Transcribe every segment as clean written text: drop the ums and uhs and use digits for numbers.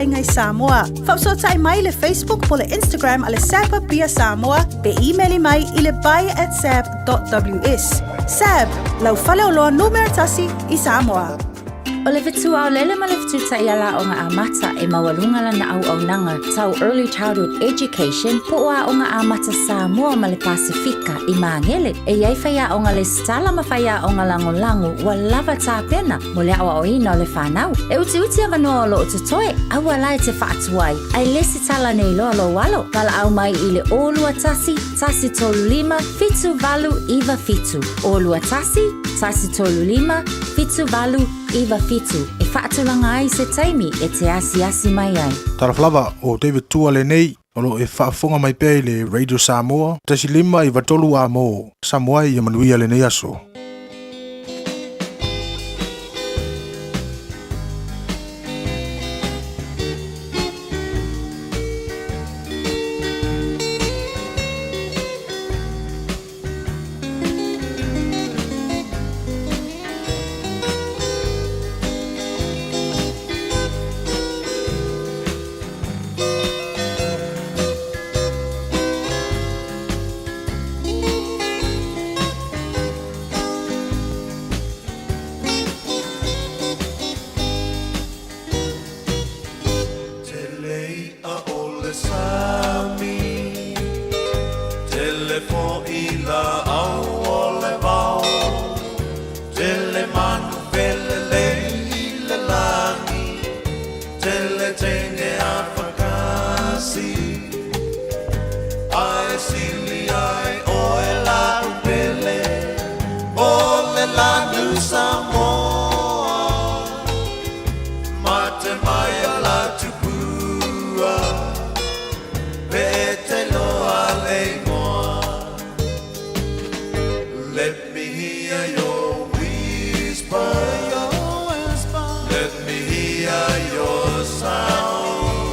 Aiga i Samoa. Faafesootai mai i le Facebook po le Instagram a le SAB Apia Samoa pe imeli mai i le buy at sab.ws. SAB, lau faleoloa numera tasi i Samoa. O le fetu aolele ma le fetu taiala aoga amata e maualuga lana auaunaga tau Early Childhood Education po o Aoga Amata Samoa ma le Pasefika i Magele. E i ai faiaoga lesitala ma faiaoga lagolago ua lava tapena mo le aoaoina o le fanau. E utiuti avanoa o lo o totoe, aua la e te faatuai, ae lesitala nei loa lou alo. Valaau mai i le 021 135 7897, 021 135 7897 e faatulaga ai se taimi e te asiasi mai ai. Talofa lava, o David Tua lenei, o lo o e faafofoga mai pea i le Radio Samoa, 1 5 93 A mo Samoa ia manuia lenei aso. Tele i'a o le sami, Tele fo'i la'au o le vao, Tele manu felelei i le lagi, Tele teine afakasi, Ae sili ai oe la'u pele, O le lanu Samoa. Mate mai a la tupua, Pe te loa le igoa. Let me hear your whisper. Let me hear your sound.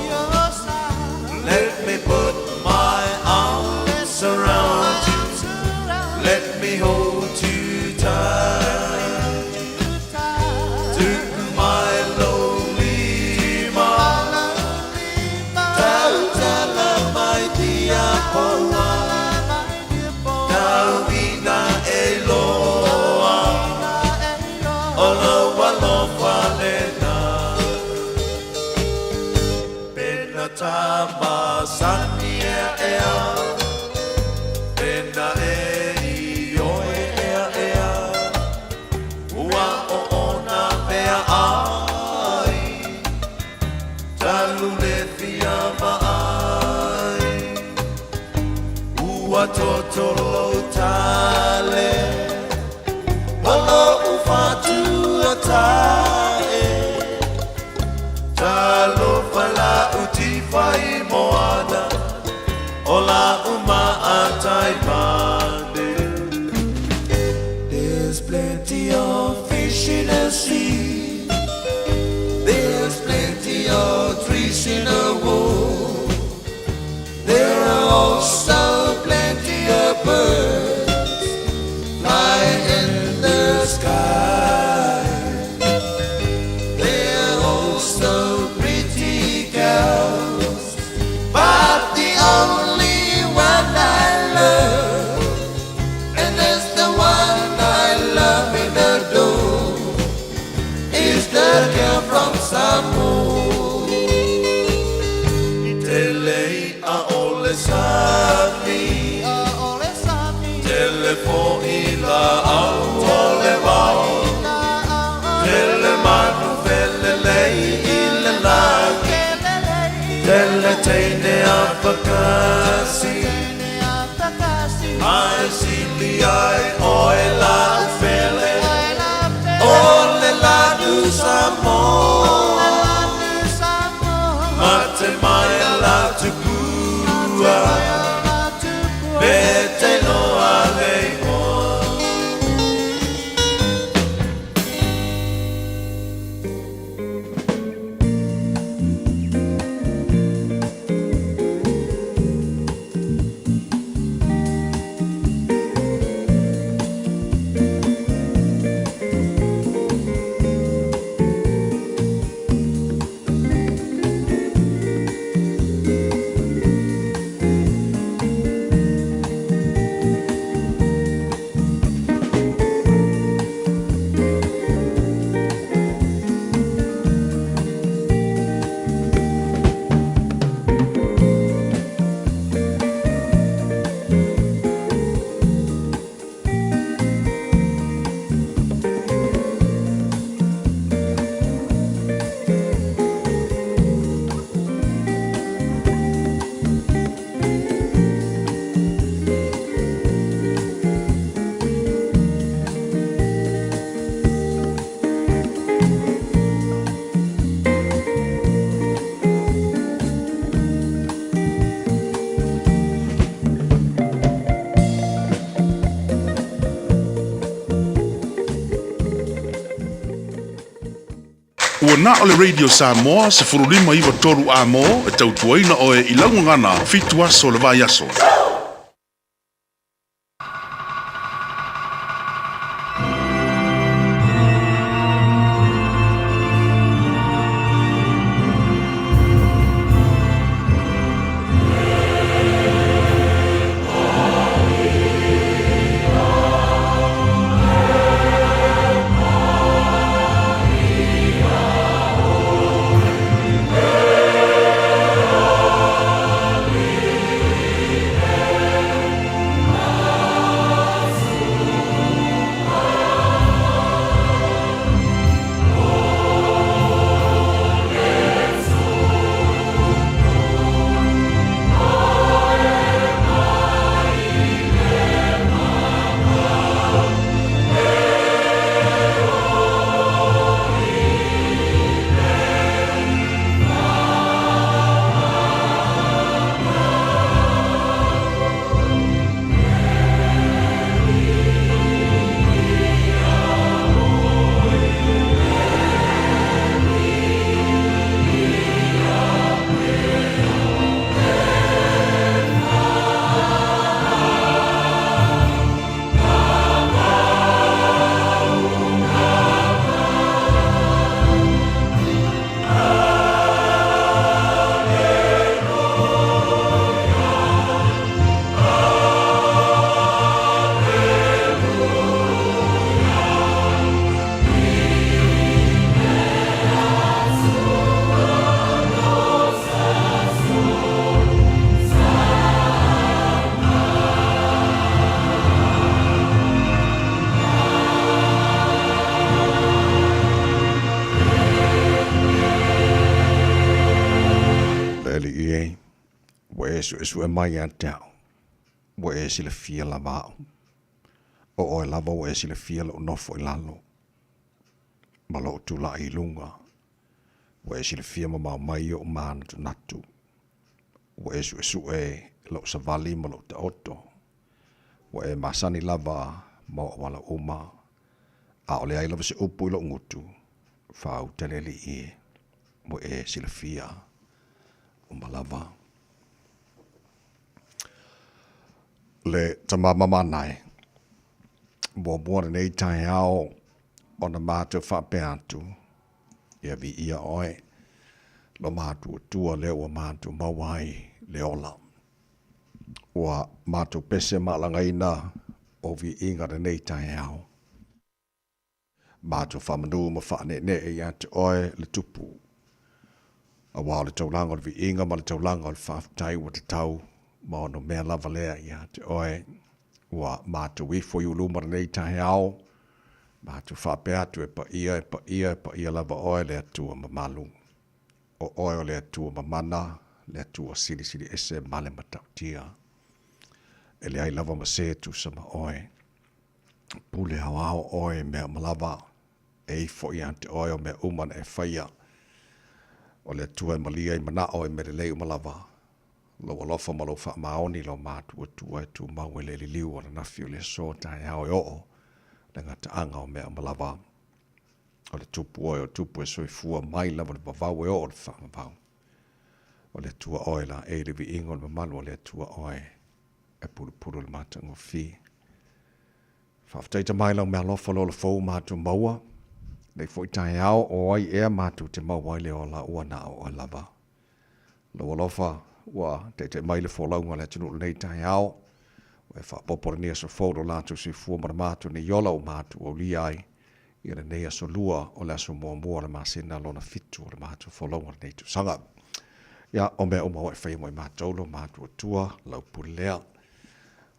Let me put my arms around you. Let me hold you tight. To my lonely Tautala mai dia poa. Tauina e loa. O lou alofa lena. Pena tamasani ea ea. Pena e i oe ea ea. Ua o ona mea ai. Talu le fia maai. Ua totolo tale. O lo ufatua tae. Talofa la uti fai moana. O la uma atai mane. There's plenty of fish in the sea. There's plenty of trees in the wood. There are also plenty of birds flying in the sky. There are also pretty girls, but the only one I love, and that's the one I love in the door, is the girl from Samoa. Tele i'a o le sami, Tele fo'i la'au o le vao, Tele manu felelei i le lagi, Tele teine afakasi, Ae sili ai oe la'u pele, O le lanu Samoa. Mate mai a la tupua, Pe te loa le igoa. Na o le Radio Samoa 1593 A-mo e tautuaina oe i lau gagana fitu aso o le vaiaso. Le Alii e, ua e suesue mai ia te au, ua e silafia lava au. O oe lava ua e silafia lou nofo i lalo, ma lou tulai i luga, Ua e silafia mamao mai oʻu manatunatu. Ua e suʻesuʻe loʻu savali ma loʻu taoto. Ua e masani lava ma oʻu ala uma. ʻAʻole ai lava se upu i loʻu gutu. Fāuta le aliʻi e. Ua e silafia uma lava. Le tama mamanae. Muamua lenei taeao ona matou faapea atu. Ia viia oe, lo matuatua lea ua matou maua ai le ola. Ua matou pese maalagaina o viiga lenei taeao. Matou faamanu ma faaneenee ia te oe le Tupu. Aua o le taulaga o le viiga ma le taulaga o le faafetai ua tatau ma ono mea lava lea ia te oe. Ua matou ifo i uluma lenei taeao, matou faapea atu e paia, e paia, e paia lava oe le Atua mamalu. O oe o le Atua mamana, le Atua silisili ese ma le matautia. E leai lava ma se tusa ma oe. Pule aoao oe i mea uma lava, e ifo ia te oe o mea uma na e faia. O le Atua e malia i manao i mea lelei uma lava. Lou alofa ma lou faamaoni lou matuatua e tumau e le liliu o ananafi o le aso taeao e oo le gataaga o mea uma lava. O le Tupu oe o Tupu e soifua mai lava le vavau e oo le faavavau. O le Atua oe la e le viiga o le mamalu o le Atua oe e pulupulu le matagofie. Faafetai tama i lau meaalofa lola fou matou maua, nei foi taeao o ai ea matou te maua ai le ola ua na o oe lava. Lou alofa ua taitai mai le folauga a le atunuu i lenei taeao, ua e faaopoopo lenei aso fou i lo latou soifua ma le matou nei ola ua matou aulia ai i lenei aso lua o le aso muamua o le masina lona fitu o le matou folauga i lenei tausaga. Ia, o mea uma ua e faia mo i matou lo matou Atua, lau pule lea.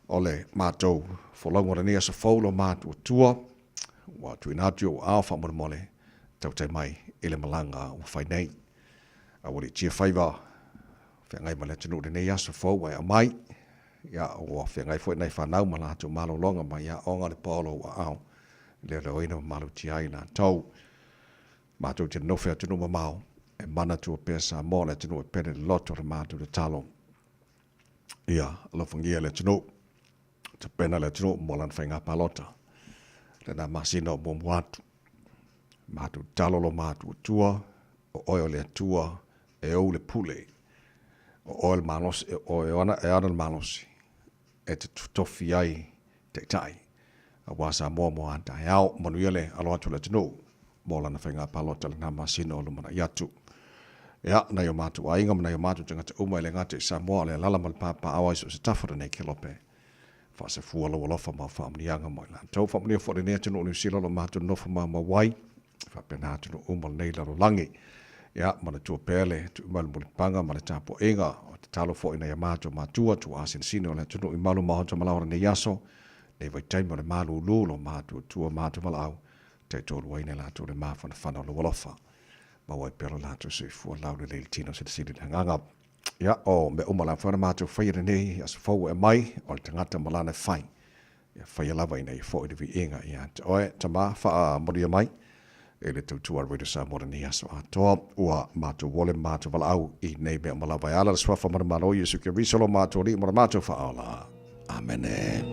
O le matou folauga o lenei aso fou lo matou Atua, ua tuuina atu i ou aao faamolemole, tautai mai i le malaga ua fai nei. A ua liitia faiva feagai ma le atunuu i lenei aso fou ua e aumai, ia ua feagai foi nai fanau ma latou malologa mai aoga le paolo o aao, leoleoina ma malutia ai latou. Matou te nonofo i atunuu mamao, e manatua pea Samoa le atunuu e pele le loto le matou tatalo. Ia alofagia le atunuu, tapena le atunuu mo lana faiga palota. Lena masina o muamua atu. Matou tatalo lo matou Atua. O oe o le Atua e ou le pule. O oe le malosi, o oe e ana le malosi e te tofi ai taitai aua Samoa mo a taeao. Manuia le alo atu o le atunuu mo lana faiga palota i lena masina o lumanai atu. Ia, nai o matou aiga ma nai o matou tagata uma e le gata i Samoa, o le alaala ma le papaaao ai so o se tafa o lenei kelope. Faasafua lou alofa ma au faamanuiaga mo i latou. Faamanuia foi lenei atunuu o Niu Sila o lo o matou nonofo maumau ai, faapena atunuu uma o lenei lalolagi. Ia, manatua pea le tuu mai o le mulipapaga ma le tapuaiga. O tatalo foi nai a matou matua, tuaa sinosino o le atunuu i malu maota ma lao o lenei aso, nei vaitaimi o le malūlū, lo matuatua matou valaau, taitoaluaina i latou le mafanafana o lou alofa. Maua ai pea lo latou soifua laulelei i le tino silisili le agaga. Ia, o mea uma lava foi na matou faia lenei aso fou ua e mai, o le tagata ma lana e fai. Ia faia lava ina ia foi le viiga ia te oe, Tama, faamanuia mai i le tautua a le Radio Samoa lenei aso atoa. Ua matou ole ma matou valaau i nei mea uma lava e ala le Suafa manumalo o Iesu Keriso lo matou Alii ma lo matou Faaola. Amene.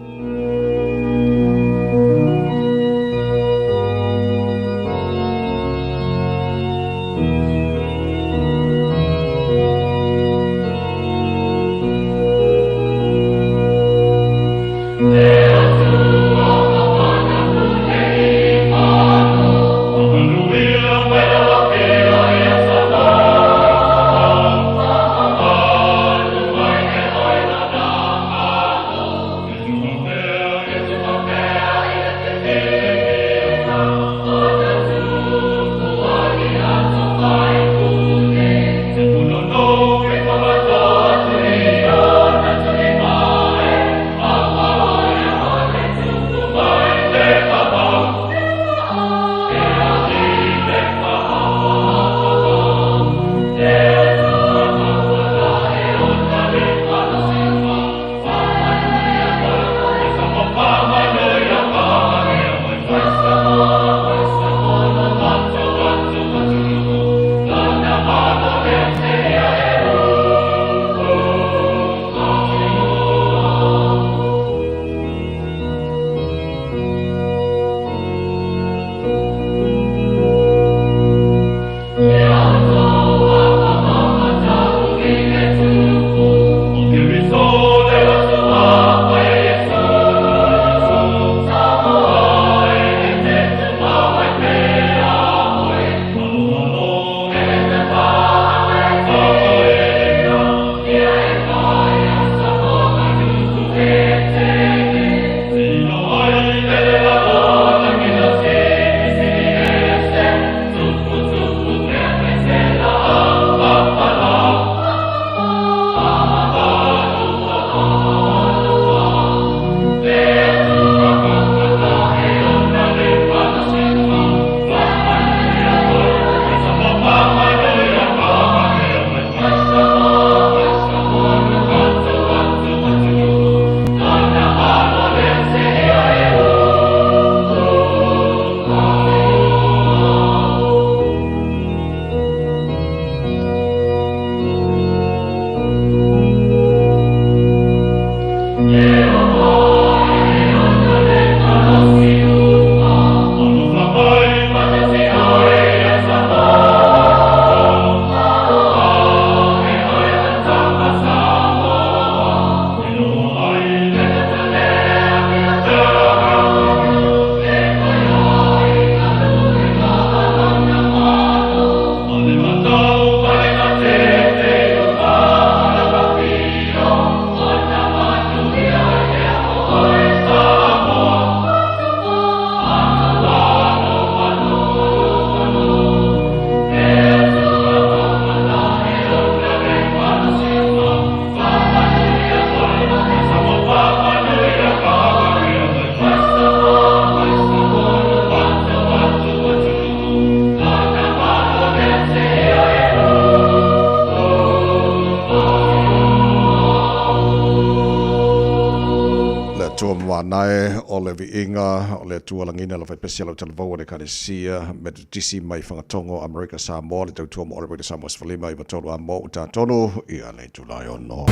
Le Atua mamanae o le viiga o le Atua lagina la faipesi a lau talavou o le Ekalesia Metotisi mai Fagatogo Amerika Samoa le tautua mo Oliver Samoa 15 i 3 a mo utatonu i a le itula e ono.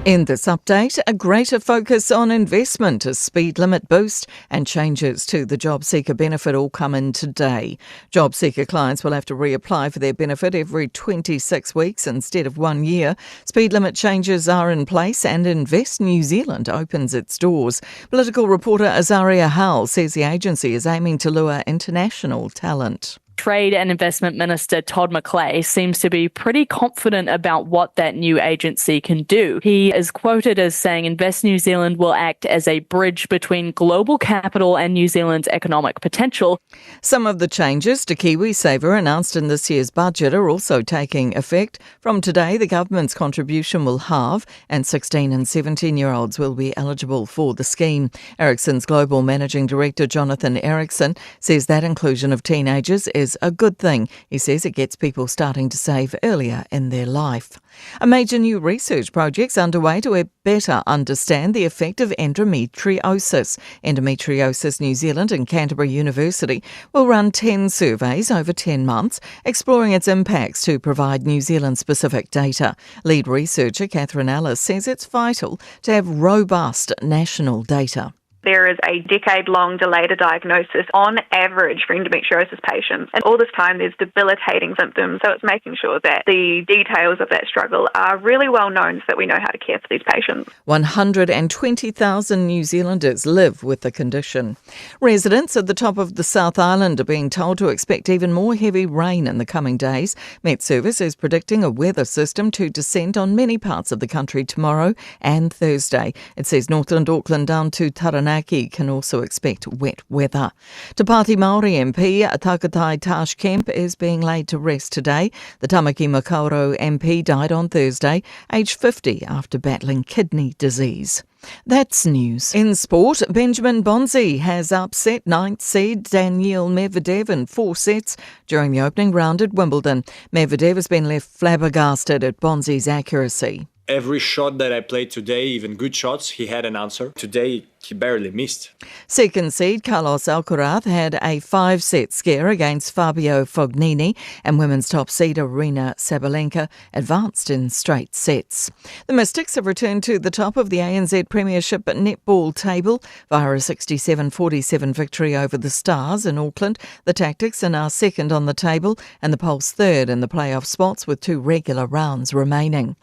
In this update, a greater focus on investment, a speed limit boost, and changes to the JobSeeker benefit all come in today. JobSeeker clients will have to reapply for their benefit every 26 weeks instead of 1 year. Speed limit changes are in place and Invest New Zealand opens its doors. Political reporter Azaria Howell says the agency is aiming to lure international talent. Trade and Investment Minister Todd McClay seems to be pretty confident about what that new agency can do. He is quoted as saying Invest New Zealand will act as a bridge between global capital and New Zealand's economic potential. Some of the changes to KiwiSaver announced in this year's budget are also taking effect. From today, the government's contribution will halve and 16 and 17-year-olds will be eligible for the scheme. Ericsson's Global Managing Director Jonathan Ericsson says that inclusion of teenagers is a good thing. He says it gets people starting to save earlier in their life. A major new research project's underway to better understand the effect of endometriosis. Endometriosis New Zealand and Canterbury University will run 10 surveys over 10 months, exploring its impacts to provide New Zealand-specific data. Lead researcher Catherine Ellis says it's vital to have robust national data. There is a decade-long delay to diagnosis on average for endometriosis patients. And all this time there's debilitating symptoms. So it's making sure that the details of that struggle are really well known so that we know how to care for these patients. 120,000 New Zealanders live with the condition. Residents at the top of the South Island are being told to expect even more heavy rain in the coming days. Met Service is predicting a weather system to descend on many parts of the country tomorrow and Thursday. It says Northland, Auckland down to Taranaki can also expect wet weather. Te Pāti Māori MP Takutai Tash Kemp is being laid to rest today. The Tamaki Makaurau MP died on Thursday, aged 50, after battling kidney disease. That's news. In sport, Benjamin Bonzi has upset ninth seed Daniil Medvedev in 4 sets during the opening round at Wimbledon. Medvedev has been left flabbergasted at Bonzi's accuracy. Every shot that I played today, even good shots, he had an answer. Today, he barely missed. Second seed Carlos Alcaraz had a 5-set scare against Fabio Fognini, and women's top seed Aryna Sabalenka advanced in straight sets. The Mystics have returned to the top of the ANZ Premiership netball table via a 67-47 victory over the Stars in Auckland. The Tactics are now second on the table and the Pulse third in the playoff spots with 2 regular rounds remaining.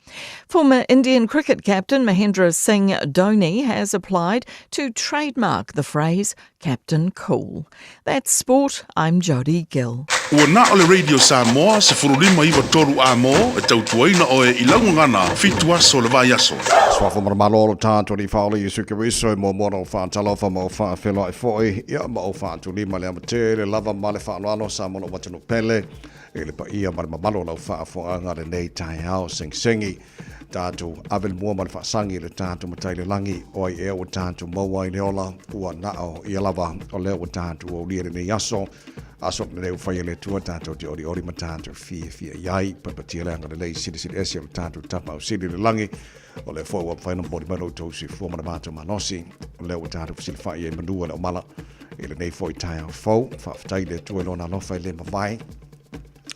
Former Indian cricket captain Mahendra Singh Dhoni has applied to trademark the phrase Captain Cool. That's sport. I'm Jodie Gill. Ua na o le Radio Samoa, se furulima iwa toru a mō, e tautuaina oe i laugagana, fitu aso le vai aso. Suafa ma le malo o tātou ni whaole Iesu Keriso e mua mua na o whaatalofa ma o whaawheloai fo'i, ia ma o whaatulima le amatele lava ma le whaanoano sa mono watunu pele e le paia ma le mamalo o lau whaafoanga le nei taeao sengisengi. Tātou ave le mua ma le whaasangi le tātou matai le langi o ai ea ua tātou maua i le ola ua nao ia lava o lea ua tātou o lia le nei aso. Aso le leu whai le tua tātou te ori ori ma tātou fia fia iai papatia le anga le lei sili sili ese o le tātou tapa o sili le langi o le fua ua whaina mbori mai tau si fua mana mātou manosi o lea ua tātou fasili whai e manua le o mala i le nei foi taeao fou whaafetai le tua i lona alofa i le mawai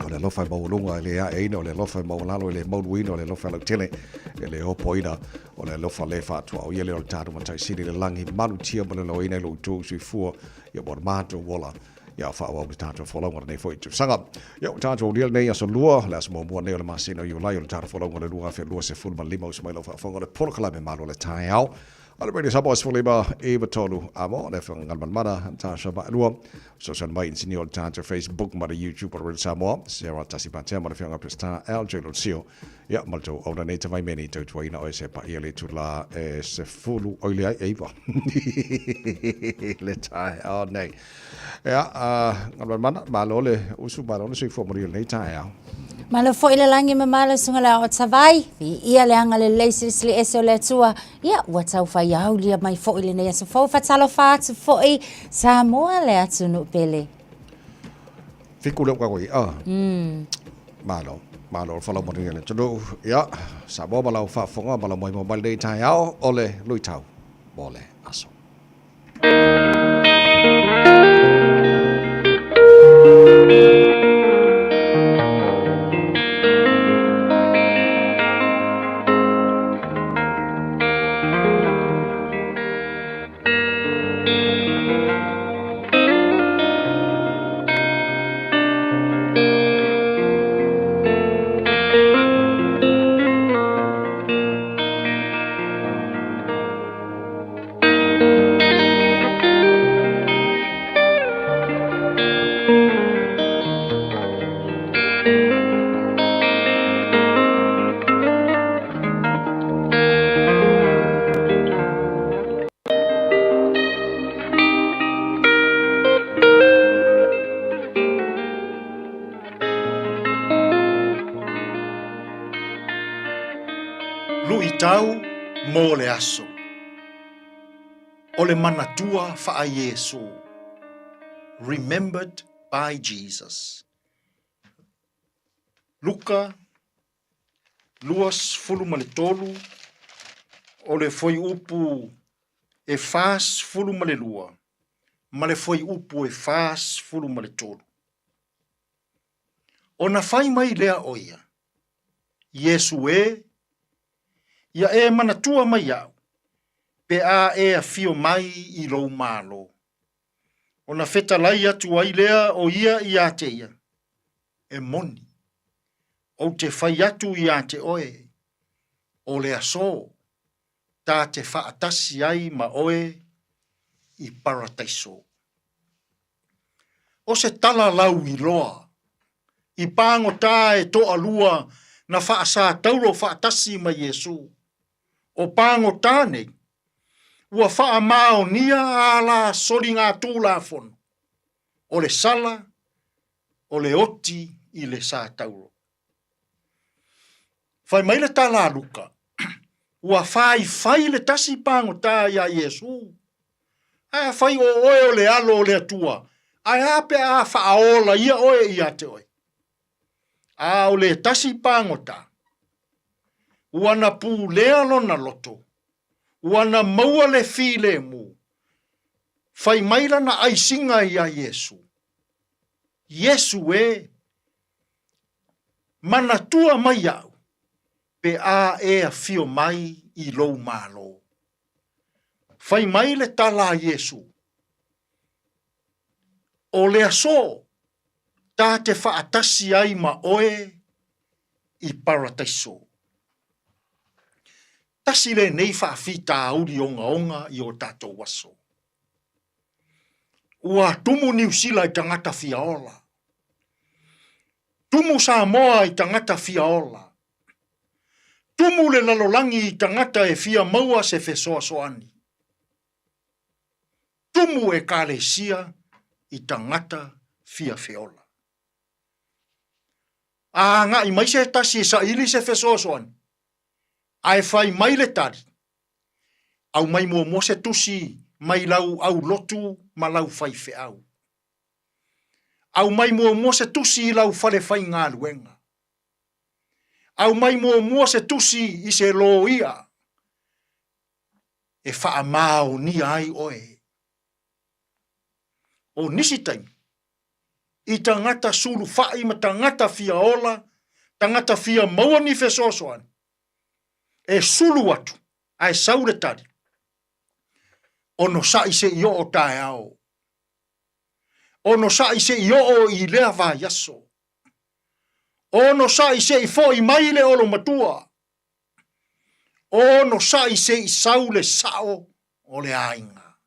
o le alofa e maualunga e le aeina o le alofa e maualalo e le mauluina o le alofa e lautele e le opoina o le alofa le whaatua o ia le o le tātou matai sili le langi malutia ma le loina i lo tou soifua ia mo le mātou ola ia whaawau le tātou wholaunga nei foi tausaga. Ia o tātou lia nei aso lua, le aso muamua nei o le masina o Iulai o le tātou wholaunga le 2025 uso mai lau whaafonga le polokalame malo le taeao. A le Radio Samoa sefulima iwa tolu a mo le whangalmanmana Tasha Ma'alua. Social mai insini o le tātou Facebook ma le YouTube o le Radio Samoa. Sarah Tasi Patea ma le whianga Pesta LJ Lonsio. Ia ma le tau auna nei te vaimeni tau tuaina o e se pa ia le tula e se fulu oi le ai eiwa. Le taeao nei. Ia, ngalmanmana, malo le usu, malo le soifua manuia lenei taeao. Malo foi le langi ma malo sunga le ao tavai, vi ia le anga le lei silisili ese o le atua, ia ua tau whai aulia mai foi le nei aso fou whatalofa atu foi Samoa le atu nu pele. Fiku le uka koi, ah. Malo, malo whalau manuia le tunu, ia, Samoa malau whaafonga, malau mai mo mai nei taeao, o le lui tau, mo le aso. Luitau mo le aso. O le manatua faa-Iesu. Remembered by Jesus. Luka 23, o le fuaiupu e 42 ma le fuaiupu e 43. Ona fai mai lea o ia, Iesu e, ia e manatua mai iaʻu, pe a e afio mai i lou Malo. Ona fetalai atu ai lea o ia iā te ia, E moni, ou te fai atu iā te oe, o le asō, tā te whaatasi ai ma oe i Parataiso. O se tala lau iloa, i pāgotā e toalua na whaasātauro whaatasi ma Iesu. O pāgotā nei, ua whaamaonia ā la soligātūlāfono, o le sala, o le oti i le sātauro. Fai mai le tala a Luka, ua faifai le tasi pāgotā iā Iesū. Ae afai o oe o le Alo o le Atua, ae a pe a faaola ia oe ia te oe? A o le tasi pāgotā, ua na pulea lona loto, ua na maua le filemu, fai mai lana aisiga iā Iesū, Iesu e, Manatua mai iaʻu, pe a e afio mai i lou Malo. Fai mai le tala a Iesu, O le asō, tā te whaatasi ai ma oe i Parataiso. Tasi lenei faafitauli ogaoga i o tatou aso. Ua tumu Niu Sila i tagata fia ola. Tumu Samoa i tagata fia ola. Tumu le lalolagi i tagata e fia maua se fesoasoani. Tumu Ekalesia i tagata fia feola. A agai mai se tasi e saili se fesoasoani, ae fai mai le tali, Aumai muamua se tusi mai lau aulotu ma lau faifeau. Aumai muamua se tusi i lau fale faigaluega. Aumai muamua se tusi i se loia e faamaonia ai oe. O nisi taimi, i tagata sulufai ma tagata fia ola, tagata fia maua ni fesoasoani, e sulu atu ae sau le tali, Onosaʻi se i oo taeao. Onosaʻi se i oo i lea vaiaso. Onosaʻi se i foʻi mai le olomatua. Onosaʻi se i sau le saʻo o le aiga.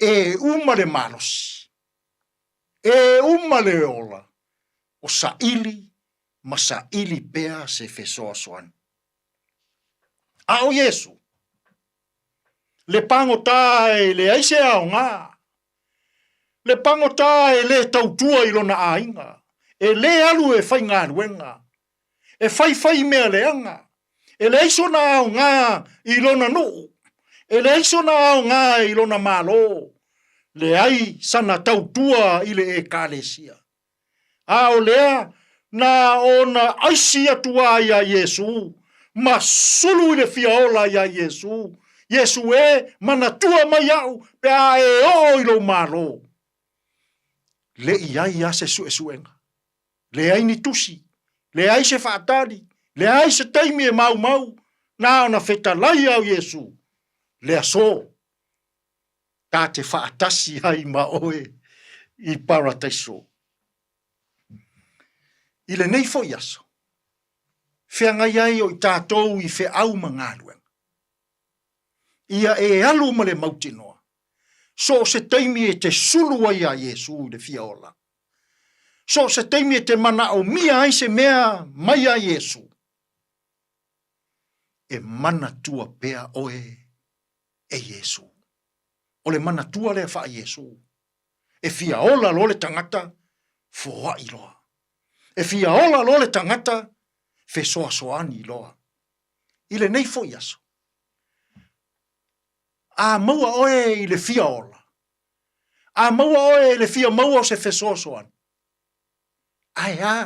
E uma le malosi, e uma le ola o saʻili ma saili pea se fesoasoani. A ʻo Iesū, le pagotā e leai se aoga, le pagotā e lē tautua i lona aiga, e lē alu e faigaluega, e faifai mea leaga, e leai sona aoga i lona nuu, e leai sona aoga i lona Malo, leai sana tautua i le Ekalesia. A o lea, na ona aisi atu a iā Iesū, ma sulu i le fia ola iā Iesū, Iesū e, manatua mai iaʻu pe a e oo i lou Malo. Leʻi ai a se suesuega, leai ni tusi, leai se faatali, leai se taimi e maumau, na ona fetalai au Iesū, le asō, tā te whaatasi ai ma oe i Parataiso. I lenei foi aso, feagai ai o i tātou i feau ma galuega. Ia e alu ma le mautinoa, so o se taimi e te sulu ai a Iesu i le fia ola. So o se taimi e te manaomia ai se mea mai a Iesu, e manatua pea oe e Iesū. O le manatua lea faa Iesū. E fia ola loa le tagata, foai loa. E fia ola loa le tagata, fesoasoani loa. I lenei foi aso, a maua oe i le fia ola, a maua oe i le fia maua o se fesoasoani, ae a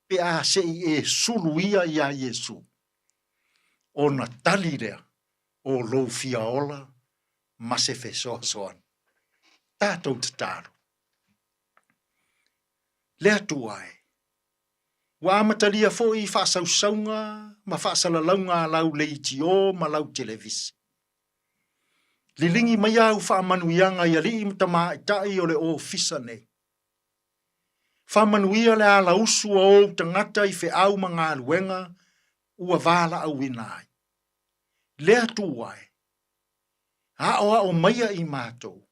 pe a se i e sulu ia iā Iesu, ona tali lea o lou fia ola ma se fesoasoani. Tatou tatalo. Le Atua e, ua amatalia foi faasausauga ma faasalalauga a lau leitio ma lau televise. Liligi mai au faamanuiaga i alii ma tamaitai o le ofisa nei. Faamanuia le alausu a ou tagata i feau ma galuega ua valaauina ai. Le Atua e, aoao maia i matou,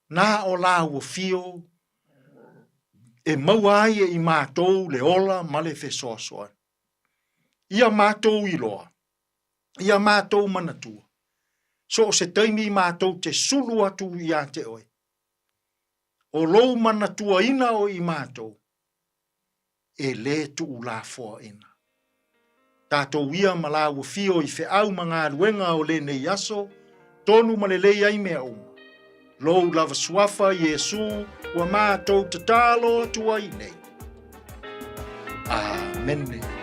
na o lāua fio e maua ai e i matou le ola ma le fesoasoani. Ia matou iloa, ia matou manatua, so o se taimi matou te sulu atu iā te oe, o lou manatuaina o i matou, e lē tuulafoaina. Tatou ia ma lāua fio i feau ma galuega o lenei aso, tonu ma lelei ai mea uma. Lou lava suafa, Iesu, ua matou tatalo atu ai nei. Amene.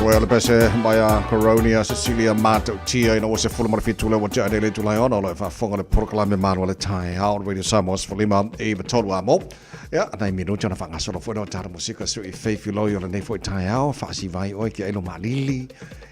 Toe o le pese mai a Coronia Cecilia Matautia ina ua 17 le ua tea nei le itula e 6 o lo o faafofoga le polokalame Malu o le Taeao o le Radio Samoa 15 i 3 a mo. Ia, nai minuti ona faagasolo foi lea o tatou musika sui feifiloi o lenei foi taeao, faasivai oe ki ailo maalili.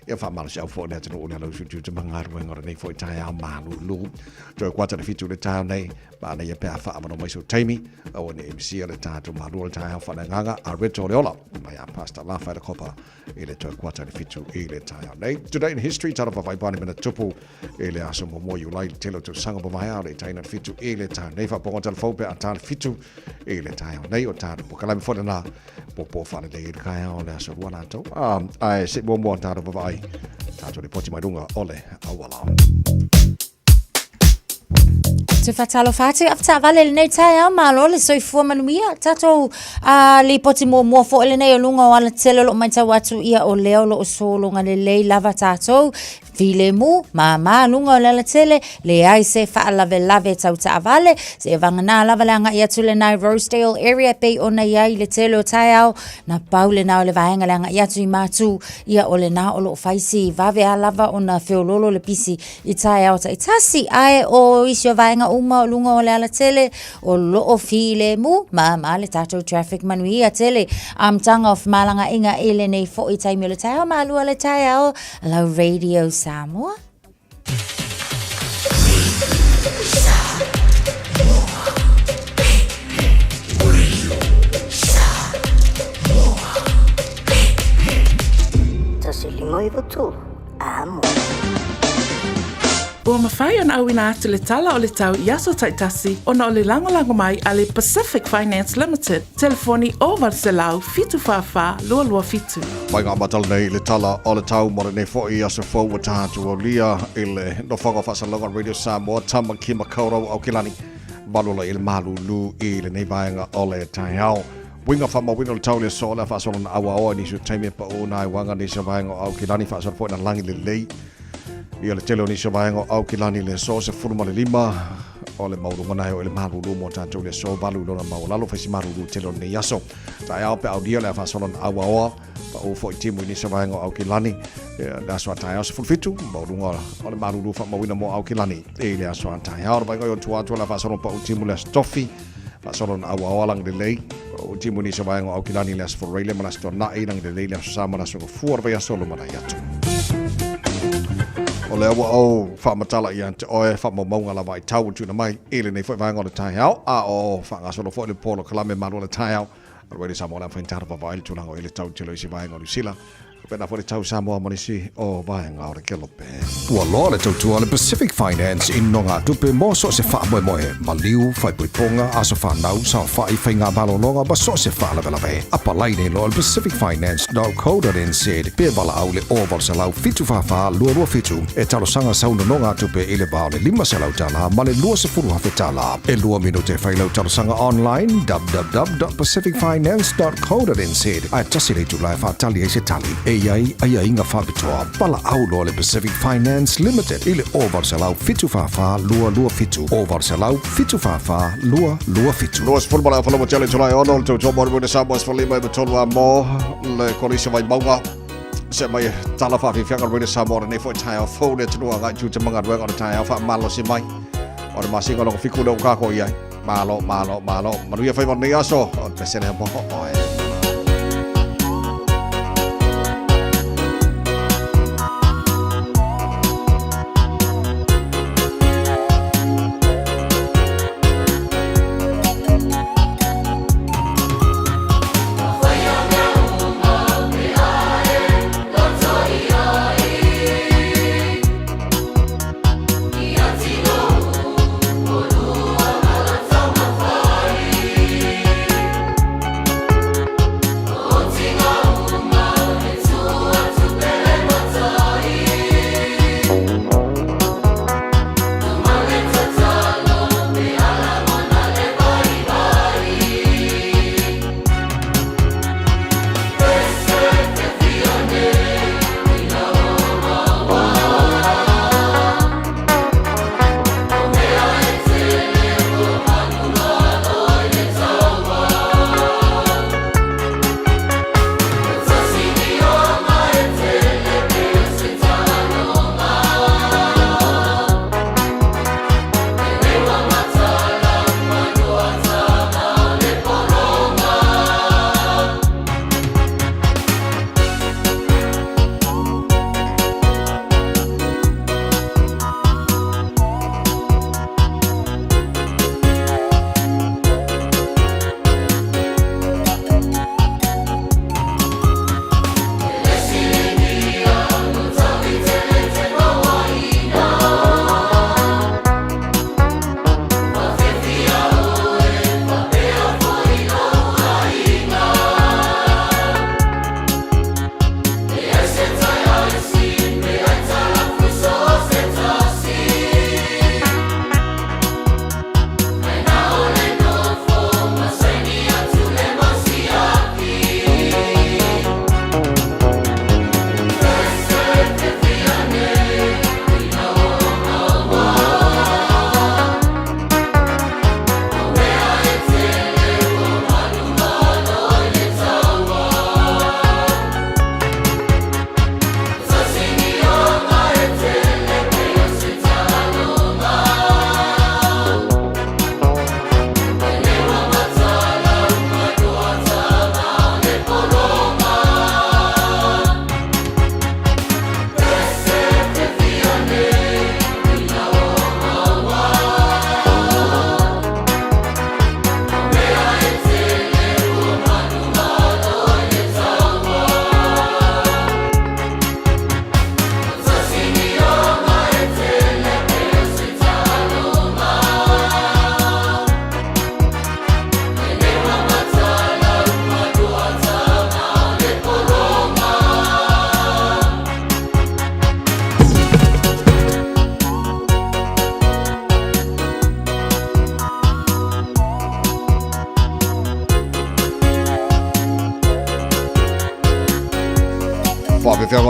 Ia faamalosiau foi le atunuu le lau sutu te magaluega o lenei foi taeao malulu. Toe kuata le 7 le taeao nei, maanaia pe a faaavanoa mai sou taimi, aua ne i misia le tatou malu o le taeao faaleagaga a Reto le Ola mai a Pastor Lafaela Kopa i le toe kuata le 7 i le taeao nei. Today in history, talofa vaipane mena tupu i le aso muamua Iulai le tele o tausaga mavae ao le itaina le 7 i le taeao nei. Faapoga talafou pe a ta le 7 i le taeao nei o tatou polokalame foi lena popo faalelei i le taeao le aso lua latou. Ae se muamua tatou vavaai tatou lipoti mai luga o le auala. Te whatalofa atu a whataavale lenei taeao, malo le soifua manuia. Tatou a lipoti muamua foi lenei o luga o alatele o loo maitau atu ia o lea o loo sologa lelei lava tatou filemu māmā luga o le alatele, leai se faalavelave tau taavale, seia vagana lava le agai atu lena i Rosedale area pei ona i ai le tele o taeao, na pau lena o le vaega le agai atu i Matu, ia o lena o loo fai si vave a lava ona feololo le pisi i taeao taitasi, ae o isi o vaega uma o luga o le alatele o loo filemu māmā le tatou traffic manuia tele amataga o femalagaaiga i lenei foi taimi o le taeao malua le taeao lau Radio Samoa. Tasi lima iwa tolu. Amo. Ua mafai ona auina atu le tala o le tau i aso taitasi ona o le lagolago mai a le Pacific Finance Limited, telefoni 0800 744 227. Mai ngā matala nei i le tala o le tau mo lenei foi aso fou ua tatou aulia i le nofoaga o faasalalauga Radio Samoa, Tamaki Makaurau Aukilani, valu loa i le malūlū i lenei vaega o le taeao. Uiga faamauina o le tau i le aso o le a faasolo na auaoa i nisi o taimi e paʻu na ai uaga nisi o vaega o Aukilani faasolo foi na lagi lelei ia le tele o nisi o vaega o Aukilani i le aso 15 o le maualuga na e oo i le malulu mo tatou i le aso 8 i lona maualalo fai si malulu tele o lenei aso taeao pe aulia le a faasolo na auaoa paʻu foi timu i nisi o vaega o Aukilani le aso a taeao 17 maualuga o le malulu faamauina mo Aukilani i le aso a taeao le vaega i o tua atu o le a faasolo paʻu timu le aso tofi Faasolo na auaoa lagi lelei o timu nisi o vaega o Aukilani le Aso Faraile ma le Aso Toana'i lagi lelei le Aso Sa ma le Aso Gafua o le vaiaso o lumanai atu. O lea ua ou faamatala ia te oe faamaumauga lava i tau ua tuuina mai i lenei foi vaega o le taeao, a o faagasolo foi le polokalame malu o le taeao. Alu ai le Samoa le afaigata vavaai le tulaga o i le tau tele o isi vaega o Niu Sila. Faapena foi le tau Samoa ma nisi o vaega o le kelope. Ua loa le tautua a le Pacific Finance i nogatupe mo so o se faamoemoe, maliu, faaipoipoga, aso fanau, saofai, faiga malologa ma so o se faalavelave. Apalai nei loa le pacificfinance.co.nz pe valaau le 0800 744 227 e talosaga sau nonogatupe i le va o le $500 ma le $20,000. E lua minute e fai lau talosaga online www.pacificfinance.co.nz ae tasi le itula e faatali ai se tali e i ai aiaiga faapitoa. Valaau loa le Pacific Finance Limited i le 0800 744 227, 0800 744 227. 20 ma le afa lava tele itula e ono le tautua mo le Wina Samoa 15 e tolu a mo le Kolisi Vaimauga. Se mai tala whawhiwhianga Wina Samoa lenei foi taeao fou le atunuu agai tū te mangaluega o le taeao faamalosi mai. O le masina o lona fiku lea ua kākoʻo i ai. Malo, malo, malo. Manuia faiva o lenei aso, o le pese lea mo oe.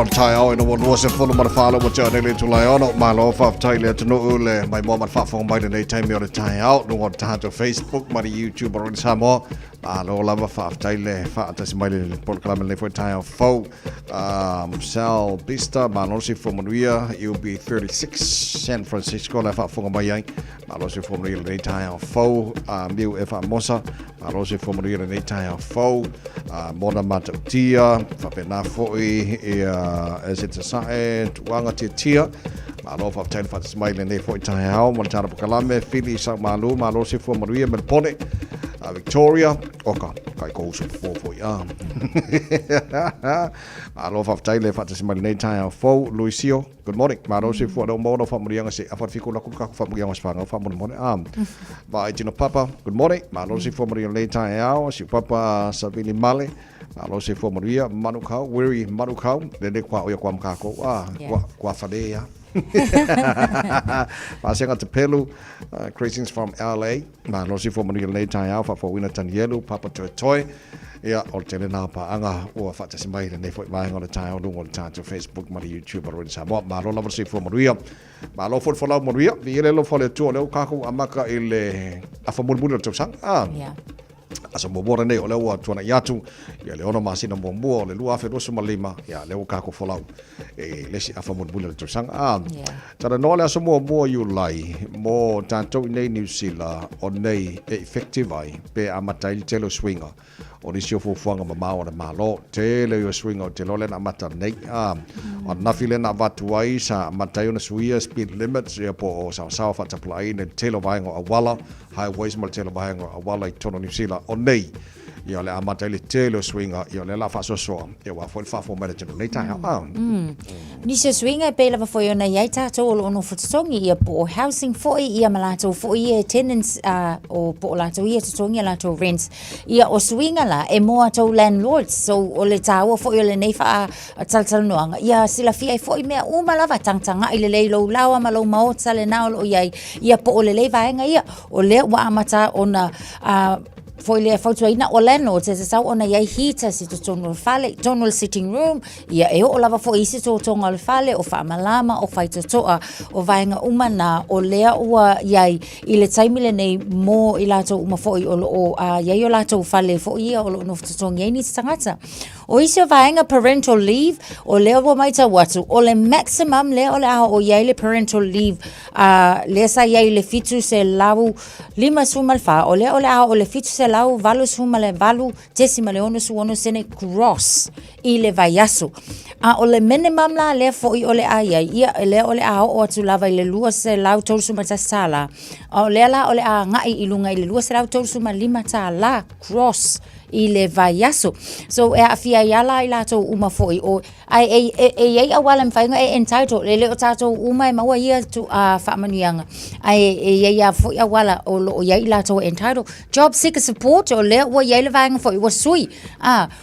o le taeao ina ua 24 ua tea nei le itula e 6. Malo faafetai i le atunuu le maimoa ma le faafofoga mai lenei taimi o le taeao. Luga o le tatou Facebook ma le YouTube o Radio Samoa. Malo lava faafetai le faatasi mai le polokalame lenei foi taeao fou. Sal Bista, malo le soifua manuia, UB36 San Francisco la faafofoga mai ai. Malo le soifua manuia lenei taeao fou. Miu e Faamosa, malo le soifua manuia lenei taeao fou. Mona Matautia, faapena foi ia Ese Tasae, Tuaga Tiatia. Malo faafetai le faatasi mai lenei foi taeao ma le tala polokalame, Fili Saumalu, malo le soifua manuia Melepone. Victoria, oka, kai ko uso fo foi a. Malo faafetai le faatasi mai lenei taeao fou, Luisio. Good morning. Malo se fua leo maua faamuliaga se afa fiku laku ka faamuliaga se whangau faamolemole. Vaai tino papa. Good morning. Malo se fua manuia lenei taeao. Si papa Savili Male. Malo se fua manuia. Manukau. Weary Manukau. Lele kwa oia kwa mkako. Ah, kwa, kwa whare ya. Maasenga te pelu. Greetings from LA. Malo se fua manuia lenei taeao. Faafouina Tanielu. Papa Toi Toi. Ia, o le tele nā pāanga ua faatasi mai lenei foi vaega o le taeao luga o le tatou Facebook ma le YouTube o Radio Samoa. Malo lava le soifua manuia. Malo foi le folau manuia. Viia le alofa o le Atua o lea ua kākou amata i le afa mulimuli o le tausaga. Ah. Yeah. Aso muamua lenei o lea ua tuanai atu ia le 6 masina muamua o le 2025, ia lea ua kākou folau e le isi afa mulimuli o le tausaga. Ah. Yeah. Talanoa le aso muamua o Iulai mo tātou i nei Niu Sila o nei e effective ai pe amata ai le tele o suiga o nisi o fuafuaga mamao a le Malo. Tele o suiga o te iloa lea na amata nei. Ah, o ananafi lea na avatu ai sa amata ai ona suia speed limits ia po o saosaoa faatapulaaina i le tele o vaega o auala, highways ma le tele o vaega o auala i totonu o Niu Sila. O nei, ia o le a amata ai le tele o suiga, ia o lea o le a faasoasoa, ia aua foi le faafofoga mai a le atunuu nei taeao. Ah. Nisi o suiga e pei lava foi ona i ai tātou o lo o nofo totogi ia po o housing foi ia ma latou foi ia tenants o po o latou ia totogi a latou rents. Ia o suiga la e mo a tou landlords so o le tāua foi o lenei faa talatalanoaga ia silafia ai foi mea uma lava tagatagai lelei lou laoa ma lou maota lena o lo o i ai ia po o lelei vaega ia o lea ua amata ona foi lea fautuaina o landlords e tatau ona i ai heaters i totonu o le fale, i totonu o le sitting room, ia e oo lava foi i isi totoga o le fale, o faamalama, o faitotoa, o vaega uma na o lea ua i ai i le taimi lenei mo i latou uma foi o lo o i ai o latou fale foi ia o lo o nofo totogi ai nisi tagata. O isi o vaega parental leave, o lea ua matau atu, o le maximum lea o le a oo i ai le parental leave lea sa i ai i le 754, o lea o le a oo i le 788.66 sene gross i le vaiaso. A o le minimum la lea foi o le a i ai, ia lea o le a oo atu lava i le $231, a o lea la o le a agai i luga i le $235 gross i le vaiaso. So e aafia ai lava la i latou uma foi o ae e, e, e i ai auala e mafai ona e entitle, e le o tatou uma e maua ia tu, faamanuiaga, ae e i ai lava foi auala o lo o i ai i latou e entitle. Job seeker support, o lea ua i ai le vaega foi ua sui,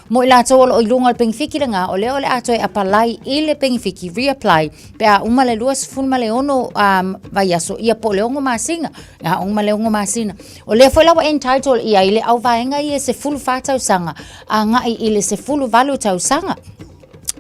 mo i latou o lo o i luga o le penefiki lena, o lea o le a toe apalai i le penefiki, reapply, pe a uma le 26 vaiaso, ia po o le 6 masina, a uma le 6 masina. O lea foi la ua entitle i ai le auvaega ia 14 tausaga agai i le 18 tausaga.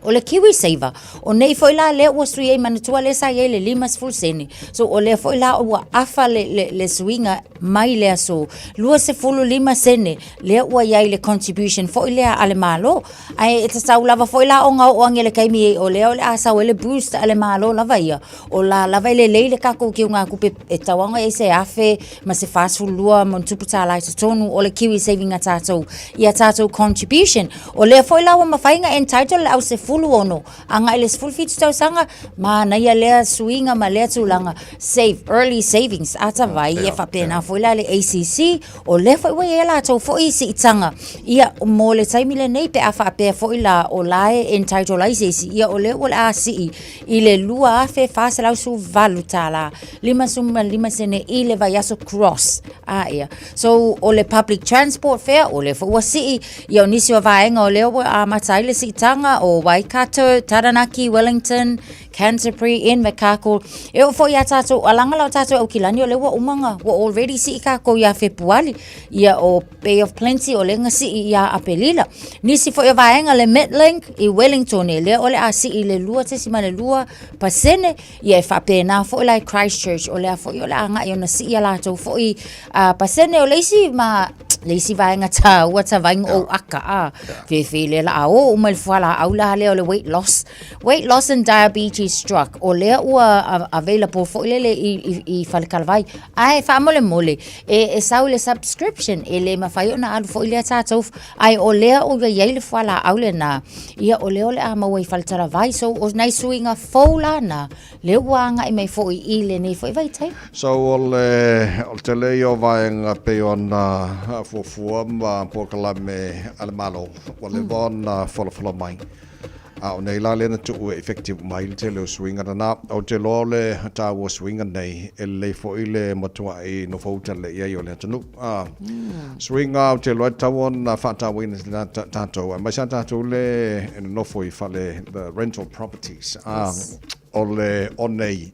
O le Kiwi Saver, o nei foi la lea ua sui ai, manatua lea sa i ai le 50 sene. So o lea foi la ua afa le, le, le suiga mai le aso 25 sene lea ua i ai le contribution foi lea a le Malo. Ae e tatau lava foi la ona oo ane le taimi o lea o le a sau ai le boost a le Malo lava ia. O la lava e lelei le tatou teugatupe e tatau lava ona i ai se 1000 ma se 42 ma ona tupu tālā i totonu o le Kiwi Saving a tatou i a tatou contribution. O lea foi la ua mafai ona entitle le au 16 agai i le 17 tausaga, manaia lea suiga ma lea tulaga, save early savings ata vai e faapena foi la le ACC, o lea foi ua i ai a latou foi siitaga ia mo le taimi lenei pe a faapea foi la o la e entitle ai se isi, ia o lea ua o le a sii i le $2,418 tālā, 55 sene i le vaiaso gross. A ia. So, o le public transport fare, o lea foi ua sii, ia o nisi o vaega o lea ua amata ai le siitaga, o Waikato, Taranaki, Wellington, Canterbury, Invercargill, e oo foi iā tatou alaga la o tatou Aukilani o lea ua uma ona ua already sii tatou ia Fepuali, ia o Bay of Plenty o lea na sii ia Apelila. Nisi foi o vaega le Metlink i Wellington e lea o le a sii i le 2.2%, ia e faapena foi la i Christchurch o lea foi o le a agai ona sii a latou foi pasene. O le isi ma le isi vaega taua tavaingo ou aka a fefe le la a o uma i le fualaau la lea o le weight loss. Weight loss and diabetes struck, o lea ua available foi lele i, i, i Falekalavai. Ae faamolemole, e, e sau i le subscription, e le mafai ona alu foi lea tatou, ae o lea ua i ai le fualaau lena, ia o lea o le a maua i Faletalavai. So, o nai suiga fou la na, lea ua agai mai foi i lenei foi vaitaimi. So, o le, o le tele ia o vaega pei ona fuafua ma polokalame a le Malo, ua leva ona folafola mai. A o nei la lea na tuu e effective mai le tele o suiga lena. Ou te iloa o le taua o suiga nei, e lelei foi le matuai nofouta lelei i ai o le atunuu. A suiga ou te iloa e tatau ona faatauaina tatou, aemaise lava tatou le e nonofo i fale, the rental properties. A o le o nei,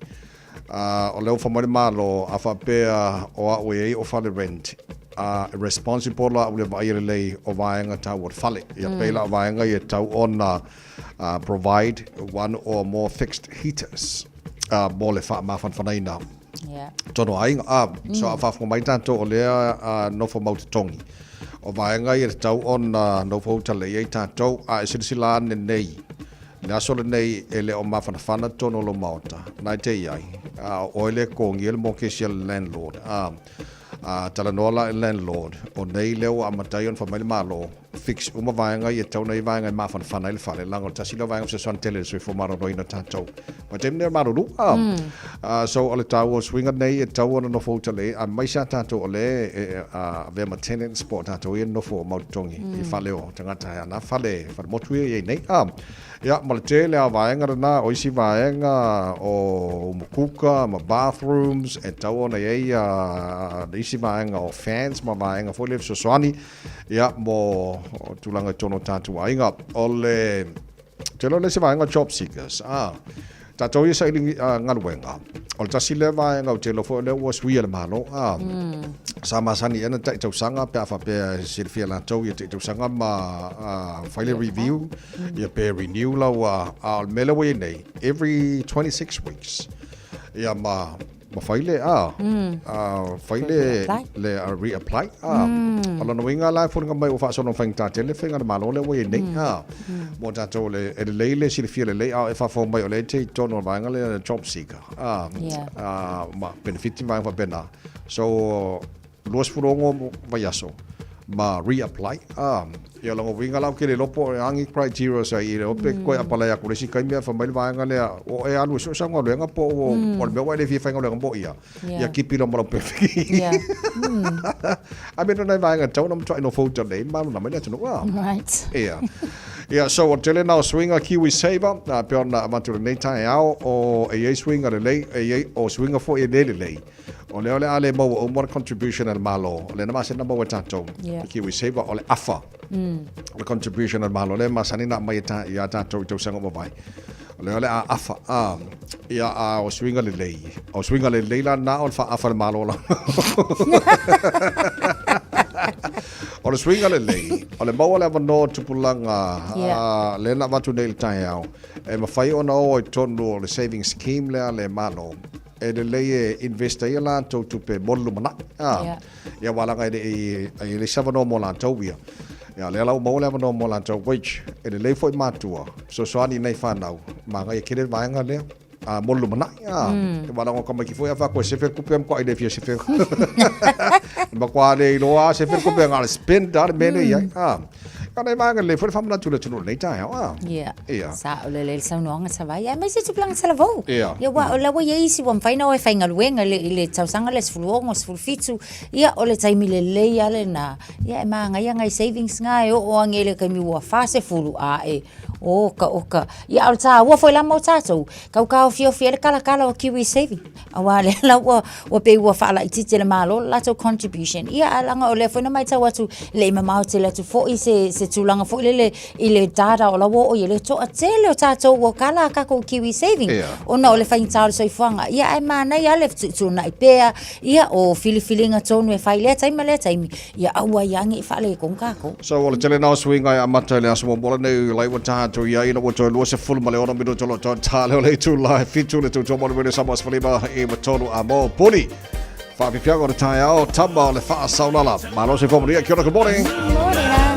a o lea ua fai mai le Malo, a faapea o au e i ai o fale rent, a e responsible au i le vaaia lelei o vaega tau o le fale. Ia pei la o vaega ia e tatau ona provide one or more fixed heaters mo le faamafanafanaina tonu aiga. So a faafofoga mai tatou o lea nofo mau totogi, o vaega ia e tatau ona nofo uta lelei ai tatou. A e silasila ane nei I le aso lenei e le o mafanafana totonu o lou maota, na e te i ai, a o oe lea e totogia le mokesi a le landlord. A, a talanoa la i le landlord, o nei lea ua amata ai ona fai mai le Malo, fix uma vaega ia e tatau ona i ai vaega e mafanafana ai le fale, leaga o le tasi lea o vaega fesoasoani tele i le soifua maloloina o tatou. Ma taimi nei o le malulu. A, a, so o le taua o suiga nei e tatau ona nofo uta lelei, aemaise lava tatou o lea e, a, avea ma tenants po o tatou ia e nonofo mau totogi i fale o tagata e ana fale, fale motu ia e i ai nei. A, ia, ma le tele lava o vaega lena, o isi vaega o umukuka ma bathrooms e tatau ona i ai a, isi vaega o fans ma vaega foi lea fesoasoani, ia, mo tulaga i totonu o tatou aiga. O le Te iloa le isi vaega o job seekers, a, tatou ia saili galuega, o le tasi lea vaega ou te iloa foi o lea ua suia e le Malo, a, sa masani ea na tai tausaga pe a faapea e silafia e latou ia tai tausaga ma fai le review, ia pe renew lau, a o le mea lea ua i ai nei, every 26 weeks, ia ma Ma fai le a, a fai le le reapply a. O lona uiga la e foliga mai ua faasolo faigata tele faiga a le Malo lea ua i ai nei a. Mo tatou le e lelei le silafia lelei a o e faafofoga mai o lea e te i totonu o le vaega lea job seeker a, a ma benefiti ma vaega faapena. So 26 vaiaso ma reapply a. Ia lona uiga la ou te le iloa po o a ni criteria sa i le ope toe apalai atu i le isi taimi a fai mai le vaega lea o e alu e sue sau galuega po o o le mea ua e le fia faigaluega mo ia ia kipi loa ma lau pepe. I mean o nai vaega e tatau ona matuai nofo uta nei ma luna mai le atunuu a. Right. Ia. Ia so o le tele na o suiga Kiwi Saver a pei ona avatu i lenei taeao o e i ai suiga lelei e i ai o suiga foi e le lelei. O lea o le a le maua uma le contribution a le Malo, o lea na masani na maua e tatou, le Kiwi Saver, o le afa o le contribution a le Malo, lea e masani na aumai ia tatou i tausaga ua mavae. O lea o le a afa, a, ia, a o suiga lelei, o suiga lelei la na o le faaafa e le Malo la. O le suiga lelei, o le maua o le avanoa o tupulaga, a, lea na avatu nei i le taeao, e mafai ona o i totonu o le saving scheme lea a le Malo, E lelei e invest ai a latou tupe mo le lumanai. A, Yeah. ia aua leaga e le i, e leai se avanoa mo latou ia. Ia, lea la ua maua le avanoa mo latou, which e lelei foi matua, fesoasoani i nai fanau, manaia tele le vaega lea. A, mo le lumanai. A, aua leaga o tamaiti foi a faapea e sefe le tupe, e matuai le fia sefe. E matua le iloa lava sefe le tupe, na o le spend lava le mea lea e i ai. A, ia nai vaega lelei foi le faamanatu i le atunuu i lenei taeao. A. Yeah. Ia. Sao lelei le saunoaga Savai. Aemaise tupulaga talavou. Ia. Ia aua o la ua i ai isi ua mafai ona o e faigaluega i le, i le tausaga lea 16, 17. Ia o le taimi lelei lava lena. Ia e manaia nai savings na e oo ane i le taimi ua 40 ae. Oka oka. Ia a o le taua foi la mo tatou, tau taofiofi ai le kalakala o Kiwi Saving. Auā lea la ua ua pei ua faalaitiiti e le Malo le latou contribution, ia ae leaga o lea foi na matau atu e le i mamao tele atu foi se se tulaga foi lele i le data o la ua oo i ai le toatele o tatou ua kala a tatou Kiwi Saving ona o le faigata o le soifuaga. Ia ae manaia lava le fetuutuunai pea, ia o filifiliga tonu e fai i lea taimi ma lea taimi, ia aua ai lava ne i faaletonu tatou. So o le tele na o suiga e amata i le aso muamua lenei o Iulai ua tatou i ai ina ua toe 26 minuta o lo o toe tale o le itula e 7 le tautua mo le Radio Samoa 15 i 3 a mo puni. Whaapipiaga o le taeao, tama o le whaasaulala. Malo se whamuria, kia ora, good morning. Morena.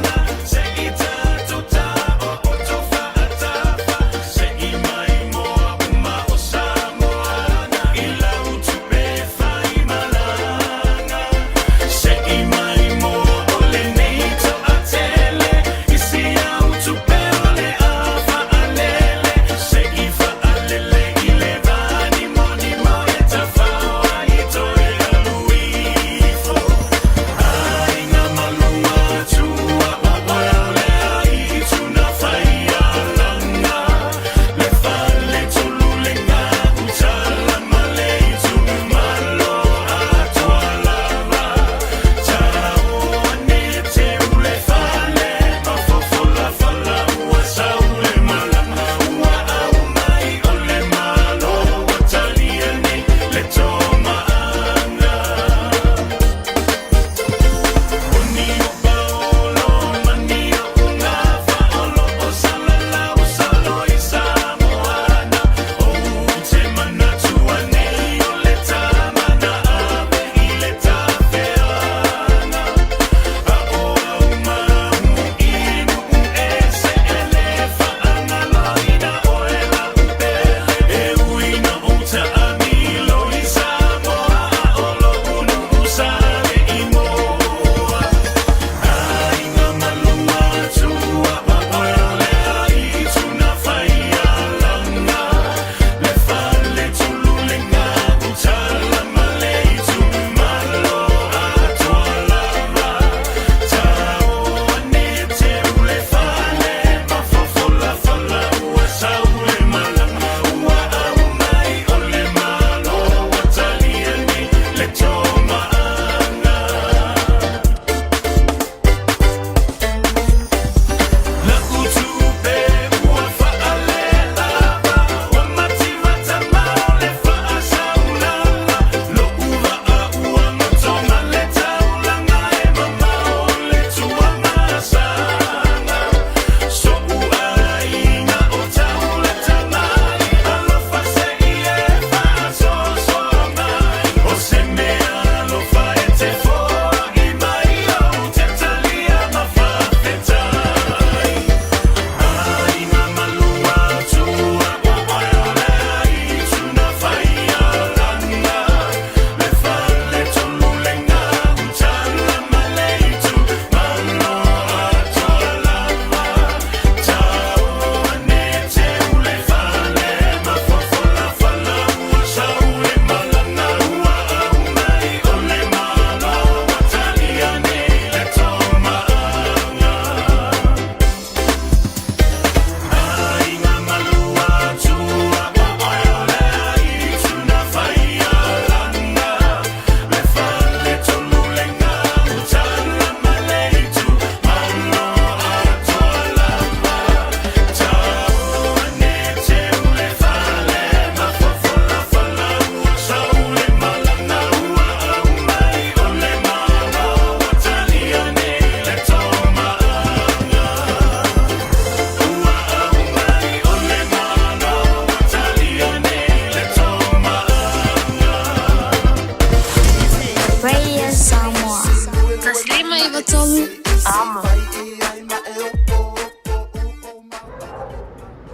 Radio Samoa.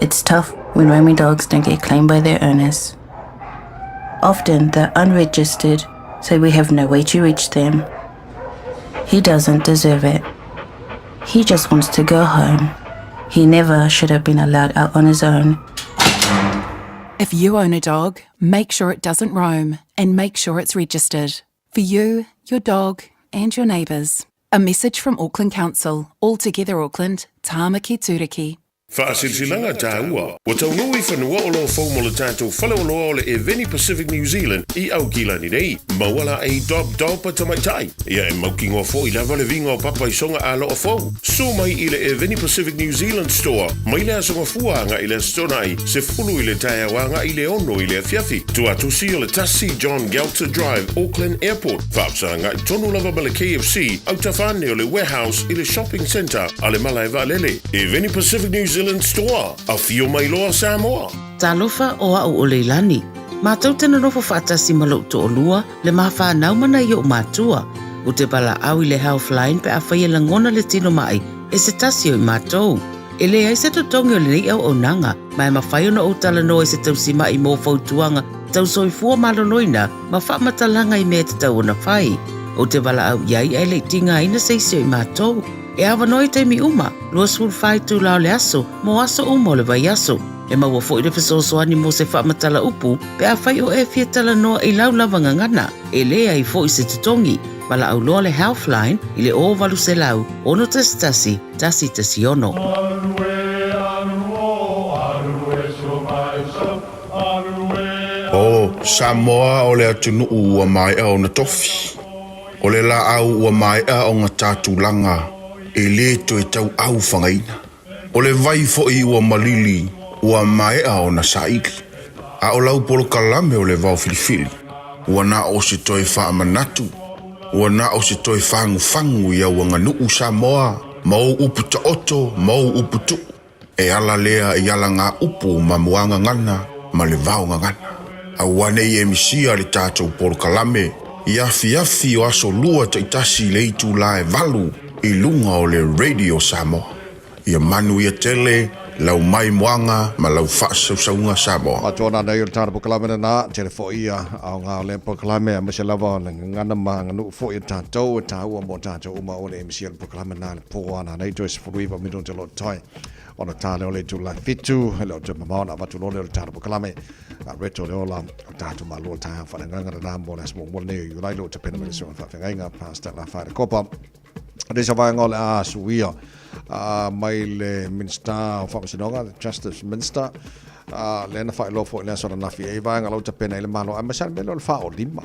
It's tough when roaming dogs don't get claimed by their owners. Often they're unregistered, so we have no way to reach them. He doesn't deserve it. He just wants to go home. He never should have been allowed out on his own. If you own a dog, make sure it doesn't roam and make sure it's registered. For you, your dog, and your neighbours. A message from Auckland Council, All Together Auckland, Tāmaki Tūraki. Faasilasilaga taua, ua taunuu i fanua o lo fou mo le tatou faleoloa o le Eveni Pacific New Zealand i Aukilani nei. Maua laei Dob Dob a tamaitai. Ia e mautinoa foi lava le viga o papa i soga aloa fou. Susu mai i le Eveni Pacific New Zealand Store mai le Aso Gafua agai i le Aso Toonai, 10 i le taeao agai i le 6 i le afiafi. Tuatusi o le 1 John Gelter Drive, Auckland Airport. Faafesagai tonu lava ma le KFC, autafa ane o le Warehouse i le Shopping Centre a le Malae Vaalele. Eveni Pacific New Zealand Store, afio mai loa Samoa! Talofa o a'u o Leilani. Matou te nonofo faatasi ma lo'u to'olua, le ma fanau ma nai o'u matua. Ou te valaau i le Healthline pe afai e lagona le tino ma'i e se tasi o i matou. E leai se totogi o lenei auaunaga, ma e mafai ona ou talanoa i se tausima'i mo fautuaga tau soifua maloloina ma faamatalaga i mea e tatau ona fai. Ou te valaau i ai ae le i tigaina se isi o i matou. E avanoa i taimi uma, 24 itula o le aso, mo aso uma o le vaiaso. E maua foi le fesoasoani mo se faamatala upu pe afai o e fia talanoa i lau lava gagana. E leai foi se totogi. Valaau loa le Healthline i le 0800 611 116. O Samoa o le atunuu ua maea ona tofi. O le laau ua maea ona ta tulaga e le toe tauau fagaina. O le vai foi ua malili ua maea ona saili. A o lau polokalame o le vao filifili, ua na o se toe faamanatu, ua na o se toe fagufagu i au aganuu Samoa ma ou upu taoto ma ou upu tuu. E ala lea i alagaupu ma muagagana ma le vaogagana. Aua ne i e misia le tatou polokalame i afiafi o aso lua taitasi i le itula e valu i luga o le Radio Samoa. Ia manuia tele lau maimoaga ma lau faasausauga Samoa. Matua nei o le tatou polokalame lena, tele foi ia aoga o lea polokalame aemaise lava o le gagana ma aganuu foi a tatou e taua mo tatou uma o le misia le polokalame lena le po a nei toe 19 minute o lo totoe ona ta lea o le itula e 7 e le o toe mamao ona avatu loa lea o le tatou polokalame a reto le ola o tatou malo o le taeao faaleagaga lena mo le aso muamua lenei o Iulai lo o tapena mai le susuga faafeagaiga Pastor Lafaele Kopa. Le isi vaega o le a suia mai le Minista o Faamasinoga, the Justice Minister, lea na faailoa foi i le aso ananafi e i ai vaega o lo o tapena i le Malo, aemaise lava le mea lea o le faaolima.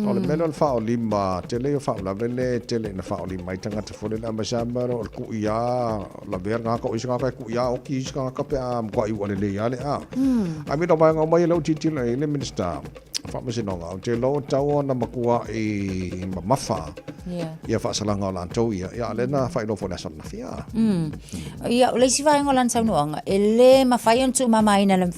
O le mea lea o le faaolima, tele ia o faalavelave le tele ina faaolima ai tagata foi lele, aemaise lava mea lea o le kuʻi a lavea le tagata, o isi tagata e kuʻi a oki isi tagata pe a matuai iuga lelei lava le a. Ae mea o vaega uma ia lea ua tilotilo i ai le Minista o Faamasinoga, ou te iloa ua tatau ona matuai mamafa ia faasalaga o latou ia, ia a o lea na faailoa foi i le aso ananafi. A. Ia, o le isi vaega o lana saunoaga, e lē mafai ona tuumamaina e le,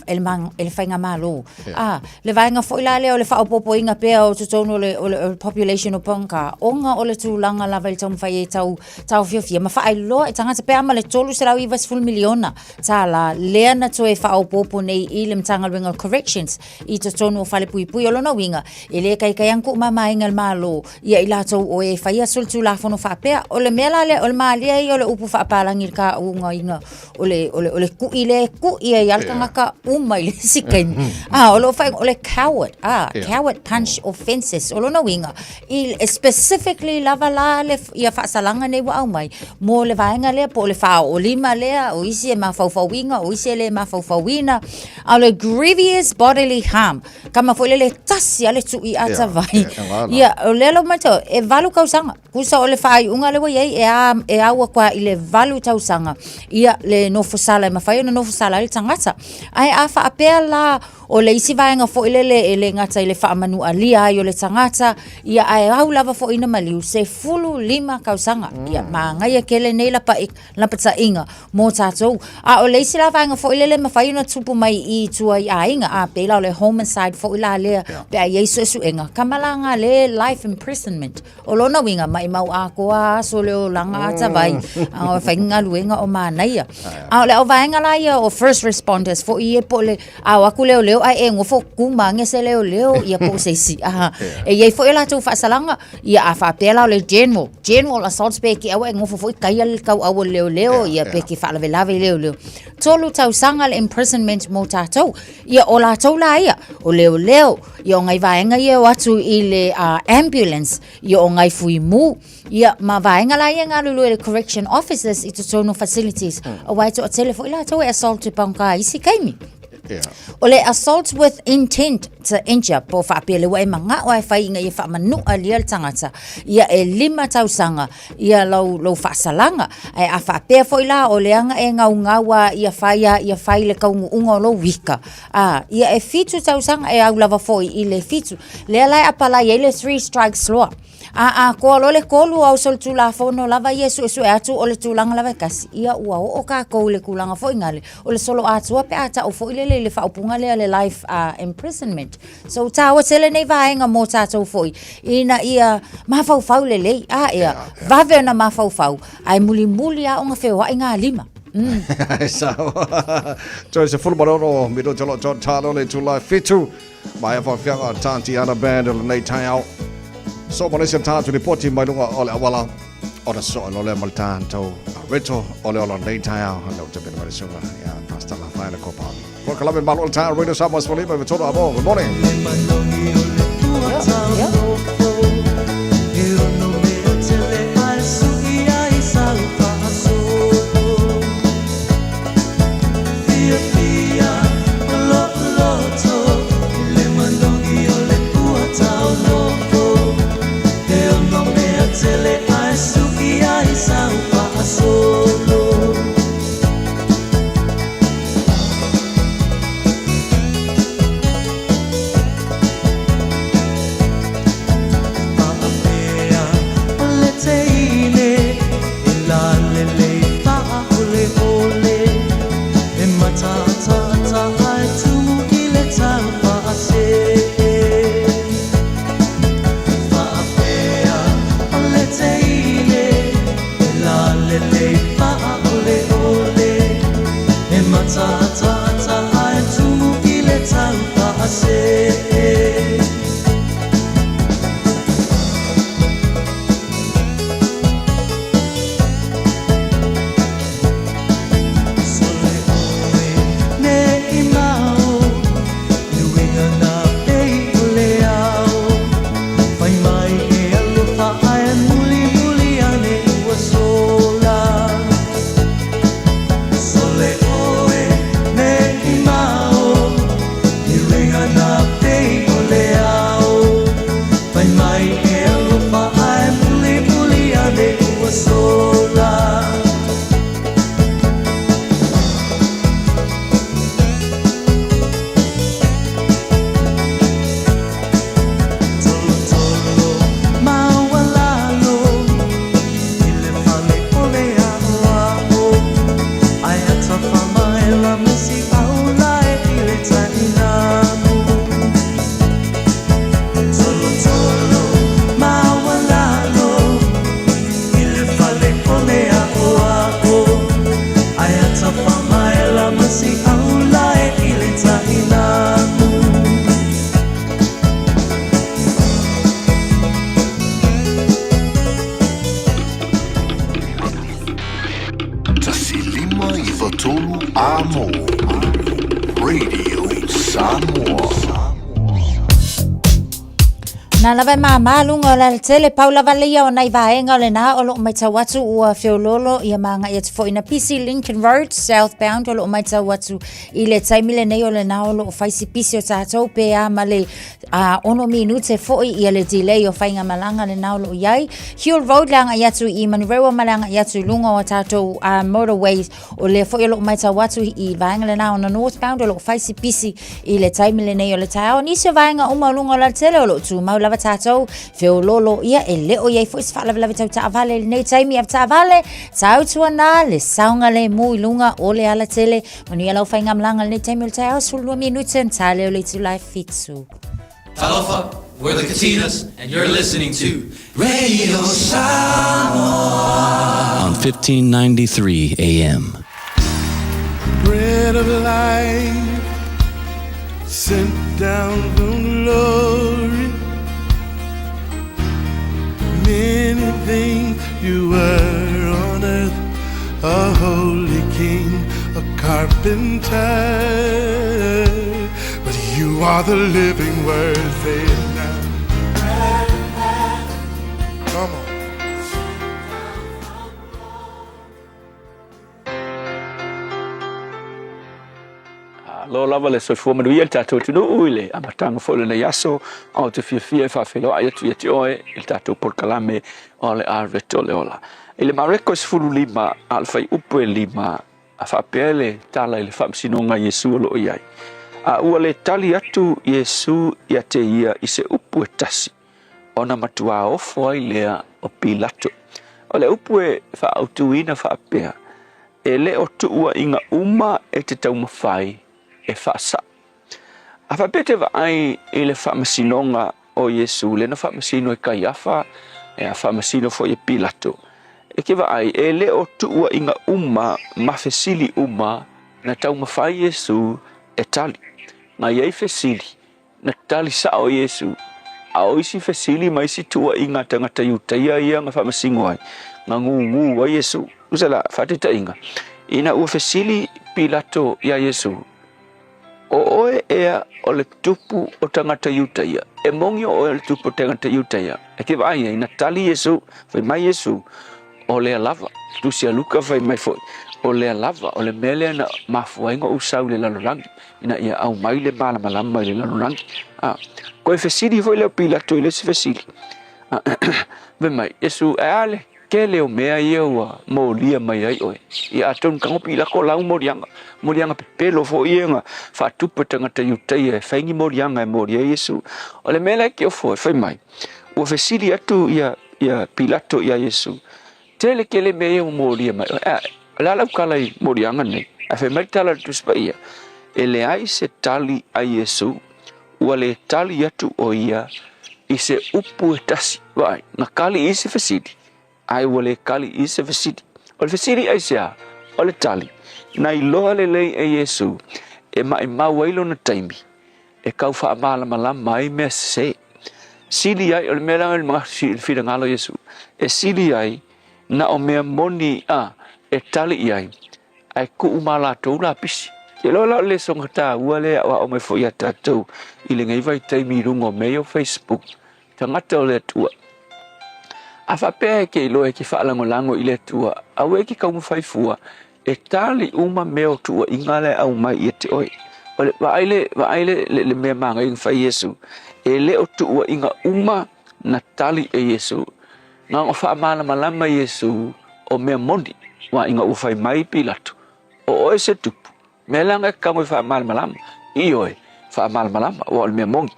e le faigamalo. A, le vaega foi la lea o le faaopoopoina pea o totonu o le, o le, o le population o pogā, ona o le tulaga lava i le taumafai e tau taofiofia ma faailoa i tagata pe a ma le $390 miliona tālā lea na toe faaopoopo nei i le Matagaluega o Corrections i totonu o falepuipui. O lona uiga, e lē taitai ona tuumamaina e le Malo ia i latou o e faia solitulafono faapea. O le mea la lea, o le malie ia o le upu faapalagi i le taaugaina o le, o le, o le kuʻi lea e kuʻi ai lava le tagata uma i le isi taimi. A, o loo faaigoa, o le coward, a, coward punch offences. O lona uiga, i, specifically lava la le, ia faasalaga nei ua aumai, mo le vaega lea po o le faaoolima lea, o isi e mafaufauina, o isi e le mafaufauina. A o le grievous bodily harm, Kama foi lele tasi a le tui ata vai. Ia, o lea lau matau, e valu tausaga. Kusa o le faaiuga lea ua i ai, e, a, e au atu lava i le valu tausaga. Ia, le nofo sala e mafai ona nofo sala ai le tagata. Ae a faapea la, o le isi vaega foi lele e le gata i le faamanualia ai o le tagata, ia ae au lava foi ina maliu, 15 tausaga. Ia, manaia tele nei lapai, lapataiga mo tatou. A o le isi la vaega foi lele e mafai ona tupu mai i tua i aiga, a pei la o le homicide foi la lea, pe a i ai suesuega, kama la nga le life imprisonment. O lona uiga, maimau atoa aso le olaga ata vai, a o fai galuega o manaia. A o le au vaega la ia o first responders foi. foi ia po o le a o atu leoleo ae e nofo tu ma age se leoleo ia po o se isi a e i ai foi o latou faasalaga ia a faapea la o le general general assault pe te i ua e nofo foi taia le tauau o le leoleo ia pe te faalavelave i leoleo tolu tausaga le imprisonment mo tatou ia o latou la ia o leoleo ia o nai vaega ia e o atu i le uh, ambulance ia o nai fuimu Ia, ma vaega la ia e galulue i le correction officers i totonu o facilities. Mm. Aua e toatele foi latou e assault i pagā i isi taimi. Yeah. O le assault with intent to injure, po o faapea le ua e mana'o e fai ina ia faamanu'a lia le tagata. Ia e lima tausaga ia lou, lou faasalaga. Ae a faapea foi la o le aga e gaugau a ia fai a ia fai le taunuuga o lou ika. A, ia e fitu tausaga e au lava foi i le fitu. Lea la e apalai ai le three strikes law. A atoa loa le tolu o au solitulafono lava ia e suesue atu o le tulaga lava e tasi, ia ua oo tatou i le tulaga foi nale, o le solo atoa pe a tau foi lele i le faaupuga lea le life uh, imprisonment. So taua tele nei vaega mō tātou foi ina ia mafaufau lelei, a ea, vave ona mafaufau, ae mulimuli a ona feoai ngā lima. Mm. Sao. Toi se fulu marono, mi tolo talo le tula fitu. Mai a whawhianga Tatiana Band o lenei taiao. So mo nisi tātou ripoti mai lunga o le awala o na so lo le ma le tātou reto o le ola nei taiao no te pena mai sunga ya Pastor Rafaela Kopa. Ko kalabe malo le taeao Radio Samoa Spolima me toro amo. Good morning. Yeah. 105 93 Amo Radio Samoa. Na lava e māmā luga o le alatele, pau lava le ia o nai vaega o lenā o lo o matau atu ua feoloolo ia ma agai atu foi ina pisi Lincoln Road southbound o lo o matau atu i le taimi lenei o lenā o lo o fai si pisi o tatou pe a ma le a ono minute foi ia le delay o faigamalaga lenā o lo o i ai. Huel Road le agai atu i Manurewa ma le agai atu i luga o tatou uh, motorways o lea foi o lo o matau atu i vaega lenā ona northbound o lo o fai si pisi i le taimi lenei o le taeao. Nisi o vaega uma o luga o le alatele o lo o tumau lava tatou feoloolo ia e le o i ai foi se faalavelave tau taavale i lenei taimi avetaavale tautuana le saogalemu i luga o le alatele. Manuia lau faigamalaga i lenei taimi o le taeao, 12 minute na ta lea o le itula e fitu. Talofa, we're the Katinas, and you're listening to Radio Samoa on 1593 AM. of life, sent down from glory. Many things you were on earth, a holy king, a carpenter. But you are the living word, say it now. Come on. Lo lava le soifua manuia le tatou atunuu i le amataga foi o lenei aso, a ou te fiafia e faafeiloai atu ia te oe i le tatou polokalame o le Areto le Ola. I le Mareko e 15 a o le fuaiupu e 5, a faapea le tala i le faamasinoga a Iesu o lo o i ai, A ua le tali atu Iesu ia te ia i se upu e tasi, ona matuā ofo ai lea o Pilato. O le upu e faaautuina faapea, E le o tuuaiga uma e te taumafai e faasao. A faapea te vaai i le faamasinoga o Iesu, lea na faamasino e Kaiafa, a faamasino foi e Pilato, e ke vaai, e le o tuuaiga uma ma fesili uma na taumafai Iesu e tali. Na i ai fesili Na tali sao Iesu, a o isi fesili ma isi tuuaiga a tagata Iutaia ia na faamasino ai, na gūgū ai Iesu. Tusa la, faataitaiga, ina ua fesili Pilato iā Iesu, O oe ea o le tupu o tagata Iutaia? E moni o oe o le tupu o tagata Iutaia? E ke vaai ai, na tali Iesu, fai mai Iesu, O lea lava. Tusi a Luka fai mai foi, O lea lava, o le mea lea na mafua ai ona ou sau i le lalolagi, ina ia aumai le malamalama i le lalolagi. A, koe fesili foi lea o Pilato i le isi fesili. Fai mai, Iesu, ae a le tele o mea ia ua molia mai ai oe? Ia atonu tago Pilato lau moliaga, moliaga pepelo foi ia na faatupu e tagata Iutaia e fai ni moliaga e molia ai Iesu. O le mea la e te ofo ai, fai mai, ua fesili atu ia ia Pilato iā Iesu, Tele tele mea ia ua molia mai oe. Ae, o le a lau tala i moliaga nei? Ae fai mai le tala a le Tusi Paia, E leai se tali a Iesu, ua le tali atu ʻo ia i se upu e tasi. Vaai, na kali i se fesili, ae ua le kali i se fesili. O le fesili aisea? O le tali, na iloa lelei e Iesu e maʻimau ai lona taimi e kau faamalamalama ai mea sese. Sili ai, o le mea la le finagalo o Iesu, e sili ai na o mea moni a e tali i ai, ae tuu ma latou lapisi. Ke iloa la o le lesoga taua lea e aoao mai foi ia tatou i lenei vaitaimi i luga o mea ia o Facebook, tagata o le Atua. A faapea e ke iloa e ke faalagolago i le Atua, aua e ke taumafai fua E tali uma mea o tuuaiga la e aumai ia te oe. O le, vaai le, vaai le, le, le mea manaia na fai Iesu. E le o tuuaiga uma na tali e Iesu. Na ona faamalamalama Iesu o mea moni, aua ina ua fai mai Pilato, O oe se tupu, mea la na e tago e faamalamalama, ioe, faamalamalama, aua o le mea moni.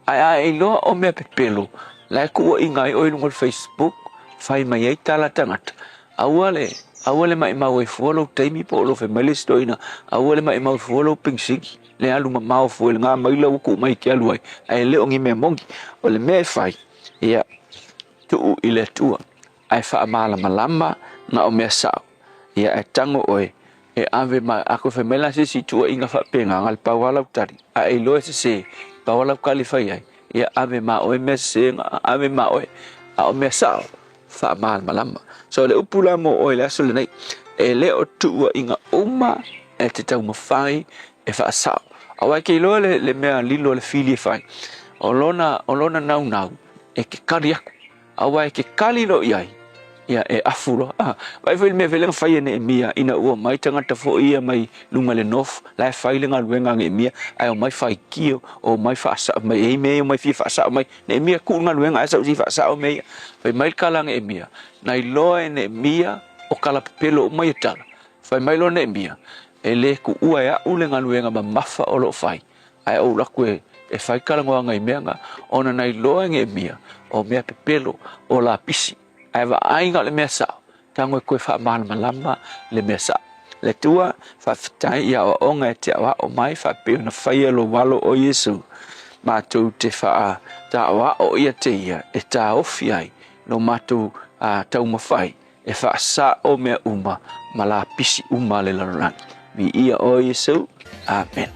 Ae a e iloa o mea pepelo, la e tuuaiga ai oe i luga o le Facebook, fai mai ai tala a tagata, Aua le, aua le maimau ai fua lou taimi po o lou fai mai le isi toeaina, aua le maimau fua lou penisini, le alu mamao fua i lena maila ua tuu mai e te alu ai, ae le o ni mea moni. O le mea e fai, ia, tuu i le Atua, ae faamalamalama na o mea sao, ia, ae tago oe e ave ma, a toe fai mai la se isi tuuaiga faapena, na o le pau lava lau tali, a e iloa e sese, pau lava lau tali e fai ai, ia ave ma oe mea sese, ave ma oe, a o mea sao, faamalamalama. So o le upu la mo oe i le aso lenei, e le o tuuaiga uma e te taumafai e faasao. Aua e te iloa le, le mea lilo a le fili e fai, o lona, o lona naunau e te kali aku. Aua e te kali loa i ai, ia e afu loa. Ah, vaai foi i le mea foi lea na fai e Neemia ina ua omai tagata foi ia mai luga i le north, la e fai le galuega a Neemia, ae omai faitio, omai faasao mai, e i ai mea ia omai fia faasao mai. Neemia, tuu le galuega ae sau se i faasao mea ia. Fai mai le tala a Neemia, na iloa e Neemia o kalapepelo uma ia tala. Fai mai loa Neemia, E le tuua e au le galuega mamafa o lo o fai, ae ou alu atu e fai talanoaga i mea na, ona na iloa e Neemia o mea pepelo o lapisi, ae vaai na o le mea sao, tago e toe faamalamalama le mea sao. Le Atua, faafetai i aoaoga e te aoao mai faapea ona faia lou alo o Iesu, matou te faataaoao ia te ia e taofi ai lo matou taumafai e faasao mea uma ma lapisi uma a le lalolagi. Viia oe Iesu. Amen.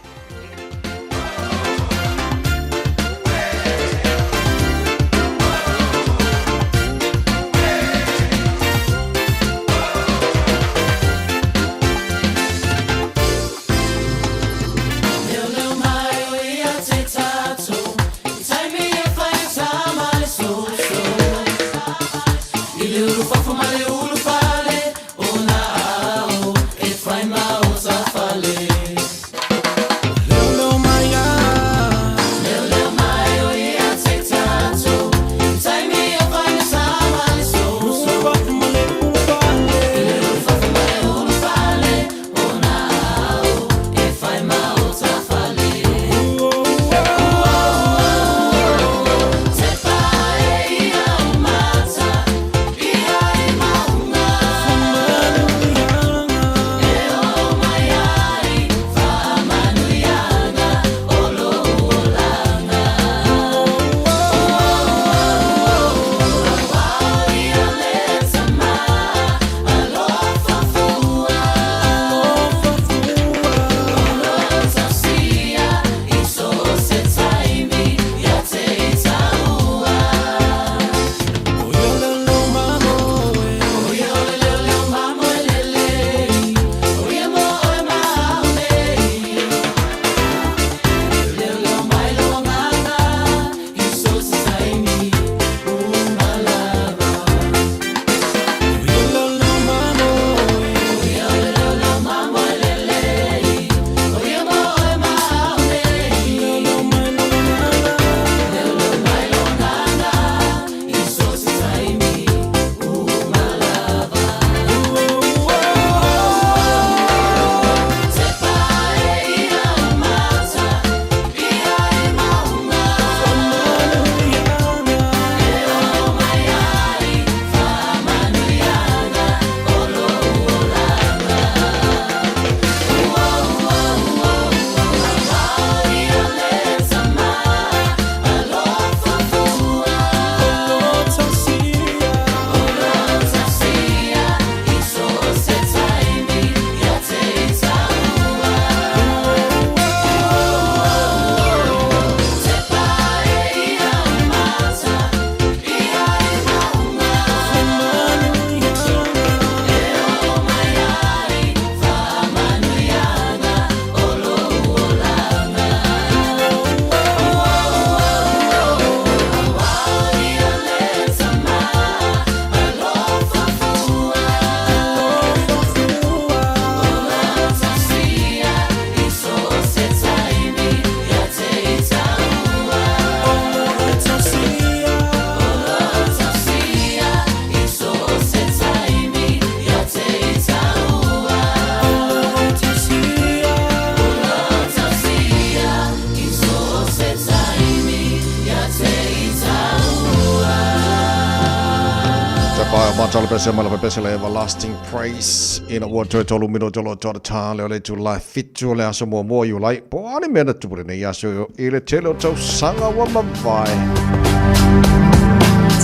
Pese ma le pese le everlasting praise ina ua toe tolu minute o lo toa tā le o le itula 7 o le aso muamua o Iulai po o a ni mea na tupu lenei aso i le tele o tausaga ua mavae.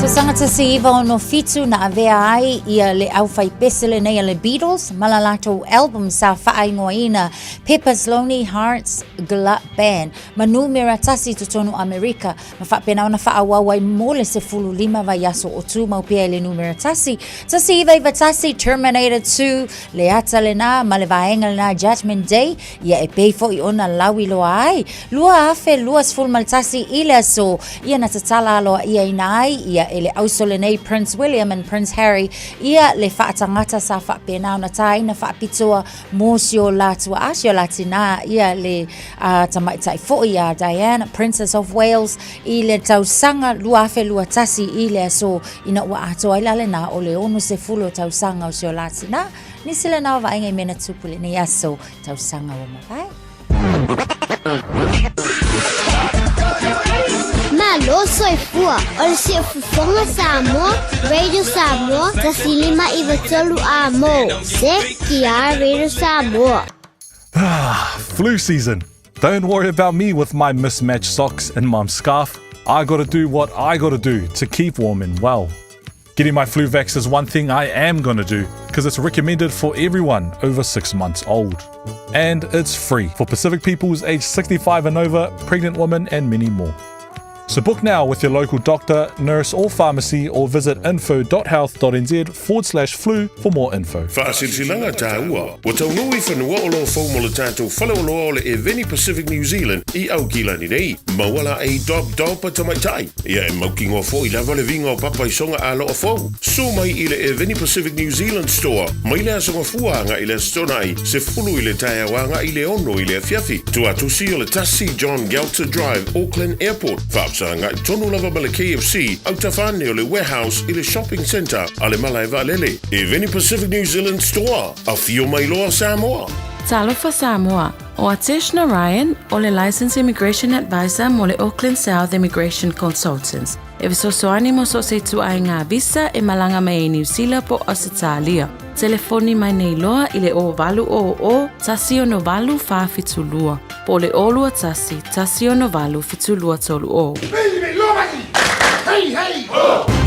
Tausaga 1967 na avea ai ia le aufaipese lenei a le Beatles ma la latou album sa faaingoaina Pepper's Lonely Hearts Glut Band ma numera tasi i totonu o Amerika Ma faapena ona faaauau ai mo le 15 vaiaso o tumau pea i le numera tasi, 1991, Terminator 2, le ata lena ma le vaega lena Judgment Day, ia e pei foi ona lauiloa ai. 2021 i le aso, ia na tatala aloaiaina ai ia e le auso lenei Prince William and Prince Harry ia le faatagata sa faapena ona tāina faapitoa Mō si o la tuaa, si o la tinā ia le a tamaitai foi a Diana, Princess of Wales, i le tausaga 2021 i le aso ina ua atoa ai la lenā o le 60 o tausaga o si o la tinā. Nisi lenā o vaaiga i mea na tupu i lenei aso tausaga ua mavae. Malo soifua, o le Siufofoga Samoa, Radio Samoa, 1593 A mo, CKR Radio Samoa. Ah, flu season. Don't worry about me with my mismatched socks and mum's scarf. I gotta do what I gotta do to keep warm and well. Getting my flu vax is one thing I am gonna do. because it's recommended for everyone over six months old. And it's free for Pacific peoples aged 65 and over, pregnant women, and many more. So book now with your local doctor, nurse, or pharmacy, or visit info.health.nz forward slash flu for more info. Faasilasilaga taua, ua taunuu i fanua o loo fou mo le tatou faleoloa o le Eveni Pacific New Zealand i Aukilani nei. Maua laei Dob Dob a tamaitai. Ia e mautinoa foi lava le viga o papa i soga aloa fou. Susu mai i le Eveni Pacific New Zealand Store mai le Aso Gafua agai i le Aso Toonai, 10 i le taeao agai i le 6 i le afiafi. Tuatusi o le 1 John Gelter Drive, Auckland Airport, faafesagai tonu lava ma le KFC, autafa ane o le Warehouse i le Shopping Centre a le Malae Vaalele. Eveni Pacific New Zealand Store, afio mai loa Samoa! Talofa Samoa, ʻO Atesh Narayan, ʻo le Licensed Immigration Advisor mo le Auckland South Immigration Consultants. E fesoasoani mo so o se ituaiga visa e malaga mai ai Niu Sila po o Ausetalia. Telefoni mai nei loa i le 0800 168 472 po o le 021 168 7230. Hey, hey! Ho!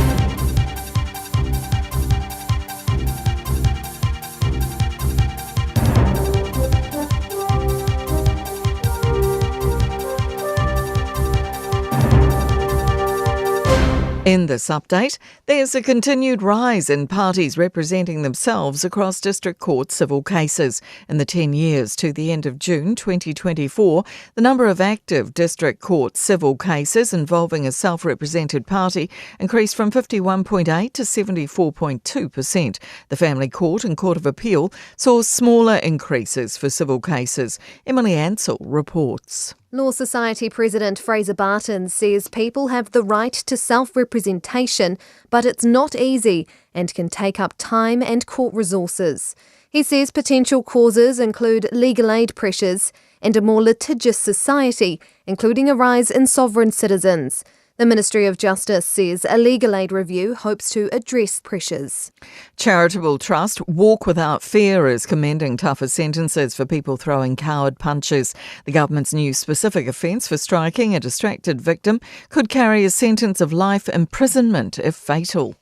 In this update, there's a continued rise in parties representing themselves across district court civil cases. In the 10 years to the end of June 2024, the number of active district court civil cases involving a self represented party increased from 51.8 to 74.2%. The Family Court and Court of Appeal saw smaller increases for civil cases. Emily Ansell reports. Law Society President Fraser Barton says people have the right to self representation, but it's not easy and can take up time and court resources. He says potential causes include legal aid pressures and a more litigious society, including a rise in sovereign citizens. The Ministry of Justice says a legal aid review hopes to address pressures. Charitable trust Walk Without Fear is commending tougher sentences for people throwing coward punches. The government's new specific offence for striking a distracted victim could carry a sentence of life imprisonment if fatal.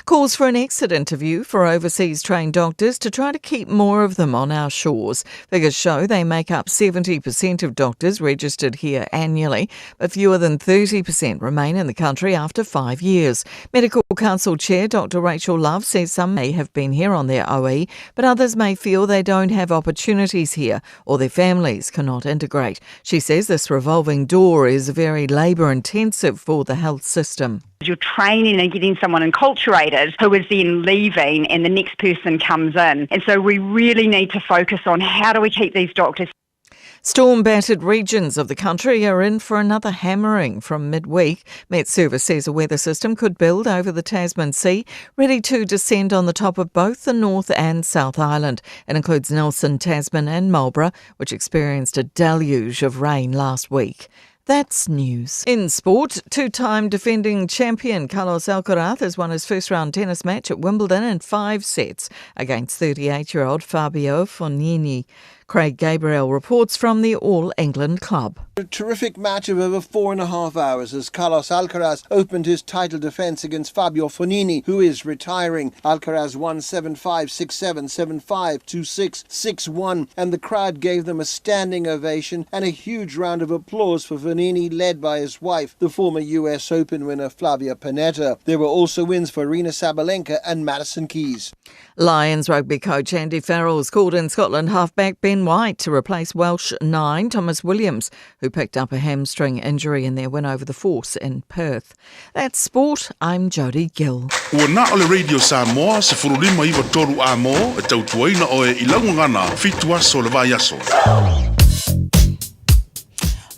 Calls for an exit interview for overseas trained doctors to try to keep more of them on our shores. Figures show they make up 70% of doctors registered here annually, but fewer than 30% remain in the country after five years. Medical Council Chair Dr. Rachel Love says some may have been here on their OE, but others may feel they don't have opportunities here or their families cannot integrate. She says this revolving door is very labour intensive for the health system. You're training and getting someone enculturated who is then leaving and the next person comes in. And so we really need to focus on how do we keep these doctors Storm battered regions of the country are in for another hammering from midweek. Met Service says a weather system could build over the Tasman Sea, ready to descend on the top of both the North and South Island. It includes Nelson, Tasman, and Marlborough, which experienced a deluge of rain last week. That's news. In sport, two time defending champion Carlos Alcaraz has won his first round tennis match at Wimbledon in five sets against 38 year old Fabio Fognini. Craig Gabriel reports from the All England Club. A terrific match of over four and a half hours as Carlos Alcaraz opened his title defence against Fabio Fognini, who is retiring. Alcaraz won 7-5, 6-7, 7-5, 2-6, 6-1, and the crowd gave them a standing ovation and a huge round of applause for Fognini, led by his wife, the former US Open winner Flavia Pennetta. There were also wins for Aryna Sabalenka and Madison Keys. Lions rugby coach Andy Farrell has called in Scotland halfback Ben White to replace Welsh 9 Tomos Williams, who picked up a hamstring injury in their win over the Force in Perth. That's sport. I'm Jodie Gill. Ua na o le Radio Samoa, 1593 a mō, e tautuaina oe i lau gagana, fitu aso le vaiaso.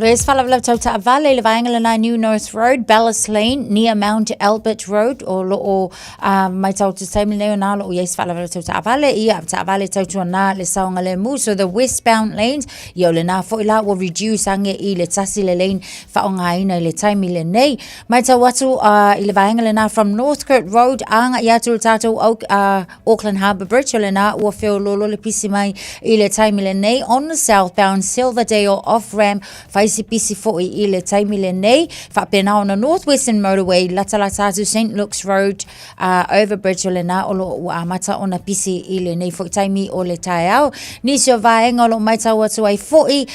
Lois Falavala tau taavale i le vaega lena New North Road, Bellis Lane, near Mount Albert Road, o loo uh, mai tau te taimi nei o nā loo iai se faalavelave tau taavale, ia taavale tautua nā le saogalemu. So the westbound lanes, ia o lenā foi la ua reduce ange i le tasi le lane faaaogaina i le taimi lenei. Matau atu uh, i le vaega lenā from Northcote Road agaʻi atu i le tatou uh, Auckland Harbour Bridge, o lenā ua feoloolo le pisi mai i le taimi lenei on the southbound Silverdale off-ramp, fai Fai si pisi foʻi i le taimi lenei, faapena ona North Western Motorway, latalata atu St Luke's Road, Overbridge o lenā o loo ua amata ona pisi i lenei foʻi taimi o le taeao. Nisi o vaega o loo maitau atu ai foʻi,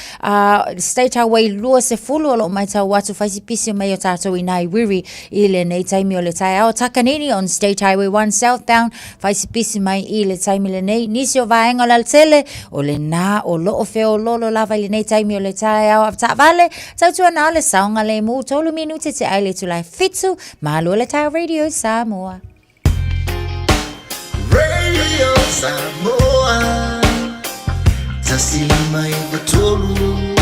State Highway 20 o loo maitau atu fai si pisi mai o tatou i Naiwiri i lenei taimi o le taeao. Takanini on State Highway 1 southbound, fai si pisi mai i le taimi lenei. Nisi o vaega o le alatele, o lenā o loo feololo lava i lenei taimi o le taeao. Avetaavale, tautuana le saogalemu, 3 minute te ai le itula e 7, malo le taeao Radio Samoa. Radio Samoa 153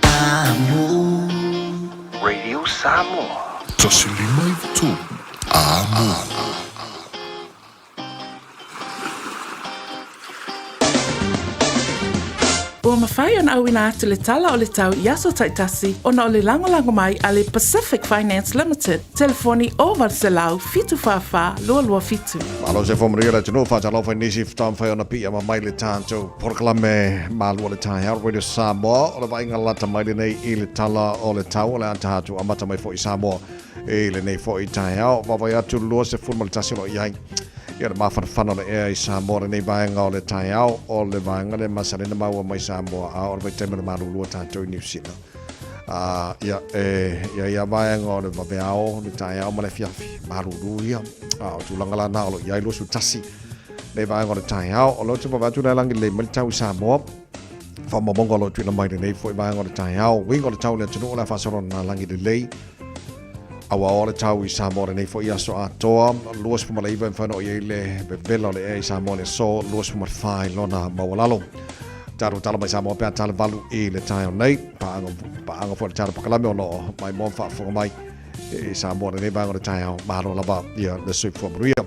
Amo. Radio Samoa. 153 Amo. Ua mafai ona auina atu le tala o le tau i aso taitasi ona o le lagolago mai a le Pacific Finance Limited, telefoni 0800 744 227. Malo se fo maria le atunuu faatalofa i nisi faatoa mafai ona piiama mai le tatou polokalame malua le taeao Radio Samoa o le vaaiga lata mai lenei i le tala o le tau o le a tatou amata mai foi i Samoa i lenei foi taeao vaavaai atu 21 o lo o i ai Ia le mafanafana o le ea i Samoa lenei vaega o le taeao, o le vaega lea masani ona maua mai Samoa, a o le vaitaimi o le malulu o tatou i Niu Sila. Ia, e i ai a vaega o le vaveao, le taeao ma le afiafi, malulu ia. A o tulaga la na o lo o i ai 21 nei vaega o le taeao. O lea ou te vaavaai atu la e lagi lelei mai le tau i Samoa. Faamaumauga o lo o tuuina mai lenei foi vaega o le taeao. Uiga o le tau i le atunuu o le a faasolo ona lagi lelei. Aua o le tau i Samoa lenei foi aso atoa, 29 e mafai ona i ai le vevela o le ea i Samoa le aso, 24 i lona maualalo. Tatou tala mai Samoa pe a tala valu i le taeao nei. Paaga, paaga foi le tala pakalame o loo maimoa ma faafofoga mai i Samoa lenei vaega o le taeao. Malo lava ia le soifua manuia.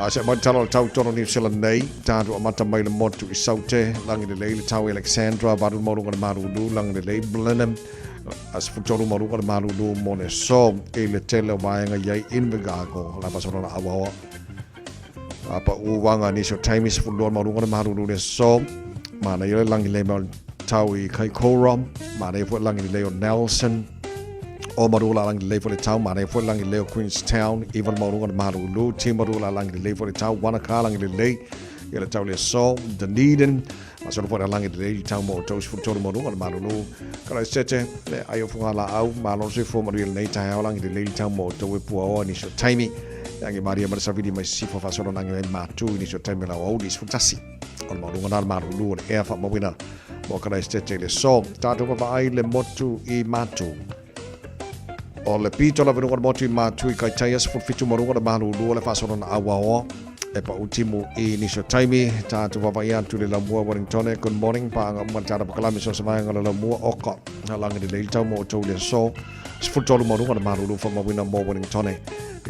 Se mai le tala o le tau tonu New Zealand nei, tatou amata mai le motu i Saute, lagi lelei le tau i Alexandra, valu le maualuga o le malulu, lagi lelei Blenheim, A 13 ma luga le malulu mo le aso i le tele o vaega i ai Invercargill la faasolo na auaoa. A pa u wanga nisi o taimi 12 ma luga le malulu le aso. Mana ia le langi le mau tau i Kaikoura, mana ia foi langi le o Nelson. O marula langi le foi le tau, mana ia foi langi le o Queenstown, iwa le maualuga le malulu, Timaru la langi le foi le tau, Wanaka langi le lei, ia le tau le aso, Dunedin, Masalo foi le langi lelei tau mo outou 13 ma luga le malulu. Karaisete, le ai o funga laau, malo le soifua manuia lenei taeao langi lelei tau mo outou e puaoa nisi o taimi. Angi maria ma le savili mai sisifo faasolo nangi mai matu i nisi o taimi o lau auli 11. O le maualuga na le malulu o le ea faamauina mo Karaisete i le aso. Tatou vaavaai le motu i Matu. O le pito lava i luga o le motu i Matu i Kaitaia, 17 ma luga o le malulu o le faasolo na auaoa e pau timu i nisi o taimi. Tātou vaavaai atu le laumua Wellingtone, good morning, paaga uma le tātou pakalame so se vaega o le laumua oka. Lagi lelei le tau mo outou i le aso. 13 ma luga o le malulu faamauina mo Wellingtone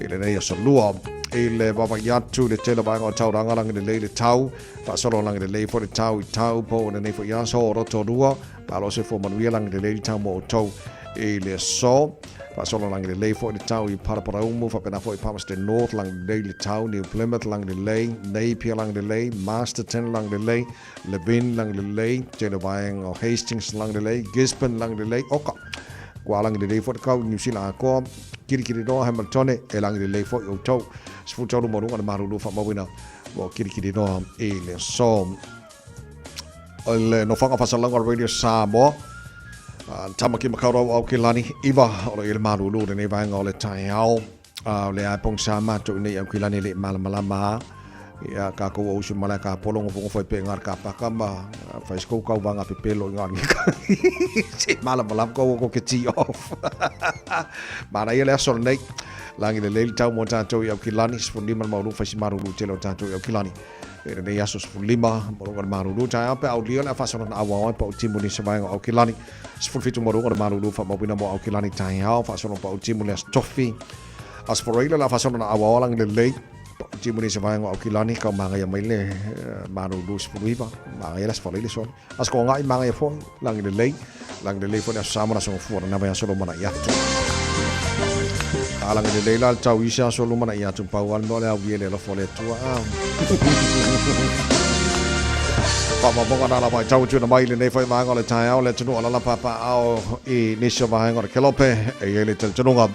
i lenei aso lua. I le vaavaai atu le tele o vaega o Tauranga, lagi lelei le tau. Faasolo lagi lelei foi le tau i Taupo i lenei foi aso o Rotorua. Malo se fua manuia lagi lelei le tau mo outou i le aso. Faasolo lagi lelei foi le tau i Paraparaumu, faapena foi i Palmerston North, lagi lelei le tau, New Plymouth lagi lelei, Napier lagi lelei, Masterton lagi lelei, Levin lagi lelei, tele vaega o Hastings lagi lelei, Gisborne lagi lelei, oka. Kua lagi lelei foi le kau i New Zealand atoa, Kirikiriroa, Hamiltone, e lagi lelei foi outou. 13 ma luga le malulu faamauina mo Kirikiriroa i le aso. O le nofoaga faasalaga o le Radio Samoa, Tamaki Makaurau Aukilani, iva o lo i le malulu lenei vaega o le taeao. O le ae pongisa matou i nei Aukilani le i malamalama a. Ia kākou o usu malae ka polo ngofo ngofo e pe ngā ka paka ma whai skou kau wanga pepelo i ngā ngika. Se malamalama kau o ko ke tee off. Mana ia le aso nei. Langi le leili tau mo tātou i Aukilani, 15 le maulu whai si marulu tele o tātou i Aukilani. I lenei aso 15, ma luga o le malulu, taeao pe aulia le faasolo na auao ai pa o timu ni se vaega o Aukilani. 17 ma luga o le malulu faamauina mo Aukilani taeao, faasolo pa o timu le aso tofi. Aso Foreila le faasolo na auao langi lelei, pa o timu ni se vaega o Aukilani, kau magaia mai le malulu 19, magaia le aso Foreila soli. Aso Koangai magaia foi, langi lelei, langi lelei foi le aso Samoa na aso Gafua na vai aso loma na i atu. A langi lelei la le tau isi aso loma na i atu pau a le mea o le au i ele alofa o le Atua. Faamaumauga na lava i tau atu mai lenei foi vaega o le taeao le atunuu alala papaao i nisi o vaega o le Kelope e i ai le talitonuga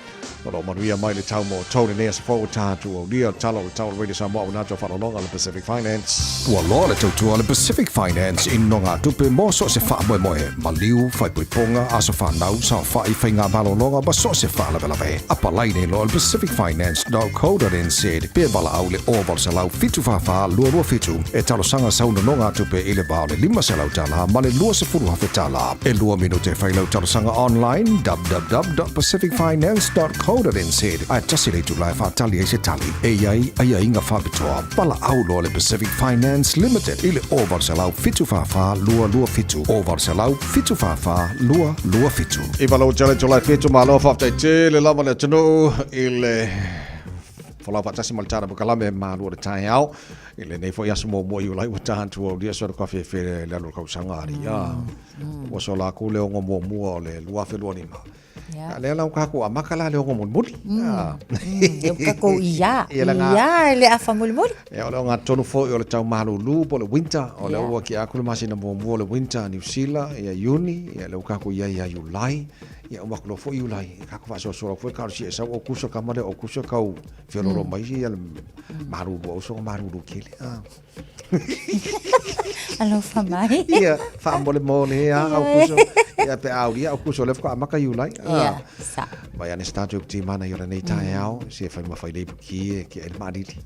o lo o manuia mai le tau mo outou lenei aso fou tatou aulia tala o le tau o le Radio Samoa ua nato faalologa le Pacific Finance. Ua loa le tautua a le Pacific Finance i nogatupe mo so o se faamoemoe, maliu, faaipoipoga, aso fanau, saofai, faigamalologa ma so o se faalavelave. Apalai nei loa le pacificfinance.co.nz pe valaau le 0800 744 227 e talosaga sau nonogatupe i le va o le $500 ma le $20,000. E lua minute e fai lau talosaga online www.pacificfinance.co.nz ae tasi le itula e faatali ai se tali. E i ai aiaiga faapitoa. Valaau loa le Pacific Finance Limited i le 0800 744 227, 0800 744 227. I valau tele July 7 malo faafetai tele lava le atunuu i le folau faatasi ma le tala kalame malu o le taeao i lenei foi aso muamua Iulai ua tatou aulia so le kafefe le alu o le kausaga ali a ua sola atu le ono muamua o le 2025. Yeah. Lea la ua amata la le ono mulimuli. E tatou ia. Ia le afa mulimuli. E o le ogatotonu foi o le tau malulu po o le winter, o lea ua ki'a atu le masina muamua o le winter a Niu Sila ia Iuni, ia lea ua tatou i ai ia Iulai, ia uma atu loa foi Iulai, ia tatou faasoasoa atu foi talosia e sau Aukuso tama lea o Aukuso tau feoloolo mai ia le malulu o uso malulu tele. Ah. Alofa mai. Ia, faamolemole a Aukuso. Ia pe a aulia Aukuso lea faatoa amata Iulai. Ia, sa. Mai ane se tatou timana i o lenei taeao, se fai ma fai lei puki e ki ai le maalili.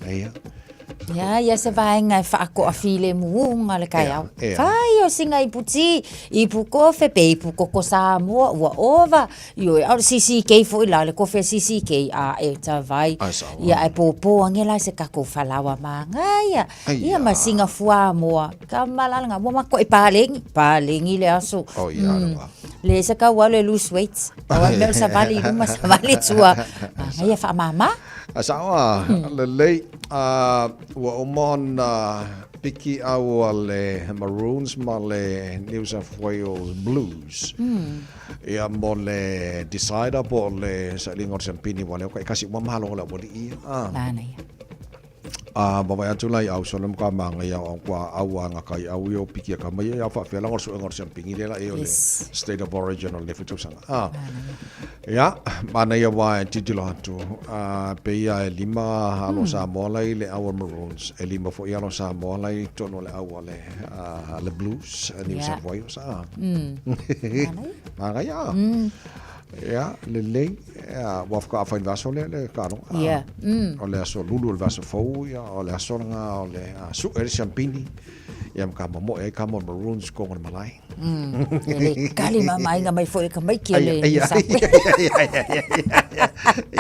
Ia. Ia, ia se vaega e faakoafilemu le taeao. Fai o singa ipu ti, ipu kofe pe ipu koko Samoa ua ova. Ioe, a o le CCK foi la, le kofe CCK, a e tavai. Ia, ae pōpō ange la i se tatou falaoa māgaia. Ia, ma singa fuamoa. Ka malala ua matua paleni, paleni le aso. Oh, ia, mm. Le se kau le lose weight. Au mea o savali i luma, savali i tua. Ia faamama. A sao a, lelei, ua uma ona piki au a le Maroons ma le New South Wales Blues. Ia mo le decider po o le sailiga o le siampini ua lea ua taitasi uma malo o le aualii ia. Manaia. A vaavaai atu la i Ausone ma ka magaia o kua au a nga kai au ia o piki a ka mai ia whaawhea langa o le suega o le siampini lea la e o le state of origin o le foi tausaga. Ah. Ia, manaia wa e titilo atu. Ah, pe ia e lima alo Samoa la i le au o Maroons. E lima foi alo Samoa la i tonu o le au o le, le Blues, New South Wales. Ah. Manaia. Ia, lelei, ia, ua faatoa fai le vaiaso lea le taaloga. Ia, mm. O le aso lulu o le vaiaso fou, ia, o le aso lena o le su'e ai le siampini, ia ma tamomoe ai tama o le Maroons i totonu o le malae. E le kali mamaina mai foi e ka maiki o le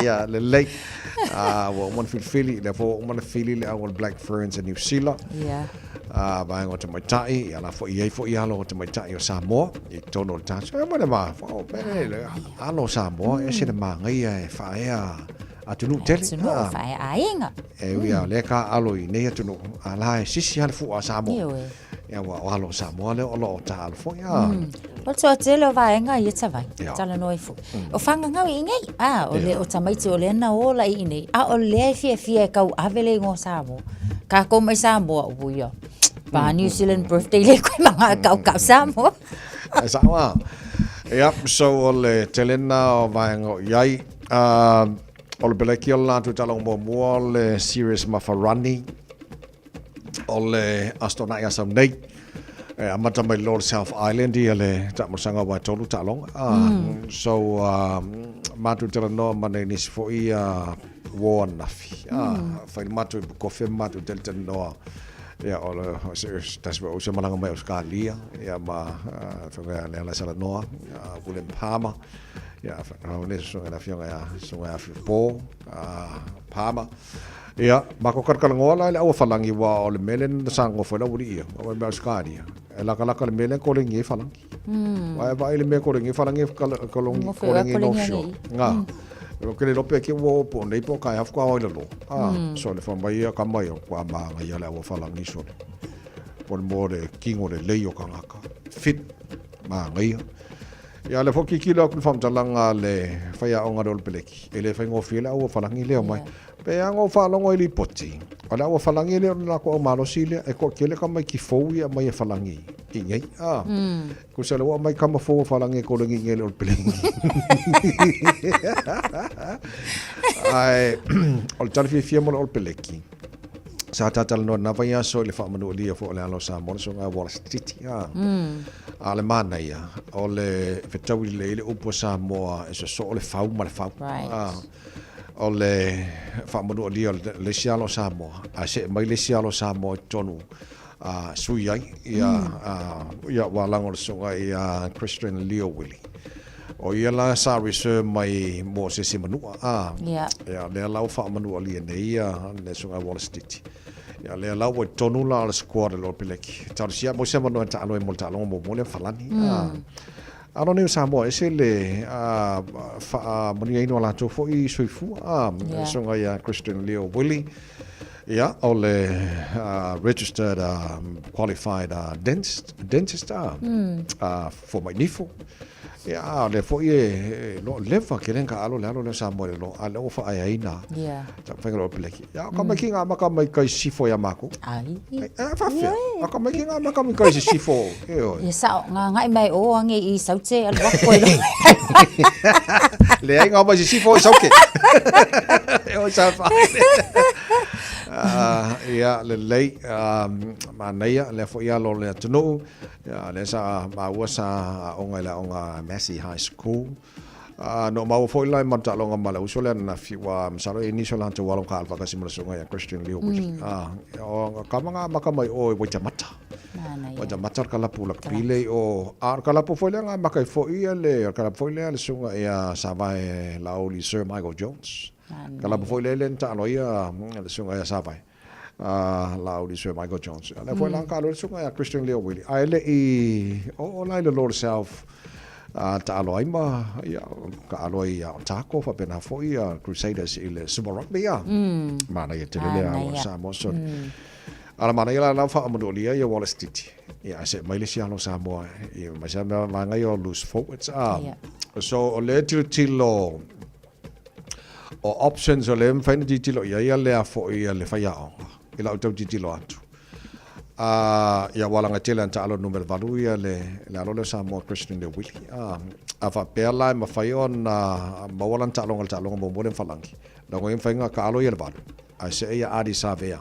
Ia, lelei. Ah, ua uma ona filifili, lea foi ua uma ona fili le au o le Black Ferns a Niu Sila. Ia. A vaega o tamaitai, ia la foi i ai foi alo o tamaitai o Samoa i totonu o le tatou. E ma le ma, o pele le alo o Samoa, e ese le māgaia e faaea atunuu tele. Atunuu, faaea aiga. E ui a lea ka alo i nei atunuu, a la e sisi lava le fua a Samoa. Ioe. Ia ua o alo o Samoa lea o lo o tāalo foi. A. O le toatele o vaega ia tavai, talanoa ai foi. O whangangau i nei, a, o le o tamaiti o lea na ola i nei, a o lea e fiafia e tauave le ingoa Samoa. Kākou mai Samoa, ui ia. Pa New Zealand birthday le koe ma ngā kau kau Samoa. Ai sao a. Ia, so o le tele na o vaega o i ai. O le peleki o le latou taaloga muamua o le series ma Farani o le Aso Toonai a sau nei. E amata mai loa le South Island ia le taamolosaga aua e tolu taaloga. So matou talanoa ma nai nisi foi uo ananafi. Fai le matou ipu kofe ma matou talatalanoa. Ia, o le, se, tasi foi o uso malaga mai Ausekalia, ia ma afioga ia Leala Salanoa, William Palmer, ia, whanau nei susuga le afioga ia, susuga ia Whipo, Palmer. Ia, matou kalakalanoa la i le aua falangi, ua o le mea lea na sagofa ai le aualii ia, o mea Ausekalia, e lakalaka le mea lea kolegi ai falangi. Aua e vaai i le mea kolegi ai falangi, kolegi, kolegi North Shore. Nga. O ke le lope ke ua o po nei po kai hafu ka oi lalo. Ah, so le fa mai ia ka mai o kwa ma nga ia le aua falangi so le. Po le mo le kingo le lei o kangaka. Fit ma nga ia. Ia, lea foi tilotilo atu i le faamatalaga a le faiaoga a le Olopeleki, e le faigofie le auofalagi lea omai. Pe a na ou faalogo i lipoti, o le auofalagi e le o le latou aumalosi lea, e toatele tamaiti fou ia e aumai e falagi i inei. A, tusa o lea ua aumai tama fou a falagi e koleni i inei i le Olopeleki. Ae o le tala fiafia mo le Olopeleki, sa talatalanoa i lena vaiaso i le faamanualia foi o le alo o Samoa, le Susuga ia Wallace Titi. A, a o le manaia, o le fetaui lelei le upu a Samoa e sosoo le fau ma le fau. Right. A, o le faamanualia o le isi alo o Samoa, ae see mai le isi alo o Samoa i totonu a sui ai ia, ia ua lago le susuga ia Christian Leo Willie. O ia la sa reserve mai mo se isi manua. A, yeah. Ia, lea la ua faamanualia nei ia le susuga Wallace Titi. Ia, lea la ua i totonu la o le squad a le Olopeleki. Talosia mo se avanoa e taalo ai mo le taaloga muamua lea ma Falani. Alo nei o Samoa, ese le faamanuiaina o latou foi soifua. A, yeah. Susuga ia Christian Leo Willie. Ia, o le registered qualified dentist, dentist fomai nifo. Ia, a o lea foi e lo leva ke lea ka alo le alo lea o Samoa i le lo, a lea ua faaeaina. Yeah. Taumafaiga o le Olopeleki. Ia, o ka mai ki ngā maka mai kai sifo ia mākou. Ai. E, faafefea. O ka mai ki ngā maka mai kai sifo. E oi. Ia sao, ngā ngai mai o ange i saute alu ako i lo. Leai ngā mai sifo i sauke. E oi sa wha. Ia, lelei, manaia, lea foi alo o le atunuu. Ia, lea sa maua sa aoga i le aoga Massey High School. Na ou maua foi la i Mataaloga ma le uso lea ananafi, ua masalo e nisi o latou alo ka alo faatasi ma le susuga ia Christian Leo Willie. O ka manga amata mai o i Waitemata. Waitemata o le kalapu lakapi le i o, a o le kalapu foi lea na amata ai foi ia le, o le kalapu foi lea le susuga ia Savae Laauli Sir Michael Jones. Kalapu foi lea lea na taalo ai ia le susuga ia Savae. Laauli Sir Michael Jones. A lea foi la ka alu ai le susuga ia Christian Leo Willie. Ae le i oo la i le Lord South taalo ai ma ia ka alo ai ia Otago faapena foi ia Crusaders i le Super Rugby ia. Manaia tele lea alo a Samoa. So, ala manaia la lau faamanualia ia Wallace Titi. Ia ae see mai le isi alo Samoa ia mai sa mea vaega ia o loose forwards. So o lea tilotilo O options o lea e mafai ona tilotilo i ai a lea foi a le faiaoga i lau tau tilotilo atu. Ia ua laga tele ana taalo numera 8 ia le le alo lea o Samoa Christian Leo Willie. A faapea la e mafai ona maua lana taaloga i le taaloga muamua lea ma Falagi, leaga o ia mafai ona taalo ia le 8 ae see ia Ardie Savea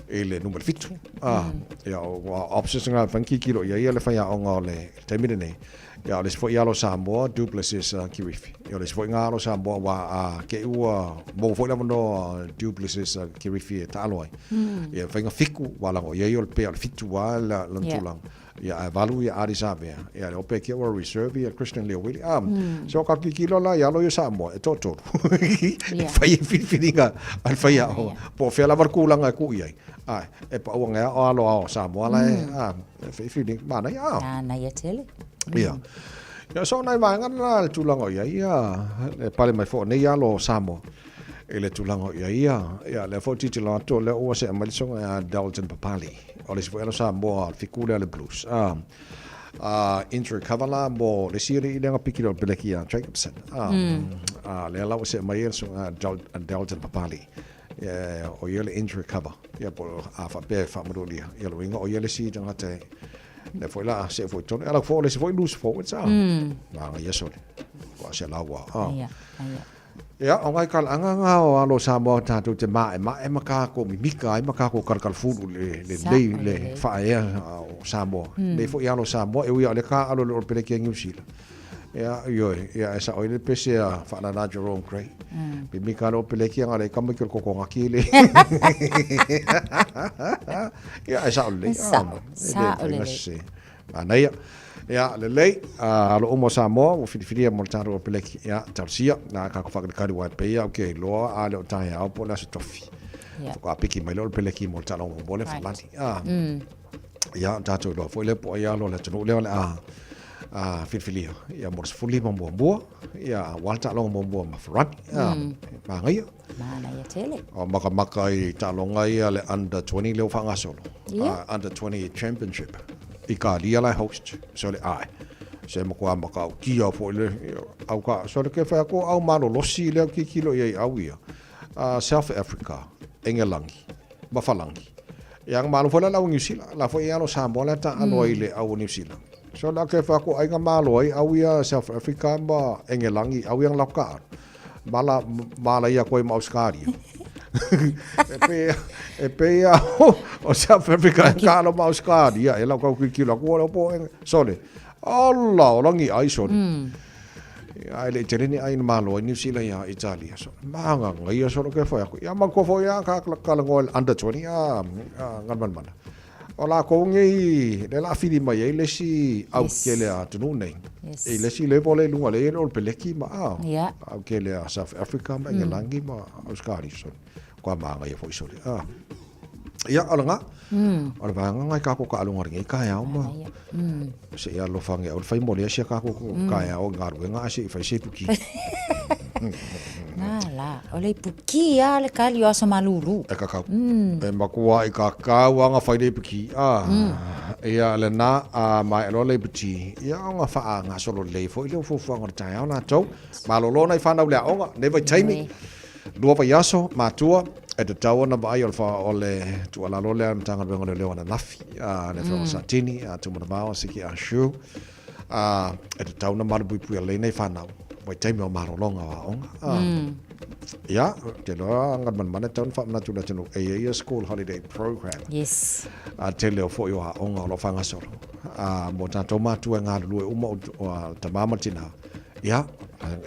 i le numera 7. Ia o options na e mafai ona tilotilo i ai ia le faiaoga o le taimi lenei. Ia, o le isi foi alo Samoa, Du Plessis Kirifi. Ia, o le isi foi ngā alo Samoa, wā a ke ua maua foi le avanoa Du Plessis Kirifi e taalo ai. Ia, whainga fiku, wā lango, ia i o le pea, o le fitu wā la, lana tūlanga. Ia, ae valu ia Ardie Savea. Ia, le ope kia ua reserve ia Christian Leo Willie. So ka kikilo la i alo i o Samoa, e tōtōru. E whai e whiriwhiringa a le whai ao. Po o whea lava le kūlanga e kui ai. Ai, e paua ngea o alo ao Samoa la e, E whiriwhiri, mānaia, a. Mānaia tele. Ia. Ia, so nai vaega na le tulaga o i ai ia, le pale mai foi o nei alo o Samoa i le tulaga o i ai ia, ia, lea foi tilotilo atu, lea ua see mai le susuga ia Dalton Papali, o le isi foi alo Samoa, o le fiku lea o le Blues. A, a injury cover la mo le isi alii lea na piki loa i le peleki ia Jacobson. A, a lea la ua see mai ai le susuga ia Dalton Papali. Ia, o ia le injury cover. Ia, po o a faapea e faamanualia. Ia, lona uiga, o ia le isi tagata e, lea foi la see foi i totonu. Ala foi o le isi foi loose forwards, a. Maga ia sole. Ua se la ua, a. Ia, ia. Ia, o ngai kalaaga ngā o alo Samoa tātou te maemae ma kākou mimika ai ma kākou kalakalafulu le, le lei, le whaea o Samoa. Nei foi alo Samoa, e ui a o le kā alo le Olopeleki a Niu Sila. Ia, ioe, ia e sao ai le pese a whaalala Jerome Gray. Mimika le Olopeleki a ngā lei kama ki o le kokongaki le. Ia, e sao lelei. E sao, sao lelei. Manaia. Ia, lelei, alo uma o Samoa, ua filifilia mo le tatou Olopeleki. Ia, talosia, na kākou whakalikali wai pei au ke iloa a le o taeao po o le aso tofi. Whakapiki piki mai le Olopeleki mo le taaloga muamua le Falani. Ia, tatou iloa foi lea po o ai alo o le atunuu lea o le a filifilia. Ia, mo le 15 muamua, ia, aua le taaloga muamua ma Farani. Manaia. Manaia tele. O makamaka i taaloga ia le under 20 lea ua faagasolo. Under 20 championship. Ikalia la e host. So le ae. Se matua matautia foi le au ka so le ke whai ako au malolosi le au kikilo i ai au ia. South Africa, Engelangi, ma Falangi. Ia nga malo foi la lau New Zealand, la foi alo Samoa la ta alo ai le au New Zealand. So la ke whai ako ai nga malo ai au ia South Africa ma Engelangi au ia nga ka alo. Mala mala ia koe ma Australia. E pe e pe ia o South Africa e ka alo ma Australia e lau kau kikilo aku o le po sole. Ala o langi ai sole. Ia e le tele ni ai na malo ai New Zealand ia Italia so. Manga ngai solo ke whai aku. Ia ma ko foi ia ka ka lango under 20 a ngan man mana. O lākou nei, le la whiri mai ai le isi au kele a atunuu nei. Yes. I le isi level le lunga le o le peleki ma a. Yeah. Au kele a South Africa ma Engelangi ma Australia so. Kua maanga ia foi sole. A. Ia, o le ngā. O le vaega ngai kā ko ka alunga ringa i ka eao ma. Se ia alofa nge au le whai mo le asia kā ko ka eao i ngā ruenga asia i whai se puki. Nā la, o le ipuki a le kali o aso malulu. E kakau. E makua i kakau anga whai le ipuki. A, ia le nā, a mai aloa le ipuki. Ia o ngā whaa ngā solo lei fo i leo fuafuaga o le taeao latou. Malolo nai whanau le aoga, nei vaitaimi. Lua vaiaso, matua, e tatau ona vaai o le wha o le tuualalo lea a le Matagaluega o Leoleo ananafi, a le Afioga Satini, a Tumanavao, Siki Ashu, a e tatau ona malupuipuia lelei nei whanau, vaitaimi o malologa o aoga. A, ia, te loa Galumalemana e tatau ona faamanatu i le atunuu, e i ai ia school holiday program. Yes. A tele o foi o aoga o lo o faagasolo. A mo tatou matua e galulue uma o, o tama ma tina, Ia,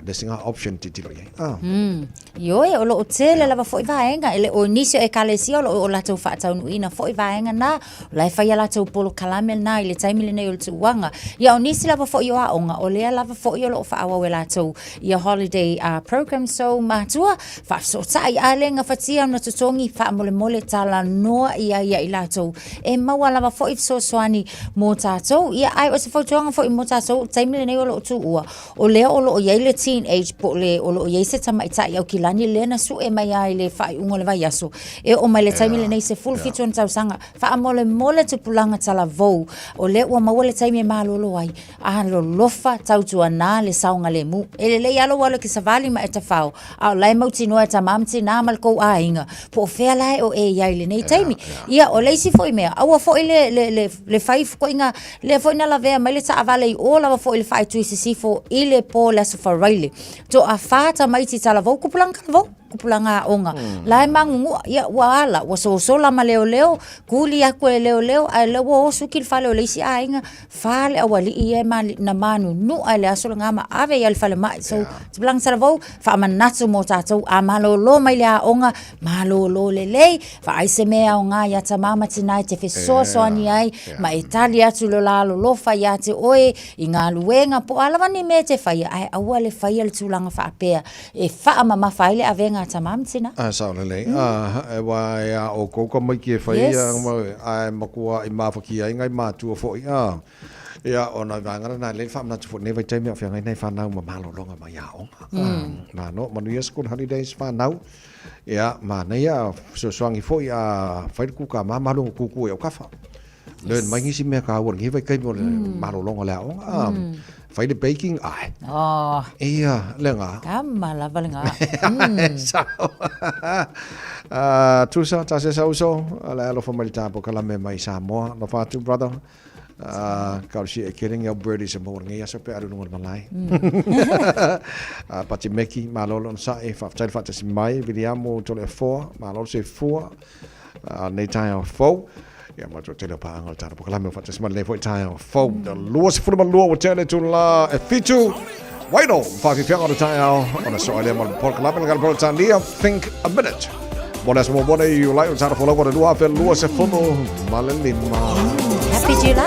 le isi ngā option titilo i ai. Ah. Ioe, o loo tele lava foi vaega, e le o nisi o ekalesia o loo o latou faataunuuina foi vaega na, o la e fai a latou polokalame na i le taimi lenei o le tuuaga. Ia o nisi lava foi o aoga, o lea lava foi o loo faaauau e latou ia holiday program so matua, faafesootai a le gafatia ona totogi faamolemole talanoa i ai ia i latou e maua lava foi fesoasoani mo tatou. Ia ae o se fautuaga foi mo tatou i le taimi lenei o loo tuua, o lea o loo i ai le teen age po o le o loo i ai se tamaitai Aukilani lea na sue mai lava i le faaiuga o le vaiaso e oo mai le taimi lenei 17 ona tausaga. Faamolemole tupulaga talavou o lea ua maua le taimi e malolo ai, Alolofa tautuana le saogalemu. E lelei lava lou alu e te savali ma e tafao, a o la e mautinoa e tamā ma tinā ma le kou aiga, po o fea la e o e i ai i lenei taimi. Ia, o le isi foi mea, aua foi le, le, le, le fai fukoiga, lea foi na lavea mai le taavale i o lava foi i le faaitu i sisifo i le po le Aso Faraile. Toafā tamaiti talavou, kupulaga talavou. Kupulaga aoga. La e magugua, ia ua ala, ua sosola ma leoleo, kuli aku e leoleo, ae lea ua oso ki le fale o le isi aiga, fa le aualii ia e na manunu'a i le aso lena ma ave ia i le falemai. So, tupulaga talavou, faamanatu mo tatou, a malōlō mai le aoga, malōlō lelei, vaai se mea e aoga iā tamā ma tinā e te fesoasoani ai, ma e tali atu lo la alolofa iā te oe i galuega po o a lava ni mea e te faia, ae aua le faia le tulaga faapea. E faamamafa ai le avega a tamā ma tinā. A sao lelei. A, e wa e a oukou ka maiki e whai ia, a e makua i mawhaki ai ngai mātua foi. A, ia, o nai vaega na lei whaamanatu foi nei vaitaimi o whiangai nei whanau ma malolonga mai aonga. A, nā no, manuia school holidays whanau. Ia, mānaia, fesoasoani foi a whai le kūkā māmalu ngā kūkū e o kawha. Learn mai ngisi mea ka ua ngi vai kai mo le malolonga le aonga. A, Fai le baking, ai. Oh. Ia, le ngā. Kama lava le ngā. Sao. Tusa, ta se sauso, le alofa mai le tāpo ka lame mai Samoa. Alofa atu, brother. Ka o si e kidding au birdies e mo ngi aso pe aru nunga le malae. Pati Meki, malolo na sae, whaaftai le whaatasi mai, Viliamo tole e foa, malolo se fua. Nei taeao fou. Ia ma tele o paanga o le tāna pokalame o whaatasi mai lenei foi taeao fou. 22 ua tele tu la e fitu. Waino, whawhiwhianga o le taeao. Ona soa lea ma le pokalame le gala Peretania, Think a Minute. Mo le aso mo mone i Iulai o le tāna folau o le 2025. Happy July.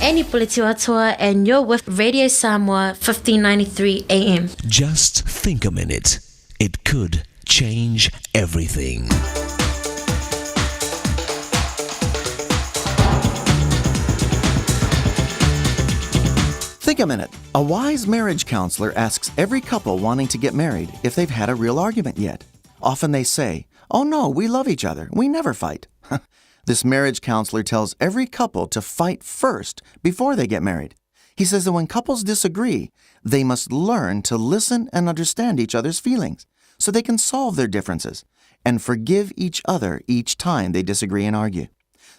Annie Puletiwatoa, and you're with Radio Samoa 1593 AM. Just think a minute. It could change everything. Think a minute. A wise marriage counselor asks every couple wanting to get married if they've had a real argument yet. Often they say, Oh no, we love each other. We never fight. This marriage counselor tells every couple to fight first before they get married. He says that when couples disagree, they must learn to listen and understand each other's feelings so they can solve their differences and forgive each other each time they disagree and argue.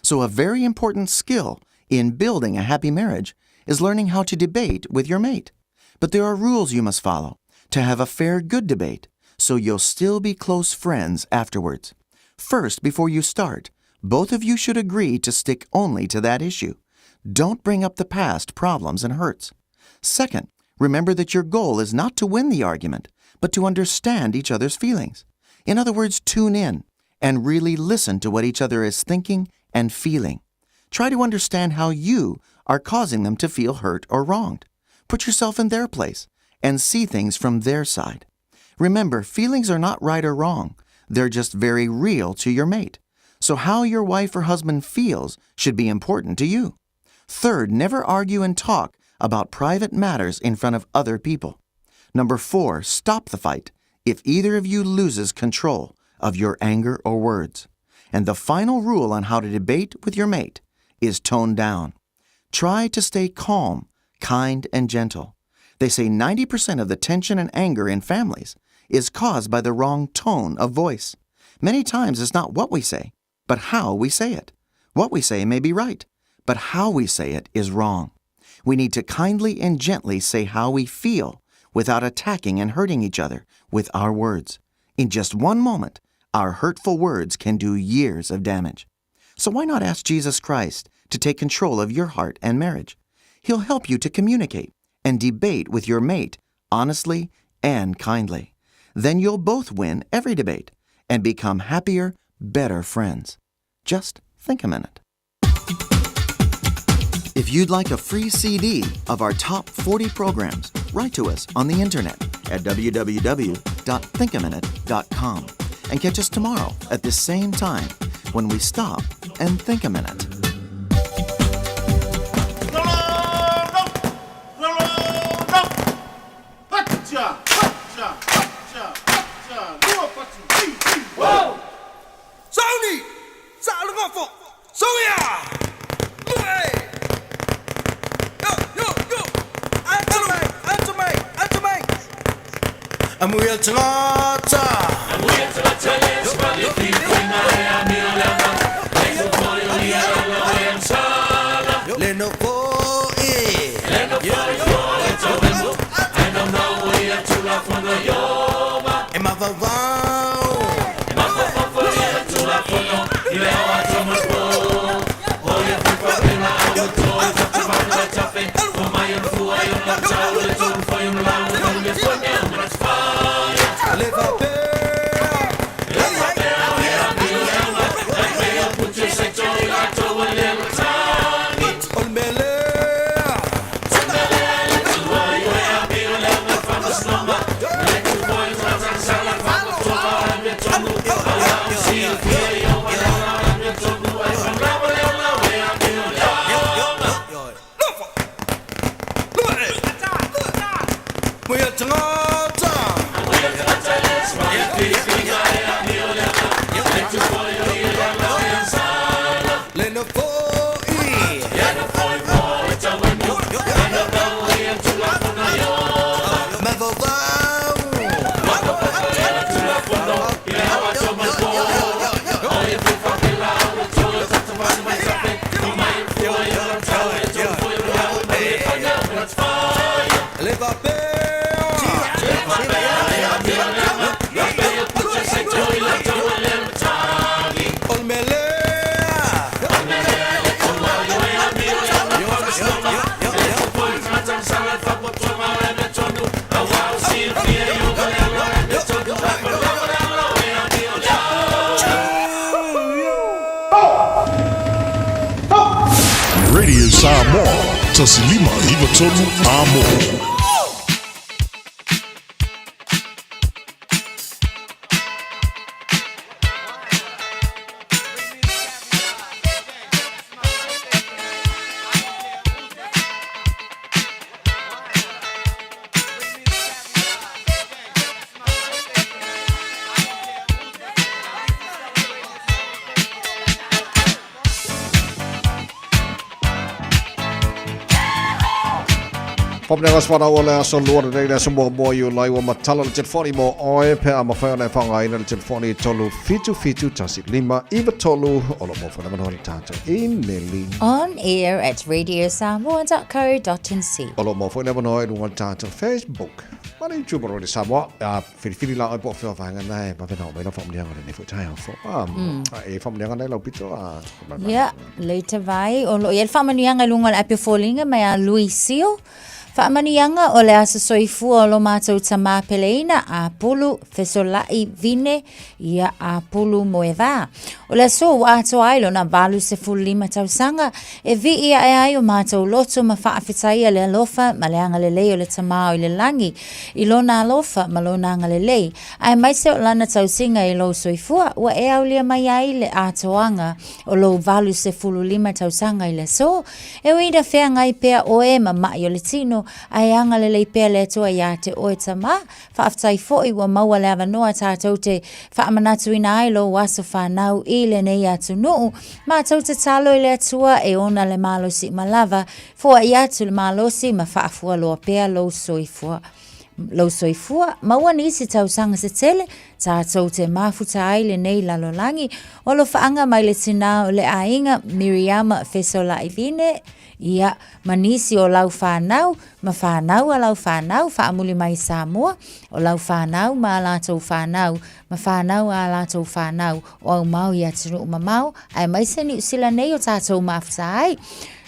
So, a very important skill in building a happy marriage is learning how to debate with your mate. But there are rules you must follow to have a fair, good debate so you'll still be close friends afterwards. First, before you start, both of you should agree to stick only to that issue. Don't bring up the past problems and hurts. Second, remember that your goal is not to win the argument, but to understand each other's feelings. In other words, tune in and really listen to what each other is thinking and feeling. Try to understand how you are causing them to feel hurt or wronged. Put yourself in their place and see things from their side. Remember, feelings are not right or wrong. They're just very real to your mate. So how your wife or husband feels should be important to you. Third, never argue and talk about private matters in front of other people. Number 4, stop the fight if either of you loses control of your anger or words. And the final rule on how to debate with your mate is tone down. Try to stay calm, kind, and gentle. They say 90% of the tension and anger in families is caused by the wrong tone of voice. Many times it's not what we say, but how we say it. What we say may be right, but how we say it is wrong. We need to kindly and gently say how we feel without attacking and hurting each other with our words. In just one moment, our hurtful words can do years of damage. So why not ask Jesus Christ to take control of your heart and marriage? He'll help you to communicate and debate with your mate honestly and kindly. Then you'll both win every debate and become happier, better friends. Just think a minute. If you'd like a free CD of our top 40 programs, write to us on the internet at www.thinkaminute.com and catch us tomorrow at this same time when we stop and think a minute. Sauni! Sa'alogofo! Soia! Lue! Yo, yo, yo! Atumai! Atumai! Atumai! Amuia tagata! Amuia tagata le swali fi fina e amio lava. Le fo o ia lo e amsala. Le no fo e. Le no fo e fo e tau E no mau ia tula fono yoma. E mavavau. E mavavau fo ia tula fono. I leo a tomo po. O ia fufa pela au toi. Tatu vana tafe. O mai o fua i o la tau. Le tulu fo i o lau. O le fo ne o mana tfaia. Le fa Le fa pea o ia mi leva. Le pea pute se toi la toi le tani. O mele. Radio Samoa, 1593 Amo. Fomnega swana o le aso lua lenei le aso muamua Iulai ua matala le telefoni mo oe pe a mafai ona e faaaogaina le telefoni 3771593 o lo o maua foi le avanoa i le tatou imeli. On air at radiosamoa.co.nz. O lo o maua foi le avanoa i luga o le tatou Facebook ma le YouTube o Radio Samoa. A filifili la oe po o fea vaega na e vave na oo mai lau faamanuiaga i lenei foi taeao fou. E i ai faamanuiaga na i lau pito a Ia, leita vai, o lo o i ai le faamanuiaga i luga o le api o foliga mai a Lui Sio. Faamanuiaga o le aso soifua o lo matou tamā peleina, Apulu, Fesolaʻi, Vine, ia, Apulu, Moevā. O le aso ua atoa ai lona 85 tausaga, e viʻi aʻe ai o matou loto ma faafetaia le alofa ma le agalelei o le Tamā o i le lagi, i lona alofa ma lona agalelei, aemaise o lana tausiga i lou soifua, ua e aulia mai ai le atoaga o lou 85 tausaga i le aso. E ui ina feagai pea oe ma maʻi o le tino, ae agalelei pea le Atua iā te oe tamā. Faafetai foi ua maua le avanoa tātou te faamanatuina ai lou aso whanau i lenei atunuu. Mātou tatalo i le Atua e ona le malosi uma lava, foai atu le malosi ma faafualoa pea lou soifua. Lou soifua, maua nisi tausaga se tele, tātou te mafuta ai lenei lalolagi. O alofaaga mai le tinā o le aiga Miriama Fesolaivine, ia, ma nisi o lau whanau, ma whanau a lau whanau, faamuli mai Samoa, o lau whanau ma a latou whanau, ma whanau a latou whanau, o aumau i atunuu mamao, aemaise Niu Sila nei o tātou mafuta ai.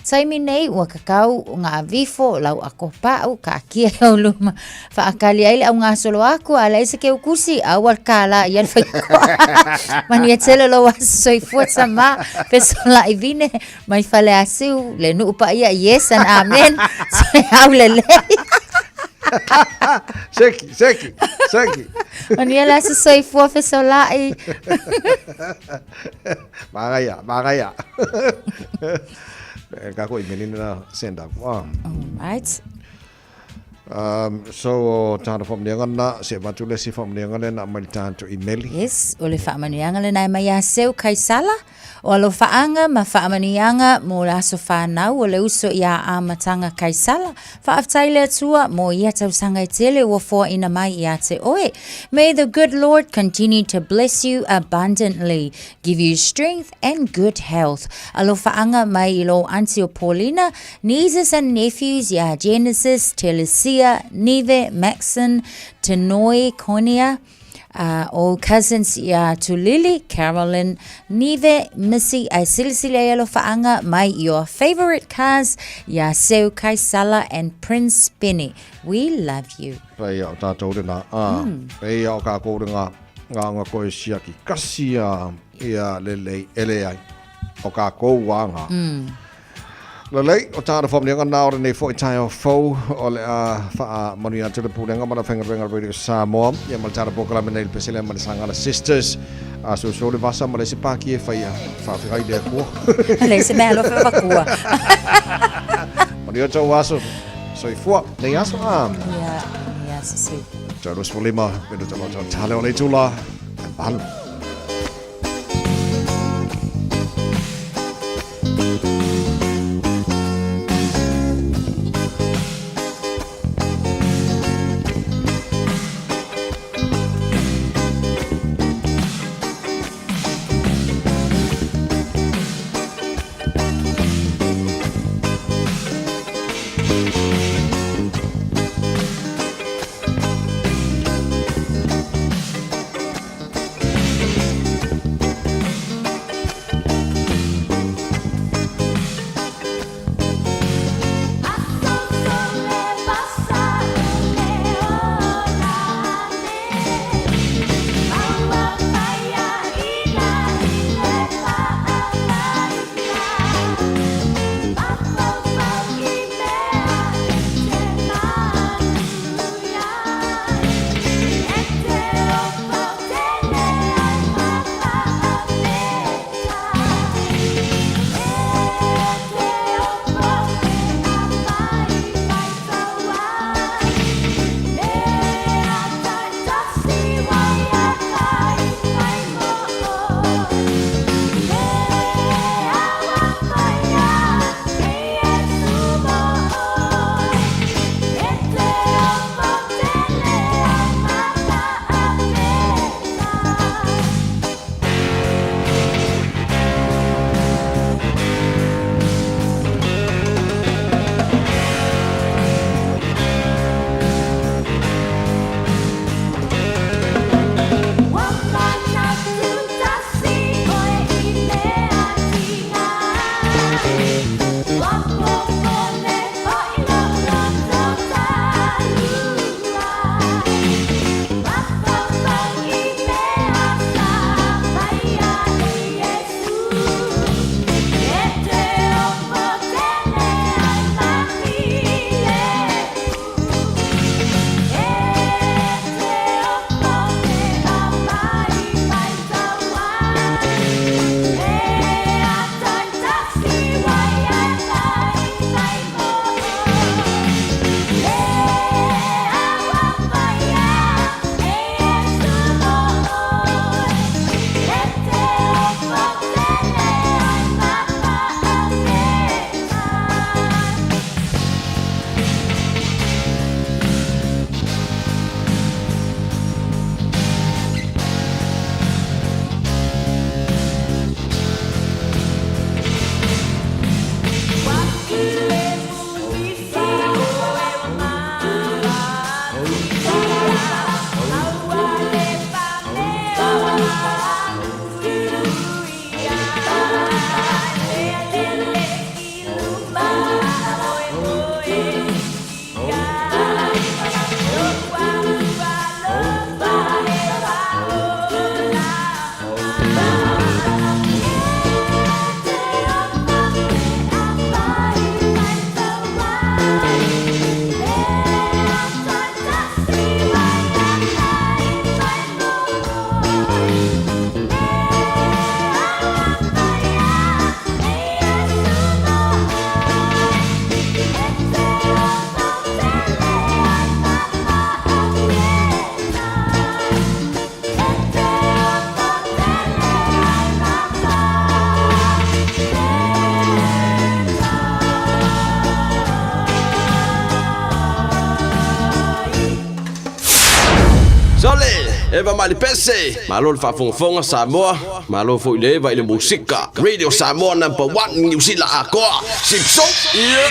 Taimi nei ua kakau ngā vifo, lau ako pa'u, kaakia i ou luma, faakali ai le augasolo aku, a leai se keukusi, aua le kālā i ai le faikoa. Manuia tele lou aso soifua tamā, fesolaʻi vine, mai Faleasiu, le nuu paia, yes and amen, toe aulelei. Seki, seki, seki. Manuia le aso soifua fesolaʻi. Magaia, magaia. E ka ko i menina na send aku. Ah. Right. So o tāna whaamanianga na, se avatu le si whaamanianga le na mai le tāna i meli. Yes, o le whaamanianga le nai mai a seu Kaisala, o alofaaga ma faamanuiaga mo le aso fanau o le uso iā Amatanga Kaisala, faafetai le Atua mo ia tausaga e tele ua foaina mai iā te oe. May the good Lord continue to bless you abundantly, give you strength and good health. Alofaaga mai i lou aunty o Paulina, nieces and nephews iā Genesis, Telesia, Nive, Maxon, Tenoi, Konia, o cousins iā Tulili, Carolyn, Nive, Missy, ae silisili ai alofaaga mai your favourite cars iā Seu Kaisala and Prince Benny. We love you. Pei o tātou rena, a, pei o kākou renga, ngā nga koe siaki kasi a ia lelei ele ai o kākou wā ngā. Lelei, o tāna whamanianga nā ora nei foi tae o fou o le a wha manuia atu le pūrenga mana whenga renga Radio Samoa. Ia ma le tāna pōkalame nei le pesele ma le Sangala Sisters. A so so le vasa ma le se pāki e whai a whaawhirai le akua. Le se mea alofa wakua. Manuia tau aso. Soifua, nei aso a. Ia, ia, sisi. Tau 25, minuta loa tau tale o le itula. Malu. Eva Malipese, malo le faafogafoga Samoa, malo foi le Eva i le musika. Radio Samoa number 1 New Zealand akoa. Sipso. Yeah.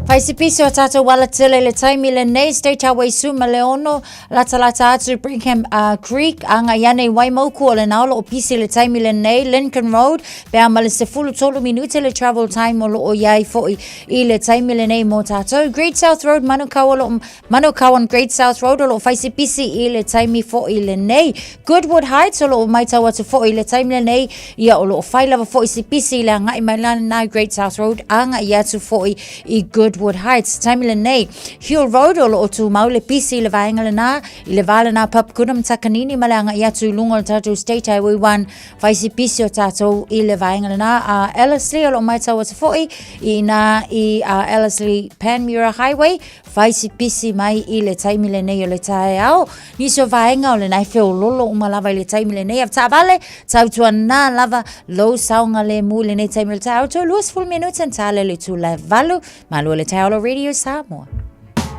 Faisipisi o tātou wala tele le taimi le nei State Highway su ma le ono lata lata atu Brigham Creek anga iane i Waimauku o le nao lo o pisi le taimi le nei Lincoln Road pe a ma le 13 minute le travel time o lo o iai foi i le taimi lenei mō tātou. Great South Road, Manukau o lo, Manukau on Great South Road o lo o whaisipisi i le taimi fo'i lenei. Goodwood Heights o lo o maitau atu fo'i i le taimi lenei, ia o lo o whai lava fo'i sipisi i le angai mai lana Great South Road anga i atu fo'i i Goodwood Heights. Taimi lenei, Hill Road o lo o tūmau le pisi i le vaenga lena, i le vā lena Papakura ma Takanini ma le anga i atu i lunga o le tātou State Highway 1 Whai si pisi o tātou i le vaenga lena a Ellerslie o lo maitau atu fo'i i nā i a Ellerslie Panmure Highway whai si pisi mai i le taimi le nei o le taeao. Nisi o vaenga o le nai wheololo uma lava i le taimi le nei a taavale tautua nā lava lou saoga le mu le nei taimi o le taeao to 20 minutes and tale le tula valu malua le taeao lo Radio Samoa.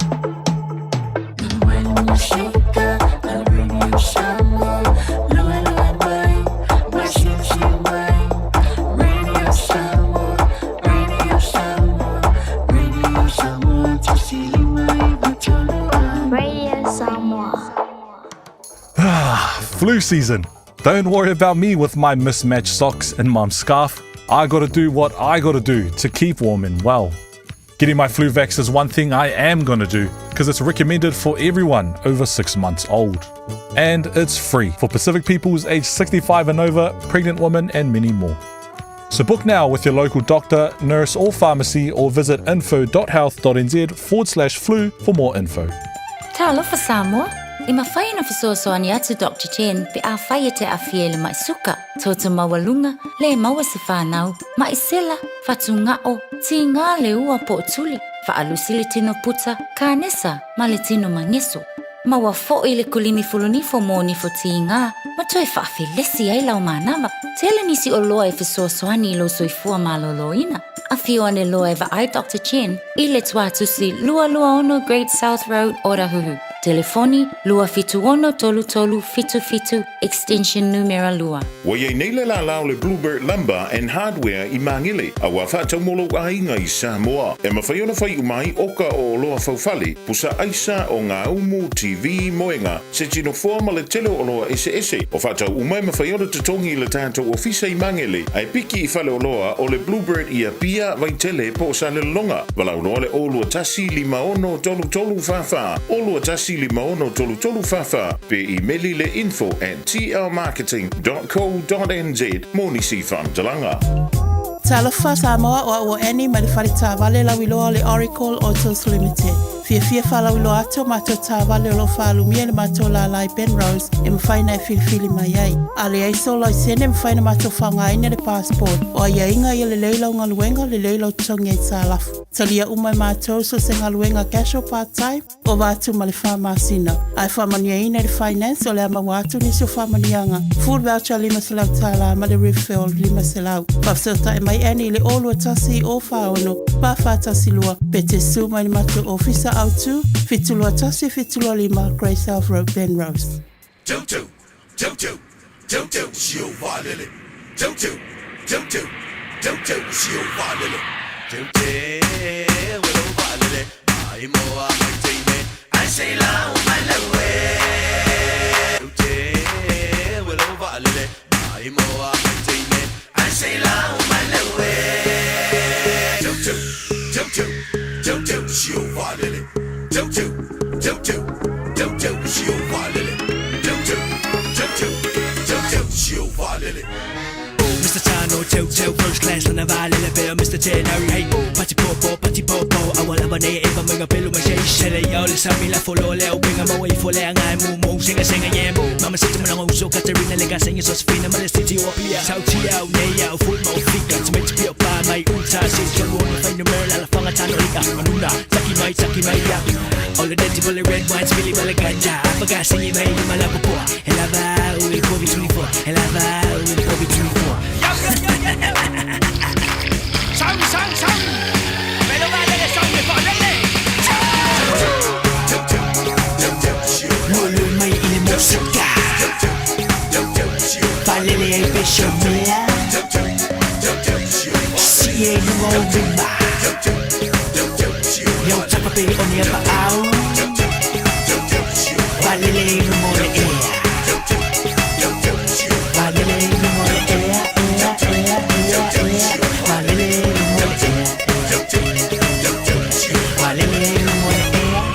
Radio Samoa. Flu season. Don't worry about me with my mismatched socks and mum's scarf. I gotta do what I gotta do to keep warm and well. Getting my flu vax is one thing I am gonna do because it's recommended for everyone over six months old. And it's free for Pacific peoples aged 65 and over, pregnant women, and many more. So book now with your local doctor, nurse, or pharmacy, or visit info.health.nz forward slash flu for more info. Talofa Samoa, e mafai ona fesoasoani atu Dr Chen pe afai e te aafia i le ma'i suka, toto maualuga, le maua se fanau, ma'i sela, fatuga'o, tigā le ua po o tuli, faalusi le tino puta, kanesa ma le tino mageso. Maua fo'i le kulimi fulunifo mo nifo tigā ma toe faafelesi ai lau manava. Tele nisi oloa e fesoasoani i lou soifua malōlōina. Afio ane loa e vaai Doctor Chen i le tuatusi 226 Great South Road, Otahuhu. Telefoni, 276 33 77, extension numera 2. Ua i ai nei le lālā o le Bluebird Lumber and Hardware i Māngele, a ua faatau mo lou aiga i Samoa. E mafai ona fai uma ai oka o oloa faufale, pusa aisa, o ngā umu, TV, moenga, se tino foa ma le tele o oloa eseese. O faatau uma e mafai ona totogi i le tatou ofisa i Māngele, ae piki i fale oloa o le Bluebird i Apia, Vaitele po o Salelologa. Valaau loa le 0 2 1 5 6 3 3 4 4, 0 2 1 5 6 3 3 4 4, pe imeli le info at tlmarketing.co.nz mo nisi faamatalaga. Talofa Samoa o au o Annie mai le fale taavale lauiloa o le Oracle Autos Limited. Fiafia faalauiloa atu o matou taavale o lo o faalumia i le matou lālā i Penrose e mafai ona e filifili mai ai. A leai sou laisene e mafai ona matou faaaogaina le passport. O aiaiga ia lelei lau galuega, lelei lau totogi aitalafu. Talia uma e matou so o se galuega casual part time, Ova atu ma le fa masina. A e faamanuiaina i le Finance, o le a maua atu nisi o faamanuiaga, Food voucher $500 ma le refill $500. Faafesootai mai Annie i le 021 046 4412 pe te su mai le matou ofisa autu, 721 725 Grey South Road, Penrose. Tau tau, tau tau, tau tau si o vaalele. Tau tau, tau tau, tau tau si o vaalele. Tau tau e lo vaalele, mai moa mai teine, ai sei lau mai lau e. Tau tau e lo vaalele, mai moa mai teine, ai sei lau mai lau e. Tau tau, tau tau, tau tau si o vaalele. Tau tau, tau tau, tau tau si o vaalele. Tau tau, tau tau, tau tau si o vaalele. Mr. Tano, tau tau, first class lana vaalele pe o Mr. Ten Harry hey Pati popo, pati popo, aua lava nei e ma pelu ma shei Shele yo le sami la folo le au pinga mo i fole anga e mu mu Singa singa yeah Mama sita mana uso Katerina le ka senga Sosfina ma le city o pia Tau ti au nei au full mo fika To make to be pa mai uta Si tolu ona whai numera la whanga tano ika Manuna, taki mai, taki mai ya All the dirty bullet red wine, spilly bala ganja Apaga singi mai lima la popoa Elava ui kovi 24 Elava ui kovi 24 Sang, sang, sang Melo vaalele sang me faalele. Tau tau, tau tau, Si e lunga o lima Ia o tapa pe o ni apa au Valele i lunga o le ea Valele i lunga o le ea, ea, ea, ea, ea Valele i lunga o le ea Valele i lunga o le ea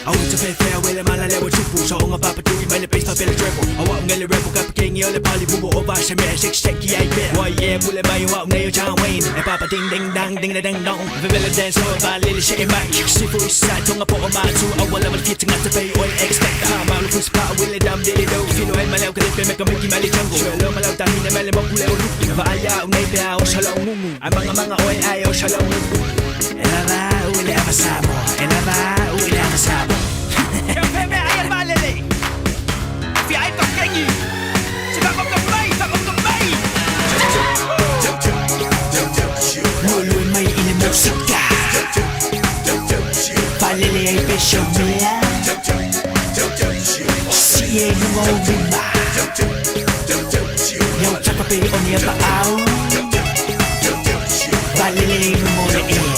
Au te whewhea wele mana lewa tupu So onga papa tui mai le bass pa pele treble Au au ngele rebel ka pakengi o le pali bubo O va se mea shake shake ai pea Wai e pule mai o au nei o John Wayne E papa ding ding dang ding ding dong Vevele dance o va lele shake mai Sifu isa tonga po o matu Au wala wala fit ngata pay oi expect Ha malu fusi pa wile dam dili do Fino ai malau ka lepe meka miki mali jungle Shwe lo malau tahine mele moku le o luku Va ai au nei pea o shala ngungu Ai manga manga oi ai o shala ngungu Ela va ule ava Samoa Ela va ule ava Samoa Lulu mai i le musika Valele ai pe mea Si e lunga o lima Ia o tapa pe o ni apa au Valele i lunga o le ea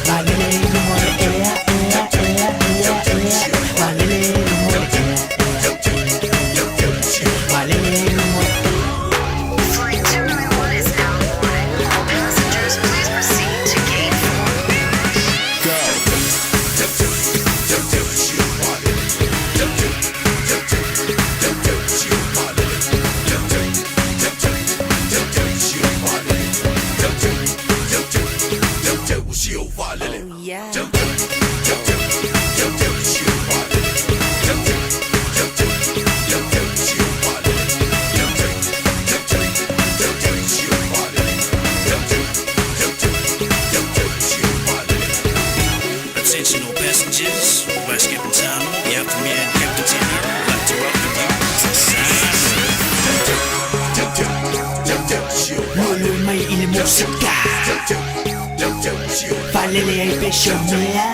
Valele i lunga o le ea, ea, ea, ea, ea Valele i lunga o le ea Valele i lunga o le Flight 291 is now boarding. All passengers, please proceed to gate 4. Yeah. Attention all passengers, Vice Captain Tom, on behalf of me and Captain Tanner, would like to welcome you to Samoa. Lulu mai i le musika Valele ai pe mea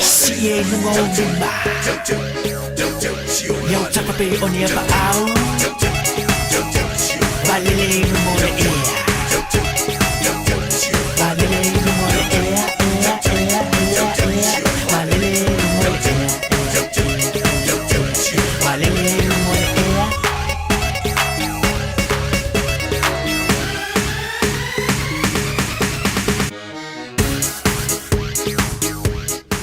Si e lunga o lima Ia o tapa pe o ni apa au Valele i lunga o le ea Valele i lunga o le ea, ea, ea, ea, ea Valele i lunga o le ea Valele i lunga o le ea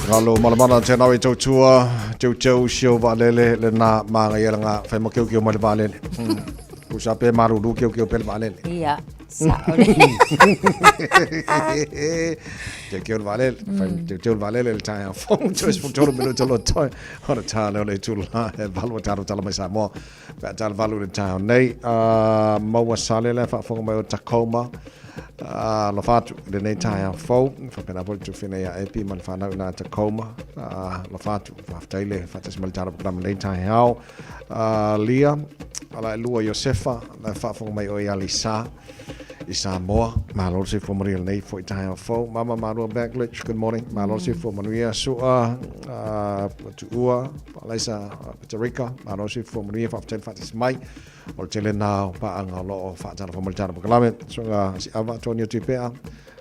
Galo malamala te nau i tautua, teu teu sio vaalele le nā maanga ia langa whai ma keu keu mai le vaalele. Pusa pe maruru keu keu pe le vaalele. Ia, sa'o le. Teu keu le vaalele, whai teu teu le vaalele le tae au fong, tau es fong tolu minu tolo toi, o le tā leo le tula, e valu a tāro tala mai Samoa, pe a tālo valu le tae au nei, maua sale le whaafonga mai o Tacoma, alofa atu i lenei taeao fou faapena foi le tufina iā Epi ma le fanau i ina Tacoma alofa atu faafetai le faatasi mai le tala pokolamu lenei taeao Lia ala e lua Iosefa la e faafofoga mai oe iā Lisa i Samoa malo le soifua manuia lenei foi taeao fou Mama Malua Backlich good morning malo le soifua manuia Sua Tuua Alaisa Peterika malo le soifua manuia faafetai le faatasi mai O le tele lena o paaga o lo o faatalofa mai le tala pokolamu susuga Siava Antonio Tupea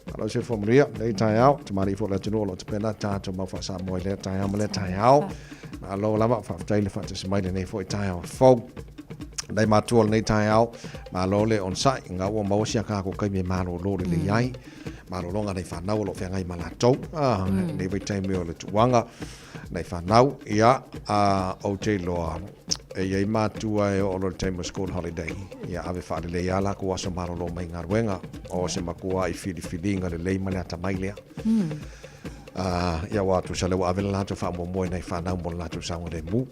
malo le soifua manuia lenei taeao tamalii foi o le atunuu o lo o tapena tatou mau faa-Samoa i lea taeao ma lea taeao malo lava faafetai le faatasi mai lenei foi taeao fou nai matua o lenei taeao malo le onosai nga ua maua si a kākou taimi e malōlō lelei ai malōlōga nai whanau o lo o feagai ma latou nei vaitaimi o le tuuaga nai whanau ia a ou te iloa e iai matua e oo loa i le taimi o school holiday ia ave faalelei a lakou aso malolo mai galuega o se makua i filifiliga lelei ma le atamai lea ia ua tusa lea ua ave le latou faamuamua i nai fanau mo le latou saogalemu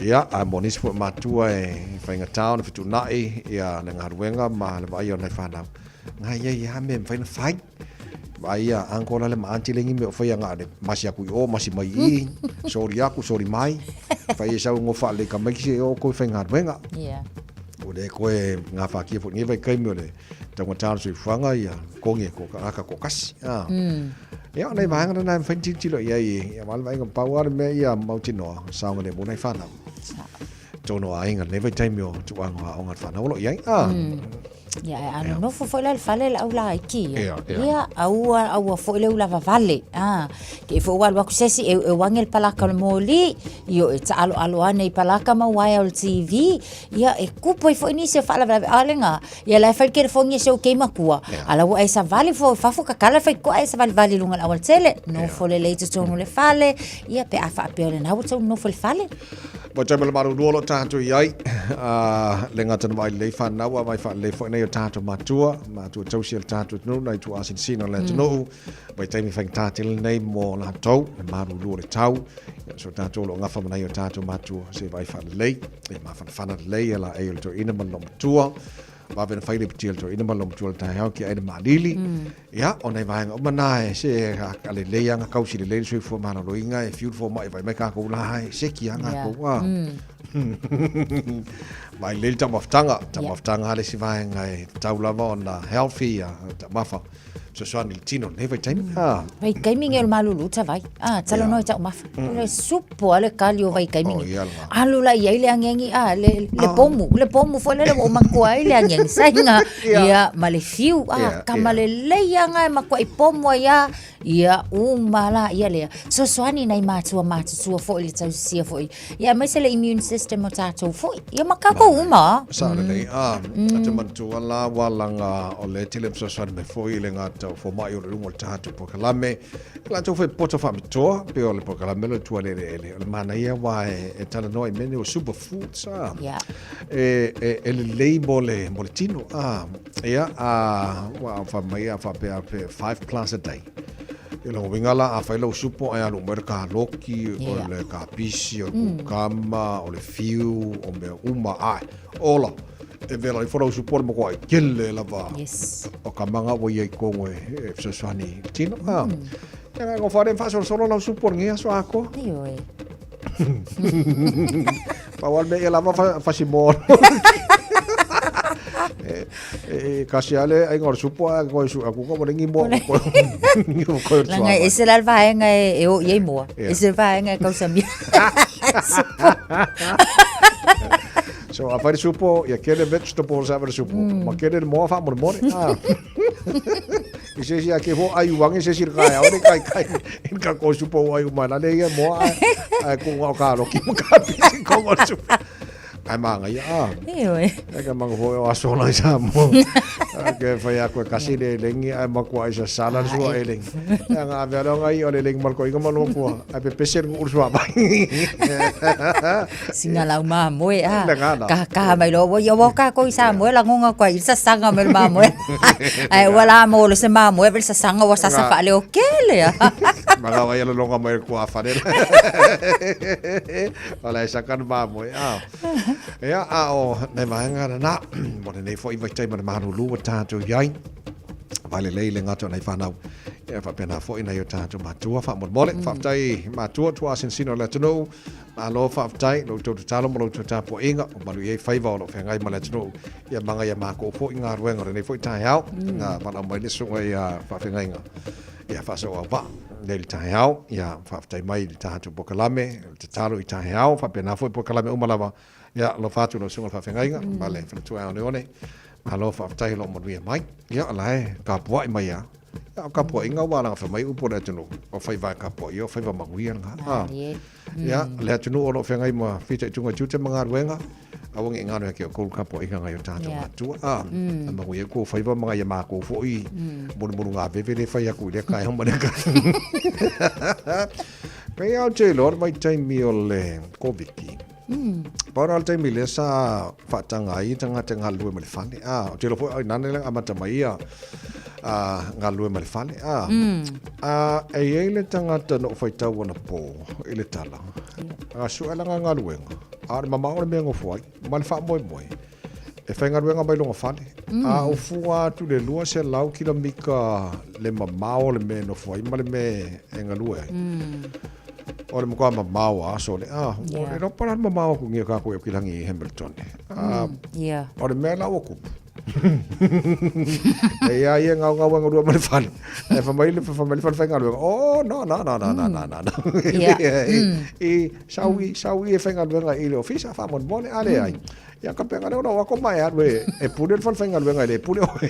ia ae mo nisi foi matua e faigata ona fetuunai ia le galuega ma le vaaia o nai fanau nga ia ia mea e mafai ona fai Vaai ia uncle ale ma aunty le ngi mea o faia nga le masi aku i o, masi mai i, sori aku, sori mai. Fai e sau ngofa le ka mai se o koe whai galuega. Yeah. O le koe ngā whakia fo ngi vai kaimi o le taungata o le soifuaga ia kongi e ko aka ko kasi. Ah. Ia, o nai vaega na e mafai ona tilotilo i ai, ia aua le vaaiga pau lava le mea ia mautinoa, saogalemu nai fanau. Totonu o aiga i lenei vaitaimi o tulaga o aoga a le fanau o lo o i ai. Ah. Ia, a nonofo foi la i le fale le au laiti ia. Ia, aua, aua foi le ulavavale. Ah, te i foi ua alu atu se isi e, e uage le palaka o le moli, io e taaloalo ane i palaka ma uaea o le TV, ia e kupu ai foi nisi o faalavelave. A o lena, ia la e fai le telefoni e si ou kei matua, a la ua e savali foi i fafo tatala le faitotoa e savalivali i luga o le aualatele. Nofo lelei i totonu o le fale, ia pe a faapea o lena ua tou nofo i le fale. Mo taimi o le malulu o lo o tatou i ai, le gata na vaai lelei whanau, a vai whaalelei foi nei o tātou matua, matua tausi o le tātou atunuu, nai tuasinasina o le atunuu, vai taimi whaingatā tele nei mō lātou, le malulu o le tau, ia, so tātou o lo o gafa ma nai o tātou matua, se vai whaalelei, e mafanafana lelei e la ei o le toeaina ma le loomatua, vave na fai le pitia le toeaina ma le loomatua le taeao ki ai le maalili, Ia, o nai vaega uma na e se a lelei a kausi lelei le soifua maloloina e fiu le fomai vaai mai kākou la e seki a kākou a. Mai lelei le taumafataga, taumafataga lava le isi vaega e tatau lava ona healthy a taumafa. Fesoasoani i le tino i lenei vaitaimi. Vaitaimi nei o le malulu tavai. Ah, talanoa i taumafa. Le supo a le kali o vaitaimi nei. Alu la i ai le agiagi, ah, le, le pomu, le pomu foi lele ua ou manatua ai le agiagi saina, ia, ma le fiu, ah, kama lelei lava na e matuai pomu ai lava, ia, uma la, ia lea. Fesoasoani nai matua matutua foi i le tausisia foi, ia, aemaise le immune system o tatou foi, ia ma tatou uma lava. Sao lelei, ah, ou te manatua la ua laga o le tele fesoasoani mai foi i le gata o fomai o lo o i luga o le tatou polokalame, E latou foi poto faapitoa, pei o le polokalame lea o le Tualeleele, o le manaia aua e, e talanoa i mea nei o super foods, a. Yeah. E, e, e lelei mo le, mo le tino, a. Ia, a, ua fai mai a faapea pe 5 plus a day. I lona uiga la, a fai lau supo ae alu mai le kaloki, yeah. o le kapisi, o le kukama, o le fiu, o mea uma, ae, ola. E vela ifo lau supo o le makuaʻi tele lava yes. o ka maga ua ia i kongo e, e fesoasoani i le tino. Ah. Ia ngai ngofo are faasolosolo lau supo lenei aso atoa. Ioe. Pau a le mea ia lava fa, fasimoa. e, e, kasi a le aiga o le supo a koe su aku ka lengi moa ko ko Langa e se la le vaega e, e o i ai moa. E se le vaega e kausamia. Supo. So a fai le supo, ia kele vegetables ave le supo. Ma kele le moa faamolemole. Ah. I se isi a ke ho ai uange se isi le kai au le kai kai. In ka ko supo ai uma la le ia moa ai ai ko ngau ka loki ma ka pisi ko ngau supo. Ai manga ia ah. Ioe. E ka manga foi o aso la sa mo. Ke fai aku e kasi le lengi ai makua ai sa sala le sua e lengi. Ia nga ave ala ngai o le lengi malko inga malo kua. Ai pe pese le ulu sua mai. Singa lau mamoe a. Le ngana. Ka ka mai lo ia wa ka ko i sa moe la ngonga kwa i sa sanga me le mamoe. Ai ua la mo le se mamoe le sa sanga wa sa sa fa le o kele a. Manga wa ia le longa mai kua whare. Wala e saka mamoe a. Ia a o nei vaenga na na. Mo lenei foi vaitaimi o le malulu ua tatou i ai. Vai lelei le gata o nai whanau. Ia faapena foi nai o tatou matua faamolemole. Faafetai matua tuasinasina o le atunuu. Malo faafetai i lo outou tatalo ma lo outou tapuaiga o malu i ai faiva o lo o feagai ma le atunuu. Ia maga ia makou foi galuega o lenei foi taeao. Na valaau mai le susuga ia faafeagaiga ia Faasoauvaa nei le taeao. Ia faafetai mai i le tatou polokalame, le tatalo i taeao, faapena foi polokalame uma lava. Ia alofa atu i lau susuga i le faafeagaiga ma le faletua e oneone. Malo faafetai o lo o manuia mai. Ia o la e tapuai mai lava. Ia o tapuaiga ua alaga mai upu o le atunuu, o faiva e tapuai, o faiva manuia lena. Ia, le atunuu o lo o feagai ma fitaituga i tiute ma galuega, aua ne i galo ia te outou le tapuaiga a nai o tatou matua. A, a manuia kou faiva ma nai a makou foi mulumulu gaveve le fai atu i lea taeao ma lea taeao. Pei lava ou te iloa le vaitaimi o le Koviti. Pau la le taimi lea sa faataga ai tagata e galulue mai le fale. A, ou te iloa foi o i ina lea na amata mai ia a, galulue mai le fale. A, a, e i ai le tagata na ou faitau anapo i le tala, a sue lana galuega, a o le mamao o le mea e nofo ai, ma le faamoemoe, e faigaluega mai lona fale. A ou fua atu i le 200 kilomita le mamao o le mea e nofo ai ma le mea e galue ai. O le matua mamao a aso le, a, ua le iloa po o le a le mamao atu nei o tatou i Aukilani i Hamilton. A, o le mea la ua tupu. E ia ia ngau ngau ngau ma le fale. E fa mai le fa mai le fale faigaluega. Oh no no no no no no no. no. Ia. I sau i sau i e faigaluega i le ofisa faamolemole a leai. Ia ka pega lea ona o ako mai alu e e pule le fale faigaluega e le pule oe.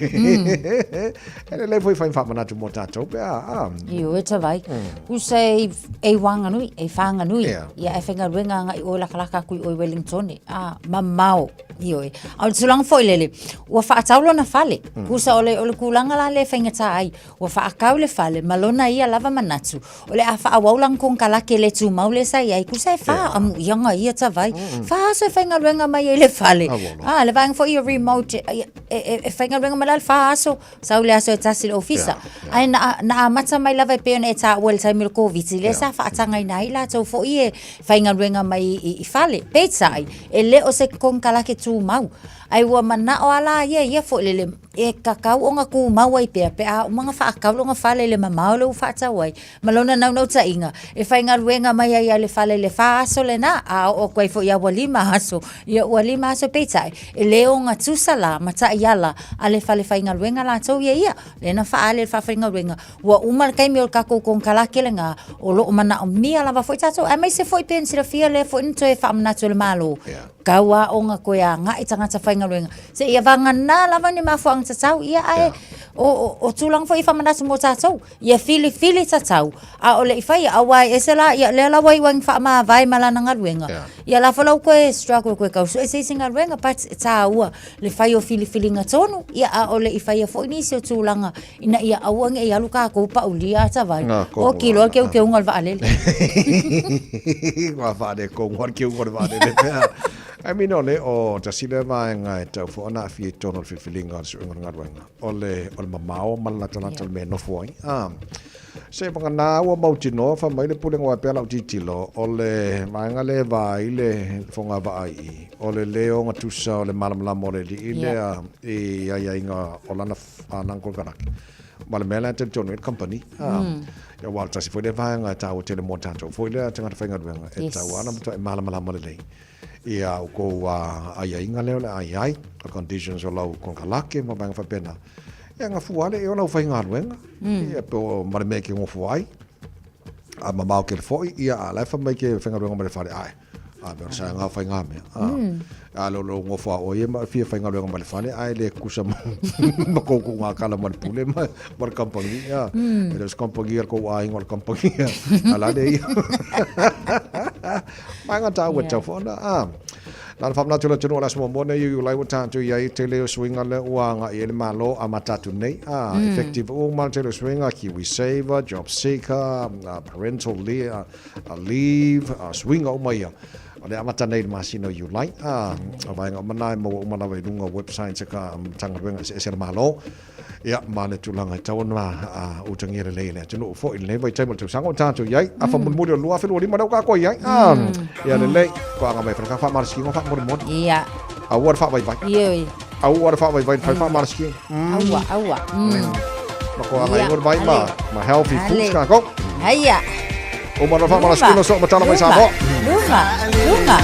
E lelei foi fai faamanatu mo tatou pe a. a. Ioe tavai. Usa e e Wanganui, e Whanganui. Ia. Ia e faigaluega agai i oe lakalaka atu i oe Wellington. A mamao. Ioe. A o le tulaga foi lele, ua faatau lona fale. Tusa o le o le tulaga la lea e faigata ai, ua faatau le fale ma lona ia lava manatu, o le a faaauau lana konekarate le tumau lea sa i ai, tusa e fa amuiaga ia tavai. Fa aso e faigaluega mai ai i le fale. A, le vaega foi ia remote, e, e, e faigaluega mai la le fa aso, sau le aso e tasi i le ofisa. Ae na, na amata mai lava e pei ona e taua i le taimi o le Koviti, lea sa faatagaina ai latou foi e faigaluega mai i, i fale. Peitai, e le o se konekarate tumau. Ae ua manao a la ia ia foi lele, e tatau ona tumau ai pea pe a uma ona faatau lona fale i le mamao lea ua faatau ai, ma lona naunautaiga, e faigaluega mai ai lava i le fale i le fa aso lena, a oo atu ai foi ia ua lima aso, ia ua lima aso. Peitai, e le ogatusa la ma taiala a le fale faigaluega latou ia ia, lea na faaali e le faafaigaluega, ua uma le taimi o le tatou konekarate lena, o lo o manaomia lava foi tatou, aemaise foi pei ona silafia lea foi na toe faamanatu e le Malo, tau lava ona toe agai tagata faigaluega seia vagana lava ni mafuaaga tatau, ia ae o, o, o tulaga foi e faamanatu mo tatou, ia filifili tatau, a o le i faia, aua e ese la, ia lea la ua iu ai ina faamavae ma lana galuega, ia la foi la ua toe struggle toe tau sue se isi galuega, but e taua le fai o filifiliga tonu, ia a o le i faia foi nisi o tulaga ina ia aua ne i alu tatou paulia ata vai. O kilo le keukeuga o le vaalele. Ua faaletonu lava le keuga o le vaalele pea. I mean, o le o tasi lea vaega e tau foi ona aafia i totonu o le filifiliga o le suega o le galuega, o le, o le mamao ma le latalata o le mea e nofo ai. Ah, se vagana ua mautinoa fai mai le Pulega aua e pei lava lau tilotilo, o le vaega lea e vaai le fogavaa i i, o le le ogatusa o le malamalama o le alii lea i aiaiga o lana lana konekarate. Ma le mea lea e talitonu ai le kamupani. Ia aua o le tasi foi lea vaega e taua tele mo tatou foi lea tagata faigaluega, e tatau lava ona matuai malamalama lelei ia outou aiaiga lea o le a i ai, o conditions o lau konekarate ma vaega faapena. Ia gafua lava le ea o lau faigaluega, ia po o ma le mea e te nofo ai, a mamao tele foi, ia a o la e fai mai e te faigaluega mai le fale, ae a mea o le saega o faigamea. A le o lou nofo a oe ma fia faigaluega mai le fale, ae le tutusa ma kou tuuga ma le pule ma le kamupani. E le o se kamupani a le tou aiga o le kamupani a la le ia. Vaega taua e tatau foi ona Na ona faamanatu i le atunuu o le aso muamua lenei o Iulai ua tatou i ai i le tele o suiga lea ua agai i ai le Malo amata atu nei. Effective uma le tele o suiga, Kiwi Saver, Job Seeker, Parental Leave, suiga uma ia. O lea amata nei i le masina o Iulai. O vaega uma na e maua uma lava i luga o websites a ka Matagaluega eseese a le Malo. Ia, ma le tulaga e tatau ona utagia lelei e le atunuu foi i lenei vaitaimi o le tausaga o tatou i ai. Afa mulimuli o le 2025 lea ua tatou i ai. Ia lelei, toaga mai fale ka faamalosikiga faamolemole. Ia. Aua le faavaivai. Ioe. Aua le faavaivai le fai faamalosikiga. Aua, aua. Ma toaga ingo le vai ma, ma healthy foods kākou. Aia. Uma loa faamalosikiga so matala mai Samoa. Luma, luma.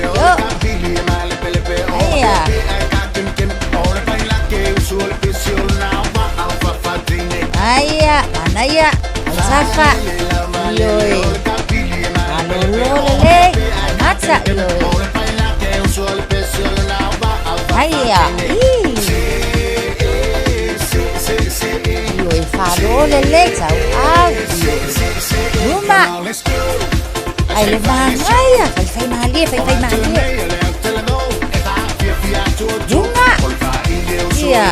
Yo. Aia. Aia, manaia, safa. Ioe. Malolo lelei, mata ioe. Aia. Ii. Ioe falo lelei tau au. Luma. Ai le mangaia, faifai malie, faifai malie. Luma. Ia.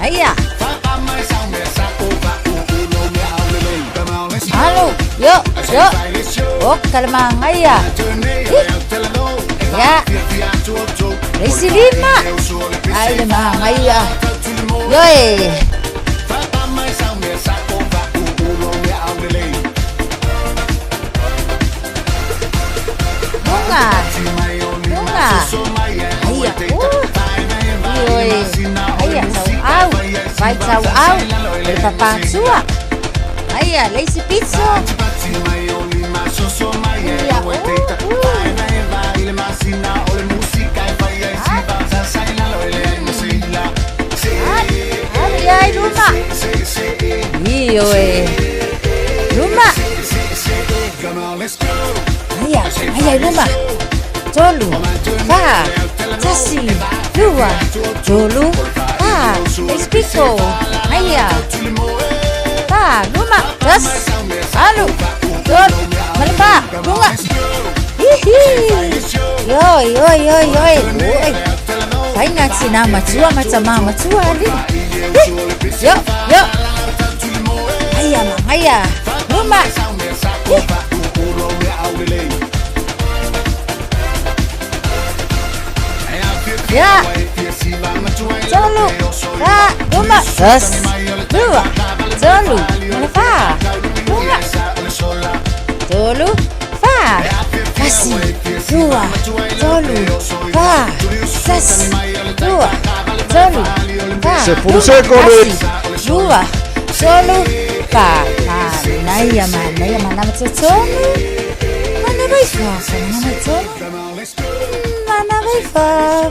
Aia. Alo, yo, yo. O, ka le mangaia. Ia. Le isi lima. Ai le mangaia. Yo e. Lunga. Lunga. Aia. Ioe. Aia, tau au. Vai tau au. Le papatua. Aia, le isi pito. Ia, Oi, oi. Luma. Aia, aia i luma. Tolu, fa, tasi, lua, tolu, fa, espiko, aia. Fa, luma, tas, alu, tolu, malefa, lunga. Hihi. Oi, oi, oi, oi, oi. Faiga tinā matua ma tamā matua alii. Hi, yo, yo. Aia magaia, luma. Hi. Ya. Tolu, fa, luma, tas, lua, tolu, malefa, lunga. Tolu, fa, tasi, lua, tolu, fa, tasi, lua, tolu, fa, Se luma, pulse con tasi, lua, tolu, fa. Manaia, manaia, manama totonu. Mana vai fa, manama tonu. Mana vai fa,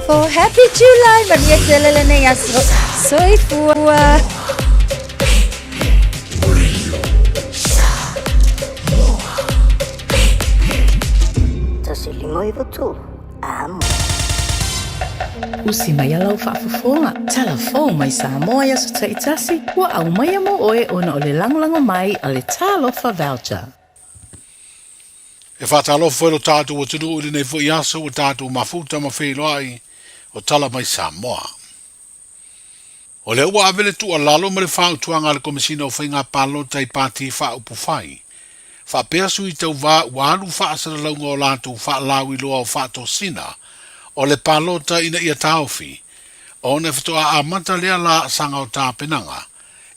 for happy July, mania tele lenei aso. Soifua. Tasi lima iva tolu. Amo. Usi mai a lau faafofoga. Talafou mai Samoa i aso taitasi, ua aumaia mo oe ona o le lagolago mai a le Talofa Voucher. E faatalofa foi lo tatou atunuu i lenei foi aso ua tatou mafuta ma feiloai o tala mai Samoa. O lea ua ave le tuualalo ma le fautuaga a le Komesina o Faiga Palota i pati faaupufai, faapea sui tauvā ua alu faasalalauga o latou faalauiloa o faatosina o le palota ina ia taofi, ona e faatoa amata lea laasaga o tapenaga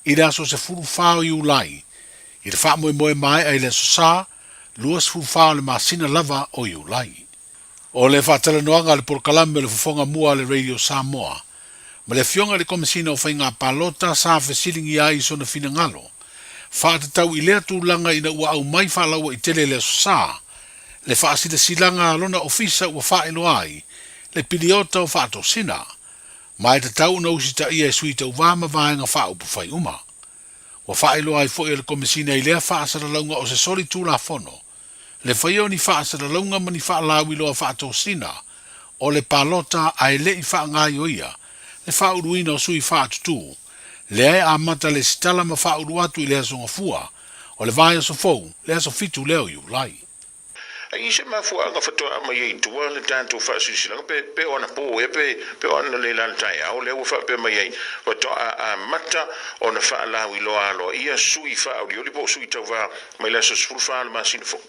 i le aso 14 o Iulai i le faamoemoe maea i le aso Sa 24 o le masina lava o Iulai. O le faatalanoaga a le polokalame o le Fofoga Mua a le Radio Samoa ma le Afioga i le Komesina o Faiga Palota sa fesiligia ai i sona finagalo faatatau i lea tulaga ina ua aumai faalauaitele i le Aso Sa le faasilasilaga a lona ofisa ua faailoa ai le piliota o faatosina ma e tatau ona usitaia e sui tauvā ma vaega faaupufai uma. Ua faailoa ai foi e le Komesina i lea faasalalauga o se soli tulafono le faia o ni faasalalauga ma ni faalauiloa faatosina o le palota ae le i faagaioia le faauluina o sui faatutū lea e amata le sitala ma faaulu atu i le Aso Gafua o le vaiaso fou, le aso 7 lea o Iulai. A i se mafuaaga faatoa mai ai i tua le tatou faasilasilaga, pe, pe o anapo ea, pe, pe o analeila le taeao lea ua faapea mai ai, faatoa amata ona faalauiloa aloaia sui faaolioli po o sui tauvā mai le aso 14 o le masina fou.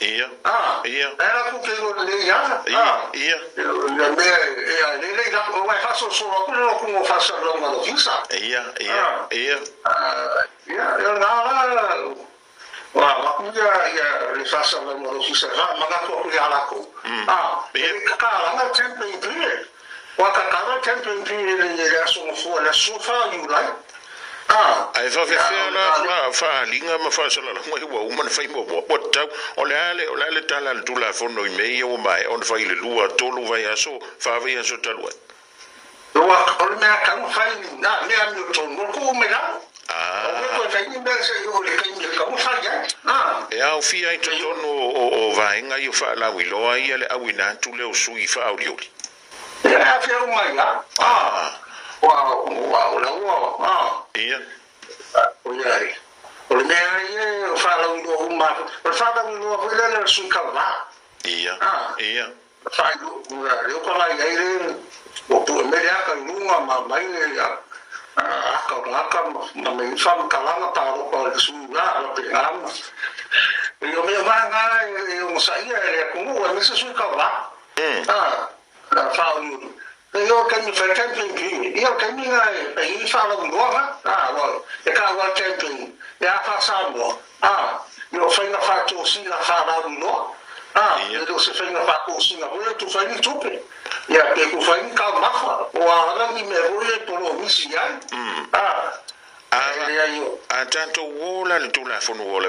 Ia. Ia. Ia. Ia. Ia. Ia. Ae faafefea la faaaliga ma faasalalauga ua uma ona fai muamua? Ua tatau, o le a le, o le a le tala a le Tulafono i mea ia ua maea ona fai i le lua, tolu vaiaso, fa vaiaso talu ai? E aofia ai totonu o vaega ia o faalauiloa ia le auina atu lea o sui faaolioli. Ia. Ia. Ia. A tatou uō la le Tulafono ua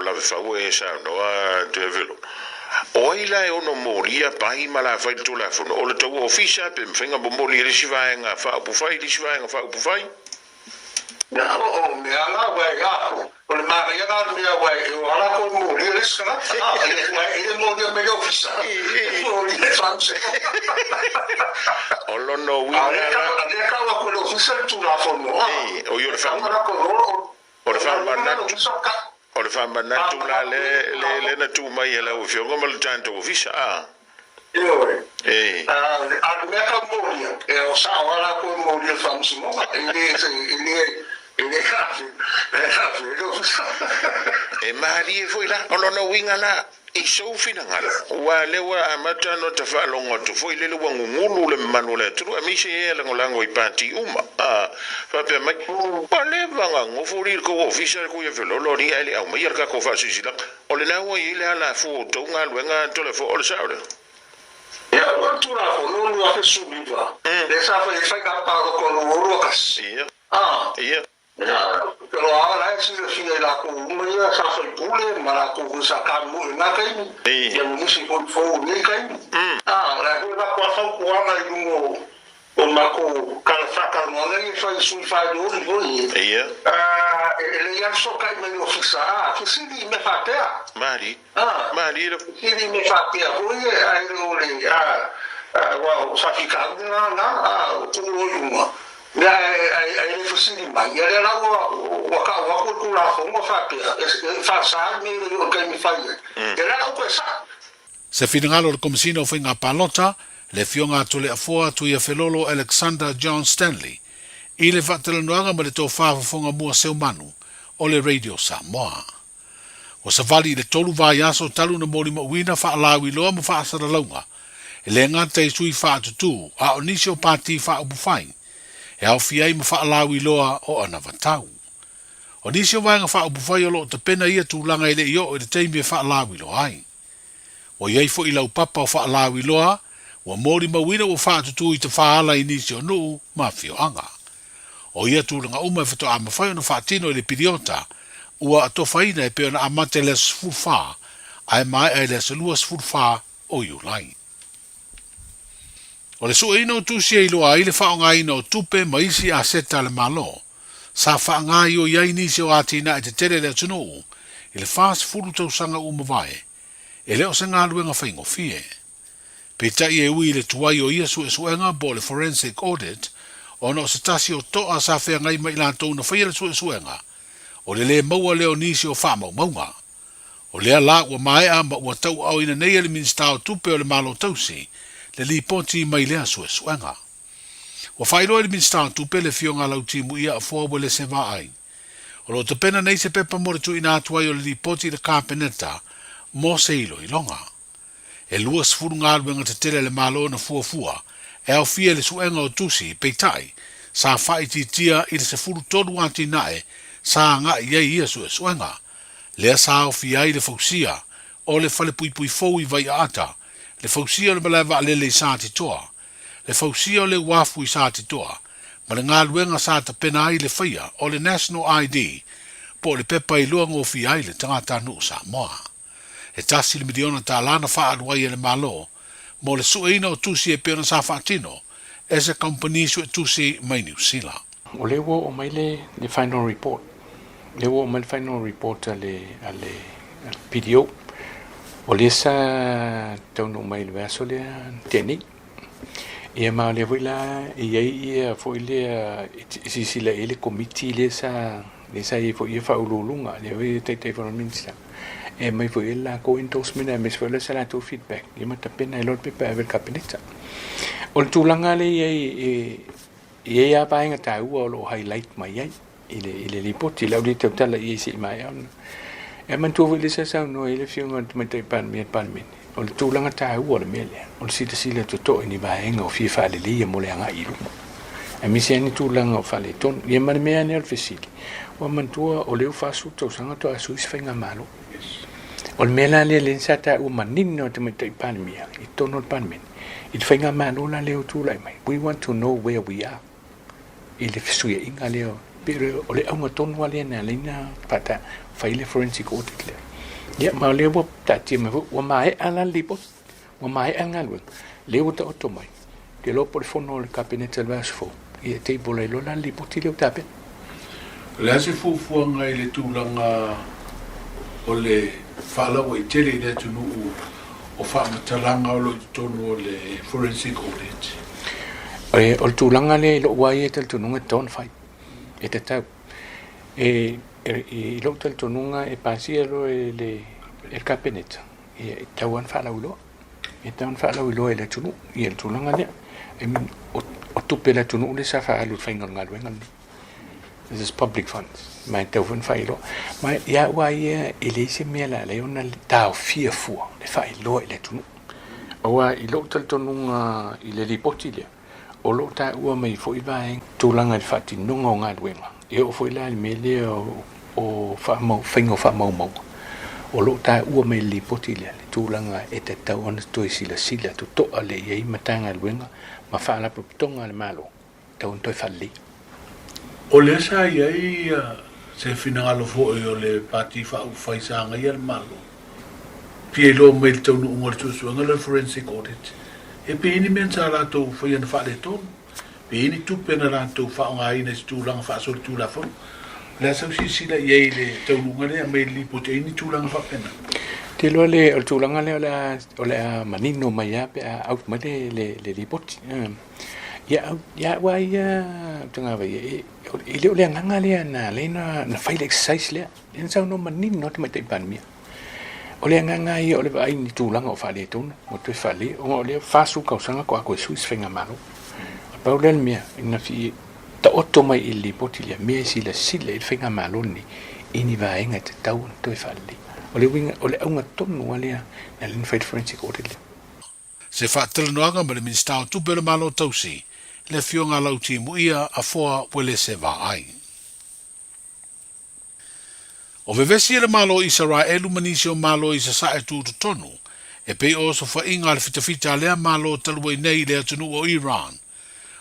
lavefau e saunoa Tuiafelolo. O ai la e ono molia pai ma la fai le Tulafono? O le tou ofisa pe mafai ona momoli e le isi vaega faaupufai i le isi vaega faaupufai? Ia, o mea la, ua e a, o le manaia la o le mea ua e o a latou e molia le isi tagata, a, e le molia mai le ofisa, e molia le faamasinoga. O lona uiga la. A lea e tau atu e le ofisa le Tulafono, a, o le e tau ona latou o, O le faamanatu, o le faamanatu la lea, lea na tuu mai e lau Afioga ma le tatou ofisa, a. Ioe. E. A o le mea tau molia, e o sao lava latou e molia i le faamasinoga, e le, e le, e le ave, e ave e le ofisa. E malie foi la, o lona uiga la, I sou finagalo, aua o lea ua amata ona ta faalogo atu foi lele ua gugulu le mamalu o le atunuu, aemaise e lagolago i pati uma, a faapea mai, ua leva ona nofo alii le tou ofisa le Tuiafelolo alii ae le aumaia le tatou faasilasilaga. O lena ua i ai le alafua o tou galuega Toleafoa, o le sao lea? Ia, o le Tulafono 2019, lea sa fai ai faiga palota 2021, a. Ia. Ia, loa la e silafia e latou uma ia sa faipule ma latou foi sa tamu i lena taimi, ia ma nisi foi fou i lenei taimi. A, o le a foi latou a fautuaga i luga o matou tala faatalanoaga ia e fai i sui faailooli foi ia. A, e lelei lava le fesootai mai i le ofisa, a, fesili i mea faapea. Mali. A, Mali le. Fesili i mea faapea foi ae le o le, a, aua o faafitauli na, na, a, o tuu loa i luga. Mea ae le fesili mai, ia lea la ua tau atu le Tulafono faapea, e faasa le mea i le taimi fai ai. Ia lea la ua toe sao. Se finagalo o le Komesina o Faiga Palota, le Afioga a Toleafoa Tuiafelolo Alexander John Stanley, i le faatalanoaga ma le tofa fofoga mua Seumanu o le Radio Samoa. Ua savali i le tolu vaiaso talu na molimauina faalauiloa ma faasalalauga, e le gata i sui faatutū a o nisi o pati faaupufai, e aofia ai ma faalauiloa o anavatau. O nisi o vaega faaupufai o lo o tapena ia tulaga e le i oo i le taimi e faalauiloa ai. Ua i ai foi laupapa o faalauiloa ua molimauina ua faatutū i tafaala i nisi o nuu ma afioaga. O ia tulaga uma e faatoa mafai ona faatino i le piliota ua atofaina e pei ona amata i le aso 14 ae maea i le aso 24 o Iulai. O le sueina o tusi e iloa ai le faaaogaina o tupe ma isi aseta a le Malo, sa faagaoioi ai nisi o atinae tetele a le atunuu i le 40 tausaga ua mavae, e le o se galuega faigofie. Peitai e ui i le tuai o ia suesuega po o le forensic audit, ona o se tasi o toa sa feagai ma i latou na faia le suesuega, o le lē maua lea o nisi o faamaumauga. O lea la ua maea ma ua tauaaoina nei e le Minisita o Tupe o le Malo Tausi le lipoti mai lea suesuega. Ua faailoa e le Minisita o Tupe le Afioga a Lautimuia Afoa Uelese Vaai. O lo o tapena nei se pepa mo le tuuina atu ai o le lipoti i le Kapeneta mo se iloiloga. E 20 galuega tetele a le Malo na fuafua e aofia i le suega o tusi, peitai, sa faaitiitia i le 13 atinae sa agai i ai ia suesuega. Lea sa aofia ai le fausia o le falepuipui fou i Vaiaata, le fausia o le malae vaalele i Satitoa, le fausia o le uafu i Satitoa, ma le galuega sa tapena ai le faia o le National ID po o le pepa i iloa gofie ai le tagatanuu Samoa. E tasi le miliona tālā na faaalu ai e le Malo mo le sueina o tusi e pei ona sa faatino e se kamupani suetusi mai Niu Sila. O lea ua oo mai le le final report, lea ua oo mai le final report a le a le PDO. O lea sa taunuu mai i le vaiaso lea na tea nei. Ia ma o lea foi la e i ai ia foi lea e silasila i ai le Komiti lea sa lea sa i ai foi ia faauluuluga, lea foi e Taitaifono le Minisita, e aumai foi i ai le latou endorsement aemaise foi o se latou feedback ia ma tapena ai loa le pepa e ave i le Kapeneta. O le tulaga lea e i ai e i ai lava vaega taua o lo o highlight mai ai i le i le lipoti, o le a ou le tautala i ai se i maea ona. E manatua foi lea sa saunoa i ai le Afioga i le Tamaitai Palemia i le Palemene, o le tulaga taua o le mea lea, o le silasila totoa i ni vaega o fia faaleleia mo le agai i luma, aemaise ai ni tulaga o faaletonu. Ia ma le mea lea o le fesili, ua manatua o lea ua 40 tausaga faatoa sui se faigamalo. O le mea la lea lea sa taua manino e le Tamaitai Palemia i totonu o le Palemene, i le faigamalo la lea ua tulai mai, we want to know where we are i le fesuiaiga lea Pei o le auga tonu lava lea na ala ai ona faata fai le forensic audit lea. Ia ma o lea ua taatia mai foi, ua maea la le lipoti, ua maea le galuega, lea ua taoto mai, ou te iloa po o le fono a le Kapeneta i le vaiaso fou, ia e table ai loa la le lipoti lea ua tapena. O le a se fuafuaga i le tulaga o le faalauaitele i le atunuu o faamatalaga o lo o i totonu o le forensic audit? O le tulaga lea i lou lava ia talitonuga e tatau ona fai, e tatau. E, i lou talitonuga e pasia loa e le Kapeneta, ia e tatau lava ona faalauiloa. E tatau ona faalauiloa e le atunuu ia le tulaga lea. I mean, o tupe a le atunuu lea sa faaalu i le faiga o le galuega lenei. This is public funds. Ma e tatau foi ona faailoa. Ma ia au lava ia, e leai se mea o le a ala ai ona taofia fua le faailoa i le atunuu. Aua i lou talitonuga i le lipoti lea, o lo o taua mai foi vaega tulaga i le faatinoga o galuega, e oo foi la i le mea lea o faiga o faamaumauga, o lo o taua mai i le lipoti lea le tulaga e tatau ona toe silasila totoa lea i ai Matagaluega ma Faalapotopotoga a le Malo, e tatau ona toe faaleleia. O lea sa i ai se finagalo foi o le Pati Faaupufai sa agaia le Malo, fia iloa mai le taunuuga o le suesuega lea o le forensic audit, e pe i ai ni mea sa latou faia na faaletonu, pe i ai ni tupe na latou faaaogaina i se tulaga faasolitulafono. O le a sau silasila i ai i le taunuuga lea e aumai i le lipoti, e i ai ni tulaga faapena? Ou te iloa o le tulaga lea o le a manino mai lava pe a out mai le lipoti. Ia au lava ia ou te gava i ai, e le o le agaga lea na ala ai ona fai le exercise lea. Lea na saunoa manino lava le Tamaitai Palemia. O le agaga lava ia o le vaai i ni tulaga o faaletonu ua toe faalelei, ona o lea e 40 tausaga faatoa toe sui se faigamalo. Na pau lea o le mea, ina fia taoto mai i le lipoti lea, mea e silasila i ai le faigamalo lenei i ni vaega e tatau ona toe faalelei. O le uiga, o le auga tonu lava lea na ala ai ona fai le forensic audit lea. Se faatalanoaga ma le Minisita o Tupe o le Malo Tausi, le Afioga Lauti Muia Afoa Uelese Vaai. O vevesi e le Malo o Isaraelu ma nisi o Malo i Sasae tutotonu, e pei o osofaiga a le fitafita a lea Malo talu ai nei i le atunuu o Iran.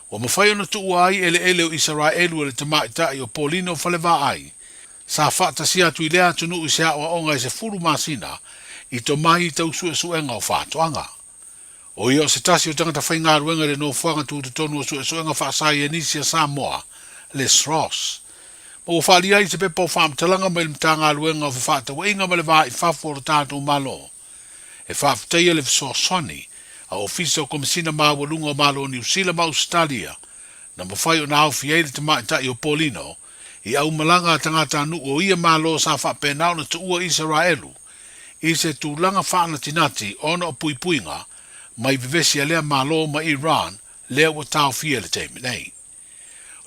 Ua mafai ona tuua ai eleele o Isaraelu e le tamaitai o Paulino Falevaai, sa faatasi atu i lea atunuu i se aoaoga e 10 masina i tomai tau suesuega o faatoaga. O ia o se tasi o tagata faigaluega i le nofoaga tutotonu o suesuega faasaienisi a Samoa, le SROS. Ma ua faaalia ai se pepa o faamatalaga mai le Matagaluega o Fefaatauaiga ma le Va i Fafo o lo tatou Malo e faafetaia le fesoasoani a Ofisa o Komesina Maualuga o Malo o Niu Sila ma Ausetalia na mafai ona aofia ai le tamaitai o Paulino i aumalaga a tagatanuu o ia Malo sa faapena ona tuua Isaraelu i se tulaga faanatinati ona o puipuiga mai vevesi a lea Malo ma Iran lea ua taofia i le taimi nei.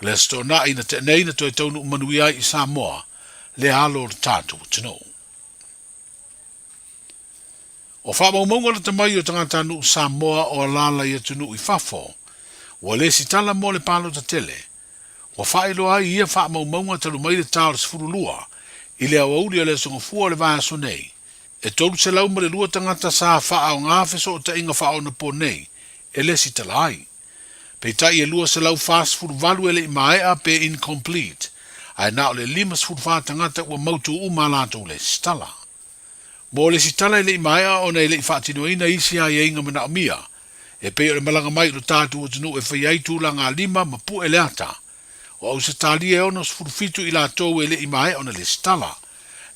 O le Aso Toonai na tea nei na toe taunuu manuia ai i Samoa lea alo o le tatou atunuu. O faamaumauga lata mai o tagatanuu Samoa o alaala i atunuu i fafo, ua lesitala mo le palota tele. Ua faailoa ai ia faamaumauga talu mai le ta o le 12 i le aoauli o le Aso Gafua o le vaiaso nei. E 302 tagata sa faaaoga fesootaiga faaonapo nei e lesitala ai. Peitai e 248 e le i maea pe incomplete, ae na o le 54 tagata ua mautu uma a latou lesitala. Mo lesitala e le i maea ona e le i faatinoina isi aiaiga manaomia, e pei o le malaga mai i lo tatou atunuu e faia ai tulaga a lima ma pue le ata. O Ausetalia e 67 i latou e le i maea ona lesitala,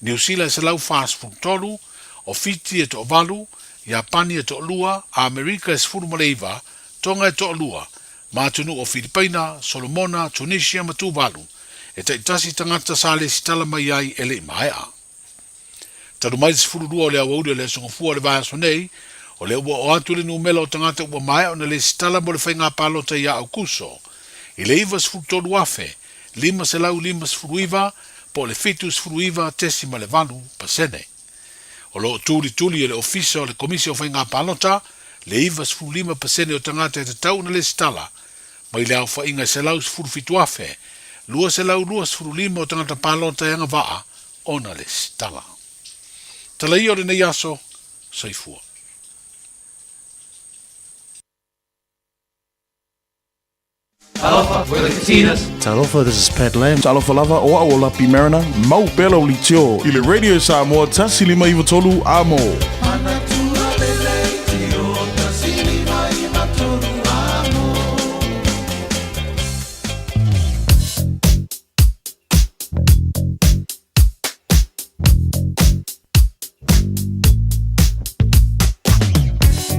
Niu Sila e 143, o Fiti e toavalu, Iapani e toalua, Amerika e 19, Tonga e toalua, ma atunuu o Filipaina, Solomona, Tunisia ma Tuvalu, e taitasi tagata sa lesitala mai ai e le i maea. Talu mai le 12 o le aoauli o le Aso Gafua o le vaiaso nei, o lea ua oo atu le numera o tagata ua maea ona lesitala mo le faiga palota ia Aukuso i le 93,559 po o le 79.8%. O lo o tulituli e le Ofisa o le Komisi o Faiga Palota le 95% o tagata e tatau ona lesitala mai le aofaiga e 117,225 o tagata palota e agavaa ona lesitala. Tala ia o lenei aso, soifua. Talofa. Talofa, this is Pat Lam. Talofa lava, o au o Lapi Mariner, mau pea lau leitio i le Radio Samoa 1593 A mo.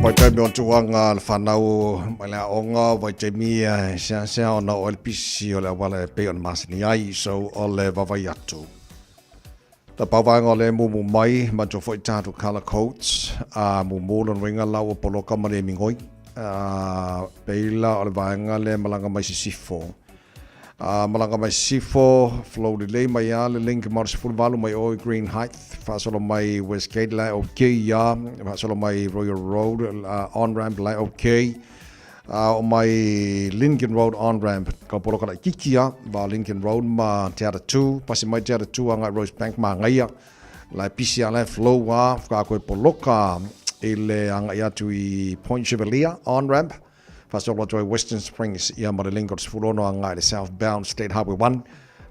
Vaitaimi o tūanga le whanau mai le aoga, vaitaimi e seasea ona o le pisi o le auala e pei ona masani ai, so o le vavai atu. Ta pau vaega o le mumu mai, matua foi tātou colour codes, a mumu lona uiga la ua poloka ma le migoi. A peila o le vaega le malaga mai sisifo. A malaga mai sisifo, flow lelei mai a le link ma o le 18 mai o i Green Height, faasolo mai Westgate la e ok ia, faasolo mai Royal Road on ramp la e ok. A o mai Lincoln Road on ramp, ka poloka laititi a, va Lincoln Road ma Te Atatū, pasi mai Te Atatū agai Rosebank Mangaia, la e pisi a la e flow a, whakaako e poloka i le agai atu i Point Chevalier on ramp, faasolo atu ai Western Springs ia ma le link o le 16 agai le southbound State Highway 1,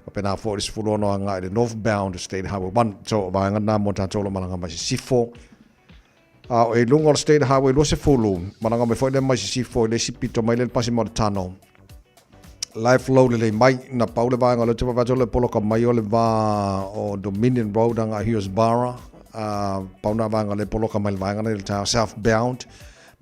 faapena foi le 16 agai le northbound State Highway 1. So, vaega na mo tātou o lo malaga mai sisifo. A o i luga o le State Highway 20, malaga mai foi lea mai sisifo i le isi pito mai lea i le pasi ma le tano. La e flow lelei mai, na pau le vaega o lea ou te vaavaai atu o le poloka mai o le va o Dominion Road agai Hillsborough, a pau na vaega o lea e poloka mai le vaega nei le taeao southbound.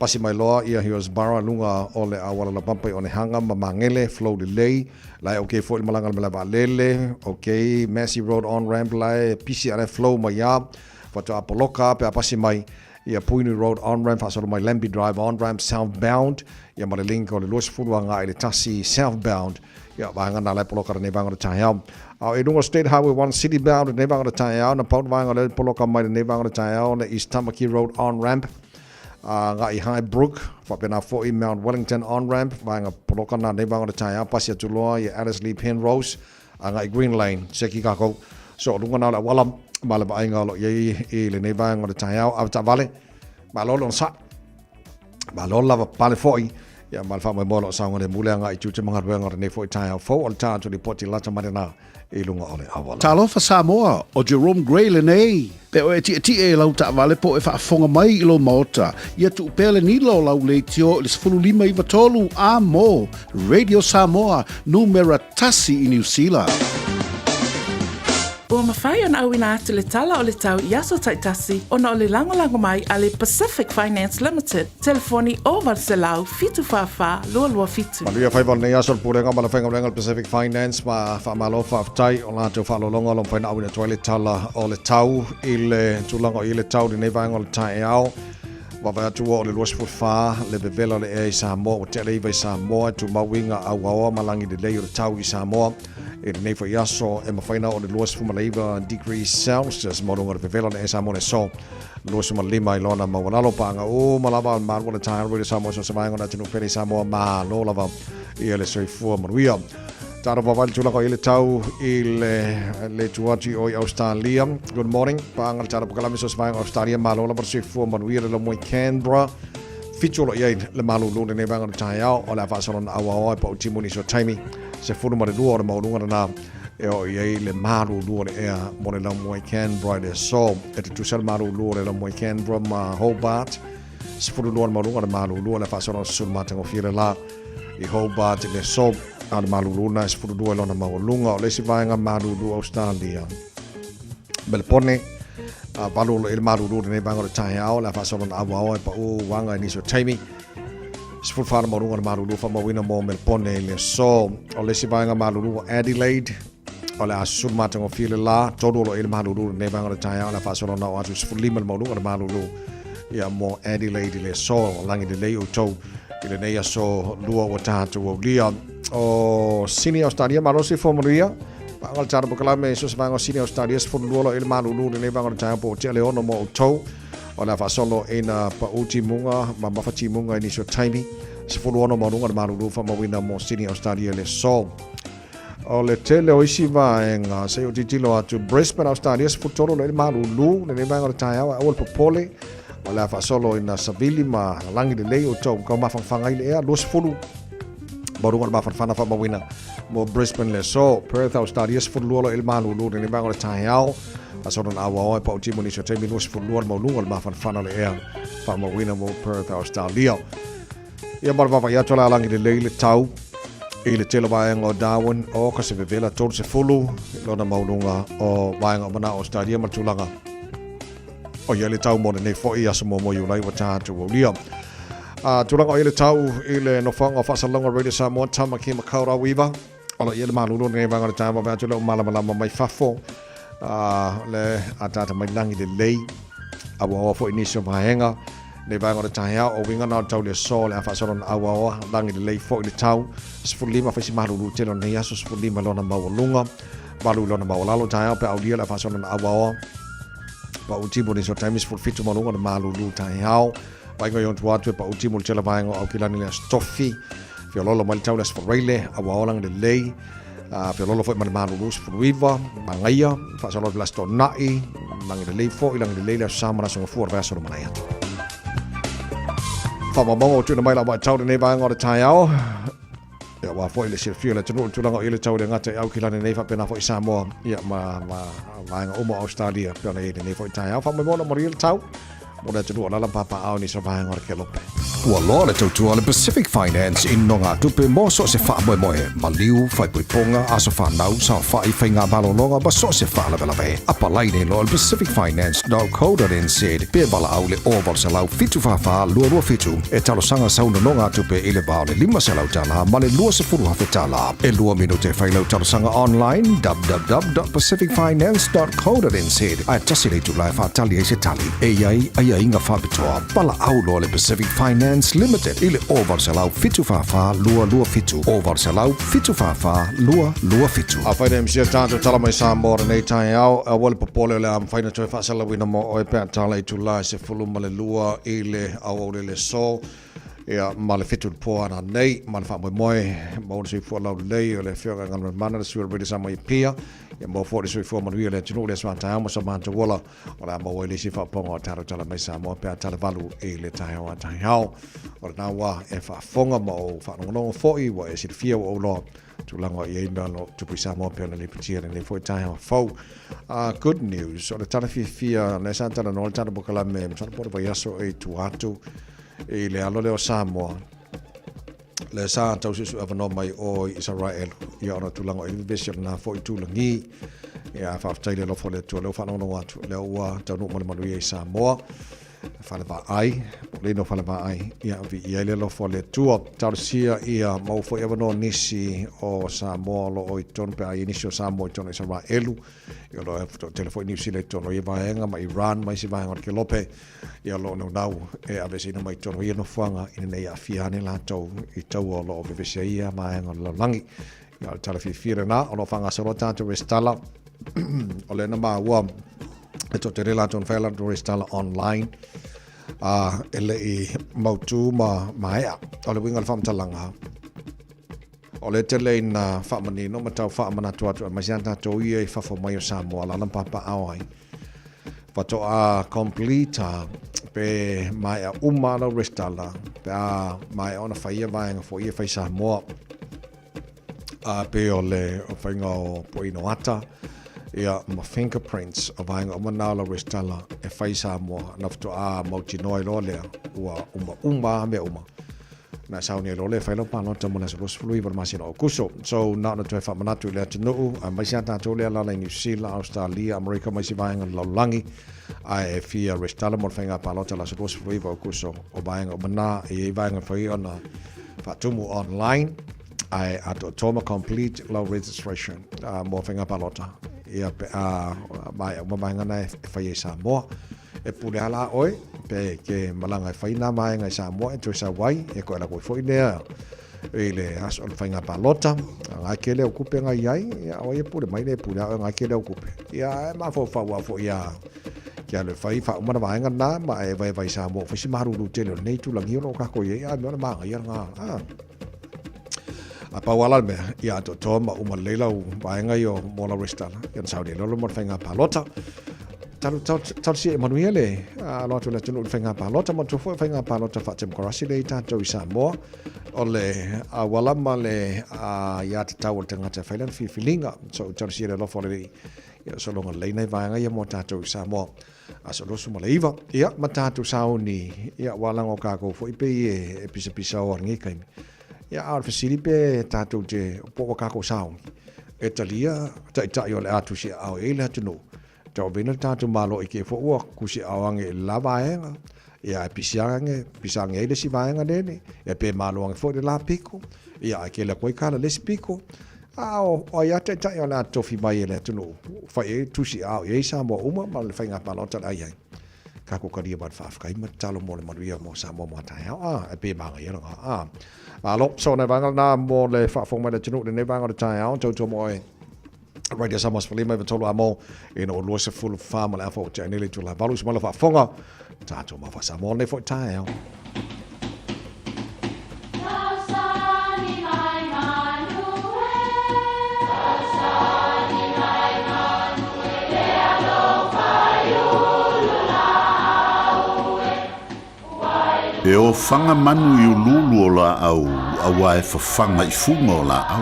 Pasi mai loa ia Hillsborough i luga o le auala laupapa i Onehunga ma Magele, flow lelei. La e okay foi le malaga i le malae vaalele, okay, Massey Road on ramp la e pisi a la e flow mai a. Faatoa poloka pe a pasi mai ia Puhinui Road on-ramp faasolo mai Lambie Drive on-ramp southbound ia ma le link o le 20 agai i le tasi southbound ia vaega na la e poloka lenei vaega o le taeao. A o i luga o State Highway 1 city bound lenei vaega o le taeao na pau le vaega o lea e poloka mai lenei vaega o le taeao le East Tamaki Road on-ramp agai Highbrook faapena foi Mount Wellington on-ramp vaega poloka na lenei vaega o le taeao pasi atu loa ia Ellerslie Penrose agai Green Lane, seki kākou. So, o luga na o le auala ma le vaaiga o lo o i ai i lenei vaega o le taeao. Ave taavale, malo le onosai, malo le lava pale foi, ia ma le faamoemoe o lo o saogalemu le agai i tiute ma galuega o lenei foi taeao fou o le tā atu lipoti lata mai lena i luga o le auala. Talofa Samoa, o Jerome Gray lenei. Pe o e tietie i lau taavale po o e faafofoga mai i lou maota, ia tuu pea le nila o lau leitio i le 15 93 a mo Radio Samoa, numera tasi i Niu Sila. Ua mafai ona auina atu le tala o le tau i aso taitasi ona o le lagolago mai a le Pacific Finance Limited, telefoni 0800 744 227. Manuia faiva o lenei aso le Pulega ma le Faigaluega o le Pacific Finance ma faamalo faafetai o latou faaaloaloga o lo o mafai ona auina atu ai le tala o le tau i le tulaga o i le tau i lenei vaega o le taeao. Vaavaai atu ua o le 24 le vevela o le ea i Samoa, ua tea le 9 i Samoa, e tumau i ngā auaoa ma lagi lelei o le tau i Samoa. I lenei foi aso e mafai ona oo le 29 degrees Celsius mo luga o le vevela o le ea i Samoa le aso 25 i lona maualalo paaga uma lava o le malu o le taeao Radio Samoa so se vaega o le atunuu pele i Samoa malo lava ia le soifua manuia. Taro vavai le tulaga i le tau i le, le tu atu i o i Australia. Good morning. Paanga le taro pakalame so se vaega o Australia malo lava le soifua manuia le lomo i Canberra. Fitu o lo i ai le malulu lenei vaega o le taeao o le a faasolona auaoa e pau timu nisi o taimi se fulu ma le lua o le maualuga lena e oo i ai le malulu o le ea mo le laumua i Canberra i le aso. E tutusa le malulu o le laumua i Canberra ma Hobart. 12 le maualuga o le malulu o le faasolo o susulu matagofie le la i Hobart i le aso. A o le malulu na e 12 i lona maualuga. O le isi vaega malulu Australia. Melepone, a valu o lo i le malulu o lenei vaega o le taeao, le a faasolo na auaoa e pau uaga i nisi o taimi. 14 le maualuga o le malulu faamauina mo Melepone i le aso. O le isi vaega malulu o Adelaide, o le a susulu matagofie le la, 3 o lo i le malulu o lenei vaega o le taeao, o le a faasolo na oo atu 15 le maualuga o le malulu ia mo Adelaide i le aso. Lagi lelei outou i lenei aso lua ua tatou aulia. O Sini Australia, malo se fua manuia. Paga le tala pokalame, so se vaega o Sini Australia, 12 lo i le malulu lenei vaega o le taeao po o tea le ono mo outou. O le a faasolo ina pau timuga ma mafa timuga i nisi o taimi. 16 maualuga le malulu faamauina mo Sydney Australia i le aso. O le tele o isi vaega se i ou tilotilo atu Brisbane Australia 13 le malulu lenei vaega o le taeao aua le popole. O le a faasolo ina savili ma lagi lelei outou kau mafangafaga ai le ea 20 Maualuga o le mafanafana faamauina mo Brisbane le aso. Perth, Australia, 12 o lo o i le malulu i lenei vaega o le taeao. Faasolo na auaoa e paʻuti mo nisi o taimi 22 le maualuga o le mafanafana o le ea faamauina mo Perth, Australia. Ia ma le vaavaai atu o le a lagi lelei le tau i le tele o vaega o Darwin o ka se vevela 30 i lona maualuga o vaega o manao Australia ma le tulaga o ia le tau mo lenei foi aso muamua Iulai ua tatou aulia. A tulaga o ia le tau i le nofoaga o faasalalauga Radio Samoa Tamaki Makaurau 9 o lo o i ai le malulu o lenei vaega o le taeao vaavaai atu le malamalama mai fafo a le ataata mai lagi lelei auaoa foi nisi o vaega nei vaega o le taeao o uiga na o le tau le aso le a faasolo na auaoa lagi lelei foi le tau 15 faisi malulu tele o lenei aso 15 lona maualuga 8 lona maualalo taeao pe aulia le a faasolo na auaoa pau timu nisi o taimi 17 maualuga le malulu taeao vaega i ontu atu e pau timu le tele vaega o Aukilani le aso tofi feololo mai le tau le aso Faraile auaoa lagi lelei feololo foi ma le malulu 19 magaia faasolo le aso Toonai lagi lelei foi lagi lelei le aso Sa ma le aso Gafua le vaiaso o le malae atu. Faamaumauga ua tuuina mai lau vaitau lenei vaega o le taeao. Ia aua foi le silafia o le atunuu i le tulaga o i le tau i le gata i Aukilani nei faapena foi Samoa ia ma, ma vaega uma o Australia pei ona i ai lenei foi taeao. Faamoemoe ona manuia le tau mo le atunuu o alaala ma papaaao i nisi o vaega o le kelope. Ua loa le tautua a le Pacific Finance i nogatupe mo so o se faamoemoe, maliu, faaipoipoga, aso fanau, saofai, faiga malologa ma so o se faalavelave. Apalai nei loa i le pacificfinance.co.nz pe valaau i le 0800 744 227 e talosaga sau nonogatupe i le va o le $500 ma le $20,000. E lua minute e fai lau talosaga online www.pacificfinance.co.nz ae tasi le itula e faatali ai se tali. E i ai aiaiga faapitoa. Valaau loa le Pacific Finance Limited i le 0800 744 227, 0800 744 227. Afai le misia tatou tala mai Samoa lenei taeao, aua le popole o le a mafai ona toe faasalalauina mo oe pe a tala itula e 12 i le aoauli le aso. Ia, ma le 7 i le po ana nei, ma le faamoemoe, maua le soifua laulelei o le Afioga i Galumalemana, le sui o le Radio Samoa i Apia, ia maua foi le soifua manuia o le atunuu i le aso a taeao ma so matou ola, o le a maua ai le isi faaopoopoga o tatou tala mai Samoa pe a tala valu i le taeao a taeao. O lena ua e faafofoga ma ou faalogologo foi, ua e silafia ua ou loa tulaga o i ai mea o lo o tupu i Samoa pei ona lipotia lenei foi taeao fou. Good news, o le tala fiafia, lea sa talanoa le tatou polokalame, masalo po o le vaiaso e i tua atu, i le alo lea o Samoa, lea sa tau suesue avanoa mai o i Isaraelu, ia ona tulaga o i le vevesi o lena foi tulagi. Ia, faafetai le alofa o le Atua, lea ua faalogologo atu, lea ua taunuu ma le manuia i Samoa, fale vaai, po o le ino fale vaai, ia, viia ai le alofa o le Atua. Talosia ia maua foi avanoa nisi o Samoa o lo o i totonu, pe a i ai nisi o Samoa i totonu o Isaraelu, ia o lo o toatele foi Niu Sila i totonu o ia vaega, ma Iran ma isi vaega o le Kelope, ia o lo o naunau e aveeseina mai totonu o ia nofoaga ina ne i aafia ane latou i taua o lo o vevesi ai ia vaega o le lalolagi. Ia, o le tala fiafia lena, o lo o faagasolo tatou resitala, o lea na maua e toatele latou na fai a latou resitala online, a e le i mautu ma maea. O le uiga o le faamatalaga, o le tele ina faamanino ma tau faamanatu atu aemaise a tatou ia i fafo mai o Samoa, alaala ma papaaao ai. Faatoa complete pe maea uma lau resitala pe a maea ona fai ia vaega foi ia fai Samoa. A pei o le faiga o poino ata ia ma fingerprints o vaega uma na o lau resitala e fai Samoa na faatoa mautinoa ai loa lea ua uma uma mea uma. Na e sauni ai loa lea e fai lau palota mo le aso 29 o le masina o Aokuso. So, na ona toe faamanatu i le atunuu, aemaise a tatou lea alaala i Niu Sila, Australia, Amerika ma isi vaega o le lalolagi, ae e fia resitala mo le faiga palota i le aso 29 o Aokuso, o vaega uma na, e i ai vaega e mafai ona faatumu online, ae atoatoa ma complete lau registration mo faiga palota, ia pe a maea uma vaega na e fai ai i Samoa. E pule a la oe, pe ke malaga e fai nā vaega i Samoa e toe sau ai, e koe lako foi lea i le aso o le faiga palota, ngai ke leo kupe ngai ai, ia o ia pule mai le pule a oe ngai ke leo kupe. Ia e mafaufau a foi ia ke alu e fai faauma na vaega na ma e vaevae i Samoa o fai si malulu tele o lenei tulagia o lo o kākou i ai, a mea o le māgaia lena. A pau ala le mea, ia atoatoa ma uma lelei lau vaega ia mo lau resitala, ia na sauni ai loa mo le faiga palota. Talosia e manuia le alo atu o le atunuu i le faiga palota, manatua foi o faiga palota faatemokarasi lea i tatou i Samoa, o le auala ma le aiatatau a le tagata e fai lana filifiliga. So, talosia le alofa o le Alii, ia sologa lelei nai vaega ia mo tatou i Samoa. Aso 29, ia, ma tatou sauni, ia, ua lago kākou foi pei e pisapisaoa i lenei taimi. Ia, a o le fesili pe tatou te, po ua kākou sauni, e talia taitai o le a tusiaao i ai le atunuu, tauaveina le tatou Malo i te i foi ua tusiaao ane i le la vaega, ia ae pisi ane, pisa ane ai le isi vaega lele, ia pe malo ane foi le la pito, ia ae tele atu ai tala i le isi pito. A o ai lava taitai o le a tofi mai e le atunuu, fai ai, tusiaao i ai Samoa uma ma le faiga palota o le a i ai. Tatou talia mai le faafetai ma tatalo mo le manuia mo Samoa mo a taeao. A, e pei e manaia lena. A, malo, so nai vaega lena mo le faafofoga mai le atunuu i lenei vaega o le taeao, tautua mo oe. Radio Samoa 15 i 3 amo ina ua 24 ma le afa ua tea nei le itula 8 i se malo faafofoga. Tatou mafa Samoa lenei foi taeao. E ofaga manu i uluulu o laau auā e fafaga i fuga o laau,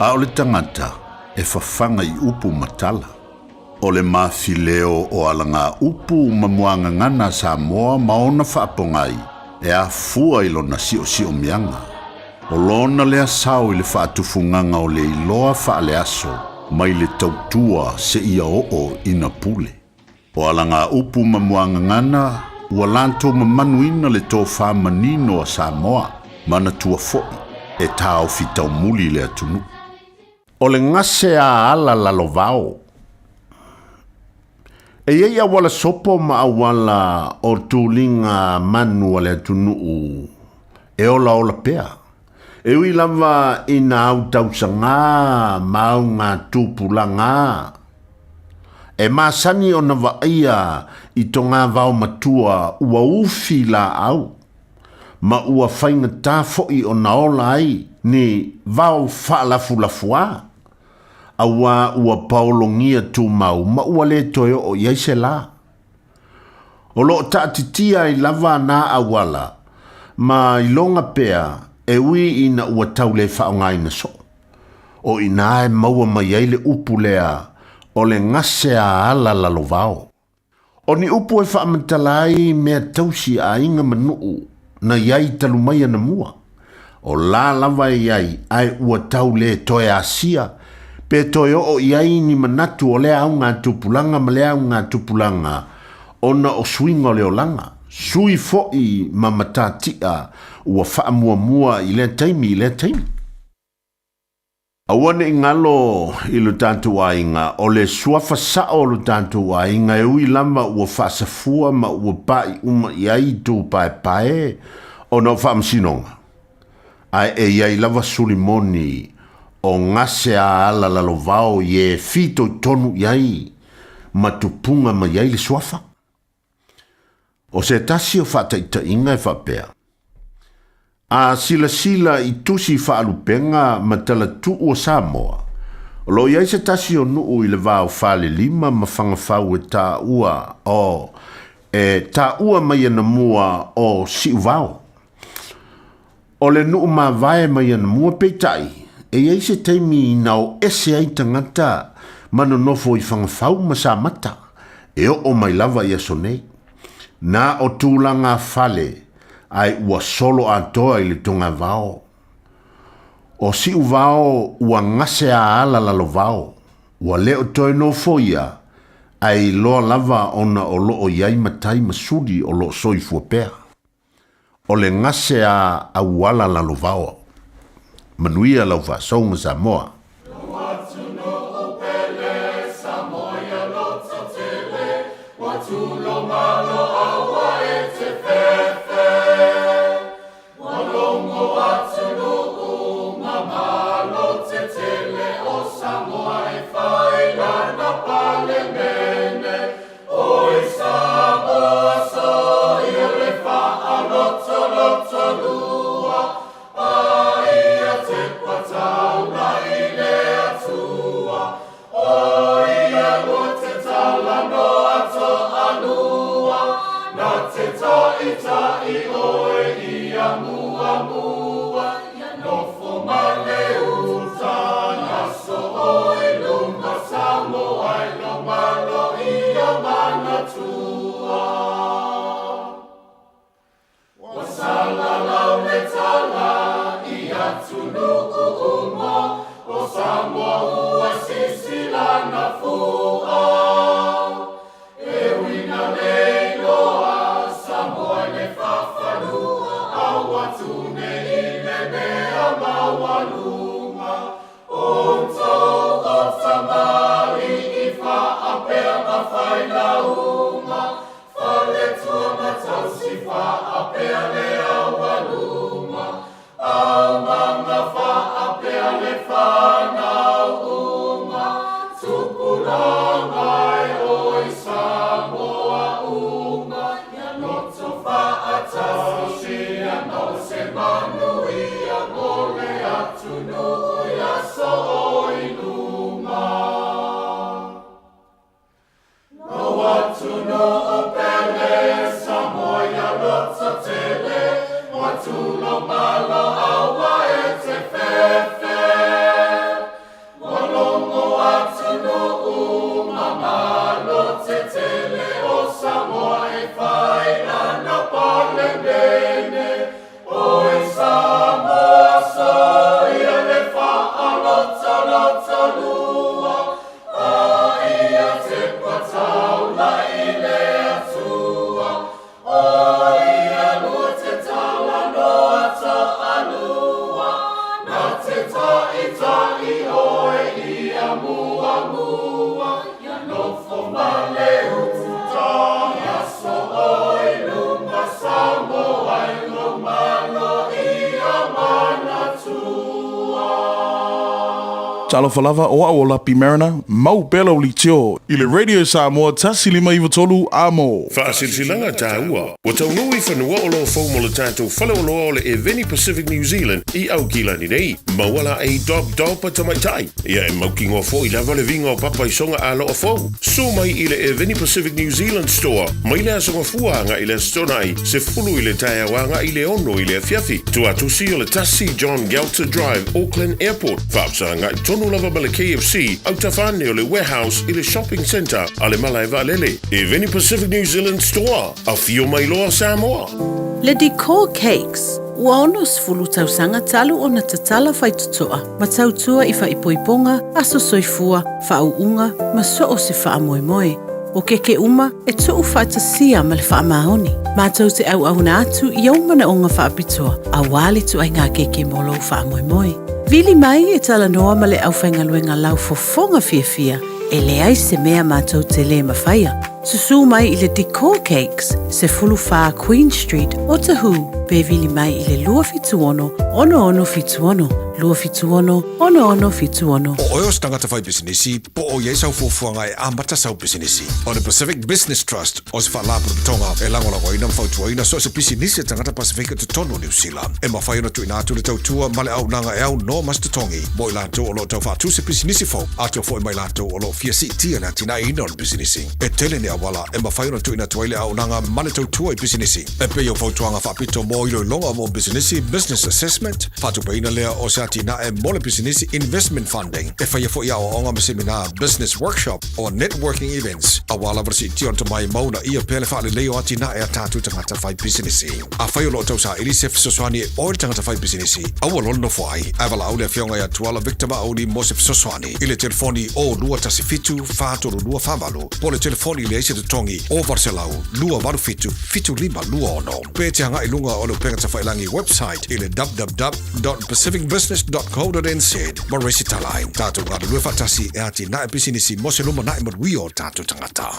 a o le tagata e fafaga i upu ma tala. O le mafileo o alagaupu ma muagagana a Samoa ma ona faapogai e afua i lona siosiomiaga. O lona lea sao i le faatufugaga o le iloa faaleaso mai le tautua seia oo ina pule. O alagaupu ma muagagana ua latou mamanuina le tofa manino a Samoa, manatua foi e taofi taumuli le atunuu. O le gase a ala lalovao. E i ai auala sopo ma auala o tuliga manu a le atunuu e olaola pea. E ui lava ina au tausagā ma au ngā tupulagā, e masani ona vaaia i to ngā vao matua ua ufi laau ma ua faigata foi ona ola ai ni vao faalafulafuā, auā ua paologia tumau ma ua lē toe oo i ai se lā. O loo taatitia ai lava nā auala ma iloga pea e ui ina ua tau lē faaaogaina soo. O inā e maua mai ai le upu lea o le gase a ala lalovao. O ni upu e faamatala ai mea tausi a aiga ma nuu na i ai talu mai anamua. O la lava e i ai ae ua tau lē toe asia pe toe oo i ai ni manatu o lea augatupulaga ma lea augatupulaga ona o suiga o le olaga, sui foi ma matatia ua faamuamua i lea taimi i lea taimi. Aua ne i galo i lo tatou aiga, o le suafa sao o lo tatou aiga e ui lava ua faasafua ma ua paʻi uma i ai itu paepae ona o faamasinoga, ae e i ai lava suli moni o gase a ala lalovao i e fitoitonu i ai ma tupuga mai ai le suafa. O se tasi o faataitaiga e faapea, A silasila i tusi faalupega ma talatuu o Samoa, o lo o i ai se tasi o nuu i le va o Falelima ma Fagafau e taua o e taua mai anamua o Siuvao. O le nuu mavae mai anamua peitai, e i ai se taimi ina o ese ai tagata ma nonofo i Fagafau ma Samata, e oo mai lava i aso nei. Na o tulaga fale ae ua solo atoa i le togavao. O Siuvao ua gase a ala lalovao, ua le o toe nofoia, ae iloa lava ona o loo i ai matai ma suli o loo soifua pea. O le gase a auala lalovao. Manuia lau faasouga Samoa. Na te taʻitaʻi oe ia muamua, ia nofo ma le uta, ia so oe luma Samoa i lo malo ia manatua. Ua salalau le tala i atunuu uma, o Samoa ua sisi lana fua. E ui ina le iloa Samoa i le faafanua, a ua tu nei i le mea maualuga. O outou o tamalii faapea ma failauga, faletua ma tausi faapea le aualuma, aumaga faapea le fanau uma, tupulaga e oi Samoa uma, ia loto faatasi, ia maua se manuia mo le atunuu i aso o i luma. Lou atunuu pele Samoa ia lototele, ua tulou malo a ua e te fefe. Ua logo atunuu mamalo tetele o Samoa e fai lana Palemene. Oi Samoa soia le faalotolotolua, a ia tepa taula'i i le Atua. O ia lua te talanoa taalua, na te taʻitaʻi oe ia muamua, ia nofo ma le uta, ia so oe i luma Samoa i lou malo ia manatua. Talofa lava, o au o Lapi Mariner, mau pea lau leitio i le Radio Samoa 105 9 3 A mo. Faasilasilaga taua. Ua taunuu i fanua oloa fou mo le tatou faleoloa o le Eveni Pacific New Zealand i Aukilani nei. Maua laei Dog Dopa tamaitai. Ia e mautinoa foi lava le viga o papa i soga aloa fou. Susu mai i le Eveni Pacific New Zealand Store mai le Aso Gafua agai i le Aso Toonai, 10 i le taeao agai i le 6 i le afiafi. Tuatusi o le 1 John Gelter Drive, Auckland Airport. Faafesagai tonu lava ma le KFC, autafa ane o le Warehouse i le Shopping Centre a le Malae Vaalele. Eveni Pacific New Zealand Store. Afio mai loa Samoa! Le Decor Cakes, ua 60 tausaga talu ona tatala faitotoa ma tautua i faaipoipoga, aso soifua, faauuga ma so o se faamoemoe. O keke uma e tuu faatasia ma le faamaoni. Matou te auauna atu i ou manaoga faapitoa aua le ituaiga keke mo lou faamoemoe. Vili mai e talanoa ma le aufaigaluega laufofoga fiafia e leai se mea matou te lē mafaia. Susū mai i le Decor Cakes, 14 Queen Street, Otahuhu, pe vili mai i le 276 6676, 276 6676. O oe o se tagata fai pisinisi, po o i ai sau fuafuaga e amata sau pisinisi. O le Pacific Business Trust o se faalapotopotoga e lagolagoina ma fautuaina so o se pisinisi a tagata Pasefika i totonu o Niu Sila. E mafai ona tuuina atu le tautua ma le auaunaga e aunoa ma se totogi mo i latou o lo o tau faatu se pisinisi fou, atoa foi ma i latou o lo o fia siitia le atinaeina o le pisinisi. E tele ni auala e mafai ona tuuina atu ai le auaunaga ma le tautua i pisinisi, e pei o fautuaga faapito mo iloiloga mo pisinisi, business assessment, faatupeina lea o se atinae mo le pisinisi, investment funding. E faia foi aoaoga ma seminā, business workshop, o networking events, aua lava le siitia o le tomai ma uunaia pea le faalelei o atinae a tatou tagata fai pisinisi. Afai o lo o tausaili se fesoasoani e oe le tagata fai pisinisi, aua loa le nofo ai, ae valaau le Afioga ia Tuala Victor Maauli mo se fesoasoani i le telefoni o 217 432 48 po o le telefoni leai se totogi o 800 287 7526 pe te agai i luga o le upega tafailagi website i le www.pacificbusiness.co.nz ma resitala ai. Tatou galulue faatasi e atinae pisinisi mo se lumanai manuia o tatou tagata.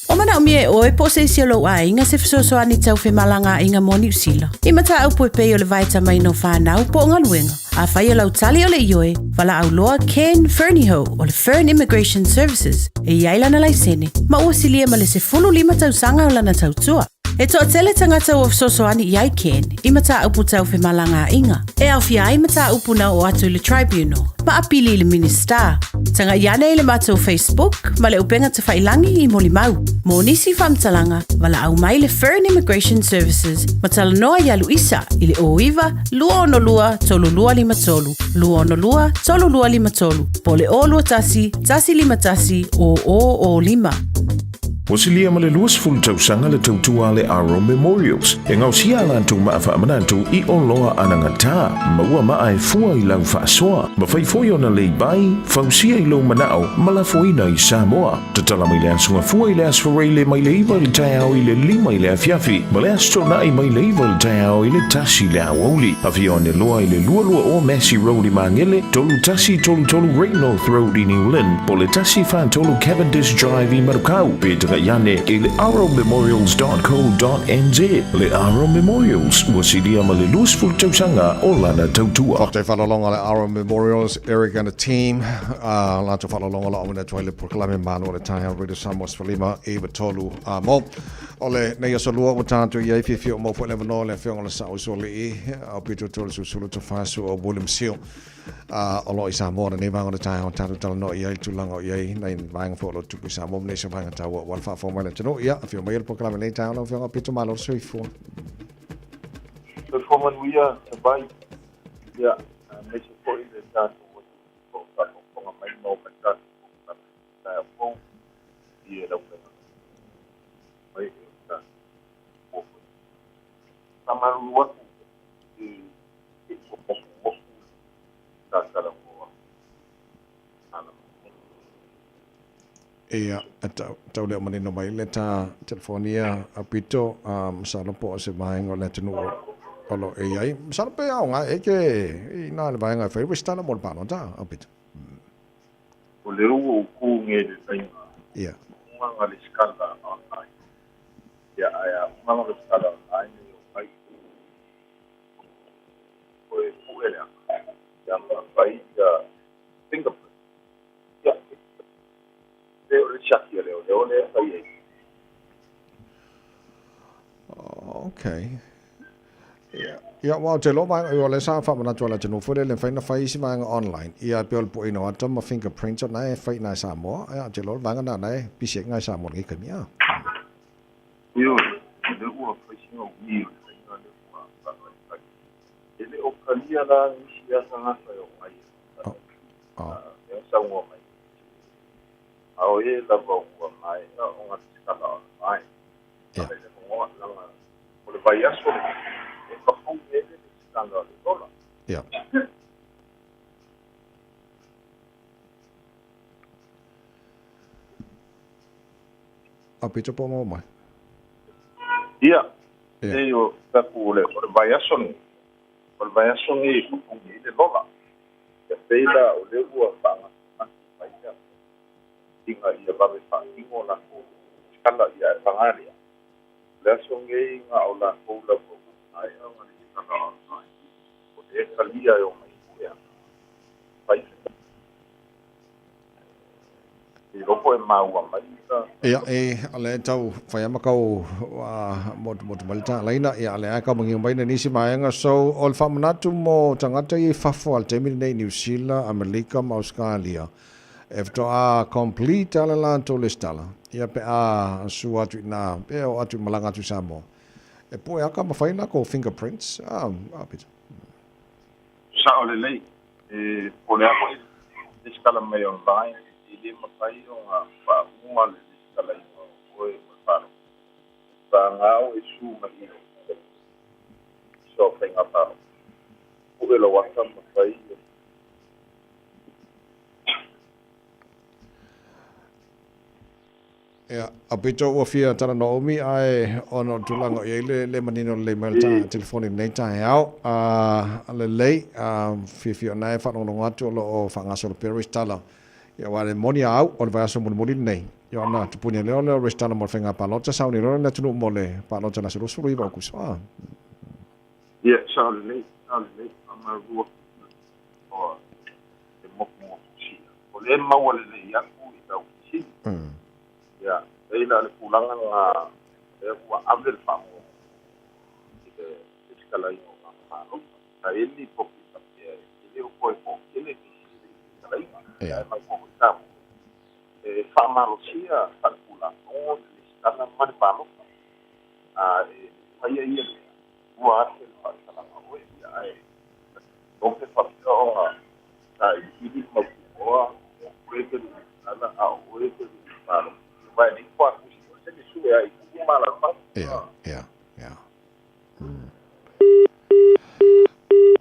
O manaomia e oe po o se isi o lou aiga se fesoasoani tau femalagaaiga mo Niu Sila. I mataupu e pei o le vaetamaina o fanau po o galuega. Afai o lau tali o le ioe, valaau loa Ken Fernihough o le Fern Immigration Services e i ai lana laisene ma ua silia ma le 15 tausaga o lana tautua. E toatele tagata ua fesoasoani i ai Ken i mataupu tau femalagaaiga, e aofia ai mataupu na oo atu i le Tribunal ma apili i le Minisita. Tagai ane i le matou Facebook ma le upega tafailangi i molimau. Mo nisi faamatalaga, valaau mai le Fern Immigration Services ma talanoa iā Luisa i le 09 262 3253, 262 3253, po o le 021 151 0005. Ua silia ma le 20 tausaga le tautua a le Aro Memorials e gaosia a latou maa faamanatu i oloa anagata, maua maa e fua i lau faasoa, mafai foi ona lay-by, fausia i lou manao ma lafoina i Samoa. Tatala mai le Aso Gafua i le Aso Faraile mai le 9 i le taeao i le 5 i le afiafi ma le Aso Toonai mai le 9 i le taeao i le 1 i le aoauli. Afio ane loa i le 22 o Massey Road i Magele, 3133 Great North Road i New Lynn, po o le 143 Cavendish Drive i Manukau, pe taga'i ane i le arrowmemorials.co.nz. Le Arrow Memorials, ua silia ma le 20 tausaga o lana tautua. Faafetai faalologa le Arrow Memorials, Eric and the team. Latou faalologa la omina atu ai le polokalame malo o le taeao Radio Samoa 15 93 a mo. O le nei aso lua ua tatou i ai fiafia o mau foi le avanoa le afioga o le Sa'o Usoalii au pito atu o le Susulu Tofasu o William Seal o lo o i Samoa lenei vaega o le taeao tatou talanoa i ai le tulaga o i ai nai vaega foi o lo o tupu i Samoa ma nisi o vaega taua aua le faafofoga mai le atunuu. Ia, afio mai le polokalame lenei taeao lau afioga Pito Malo le soifua. Soifua manuia Savai. Ia, aemaise foi le tatou atunuu o lo o faafogafoga mai ma o mai tatou polokalame i le taeao fou i e lau mai e o tatou foi. Faamalulu atu i i ua mofumofu ta talanoa ala mai. Ia, e tau le o manino mai le ta telefoni ia aupito, masalo po o se vaega o le atunuu o lo o e i ai. Masalo pe aoga e ke i nā le vaega e fai resitala mo le palota, aupito. O lea ua ou ku nge le faiga. Ia. Unga nga le skala online. Ia, ae a unga nga le skala online e o mai. O e pu'e le aka. Ia ma fai ia fingerprint. Ia, pe o le siaki a leoleo lea e fai ai. Okay. Ia, ia aua ou te iloa vaega, o lea sa faamanatu a le atunuu foi lele e mafai ona fai isi vaega online. Ia e pei o le pueina o ata ma fingerprints o na e fai i ina i Samoa. Ia, ou te iloa o le vaega lena na e pisi ai i ina i Samoa i lenei taimi. A. Ioe, o lea ua fai sina umi o le faiga lea ua faatalitali. E le o talia la nisi a tagata e omai e faatalitali. Lea saunoa mai. A o e lava ua maea ona lesitala online. Ia. Leaga o le vaiaso lenei, e papou nei le lesitala o le lola. Ia. A pito po maua mai. Ia. Ia. E o taku o le vaiaso lenei. O le vaiaso lenei e papou nei le lola. Ia pei la o lea ua faagasegase mai ia ina ia vave faatino latou lesitala ia ae paga lea, o le aso nei na o latou lava ua maea ona lesitala online o lea talia e omai pue ana fai i loko e maua mai ina Ia, e, o lea e tau fai lava ma kau motumotu mai le talaina, ia, o lea e tau manino mai na nisi vaega. So, o le faamanatu mo tagata ia i fafo a le taimi lenei i Niu Sila, Amelika ma Ausetalia, E faatoa complete lava le latou lesitala, ia pe a sua atu i ina, pe oo atu i malaga atu i Samoa. E pue aka ma fai lakou fingerprints, a, a Peter. Sao lelei, e po o le a foi le lesitala mai online, e le mafai ona faauma le lesitalaina o oe ma le faalogologo. Vagao e su mai i lou Ofisa o Faiga Palota. Pue lou ata ma fai Ia, a pito ua fia talanoa umi ae ona o le tulaga o i ai le le manino lelei mai o le ta telefoni i lenei taeao. A lelei, a fiafia o na e faalogologo atu o lo o faagasolo pea resitala. Ia aua e moni a au o le vaiaso mulimuli lenei. Ia ona tupuni lea o le resitala mo le faiga palota, sauni loa le atunuu mo le palota i le aso 29 o Akuso. A. Ia, sao lelei, sao lelei, faamalulu atu o le motumotusia. O lea e maua lelei atu i lau fesili. Ia, e pei la o le tulaga lena lea ua ave le faamuamua i le resitalaina o faga palota. Sa i ai le lipoti e faapea e le o toe toatele nisi e le i resitalaina, ae maimoa foi Samoa e faamalosia faaletulafono le resitala ma le palota. A e faia ia mea, 2000 le faasalaga o oe, ia ae logo faapea ona sailiili le mautinoa o oe e te le i resitala a o oe e te le i palota. Aua e leai ni toatusi foi se sue ai i nuu ma alaalafaga. Ia, ia, ia.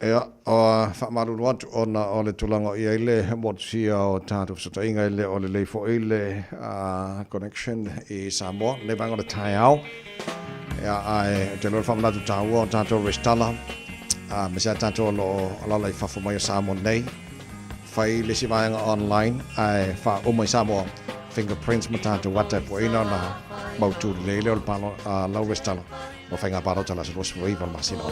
Ia, ua faamalulu atu ona o le tulaga o i ai le motusia o tatou fesootaiga e le o lelei foi le connection i Samoa lenei vaega o le taeao. Ia, ae ou te iloa le faamanatu taua o tatou resitala, aemaise lava tatou o lo o alaala i fafo mai o Samoa nei, fai le isi vaega online ae faauma i Samoa fingerprints ma tatou ata e puaina ona mautu lelei lea o le palo, lau resitala mo faiga palota le aso 29 o le masina o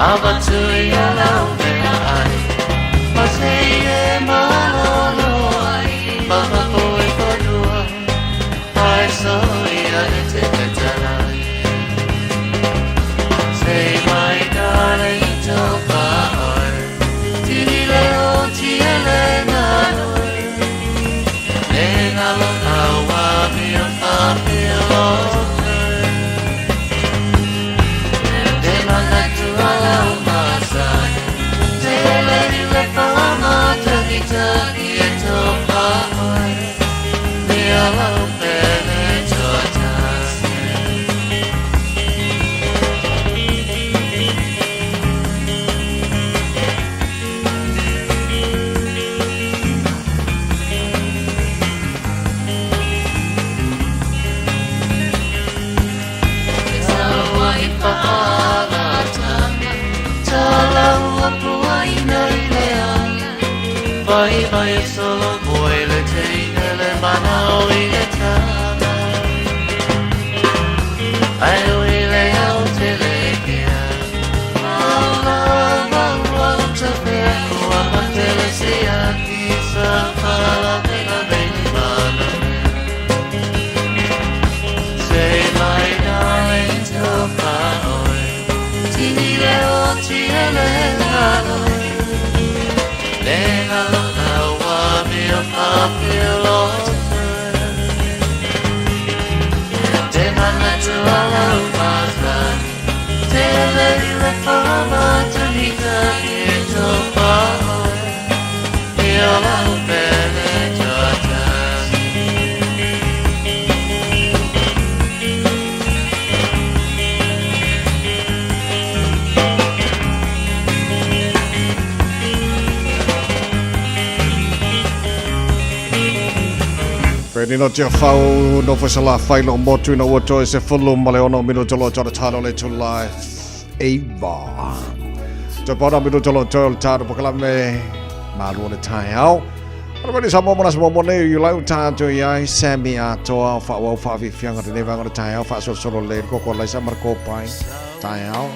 Aokuso. Penino Tiafau, nofo Salafai loo motu ina ua toe 16 minuta loa tala tala o le itula e 9. Toe paona minuta o loo toe o le tatou pakalame malua le taeao. Ona mai Samoa mo le aso muamua nei o Iulai ua tatou i ai Sammy atoa o faaauau faafiafiaga o lenei vaega o le taeao faasolosolo lelei le koko a Laisa ma le kopai taeao.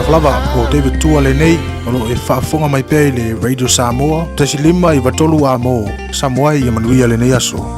Talofa lava, o David Tua lenei, o lo o e faafofoga mai pea i le Radio Samoa, 1.5 93 A mo Samoa ia manuia lenei aso.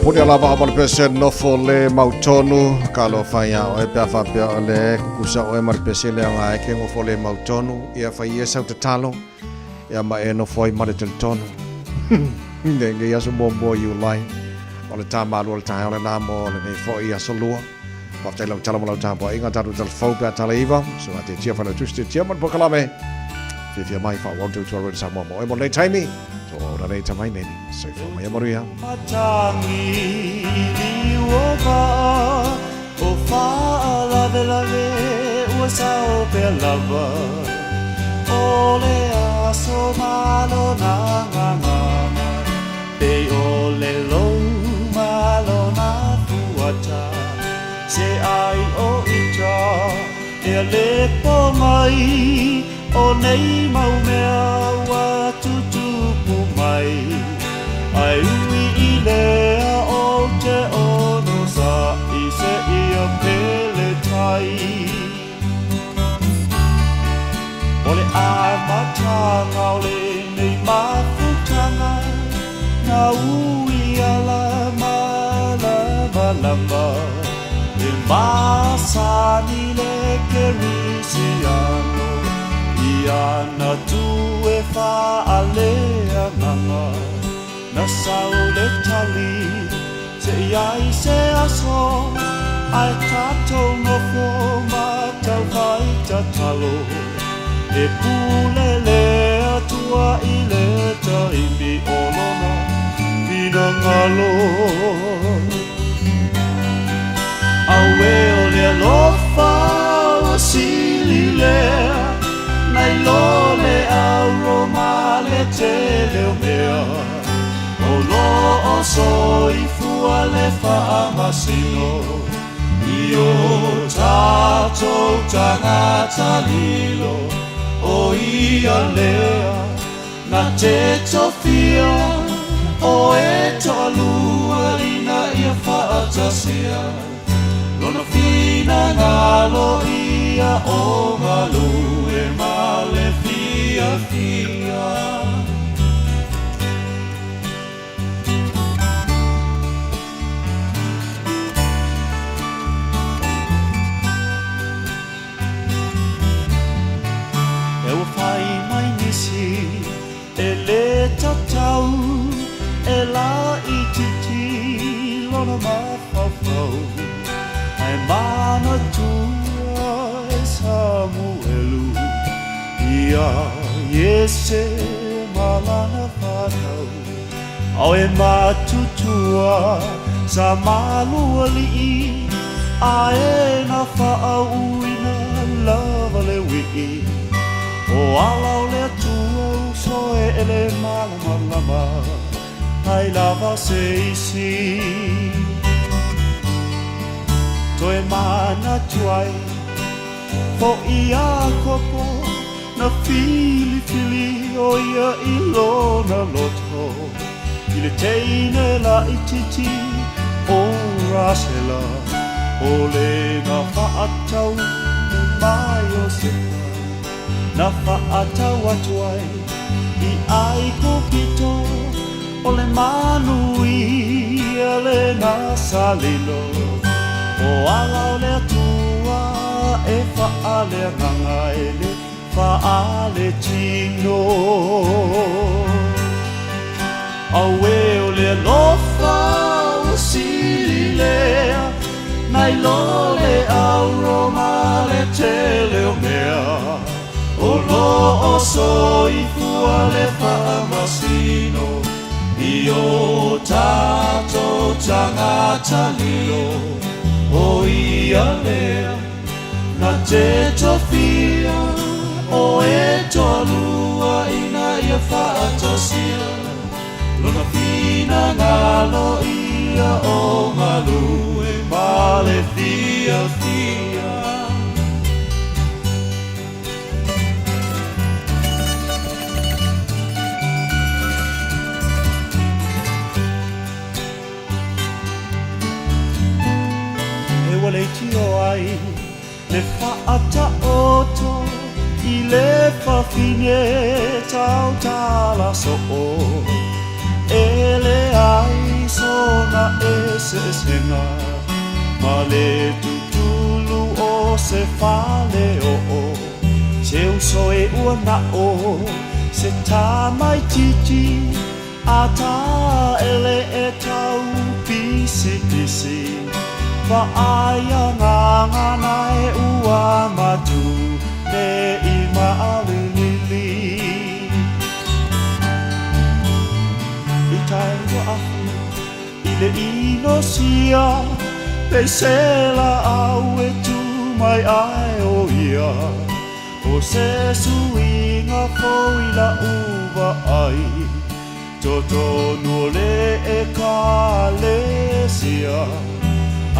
Punia lava o le pese nofo le mautonu ka lo fai ia oe pe a faapea o le kukusa oe ma le pese le aoga e ke ngofo le mautonu ia fai ia sau tatalo ia ma e nofo ai ma le talitonu le ngai aso muamua Iulai o le tā malua o le taeao lenā mo lenei foi aso lua. Faafetai lau tala ma lau tapuaiga, tatou tala fou pe a tala iva, so a te tia whanau tusi te tia ma le pokalame. Fiafia mai faaauau le tautua a Radio Samoa mo oe mo lenei taimi. Tauauau nei tamai neni. Soifua ma ia manuia. Matangi i liu o vaa o faalavelave ua sao pea lava o le aso ma lona gagana pei o le lou ma lona fuata se ai o ita e lepo mai o nei mau mea ua tutupu mai ai ui i lea o te ono sa i se ia pele tai. O le amataga o lenei mafutaga na ui ala malamalama e masani le kerisiano i ana tu e faaleagaga na sau le tali se i ai se aso ae tatou nofo ma taufai tatalo e pule le Atua i le taimi o lona finagalo. Auē o le alofa ua sili lea nai lo le auro ma le tele o mea o lo o soifua le faamasino i o tatou tagata lilo o ia lea na te tofia o e toalua ina ia faatasia lona finagalo ia o galue ma le fiafia. E ua fai mai nisi e lē tatau e laitiiti lona mafaufau ae manatua e Samuelu ia Iese ma lana fanau ao e matutua sa malualii ae na faauuina lava le uii o ala o le Atua uso e ele malamalama ai lava se isi toe manatu ai fo'i Iakopo na filifili o ia i lona loto i le teine laitiiti o Rasela o le na faatau ma Iosepa na faatau atu ai i Aikupito o le manuia lena sa lilo o ala o le Atua e faaleagaga e le faaletino. Auē o le alofa ua sili lea nai lo le auro ma le tele o mea o lo o soifua le faamasino i o tatou tagata lilo o ia lea na te tofia o e toalua ina ia faatasia lona finagalo ia o galue ma le fiafia. E ua leitio ai le faataoto i le fafine tautala soo e leai sona eseesega ma le tutulu o se faleoo se uso e ua nao se tamaititi a taele e tau pisipisi vaai agaga na e ua matu nei maalilili. Ae ua afu i le inosia Pei se laau e tu mai ae o ia O se suiga fou i la'u vaai Totonu o le Ekalesia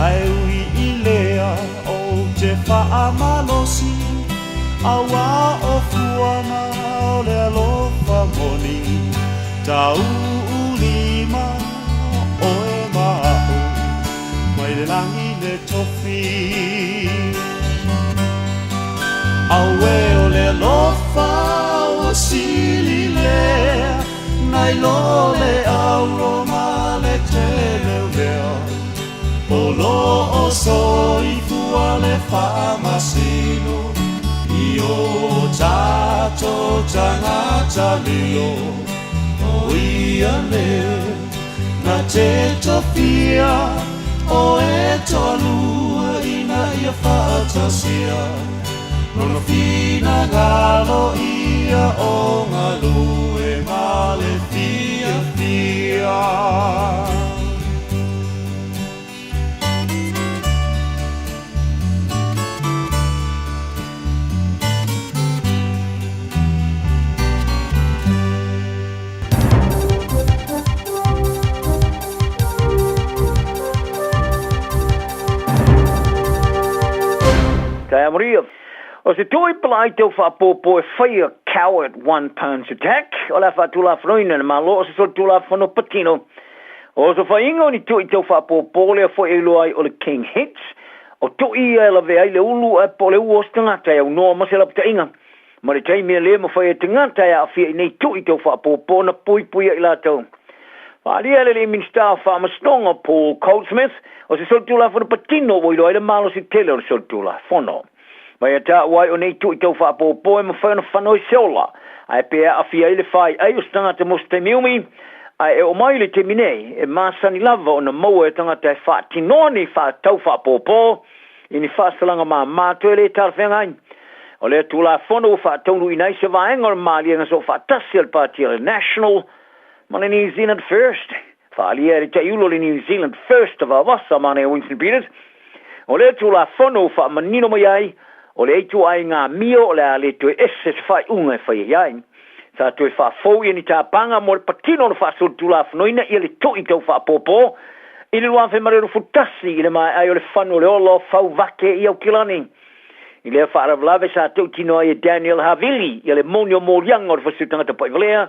Ae ui i lea ou te faamalosi Auā o fuaga o le alofa moni Tauulima oe ma a'u Mai le lagi le tofi Auē o le alofa ua sili lea Nai lo le auro ma le teleulea O lo o soifua le faamasino I o tatou tagata lilo O ia lea na te tofia O e toalua ina ia faatasia Lona finagalo ia o galue ma le fiafia. Taea Maria. O se tui palai tau faapopo e faia coward one pounce attack o le a faatulafonoina e le Malo o se solitulafono patino o se faiga o ni tui tau faapopo lea foi e iloa ai o le king hits o tui ia e lavea ai le ulu ae po o le ua o se tagata e aunoa ma se lapataiga ma le taimi e lē mafai e tagata e aafia i nei tui tau faapopo ona puipuia i latou. Faaalia e le alii Minisita o Faamasinoga Paul Goldsmith o se solitulafono patino ua iloa ai le malosi tele o le solitulafono. Ma ia taua ai o nei tui tau faapopo e mafai ona fano ai se ola ae pe aafia ai le faiai o se tagata mo se taimi umi, ae e oo mai i le taimi nei e masani lava ona maua e tagata e faatinoa ni tau faapopo i ni faasalaga māmā toe lē talafeagai. O lea Tulafono ua faataunuuina ai se vaega o le maliega soofaatasi a le Pāti a le National ma le New Zealand First. Faaalia e le Taiulu o le New Zealand First a Vavasa Manaia Winston Peters, o lea Tulafono ua faamanino mai ai o le ituaiga amio o le a le toe ese se faaiuga e faia i ai. Sa toe faafou ia ni tapaga mo le patino ona faasolitulafonoina ia le to'i tau faapopo i le 2021 i le maea ai o le fanu o le ola o Fauvake i Aukilani. I lea faalavelave sa tautino ai e Daniel Havili ia le moni o moliaga o le fasiu tagata pa'ivalea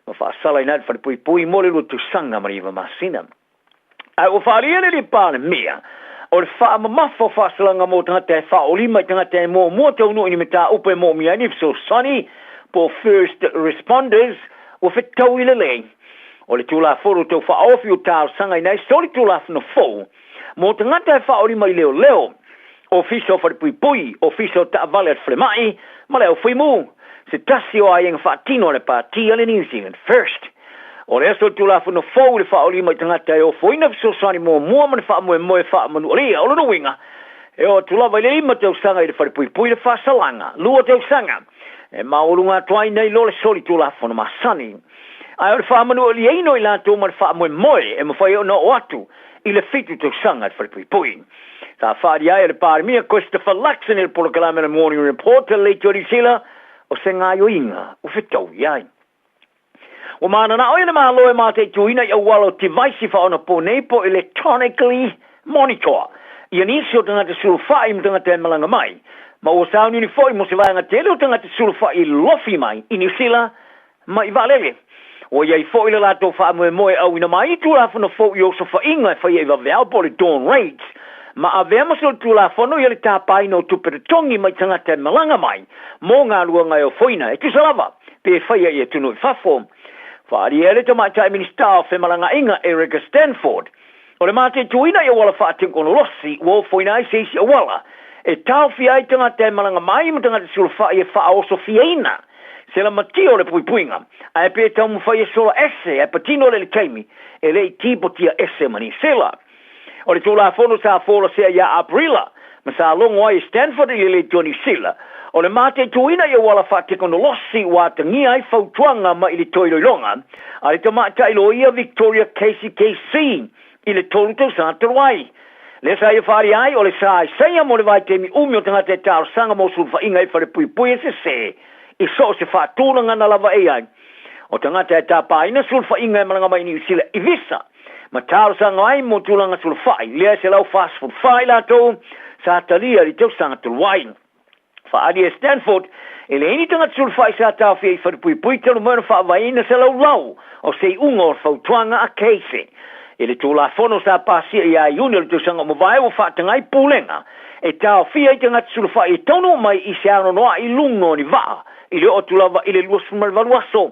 ma faasalaina ai le falepuipui mo le lua tausaga ma le iva masina. Ae ua faaalia le alii Palemia o le faamamafa o faasalaga mo tagata e faaolima i tagata e muamua taunuu i ni mataupu e moomia ai ni fesoasoani po o first responders ua fetaui lelei. O le Tulafono Tau Faaofi ua talosagaina ai solitulafono fou mo tagata e faaolima i leoleo, ofisa o falepuipui, ofisa o taavale a le falemai ma le aufuimu, se tasi o aiaiga faatino a le Pati a le New Zealand First. O le aso o le Tulafono fou i le faaolima i tagata e ofoina fesoasoani muamua ma le faamoemoe faamanualia. O lona uiga, e oo atu lava i le lima tausaga i le falepuipui le faasalaga, lua tausaga e maualuga atu ai nai lo le solitulafono masani. Ae o le faamanualiaina o i latou ma le faamoemoe e mafai ona oo atu i le fitu tausaga i le falepuipui. Sa faaalia ai e le Palemia Christopher Luxon i le polokalame o le Morning Report a le Leitio Niu Sila o se gaoioiga ua fetaui ai. Ua mananao ai le Malo e mataituina i auala o tivaisi faaonaponei po electronically monitor ia nisi o tagata sulufai ma tagata e malaga mai, ma ua sauniuni foi mo se vaega tele o tagata sulufai e lofi mai i Niu Sila ma i vaalele. Ua i ai foi le latou faamoemoe e auina mai i Tulafono fou i osofaiga e faia i vaveao po o le dawn raids, ma avea ma solitulafono ia le tapaina o tupe totogi mai tagata e malaga mai mo galuega e ofoina, e tusa lava pe faia i atunuu i fafo. Faaalia ai le Tamaitai Minisita o Femalagaaiga Erica Stanford, O le mataituina i auala faatekonolosi ua ofoina ai se isi auala e taofia ai tagata e malaga mai ma tagata sulufai e faaosofiaina se lamatia o le puipuiga, ae pe taumafai e sola ese ae patino le taimi e le i tipotia ese ma Nisila. O le Tulafono sa folasea ia Aperila ma sa logo ai e Stanford i le Leitio Niu Sila. O le mataituina i auala faatekonolosi ua atagia ai fautuaga mai le toe iloiloga a le tamaitai loia Victoria Casey KC i le 3 tausaga talu ai. Lea sa ia faaali ai o le sa Isaia mo le vaitaimi umi o tagata e talosaga mo sulufaiga i falepuipui e sese i so o se faatulagana lava e i ai o tagata e tapaina sulufaiga e malaga mai i Niu Sila i visa ma talosaga ai mo tulaga sulufai lea e 144 i latou sa talia i le tausaga talu ai. Faaali e Stanford, e leai ni tagata sulufai sa taofia i falepuipui talu mai ona faavaeina se laulau o se iuga o le fautuaga a Casey. I le Tulafono sa pasia ia Iuni o le tausaga ua mavae ua faataga ai pulega e taofia ai tagata sulufai e taunuu mai i se anoanoai i luga o ni vaa i le oo atu lava i le 28 aso.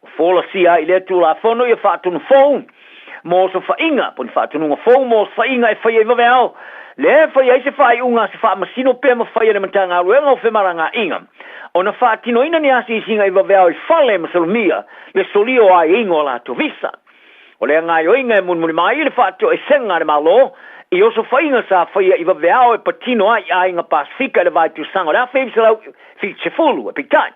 Ua folasia ai i lea Tulafono ia faatonu fou mo osofaiga, po o ni faatonuga fou mo osofaiga e faia i vaveao, lea e fai ai se faaiuga a se faamasino pe mafai e le Matagaluega o Femalagaaiga ona faatinoina ni asiasiga i vaveao i fale ma salomia le solia o aiaiga o a latou visa. O lea gaoioiga e mulimuli mai i le faatoesega a le Malo i osofaiga sa faia i vaveao e patino ai i aiga Pasefika i le vaitusaga o le 1970, peitai,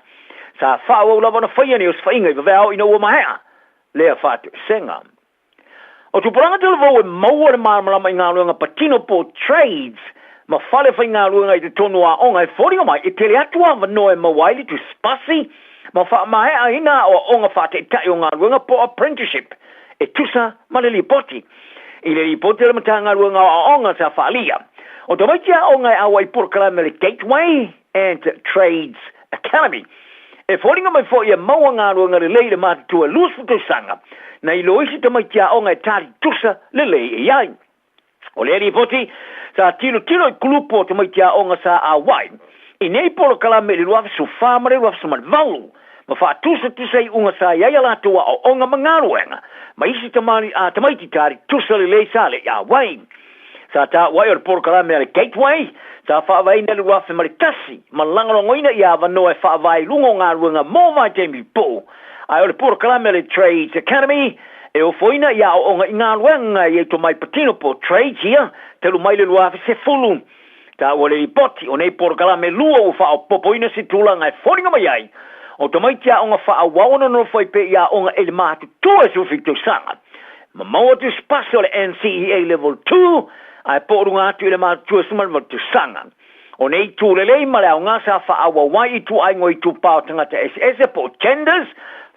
sa faaauau lava ona faia ni osofaiga i vaveao ina ua maea lea faatoesega. O tupulaga talavou e maua le malamalama i galuega patino po o trades ma fale faigaluega i totonu o aoga e foliga mai e tele atu avanoa e maua ai le tusipasi ma faamaeaina aoaoga faataitai o galuega po o apprenticeship e tusa ma le lipoti. I le lipoti a le Matagaluega o Aoaoga sa faaalia, o tamaiti aoga e auai polokalame a le Gateway and Trades Academy. E foliga mai foi e maua galuega lelei i le matutua e 20 tausaga nai lo isi tamaiti aoga e tali tusa lelei e i ai. O lea lipoti sa tilotilo i kulupu o tamaiti aoga sa auai i nei polokalame i le 2014 ma le 2018 ma faatusatusa iuga sa i ai a latou aoaoga ma galuega ma isi tamaiti tali tusa lelei sa le i auai. Sa taua ai o le polokalame a le Gateway, sa faavaeina i le 2001 ma lagolagoina ia avanoa e faavae i luga o galuega mo vaitaimi pupuu, ae o le polokalame a le Trades Academy e ofoina ia aoaoga i galuega e i ai tomai patino po o trades ia talu mai le 2010. Taua le lipoti, o nei polokalame e lua ua faaopoopoina se tulaga e foliga mai ai o tamaiti aoga faaauau ona nonofo ai pea i aoga e le matutua e 17 tausaga. Mamao atu se pasi o le NCEA Level 2 ae po o luga atu i le matutua e 18 tausaga. O nei itu lelei ma le aoga sa faaauau ai ituaiga o itupa o tagata eseese po o genders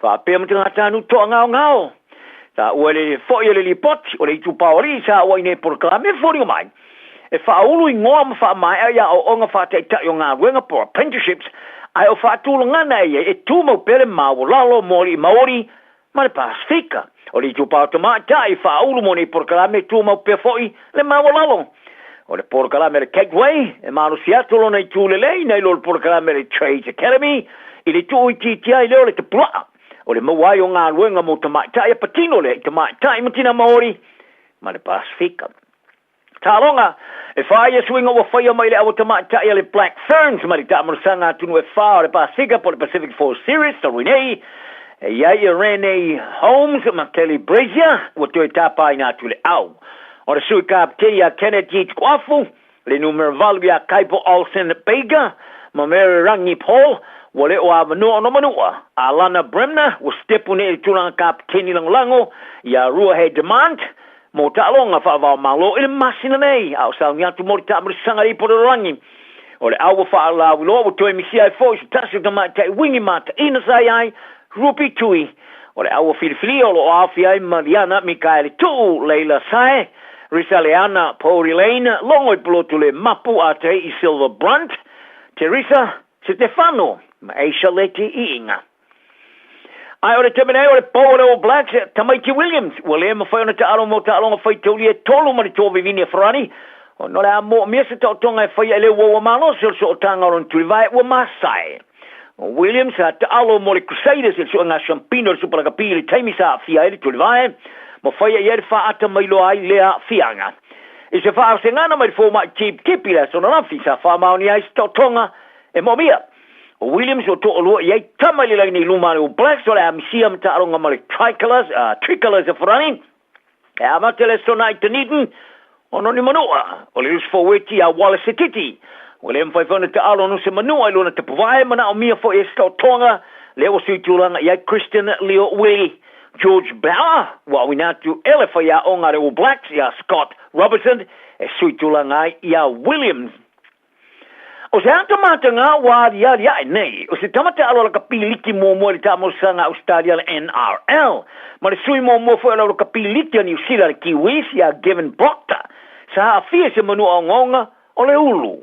faapea ma tagatanuu toagaogao. Taua le foi o le lipoti o le itupa o alii sa auai nei polokalame e foliga mai e faaulu igoa ma faamaea i aoaoga faataitai o galuega po o apprenticeships ae o faatulagana e i ai e tumau pea le maualalo mo alii Maori ma le Pasefika. O le itupa o tamaitai faaulu mo nei polokalame e tumau pea foi le maualalo. O le polokalame a le Gateway e malosi atu lona itu lelei nai lo le polokalame a le Trades Academy i le tuuitiitia ai lea o le tapulaa o le maua ai o galuega mo tamaitai e patino lea i tamaitai ma tina Maori ma le Pasefika. Taaloga, E whā ia suiga ua faia mai le awa tamaitai a le Black Ferns mai le taamalosaga atunuu e whā o le Pasefika po le Pacific Four Series talu ai nei. E i ai ia Renee Holmes ma Kelly Brazier ua toe tāpaina atu le au. O le sui kapiteni ia Kenneth Yeats Kuafu, le numera 8 ia Kaipo Olsen Baker ma Mary Rangi Paul ua le o avanoa ona manua. Alana Bremner ua sitepu nei i le tulaga kapiteni lagolago ia Ruahei Demant Mō taaloga faava-o-Malo i le masina nei, a o sauni atu mo le taamalosaga i Porourangi. O le au ua faalauiloa ua toe misia ai foi se tasi o tamaitai uini mataina sa i ai, Ruby Tui. O le au ua filifilia o lo o aofia ai ma Liana Mikaele Tuu, Leila Sae, Risa Leana, Pouri Lane, Logo i Pulotu Le Mapu, Atei i Silver Brunt, Teresa Setefano ma Aisha Leti Iiga. Ae o le taimi nei o le pou o le All Blacks, Tamaiti Williams, ua le mafai ona taalo mo taaloga faitaulia e tolu ma le toa vivine a Farani, ona o le a moomia se taotoga e faia i le uaua malosi o le sootaga o lona tulivae ua masae. O Williams sa taalo mo le Crusaders i le suega siampina o le Super Rugby i le taimi sa aafia ai le tulivae, ma faia i ai le faaata mai loa ai lea aafiaga. I se faasegana mai le fomai Tip Tipi i le aso ananafi, sa faamaonia ai se taotoga e moomia. O Williams o toalua i ai tama i le laina i luma o le All Blacks o le a misia ma taaloga ma le Tricolors, Tricolors a Farani. E amata le aso i Dunedin ona ni manua o le Lusi Foueti a Wallace Sititi. Ua le mafai foi ona taalo no se manua i lona tapuvae, manaomia foi e se taotoga lea ua sui tulaga i ai Christian Leo Willie. George Bower ua auina atu e le faiaoga a le All Blacks iā Scott Robertson e sui tulaga ai iā Williams. O se atamataga ua aliali aʻe nei, o se tama taalo lakapi liki muamua i le taamolosaga a Ausetalia le NRL, ma le sui muamua foi o le aulakapi liki a Niu Sila le Kiwis iā Gavin Proctor, sa aafia i se manua ogaoga o le ulu.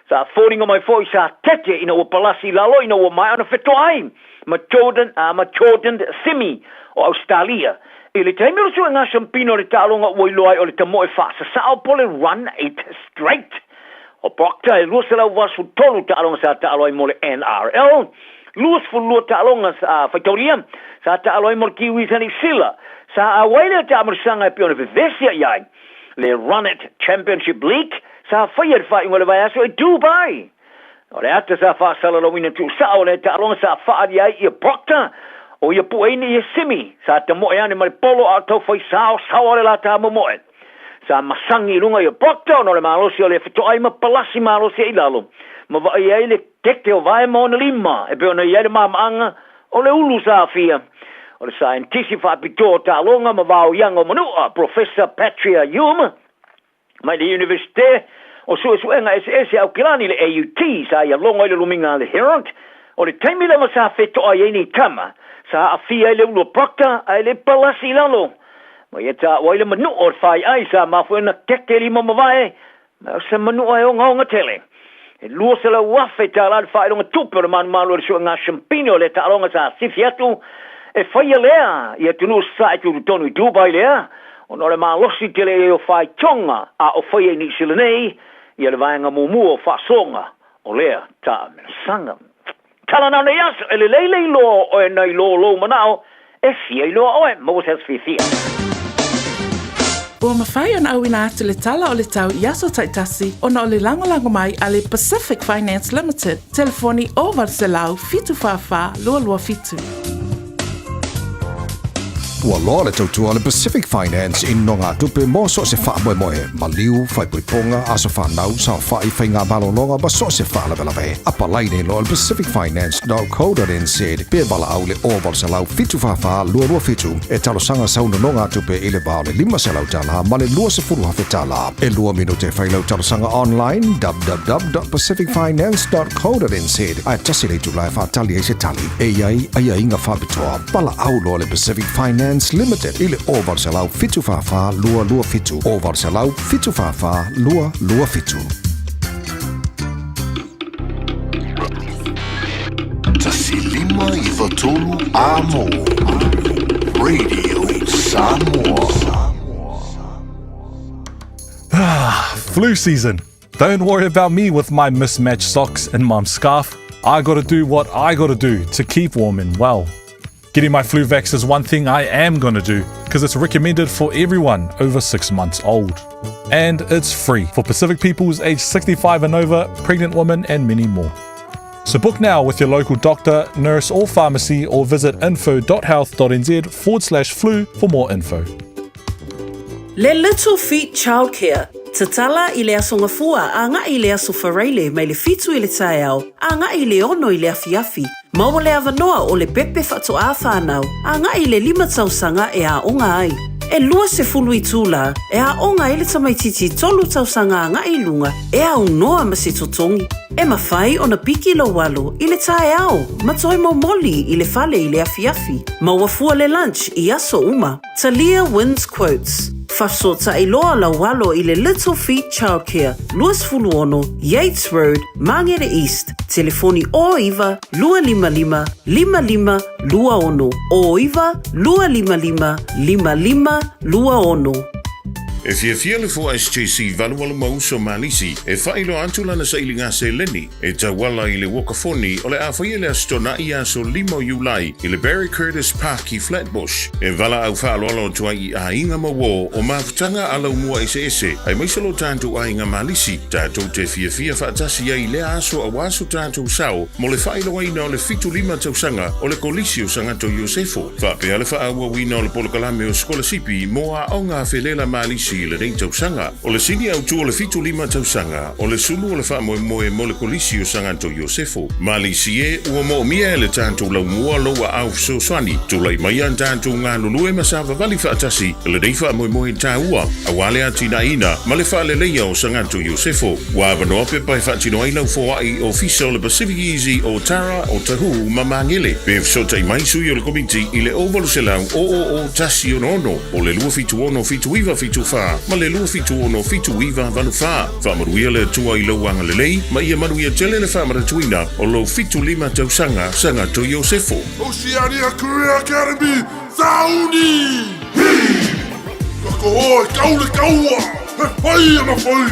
Sa foliga mai foi sa tete ina ua palasi i lalo ina ua maea ona fetoai ma Jordan, ma Jordan Simi o Ausetalia. I le taimi o le suega siampina o le taaloga ua iloa ai o le tamoe faasasao po o le run it straight. O Proctor e 283 taaloga sa taalo ai mo le NRL, 22 taaloga sa faitaulia sa taalo ai mo le Kiwis a Niu Sila. Sa auai lea taamolisaga e pei ona vevesi i ai le Run It Championship League sa faia i le faaiuga o le vaiaso i Dubai. O le ata sa faasalalauina tuusao o lea taaloga sa faaalia ai ia Proctor, o ia pueina ia Simi sa tamoe ane ma le polo a o taufai saosaoa le la tamomoe. Sa masagi i luga i Proctor ona o le malosi o le fetoai ma palasi malosi ai i lalo, ma vaai ai le tete o vae ma ona lima e pei ona i ai le mamaaga o le ulu sa aafia. O le saienitisi faapitoa o taaloga ma vaoiaga o manua, Professor Patria Hume, mai le Iunivesite o Suesuega Eseese a Aukilani, le AUT, sa ia logo ai le lumiga a le Herald, o le taimi lava sa fetoai ai nei tama, sa aafia ai le ulu o Proctor ae le palasi i lalo. Ma ia taua ai le manua o le faiai sa mafua ai ona keke lima ma vae, ma o se manua e ogaoga tele. E $200,000 tala le faailoga tupe o le malumalu o le suega siampine o lea taaloga sa sifi atu e faia lea i atunuu sasae tutotonu i Dubai lea, ona o le malosi tele i ai o faitoga a o faia i Niu Sila nei ia le vaega muamua o faasoaga o lea taamilosaga. Tala na nei aso, e lelei le iloa o oe nai lo lou manao, e fia iloa oe, maua se aso fiafia. Ua mafai ona auina atu le tala o le tau i aso taitasi ona o le lagolago mai a le Pacific Finance Limited, telefoni 0800 744 227. Ua loa le tautua a le Pacific Finance i nogatupe mo so o se faamoemoe, maliu, faaipoipoga, aso fanau, saofai, faiga malologa ma so o se faalavelave. Apalai nei loa le pacificfinance.co.nz pe valaau le 0800 744 227 e talosaga sau nonogatupe i le va o le $500 ma le $20,000. E lua minute e fai lau talosaga online www.pacificfinance.co.nz ae tasi le itula e faatali ai se tali. E i ai aiaiga faapitoa. Valaau loa le Pacific Finance Limited i le 0800 744 227 0800 744 227. 1 5 9 3 Amo Radio Samoa. Ah, flu season. Don't worry about me with my mismatched socks and mum's scarf. I gotta do what I gotta do to keep warm and well. Getting my flu vax is one thing I am gonna do because it's recommended for everyone over six months old. And it's free for Pacific peoples aged 65 and over, pregnant women, and many more. So book now with your local doctor, nurse, or pharmacy, or visit info.health.nz forward slash flu for more info. Le Little Feet Childcare, Tatala i le aso Gafua agai i le aso Faraile mai le fitu i le taeao agai i le ono i le afiafi. Maua le avanoa o le pepe faatoā whānau agai i le lima tausaga e aoga ai. E 20 itulā e aoga ai le tamaitiiti tolu tausaga agai i luga e aunoa ma se totogi. E mafai ona piki lou alo i le taeao ma toe momoli i le fale i le afiafi. Maua fua le lunch i aso uma. Talia wins quotes. Fasota'i loa lau alo i le Little Feet Childcare, 26 Yates Road, Mangere East, telefoni 09 255 5526, 09 255 5526. E fiafia le 4SJC valuvalu ma uso ma lisi e faailoa atu lana sailiga seleni e tauala i le uakafoni o le a faia le Aso Tona'i aso 5 o Iulai i le Barry Curtis Park i Flatbush. E valaau faaaloalo atu ai i aiga ma uō o mafutaga a laumua eseese, aemaise lo tatou aiga malisi, tatou te fiafia faatasi ai i lea aso aua so tatou sao mo le faailogaina o le 75 tausaga o le Kolisi o Sagato Iosefo. Faapea le faaauauina o le polokalame o sikolasipi mo aoga felela malisi. Kolisi i lenei tausaga. O le sini autu o le 75 tausaga, o le sulu o le faamoemoe mo le Kolisi o Sagato Iosefo. Malisi e, ua moomia e le tatou laumua lou aao fesoasoani. Tulai mai a tatou galulue ma savavali faatasi i lenei faamoemoe taua, aua le atinaeina ma le faaleleia o Sagato Iosefo. Ua avanoa pepa e faatino ai lau foai i Ofisa o le Pacific Easy o Tara, o Tahu ma Magele. Pe fesootai mai sui o le Komiti i le 0800 000 166 o le 276 7974 ma le 276 7984. Faamanuia le Atua i lou agalelei ma ia manuia tele le faamanatuina o lou 75 tausaga Sagato Iosefo. Oceania Career Academy, Sauni! Hi! Ka koho e kau le kaua, he pai ana whai,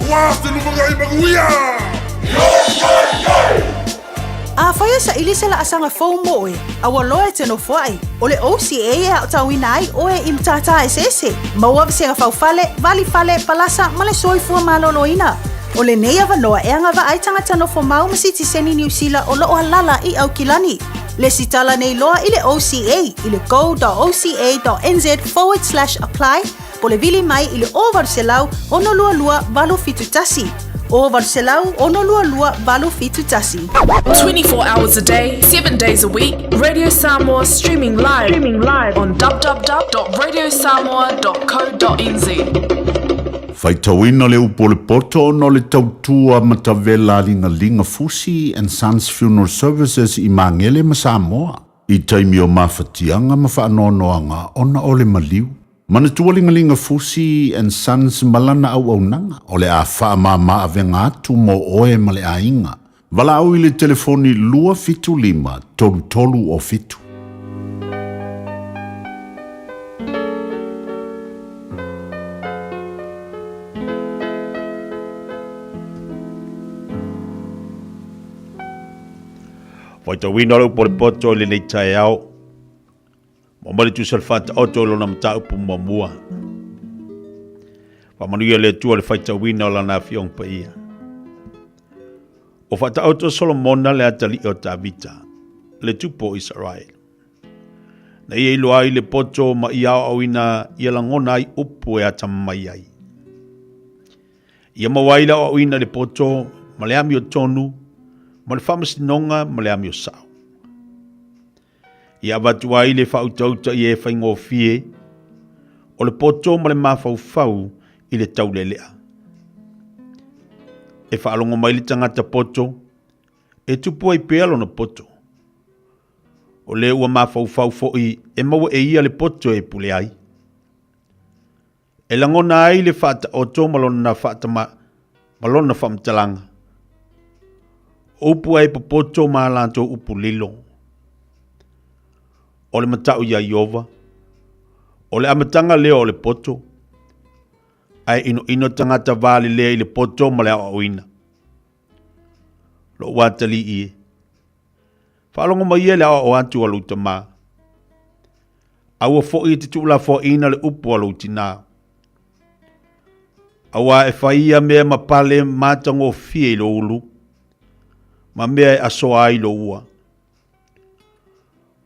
aua te lumanai manuia! Yo, yo, yo! Afai e saili se laasaga fou mo oe, a ua loa e te nofoai, o le OCA e aotauina ai oe i matata eseese, maua vasega faufale, valifale, palasa ma le soifua maloloina. O lenei avanoa e agavaa ai tagata nofomau ma sitiseni Niu Sila o lo o alala i Aukilani. Lesitala nei loa i le OCA i le go.oca.nz forward slash apply po le vili mai i le 0800 622 871. 0800 622 871. 24 hours a day, 7 days a week, Radio Samoa streaming live, streaming live on www.radiosamoa.co.nz. Faitauina le upu o le poto ona o le tautua matavela a Ligaliga Fusi and Sons Funeral Services i Magele ma Samoa i taimi o mafatiaga ma faanoanoaga ona o le maliu. Manatua Ligaliga Fusi and Sons ma lana auaunaga o le a faamama avega atu mo oe ma le aiga. Valaau i le telefoni 275 33 o 7. Faitauina le upu o le poto i lenei taeao. Ua mai le tusa le faataoto i lona mataupu muamua. Faamanuia le Atua le faitauina o lana afioga paia. O faataoto Solomona le atalii o Tavita, le tupu o Isaraele. Na ia iloa ai le poto ma ia aoaoina ia lagona ai upu e atamamai ai. Ia maua ai le aoaoina i le poto ma le amiotonu ma le faamasinoga ma le amio sao. Ia avatu ai le faautauta i e faigofie o le poto ma le mafaufau i le taulelea. E faalogo mai le tagata poto, e tupu ai pea lona poto. O le ua mafaufau foi e maua e ia le poto e pule ai. E lagona ai le faataoto ma lona faatama, ma lona faamatalaga. O upu ai popoto ma a latou upu lilo. O le matau iā Ieova, o le amataga lea o le poto, ae inoino tagata valelea i le poto ma le aoaoina. Lou atalii e, faalogo mai ia le aoao atu a lou tamā. Aua foi e te tuulafoaiina le upu a lou tinā. Aua e fai ia mea ma pale matagofie i lou ulu, ma mea e asoa ai lou ua.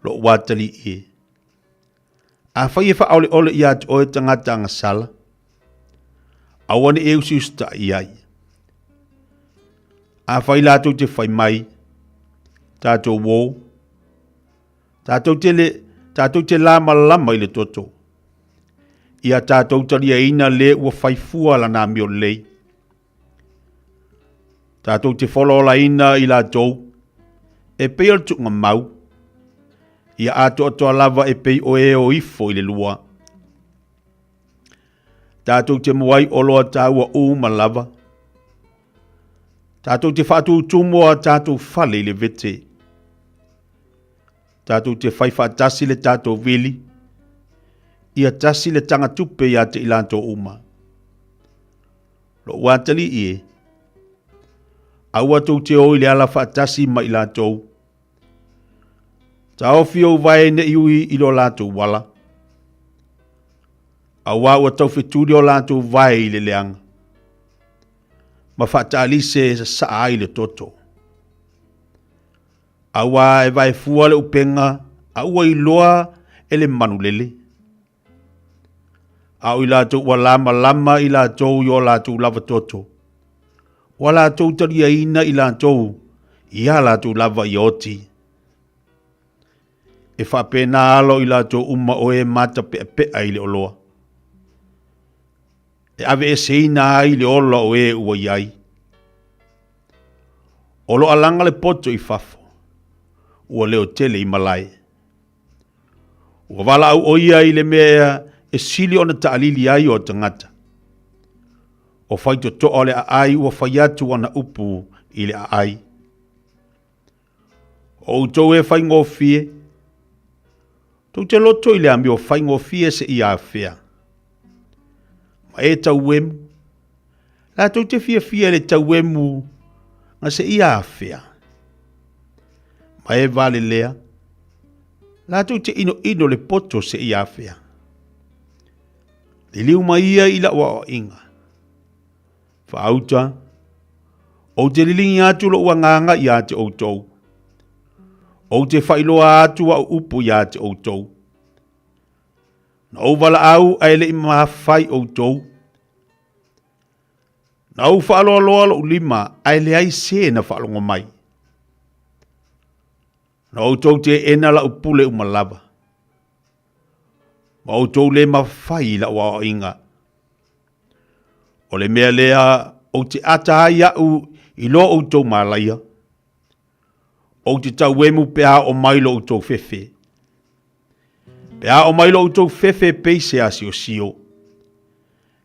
Lou atalii e, afai e faaoleole ia te oe tagata agasala, aua ne i e usiusitai i ai. Afai latou te fai mai, tatou uō, Tātou te, le, tātou te lāmalama i le toto. Ia tātou taliaina le ua faifua lana amio lelei. Tātou te folaolaina i latou, e pei o le tuuga mau. Ia atoatoa lava e pei o e o ifo i le lua. Tātou te moai oloa tāua uma lava. Tātou te whaatūtū a tātou fale i le vete. Tātou te whai whaatasi le tātou vili. Ia tasi le tanga tupe ia te ilanto uma. Lo uatali i e. Aua tou te o i le ala whaatasi ma i latou. Taofi ou vae ne i ui i lo latou wala. Aua ua taufetuli o latou vae i le leaga. Ma faataalise e sasaa ai le toto. Aua e vaefua le upega a ua iloa e le manulele. A o i latou ua lamalama i latou i o latou lava toto, ua latou taliaina i latou i a latou lava ia oti. E faapena ala o i latou uma o e matapeapea i le oloa, e aveeseina ai le ola o e ua i ai. O lo alaga le poto i fafo, ua leo tele i malae. Ua valaau ʻo ia i le mea e sili ona taʻalili ai o tagata. O faitotoa o le aai ua fai atu ana upu i le aai. O outou e faigofie, tou te loto i le amio faigofie seia afea. Ma e tauemu, latou te fiafia i le tauemu ga seia afea. Ma e valelea, latou te inoino le poto seia afea. Liliu mai ia i lau aoaiga. Faauta, ou te liligi atu lou agaga ia te outou. Ou te faailoa atu au upu ia te outou. Na ou valaau ae le i mafai outou. Na ou faaloaloa lou lima ae leai se na faalogo mai. Na outou teena lau pule uma lava. Ma outou le mafai i lau aoaiga. O le mea lea ou te ata ai au i lo outou malaia. Ou te tauemu pe a oo mai lo outou fefe. Pe a oo mai lo outou fefe pei se asiosio.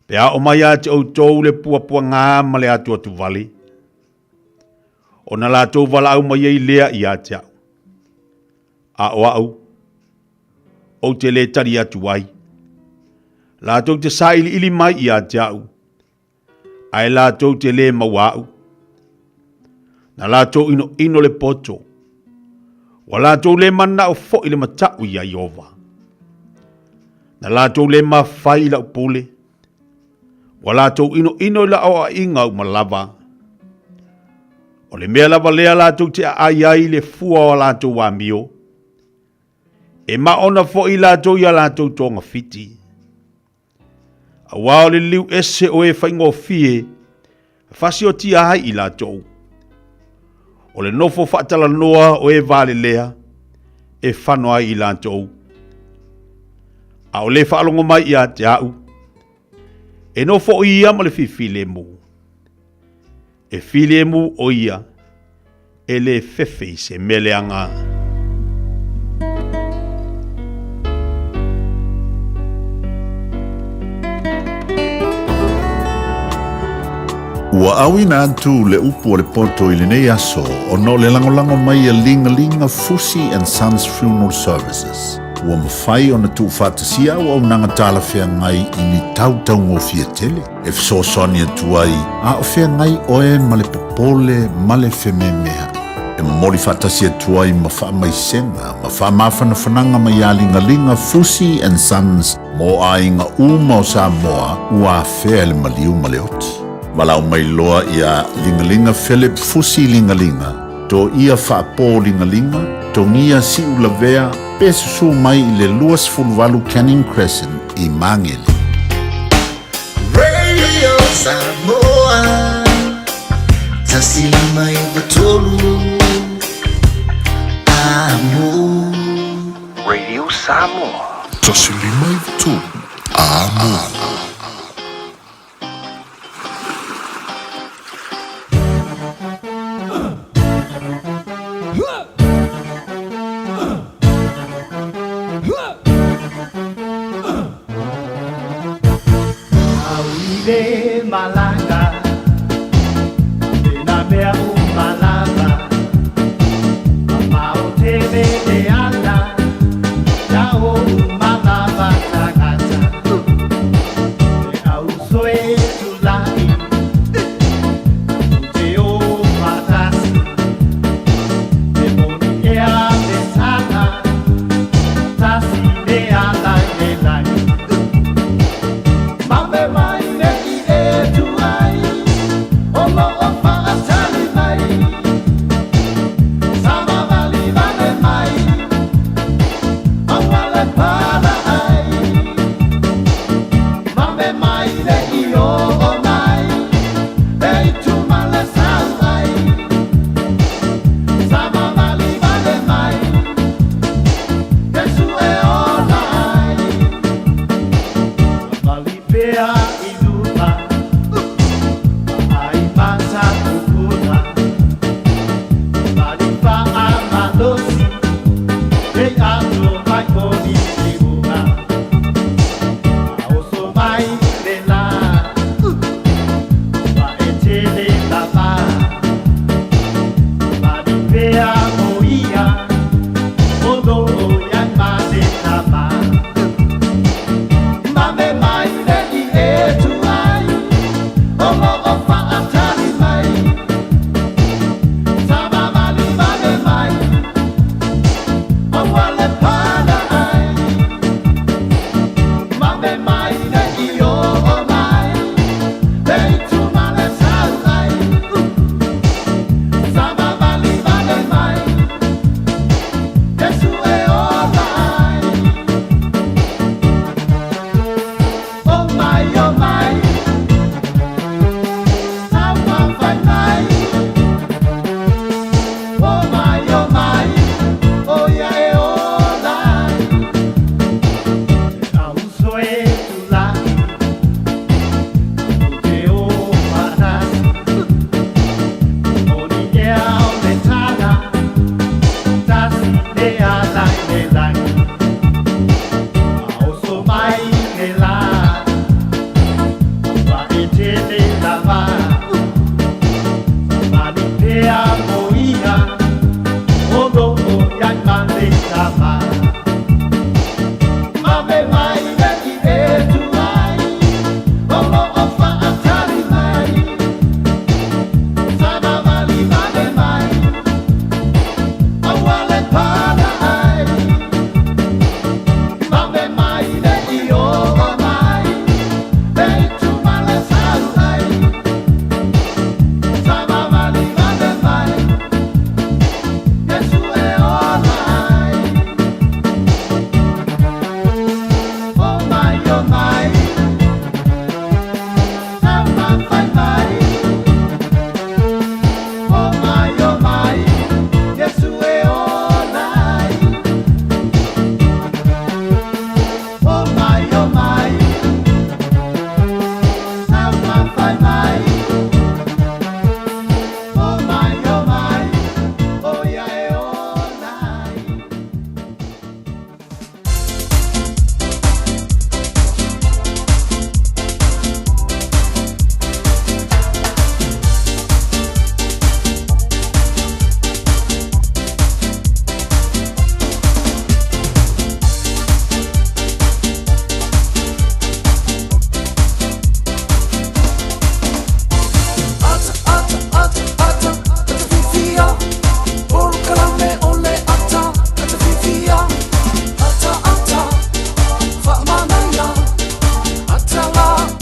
Pe a oo mai ia te outou le puapuaga ma le atuatuvale. Ona latou valaau mai ai lea ia te au. A o au, ou te lē tali atu ai. Latou te sailiili mai ia te au, ae latou te lē maua au. Na latou inoino le poto, ua latou lē manao foi le mataʻu iā Ieova. Na latou lē mafai i lau pule, ua latou inoino i lau aoaiga uma lava. O le mea lava lea latou te aai ai i le fua o a latou amio, e maona foi latou i a latou togafiti. Aua o le liliu ese o e faigofie e fasiotia ai i latou. O le nofo faatalanoa o e valelea e fano ai i latou. A o le faalogo mai ia te au, e nofo ia ma le fifilemu. E filemu ʻo ia, e lē fefe i se mea leaga. Ua auina atu le upu a le poto i lenei aso ona o le lagolago mai a Ligalinga Fusi and Sons Funeral Services. Ua mafai ona tuufaatasia auaunaga talafeagai i ni tau taugofie tele e fesoasoani atu ai a o feagai oe ma le popole ma le fememeaʻi. E momoli faatasi atu ai ma faamaisega ma faamafanafanaga mai ia Ligaliga Fusi and Sons mo aiga uma o Samoa ua afea e le maliu ma le oti. Valaau mai loa ia Ligaliga Philip Fusi Ligaliga, Toia Faapo Ligaliga, Togia Siulavea pe susu mai i le 28 Canning Crescent i Magele. Radio Samoa 153 Amo. Radio Samoa. 153 Amo.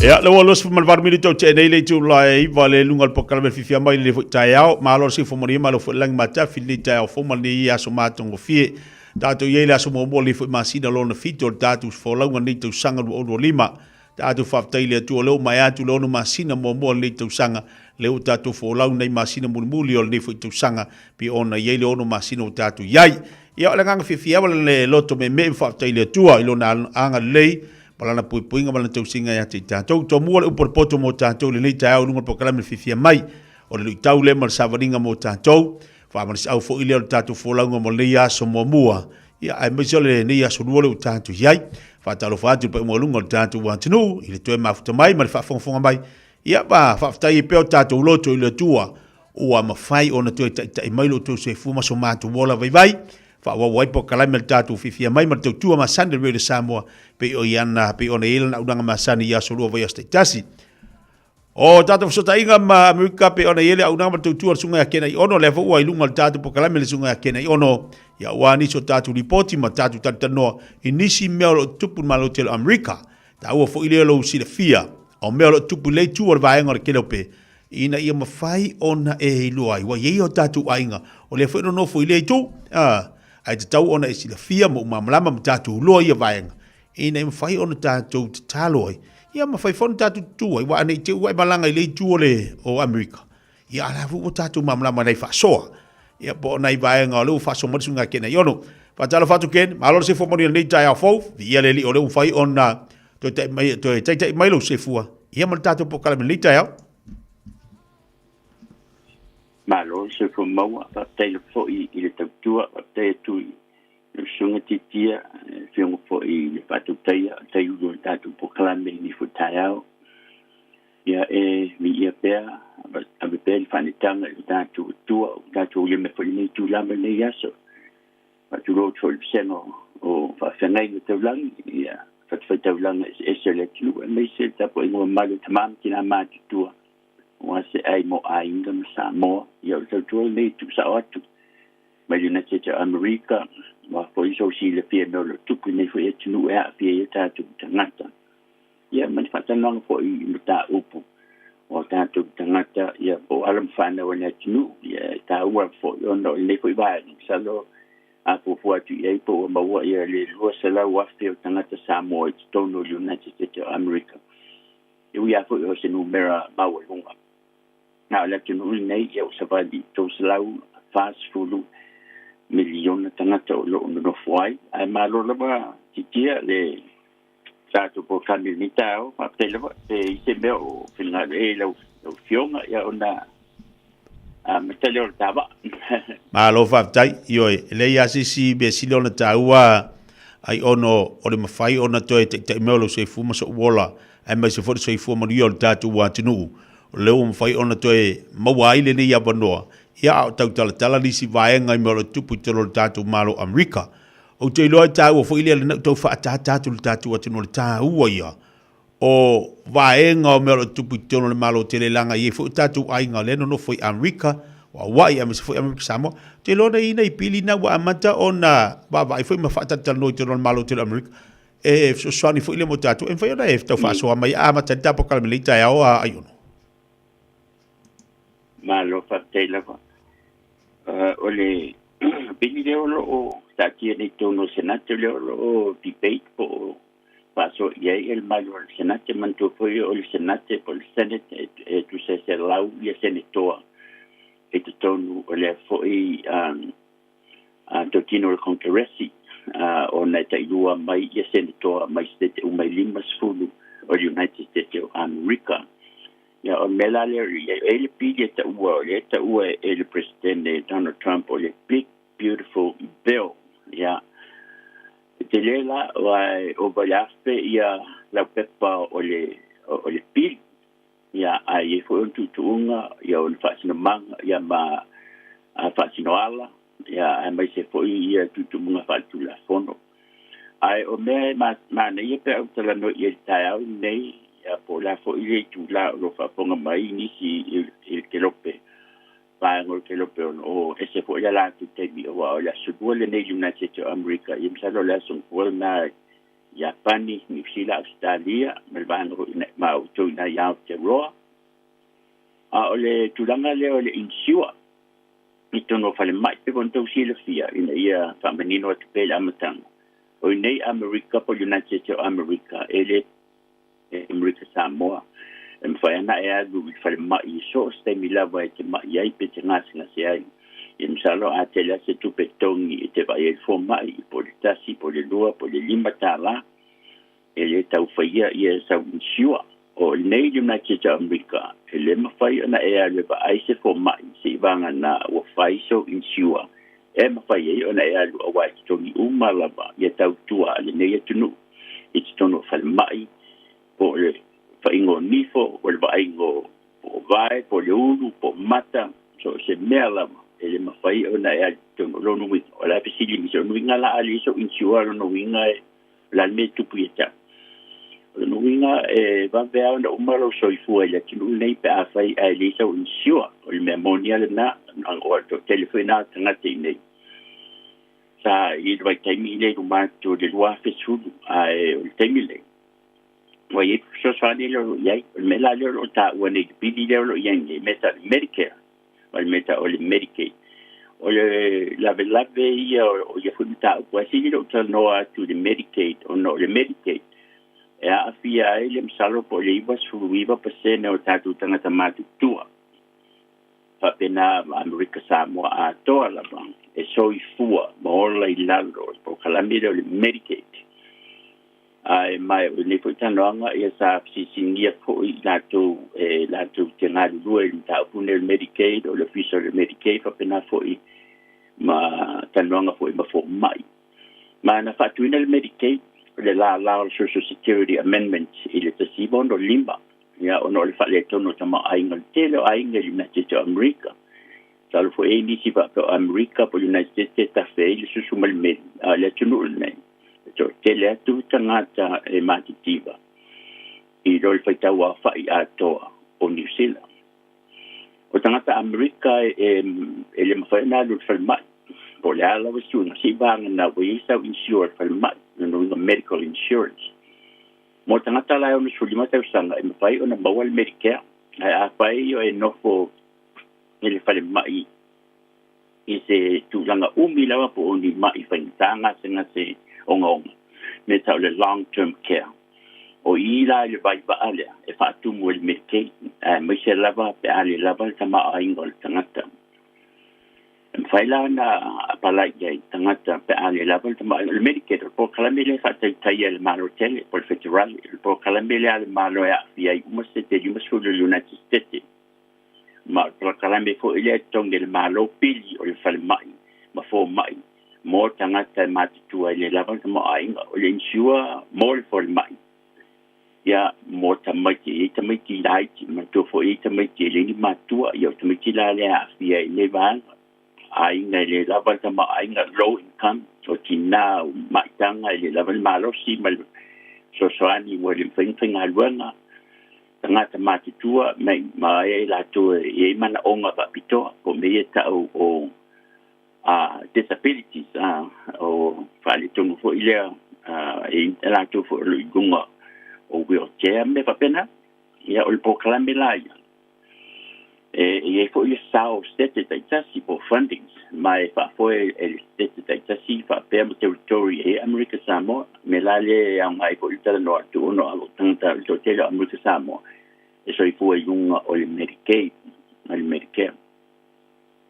Ia, le ua 28 minute o tea nei le itula e 9 le luga o le polokalame le fiafia mai lenei foi taeao. Malo le soifua manuia, malo foi le lagi matafi lenei taeao fou ma lenei aso matagofie. Tatou i ai le aso muamua o lenei foi masina lona fitu o le tatou folauga lenei tausaga 2025. Tatou faafetai i le Atua o lea ua maea atu le ono masina muamua o lenei tausaga, lea ua tatou folau nai masina mulimuli o lenei foi tausaga, pei ona i ai le ono masina ua tatou i ai. Ia, o le agaga fiafia lava le loto meemee ma faafetai i le Atua i Lona agalelei ma Lana puipuiga ma Lana tausiga ia te i tatou. Tomua le upu a le poto mo tatou i lenei taeao i luga o le polokalame le fiafia mai o le luitau lea ma le savaliga mo tatou. Faamalisiau foi lea o le tatou folauga mo lenei aso muamua, ia, aemaise o lenei aso lua lea ua tatou i ai. Faatalofa atu i le paia maualuga o le tatou atunuu i le toe mafuta mai ma le faafogafoga mai. Ia, ma faafetai ai pea o tatou loto i le Atua ua mafai ona toe taitai mai lo outou soifua ma so matou ola vaivai. Faaauau ai polokalame a le tatou fiafia mai ma le tautua masani le Radio Samoa pei o iana pei ona i ai lana auaunaga masani i aso lua vaiaso taitasi. O tatou fesootaiga ma Amerika pei ona i ai le auaunaga ma le tautua a le Susuga ia Kena Iono, lea foi ua i luga o le tatou polokalame le Susuga ia Kena Iono, ia aua nisi o tatou lipoti ma tatou talatalanoa i nisi mea o lo o tutupu i le Malo tele o Amerika. Taua foi lea lou silafia o mea o lo o tutupu i lea itu o le vaega o le Kelope, ina ia mafai ona e iloa ai, ua i ai o tatou aiga o lea foi e nonofo i lea itu, ae tatau ona e silafia ma ou malamalama ma tatou iloa ia vaega, ina ia mafai ona tatou tatalo ai, ia mafai foi ona tatou tutu ai, aua ne i te i ua e malaga i le itu o le o Amerika, ia a la foi ua tatou malamalama i nai faasoa, ia po o nai vaega o lea ua faasoa mai le Susuga ia Ken Aiono. Faatalofa atu Ken, malo le soifua manuia i lenei taeao fou, viia le Alii o lea ua mafai ona toe tai mai, toe taitai mai lou soifua, ia ma le tatou polokalame i lenei taeao. Malo le soifua maua, faafetai foi i le tautua, faafetai atu i le Susuga Titia, le Afioga foi i le Faatautaia o Taiulu o le tatou polokalame i lenei foi taeao. Ia e viia pea, ave pea le faanetaga i lo tatou Atua, o tatou ia mea foi lenei itula ma lenei aso. Faatulou atu foi i le vasega o faafeagaiga taulagi, ia fatafaitaulaga eseese o le atunuu, aemaise le tapuaiga mamalu o tama ma tina matutua, aua se ai mo aiga ma Samoa. Ia o le tautua lenei e tuusao atu mai le United States o Amerika, aua foi sou silafia i mea o lo o tupu i lenei foi atunuu e aafia ai o tatou tagata. Ia ma ni faatalanoaga foi i mataupu o tatou tagata, ia po o alo ma fanau a le atunuu, ia e taua foi ona o lenei foi vaega, masalo a fuafua atu i ai po ua maua ia le 200,000 o tagata Samoa i totonu o le United States o Amerika. E ui lava foi o se numera maualuga, a o le atunuu lenei ia ua savali i 340 miliona tagata o lo o nonofo ai. Ae malo lava titia le tatou polokalame i lenei taeao. Faafetai lava pe i se mea o finagalo i ai lau Afioga, ia ona amata lea o le ta vaa. Malo faafetai. Ioe, e leai lava se isi mea sili ona taua ai ono o le mafai ona toe taitai mai o lou soifua ma sou ola, aemaise foi le soifua manuia o le tatou atunuu. O lea ua mafai ona toe maua ai lenei avanoa, ia a o tautalatala nisi vaega i mea o lo o tutupu i totonu o le tatou Malo o Amerika. Ou te iloa e taua foi lea lena ua tau faaataata atu i le tatou atunuu o le taua ia o vaega o mea o lo o tutupu i totonu o le Malo tele leaga e i ai foi o tatou aiga o lea e nonofo i Amerika o Hawaii aemaise foi Amerika Samoa. Ou te iloa na i ai nai pili na ua amata ona vaavaai foi ma faatalatalanoa i totonu o le Malo tele o Amerika e fesoasoani foi lea mo tatou. E mafai ona e tau faasoa mai a amata ai le ta polokalame i lenei taeao a Aiono. Malo faafetai lava. O le pili lea o lo o taatia nei i totonu o le Senate, lea o lo o debate po o faasoa i ai le malu o le Senate. Manatua foi o le Senate po o le Senate e tusa e 100 ia Senetoa i totonu o lea foi totino o le Konekaresi, ona e tailua mai ia Senetoa mai Setete uma e 50 o le United States o Amerika. Ia, o le mea la lea, e i ai le pili e taua, o lea e taua e le Peresetene Donald Trump o le Big Beautiful Bill. Ia, e tele la, aua e ova i le 1,000 ia laupepa o le, o le pili. Ia, ae i ai foi ona tuutuuga, ia ona faasinomaga, ia ma faasinoala, ia aemaise foi ia tuutuuga faaletulafono. Ae o mea e manaia pe a ou talanoa i ai i le taeao lenei, ia po o le a foi le itula o lo o faafofoga mai nisi i le kelope, vaega o le kelope ona o ese foi le latou taimi, aua o le Aso Lua lenei i le United States o Amerika, ia masalo o le Aso Gafua lena Iapani, Niu Sila, Ausetalia ma le vaega foi ma outou i ina i Aotearoa. A o le tulaga lea o le insure i totonu o falemai, pei foi ona tou silafia ina ia faamanino atu pea i le amataga, o i nei Amerika po o le United States o Amerika, e le Amerika Samoa, e mafai lava ona e alu i le falemai i so o se taimi lava e te mai ai pe te gasegase ai. Ia masalo a tele lava se tupe totogi e te vaai ai i le fomai, po o le $1, po o le $2, po o le $5, e le tau faia ia sau insure. O nei United States o Amerika, e le mafai ona e alu e vaai se fomai seiavagana ua fai sou insure e mafai ai ona e alu aua e totogi uma lava ia tautua a lenei atunuu i totonu o falemai po o le faiga o nifo, o le vaaiga o po o vae, po o le ulu, po o mata, so o se mea lava e le mafai ona e alu i totonu. O lona uiga, o le a fesili mai, so o lona uiga la a leai sou insure, o lona uiga e o le a le mea e tupu ia te au? O lona uiga e vave lava ona uma lou soifua i le atunuu lenei pe afai ae leai sau insure. O le mea moni lava lena, o le toatele foi lena o tagata i inei sa i le vaitaimi lea i luma atu o le 2010, ae o le taimi lenei ua i ai fesoasoani lea o lo o i ai. O le mea la lea o lo o taua nei i le pili lea o lo o i ai nei, mea tau o le Medicare, ma le mea tau o le Medicaid. O le lavelave ia o ia foi mataupu, ae sili lou talanoa atu i le Medicaid, ona o le Medicaid e aafia ai le masalo po o le 99% o tatou tagata matutua, faapena ma Amerika Samoa atoa lava, e soifua ma ola i lalo o le polokalame lea o le Medicaid. Ae ma o lenei foi talanoaga ia sa fesiligia foi i latou e latou te galulue i le mataupu lenei o le Medicaid, o le Ofisa o le Medicaid, faapena foi ma talanoaga foi ma fomai. Ma na faatuina le Medicaid, o le lala o le Social Security Amendment i le 1965, ia ona o le faaletonu o tamaoaiga o le tele o aiga i le United States o Amerika. Masalo foi e i ai nisi faapea o Amerika po o le United States e tafe ai le susu ma le meli, a o le atunuu lenei, e toatele atu tagata e matitiva i lo le faitau aofai atoa o Niu Sila. O tagata Amerika e le mafai ona alu i le falemai, po o le a lava se suiga, seiavagana ua i ai sau insure a le falemai, lona uiga medical insurance. Mo tagata la e 65 tausaga e mafai ona maua le Medicare, ae afai e nofo i le falemai i se tulaga umi lava po o ni ma'i faigata gasegase ogaoga, mea tau o le long term care. O i la i le vaivaa lea e faatumu e le Medicaid, aemaise lava pe a le lava le tamaoaiga o le tagata. E mafai la ona apalai i ai tagata pe a le lava le tamaoaiga. O le Medicaid, o le polokalame lea e faatautaia e le Malo tele po o le Federale. O le polokalame lea a le Malo e aafia ai uma Setete e 50 o le United States. Ma o le polokalame foi lea e totogi e le Malo pili o le falemai ma fomai mo tagata e matutua e le lava le tamaoaiga. O le insure mo le falemai, ia, mo tamaiti, e i ai tamaiti laiti, manatua foi e i ai tamaiti e leai ni matua, ia o tamaiti la lea e aafia i lenei vaega. Aiga e le lava le tamaoaiga, low income, o tinā, o maitaga e le lava le malosi ma le fesoasoani ua le mafai ona faigaluega. Tagata matutua mai ma ai latou e i ai manaoga faapitoa po o mea ia e tau o disabilities, o faaletonu foi lea e i latou foi o lo o i luga o wheelchair ma mea faapena. Ia o le polokalame la ia e i ai foi le sao o Setete taitasi po o fundings, ma e faafoe e le Setete taitasi faapea ma territory e i ai Amerika Samoa. Mea la lea e aoga ai foi le talanoa atu ona o tagata o le toatele o Amerika Samoa e soifua i luga o le Medicaid ma le Medicare.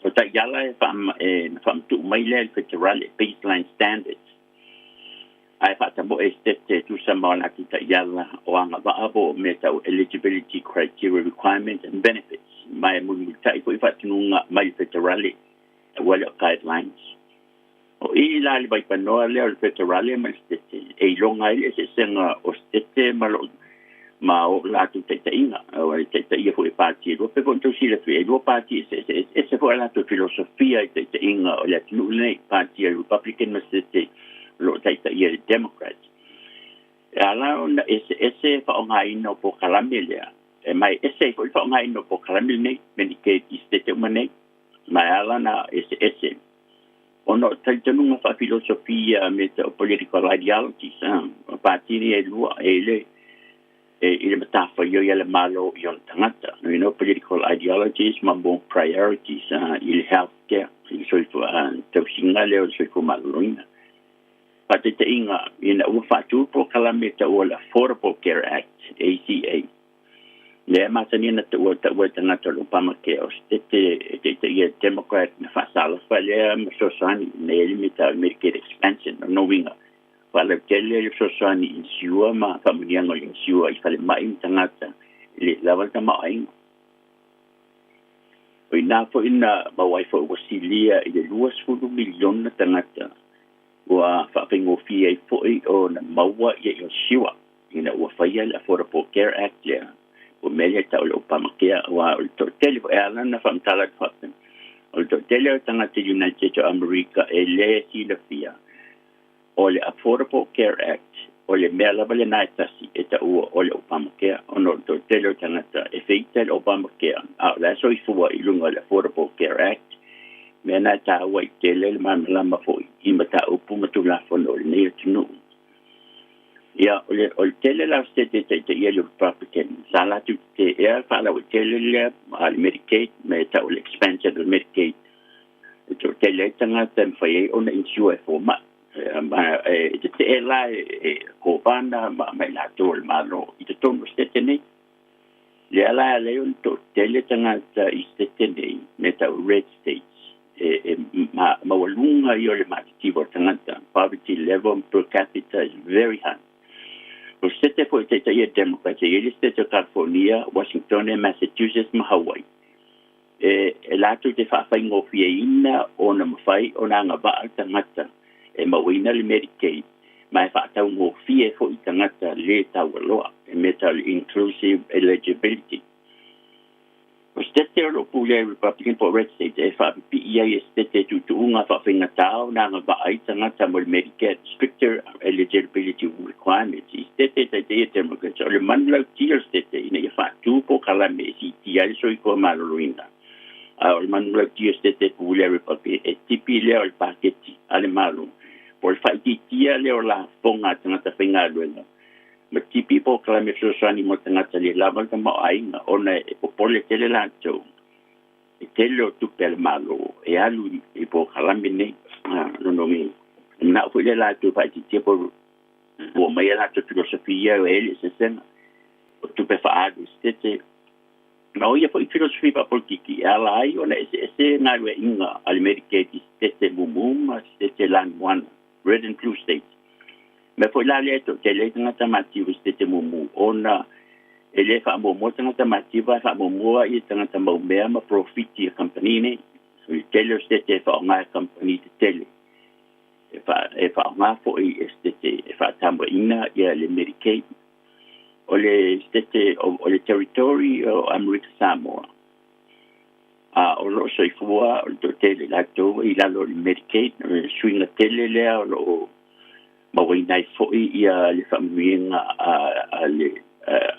O taiala e faamatuu mai lea e le Federale, baseline standards, ae faatamoe Setete e tusa ma o latou taiala o agavaa po o mea tau eligibility criteria requirements and benefits, ma e mulimulitai foi faatunuga mai le Federale tauala o guidelines. O i la le vaipanoa lea o le Federale ma le Setete e iloga ai le eseesega o Setete ma lo ma o latou taitaiga, o le taitaia foi e pati e lua, pei foi ona tou silafia, e lua pati eseese, ese foi a latou filosofia i taitaiga o le atunuu lenei, pati a le Republican ma Setete o lo o taitaia e le Democrat. E ala ona eseese faaaogaina o polokalame lea, e ma e ese ai foi le faaaogaina o polokalame lenei, Medicaid i Setete uma nei, ma e ala ona eseese ona o talitonuga faafilosofia me tau political ideologies, pati nei e lua e le e i le matafaioi a le Malo i ona tagata. You know, political ideologies ma more priorities i le health care, i le soifua tausiga lea o le soifua maloloina. Faataitaiga, ina ua faatū polokalame e taua le Affordable Care Act, ACA, lea e masani ona taua taua e tagata o le Obamacare, o se tete e taitaia e le Democrat na faasalafa lea ma fesoasoani ina ia limita o le Medicaid expansion. O lona uiga, faalautele le fesoasoani i insure ma faamanuiaga o le insure i falemai ma tagata e le lava le tamaoaiga. O i ina foi na maua ai foi ua silia i le 20 miliona tagata ua faafaigofie ai foi ona maua ia insure ina ua faia le Affordable Care Act lea, ua mea lea e tau o le Obamacare, aua o le toatele foi, e ala ona faamatala atu faapea, o le toatele o tagata United States o Amerika e le silafia o le Affordable Care Act o le mea lava lena e tasi e taua o le Obamacare, ona o le toatele o tagata e feita i le Obamacare a o la e soifua i luga o le Affordable Care Act. Mea na e taua i tele le malamalama foi i mataupu ma Tulafono o lenei atunuu. Ia, o le, o le tele la o state e taitaia le Republican, sa latou tetea le faalauaitele lea a le Medicaid, me e tau o le expansion o le Medicaid, e toatele ai tagata e mafai ai ona insure e fomai. Ma e tetee la e kovana ma i latou o le Malo i totonu o state nei. Lea la e ala ai ona toatele tagata i state nei, me tau red states, e maualuga ia o le matitiva o tagata, poverty level per capita is very high. O state foi e taitaia e Democrats, e i ai le state o California, Washingtone, Massachusetts ma Hawaii, e latou te faafaigofieina ona mafai ona agavaa le tagata e mauaina le Medicaid, ma e faataugofie foi i tagata le taualoa, e mea tau le inclusive eligibility. O setete o lo o pulea e Republican po o Red State e faapipii ai e setete tuutuuga faafaigata ona agavaa ai tagata mo le Medicare, stricter eligibility requirements. I setete e taitaia Democrats, o le manulauti o le setete ina ia faatu polokalame e siitia ai le soifua maloloina, a o le manulauti o setete e pulea Republican e tipi lea o le paketi a le Malo po o le faaitiitia lea o lafoga a tagata faigaluega ma tipi polokalame fesoasoani mo tagata le lava le tamaoaiga ona e popole tele latou e tele o tupe a le Malo e alu i polokalame nei. Lona uiga, e manao foi lea latou faaitiitia po ua aumai a latou filosofia e le eseesega o tupe faaalu i setete. Ma o ia foi filosofia faapolitiki e ala ai ona eseese galueaiga a le Medicaid i setete mumu ma setete lanumoana, red and blue states. Mea foi la lea e toatele ai tagata matitiva i setete mumu ona e le faamuamua tagata matitiva ae faamuamua ia tagata maumea ma profiti a kamupani nei. O le tele o setete e faaaoga e kamupani tetele e faaaoga foi e setete e faatamuaina ia le Medicaid. O le setete o le territory o Amerika Samoa, a o lo o soifua o le toatele i latou i lalo o le Medicaid, o le suiga tele lea o lo o mauaina ai foi ia le faamanuiaga a le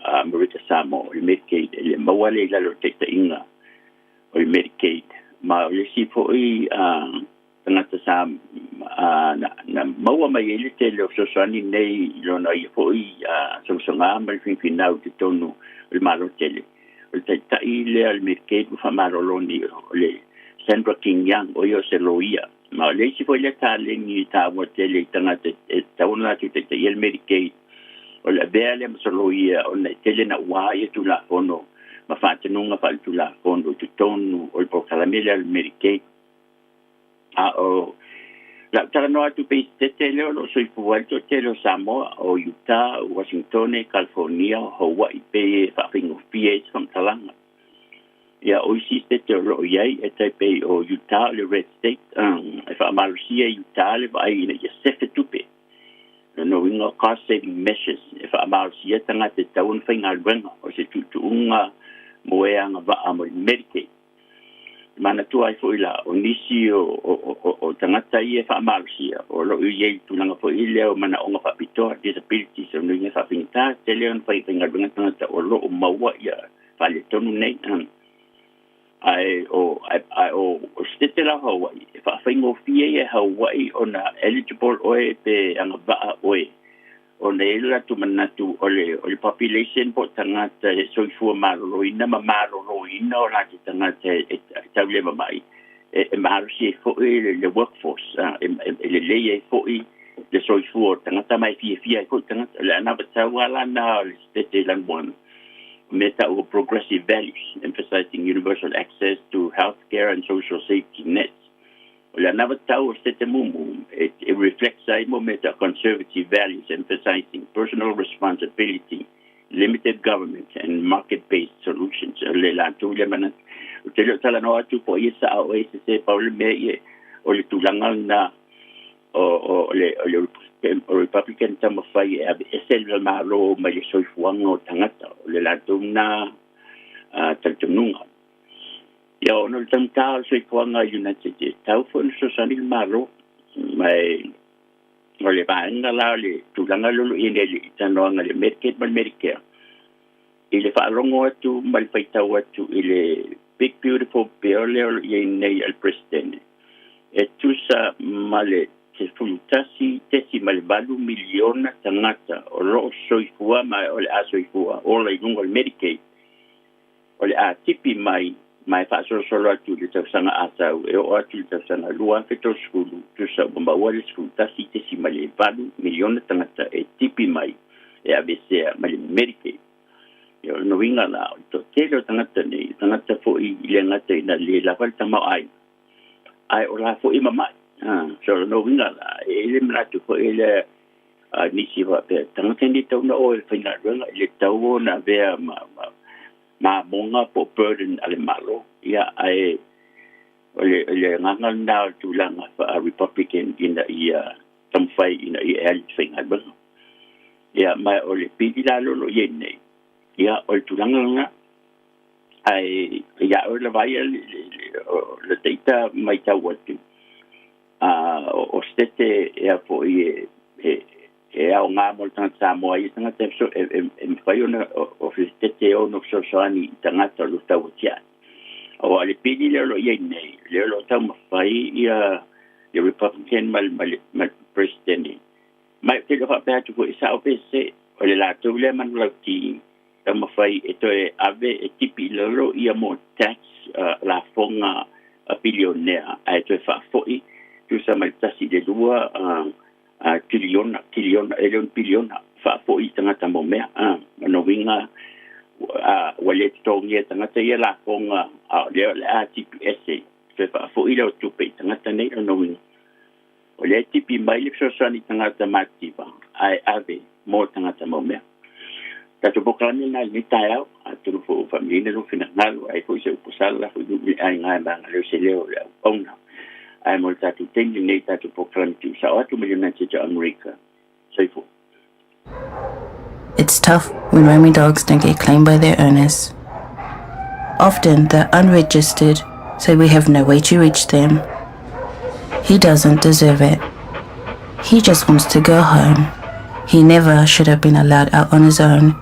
Amerika Samoa o le Medicaid, e le maua lea i lalo o le taitaiga o le Medicaid. Ma o le isi foi tagata sa na maua mai ai le tele o fesoasoani nei i lona ia foi sogasoga ma le finfinau i totonu o le Malo tele. O le taitai lea o le Medicaid ua faamalolo nei o le Sandra King Young, o ia o se loia. Ma o le isi foi lea taleni e taua tele i tagata e tatau ona latou taitaia le Medicaid, o le avea lea ma se loia ona e tele naua ia Tulafono ma faatanuga faaletulafono i totonu o le polokalame lea o le Medicaid. A o lau talanoa atu pei se tete lea o lo o soifua ai le toatele o Samoa, o Utah, o Washingtone, California, o Hawaii, pei e faafaigofie ai se faamatalaga. Ia, o isi state o lo o i ai, e tai pei o Utah o le red state, e faamalosia e Utah le vaai ina ia sefe tupe. Lona uiga o cost saving measures, e faamalosia tagata e tatau ona faigaluega, o se tuutuuga mo e agavaa mo le Medicaid. E manatua ai foi la, o nisi o tagata ia e faamalosia, o lo o i ai i le tulaga foi lea o manaoga faapitoa, disabilities, o nuiga faafaigata tele ona faigaluega tagata o lo o maua ia faaletonu nei. Ae o ae o setete la o Hawaii, e faafaigofie ia e Hawaii ona eligible oe pe agavaa oe. Ona e i ai lo latou manatu o le o le population po o tagata e soifua maloloina ma maloloina o latou tagata e taulevamai e malosi ai foi le workforce, e lelei ai foi le soifua o tagata ma e fiafia ai foi tagata. O le anavatau lava la lena o le Setete Lanumoana, o mea tau o progressive values, emphasizing universal access to health care and social safety nets. O le anavatau o Setete mumu, e reflects ai mo mea tau conservative values, emphasizing personal responsibility, limited government and market-based solutions. O le latou lea manatu. Ou te le o talanoa atu po o ia sao o ia sese, pau le mea ia o le tulaga lena o le Republican taumafai e aveese le Malo mai le soifuaga o tagata. O le latou lena talitonuga. Ia, ona o le taugata o le soifuaga i United States, e tatau foi ona fesoasoani le Malo. Ma e O le vaega la o le tulaga lea o lo o i ai nei i le talanoaga i le Medicaid ma le Medicare, i le faalogo atu ma le faitau atu i le Big Beautiful Bill lea o lo o i ai nei a le Peresetene, e tusa ma le 11.8 miliona tagata o lo o soifua ma o le a soifua ola i luga o le Medicaid. O le a tipi mai ma e faasolosolo atu i le tausaga a sau e oo atu i le tausaga 2030, tusa ua maua le 11.8 miliona tagata e tipi mai e aveesea mai le Medicaid. Ia o lona uiga la, o le toatele o tagata nei, o tagata foi i le gata ina le lava le tamaoaiga, ae o la foi e mamai. So o lona uiga la, e i ai le manatu foi lea a nisi faapea, tagata nei tau na o e faigaluega, e le tatau ona avea ma, ma, mamoga po o burden a le Malo. Ia, ae o le, o le agaga lena o le tulaga faa-Republican ina ia taumafai ina ia e alu i te faigaluega. Ia, ma o le pili la lea o lo o i ai nei, ia, o le tulaga lena. Ae ia oe lava ia le, le, le, o le taita matau atu, a o se tete ea foi e, e, e aoga mo le tagata Samoa ia tagata e, e, mafai ona o se tete e ono fesoasoani i tagata o lo o tau atiae. Aua o le pili lea o lo o i ai nei, lea o lo o taumafai ia le Republican ma, ma, le, ma le Presidente. Ma ou te le o faapea atu foi e sao pe sese, o le latou lea manulauti taumafai e toe ave e tipi i lalo ia mo tax uh, lafoga a bilionea ae toe faafoi tusa ma le tasi i le lua uh, uh, tiliona, tiliona, e le o ni piliona, faafoi i tagata mo mea. Uh, lona uiga uh, ua le totogia e tagata ia lafoga, a o lea o le a tipi ese toe faafoi lea o tupe i tagata nei. Lona uiga o lea e tipi mai le fesoasoani i tagata matitiva ae ave mo tagata mau mea. Tatou polokalame lena i lenei taeao, atonu foi ua faamalieina lou finagalo, ai foi se upu sala foi nuu i aiga e magaleo se leo o le auauna. Ae mo le tatou taimi lenei, tatou polokalame tuusao atu mai le United States o Amerika. Soifua. It's tough when roaming dogs don't get claimed by their owners. Often they're unregistered, so we have no way to reach them. He doesn't deserve it. He just wants to go home. He never should have been allowed out on his own.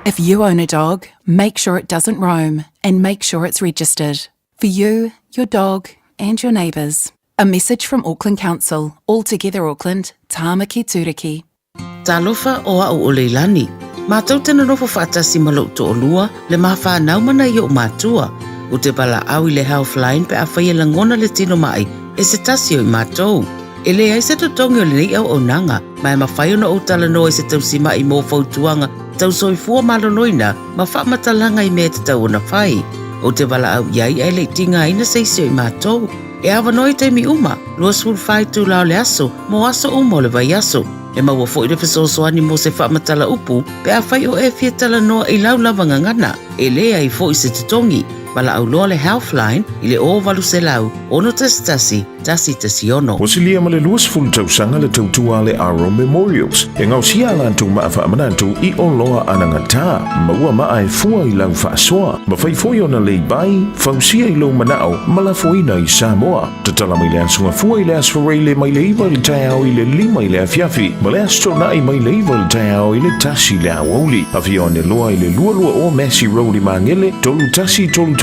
If you own a dog, make sure it doesn't roam and make sure it's registered. For you, your dog, and your neighbours. A message from Auckland Council, All Together Auckland, Tāmaki Tūriki. Talofa o a'u o Leilani. Matou te nonofo faatasi ma lo'u to'olua, le ma fanau ma nai o'u matua. Ou te valaau i le Healthline pe afai e lagona le tino ma'i e se tasi o i matou. E leai se totogi o lenei auaunaga, ma e mafai ona ou talanoa i se tausima'i mo fautuaga tau soifua maloloina ma faamatalaga i mea e tatau ona fai. Ou te valaau i ai ae le i tigaina se isi o i matou. E avanoa i taimi uma, 24 itula o le aso, mo aso uma o le vaiaso. E maua foi le fesoasoani mo se faamatala upu pe afai o e fia talanoa i lau lava gagana. E leai foi se totogi. Valaau loa le Healthline i le 0800 611 116. Ua silia ma le 20 tausaga le tautua a le Aro Memorials e gaosia a latou maa faamanatu i oloa anagata. Maua maa e fua i lau faasoa. Mafai foi ona lei bai, fausia i lou manao ma lafoina i Samoa. Tatala mai le Aso Gafua i le Aso Faraile mai le 9 i le taeao i le 5 i le afiafi ma le Aso Toonai mai le 9 i le taeao i le 1 i le aoauli. Afio ane loa i le 220 Massey Road i Magele, 3133.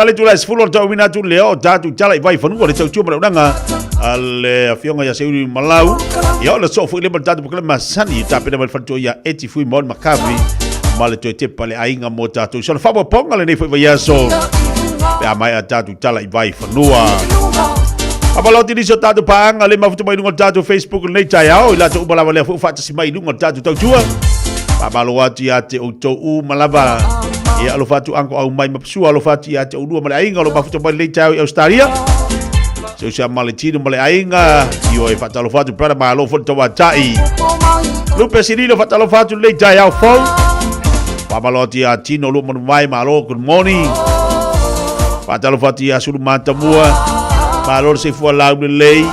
Tala itula e 10 o le tauina atu lea o tatou tala i Vaifanua le tautua ma le auaunaga a le afioga ia Seuliuli Malau. Ia o le soo foi lea ma le tatou polokalame masani e tapena mai le faletua ia Eti Fui Maoli Makavi ma le toe tepa le aiga mo tatou. So le faaopoopoga lenei foi vaiaso pe a maea tatou tala i Vaifanua. Faamalo nisi o tatou paaga le mafuta mai luga o le tatou Facebook lenei taeao i latou uma lava lea foi ua faatasi mai i luga o le tatou tautua. Faamalo atu ia te outou uma lava. Ia alofa atu uncle au mai ma Sua alofa atu ia te oulua ma le aiga o lo mafuta mai lenei taeao i Australia. Se usi a Maletino ma le aiga, i oe faatalofa atu brother malo foi le tauatai. Lupe Sililo faatalofa atu lenei taeao fou. Faamalo atu ia Tino Lua Manumai, malo, good morning. Faatalofa atu ia Sulu Matamua, malo le soifua lau lelei.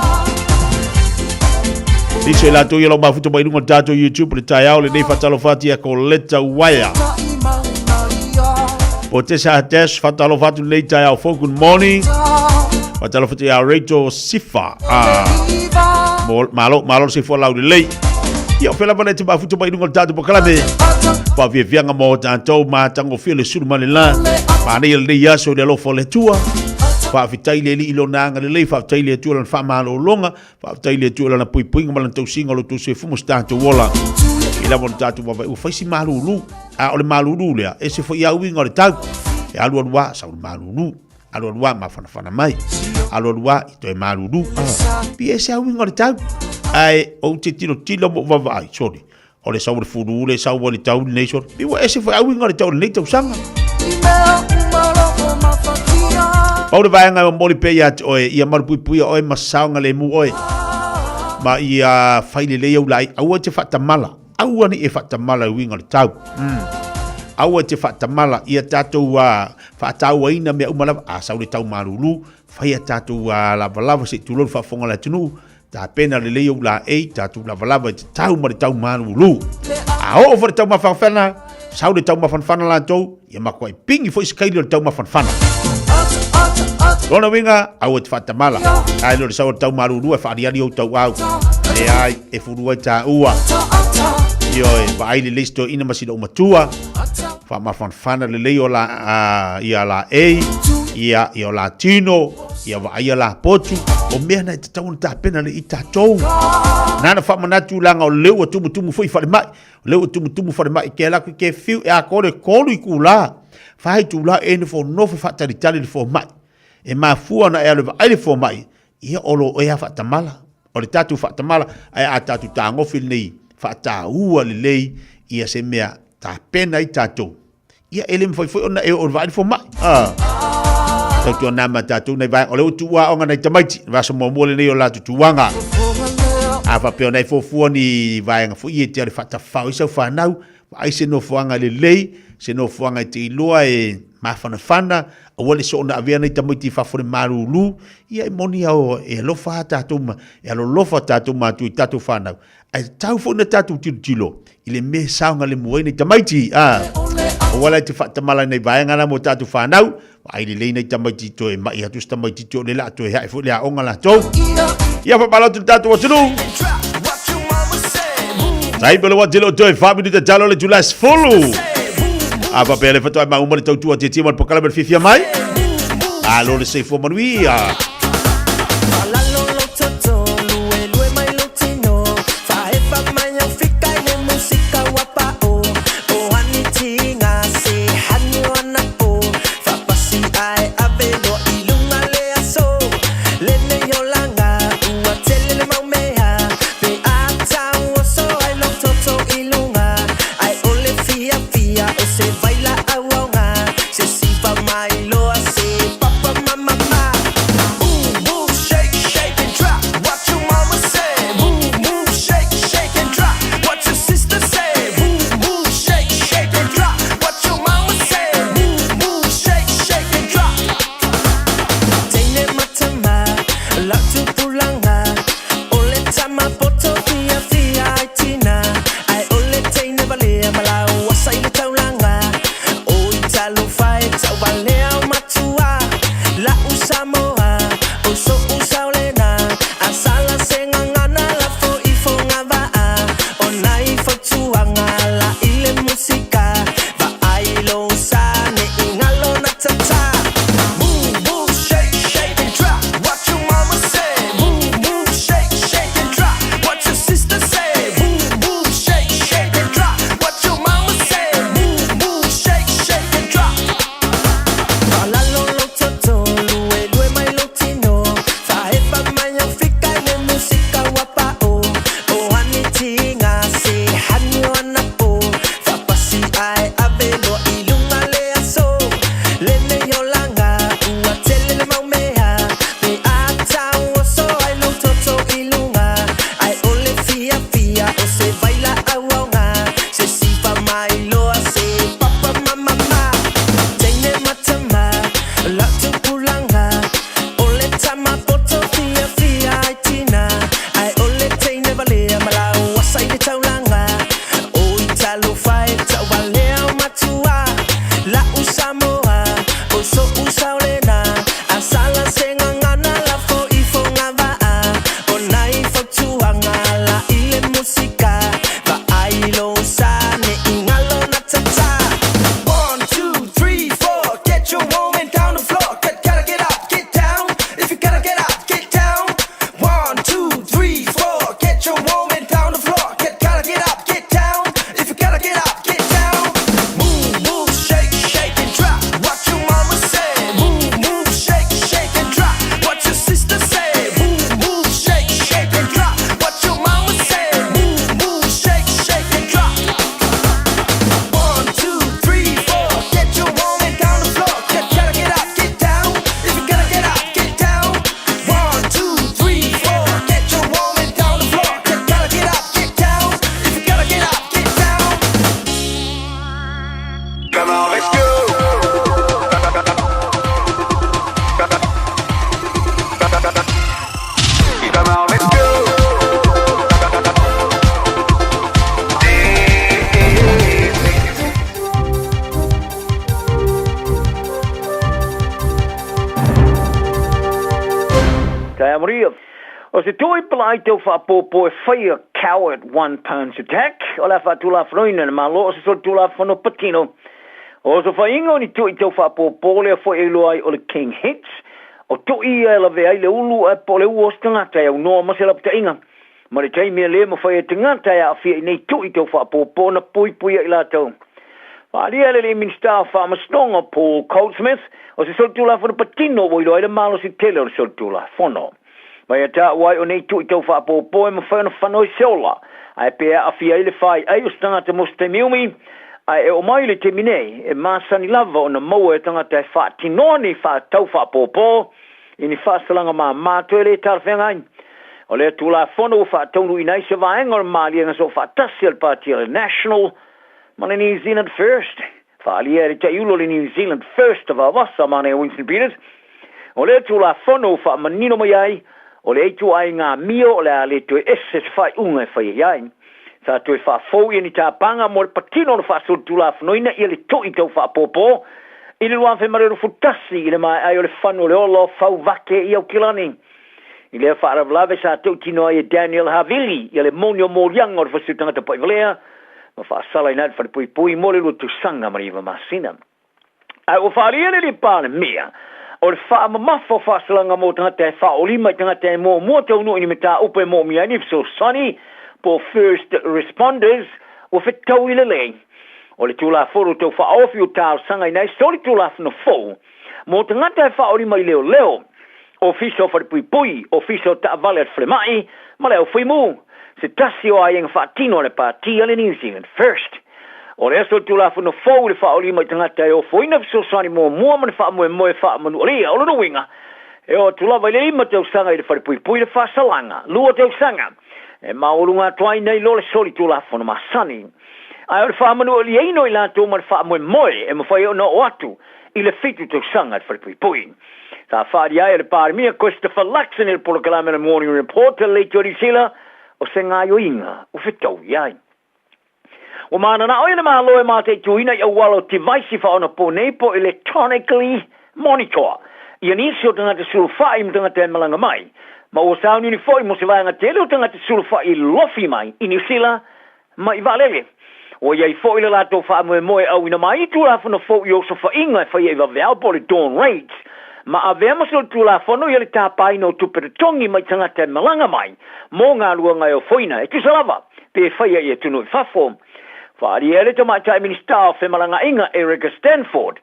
Nisi o i latou ia lo mafuta mai luga o le tatou YouTube le taeao lenei faatalofa atu ia Coletta Uaia. Po te sa des faatalofa atu lenei taeao fou, good morning. Faatalofa atu ia Rachel Sifa. Ah, malo, malo le soifua lau lelei. Ia, o fea lava le te mafuta mai luga o le tatou polokalame. Faafiafiaga mo tatou matagofie le sulu ma le la. Manaia lenei aso i le alofa o le Atua. Faafetai le Alii i lona agalelei, faafetai le Atua i lana faamalologa. Faafetai i le Atua i lana puipuiga ma lana tausiga o lo outou soifua ma so tatou ola. I lava o le tatou vaavaai, ua fai si malulu. A o le malulu lea, ese foi a uiga o le tau. E alu alu a, sau le malulu. Alu alu a, mafanafana mai. Alu alu a, i toe malulu. Ah, pi ese a uiga o le tau. Ae, ou te tilotilo ma ou vaavaai, sorry. O le sau o le fulu le sau o le tau lenei solo. Pi ua ese foi a uiga o le tau o lenei tausaga. Pau le vaega e momoli pea ia te oe, ia malupuipuia oe ma saogalemu oe. Ma ia fai lelei au laei, aua e te faatamala, aua ne i e faatamala i uiga o le tau. Aua e te faatamala, ia tatou faatauaina mea uma lava, a sau le tau malulu, fai a tatou lavalava se i tulou le faafofoga a le atunuu, Tapena lelei ou laei, tatou lavalava i te tau ma le tau malulu. A oo foi le tau mafanafana, sau le tau mafanafana latou, ia matuai pingi foi se kaili o le tau mafanafana. Lona uiga, aua e te faatamala. Ae le o le sau o le tau malulu e faaliali ou tauau. Leai, e fulu ai taua. Ioe, vaai lelei si toeaina ma sina ou matua. Faamafanafana lelei o la, ia laei, ia, ia o la tino, ia vaaia la potu. O mea na e tatau ona tapena le i tatou. Nana faamanatu laga o lea ua tumutumu foi falemai. O lea ua tumutumu falemai ke ala ke fiu e a kore kolu i kula. Fai tula e nofo nofo faatalitali le fomai. E mafua ona e alu e vaai le fomai, ia o lo oe a faatamala. O le tatou faatamala, ae a tatou tagofi lenei faataua lelei ia se mea tapena ai tatou. Ia e le mafai foi ona e oo i le vaai le fomai. Ah. Tautuana ma tatou nei vaega. O lea ua tuu aoga nai tamaiti. Le vaiaso muamua lenei o latou tuaga. A faapea ona e fuafua ni vaega foi e te ale faatafafao ai sau fanau, vaai se nofoaga lelei, se nofoaga e te iloa e mafanafana, aua le soona avea nai tamaiti i fafo i le malulu. Ia e moni lava e alofa lava tatou ma e alolofa tatou matua i tatou fanau. Ae tatau foi ona tatou tilotilo i le mea e saogalemu ai nei tamaiti. A, aua la e te faatamala i nai vaega la mo tatou fanau, vaai lelei nai tamaiti toe mai atu se tamaitiiti o lea o le a toe hae foi le aoga latou. Ia faamalo atu i le tatou atunuu. Taimi o le ua tele o toe 4 minute talo le itula e 10. A faapea le faatoa mauma le tautua tietie ma le polokalame le fiafia mai. Malo le soifua manuia. Tae Maria. O se toi palaai tau faapopo e faia coward one punch attack o le a faatulafonoina e le Malo o se solitulafono patino. O se faiga o ni tui tau faapopo lea foi e iloa ai o le King Hits, o tui ia e lavea ai le ulu ae po o le ua o se tagata e aunoa ma se lapataiga. Ma le taimi e le mafai e tagata e aafia i nei tui tau faapopo ona puipuia i latou. Faaalia e le alii Minisita o Faamasinoga Paul Goldsmith o se solitulafono patino ua iloa ai le malosi tele o le solitulafono. Mai a taua ai o nei tui tau faapopo e mafai ona fano ai se ola, ae pe aafia ai le faiai o se tagata mo se taimi umi, ae e oo mai i le taimi nei, e masani lava ona maua e tagata e faatinoa nei tau faapopo i ni faasalaga māmā toe le talafeagai. O lea Tulafono ua faataunuuina ai se vaega o le maliega soofaatasi a le Pati a le National ma le New Zealand First. Faaalia e le taiulu o le New Zealand First a Vavasa Manaia Winston Peters, o lea Tulafono ua faamanino mai ai, o le ituaiga amio o le a le toe ese se faaiuga e faia i ai. Sa toe faafou ia ni tapaga mo le patino ona faasolitulafonoina ia le to'i tau faapopo i le 2021 i le maea ai o le fanu o le ola o Fauvake i Aukilani. I lea faalavelave sa tautino ai e Daniel Havili ia le moni o moliaga o le fasiu tagata pa'ivalea ma faasalaina ai le falepuipui mo le 2 tausaga ma le 9 masina. Ae ua faaalia le alii Palemia o le faamamafa o faasalaga mo tagata e faaolima i tagata e muamua taunuu i ni mataupu e moomia ai ni fesoasoani po first responders ua fetaui lelei. O le Tulafono tau faaofi ua talosagaina ai solitulafono fou mo tagata e faaolima i leoleo, ofisa o falepuipui, ofisa o taavale a le falemai ma le aufuimu, se tasi o aiaiga faatino a le Pati a le New Zealand First. O le solitulafono fou i le faaolima i tagata e ofoina fesoasoani muamua ma le faamoemoe faamanualia. O lona uiga, e oo atu lava i le 5 tausaga i le falepuipui le faasalaga, 2 tausaga e maualuga atu ai nai lo le solitulafono masani. Ae o le faamanualiaina o i latou ma le faamoemoe e mafai ona oo atu i le 7 tausaga i le falepuipui. Sa faaalia ai e le Palemia Christopher Luxon i le polokalame le Morning Report a le Leitio Niu Sila o se gaoioiga ua fetaui ai. Ua mananao ia le Malo e mataituina i auala o tivaisi faaonaponei po electronically monitor ia nisi o tagata sulufai ma tagata e malaga mai, ma ua sauniuni foi mo se vaega tele o tagata sulufai i lofi mai i Niu Sila ma i vaalele. Ua i ai foi le latou faamoemoe e auina mai Tulafono fou i osofaiga e faia i vaveao po o le dawn raids, ma avea ma solitulafono ia le tapaina o tupe totogi mai tagata e malaga mai mo galuega e ofoina, e tusa lava pe faia i atunuu i fafo. Faaalia e le tamaitai Minisita o Femalagaaiga Erica Stanford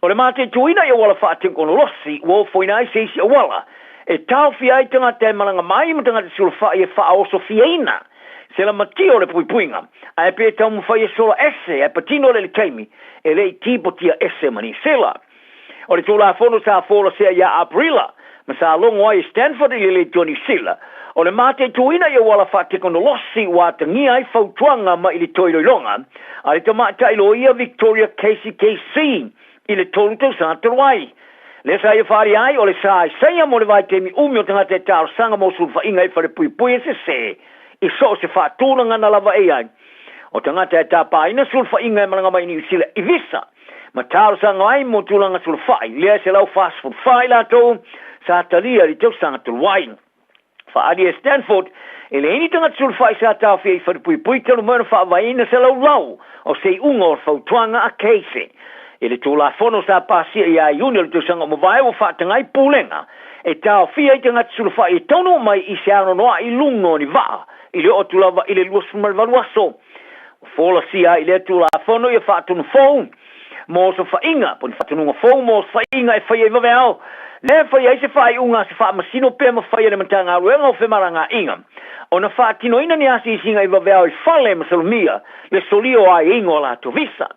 o le mataituina i auala faatekonolosi ua ofoina ai se isi auala e taofia ai tagata e malaga mai ma tagata sulufai e faaosofiaina se lamatia o le puipuiga, ae pe taumafai e sola ese ae patino le taimi e le i tipotia ese ma Nisila. O le Tulafono sa folasia ia Aperila ma sa logo ai e Stanford i le Leitio Niu Sila, o le mataituina i auala faatekonolosi ua atagia ai fautuaga mai i le toe iloiloga a le tamaitai loia Victoria Casey KC i le 3 tausaga talu ai. Lea sa ia faaalia ai o le saaisaia mo le vaitaimi umi o tagata e talosaga mo sulufaiga i falepuipui e sesē i so o se faatulagana lava e i ai. O tagata e tapaina sulufaiga e malaga mai i Niu Sila i visa ma talosaga ai mo tulaga sulufai lea e 144 i latou sa talia i le tausaga talu ai. Faaalia e Stanford e leai ni tagata sulufai sa taofia i falepuipui talu mai ona faavaeina se laulau o se iuga o le fautuaga a Casey. I le Tulafono sa pasia ia Iuni o le tausaga ua mavae ua faataga ai pulega e taofia ai tagata sulufai e taunuu mai i se anoanoai i luga o ni vaa i le oo atu lava i le 28 aso. Ua folasia ai i lea Tulafono ia faatonu fou mo osofaiga po o ni faatonuga fou mo osofaiga e faia i vaveao, lea e faia ai se faaiuga a se faamasino pe mafai e le Matagaluega o Femalagaaiga ona faatinoina ni asiasiga i vaveao i fale e masalomia le solia o aiaiga o a latou visa.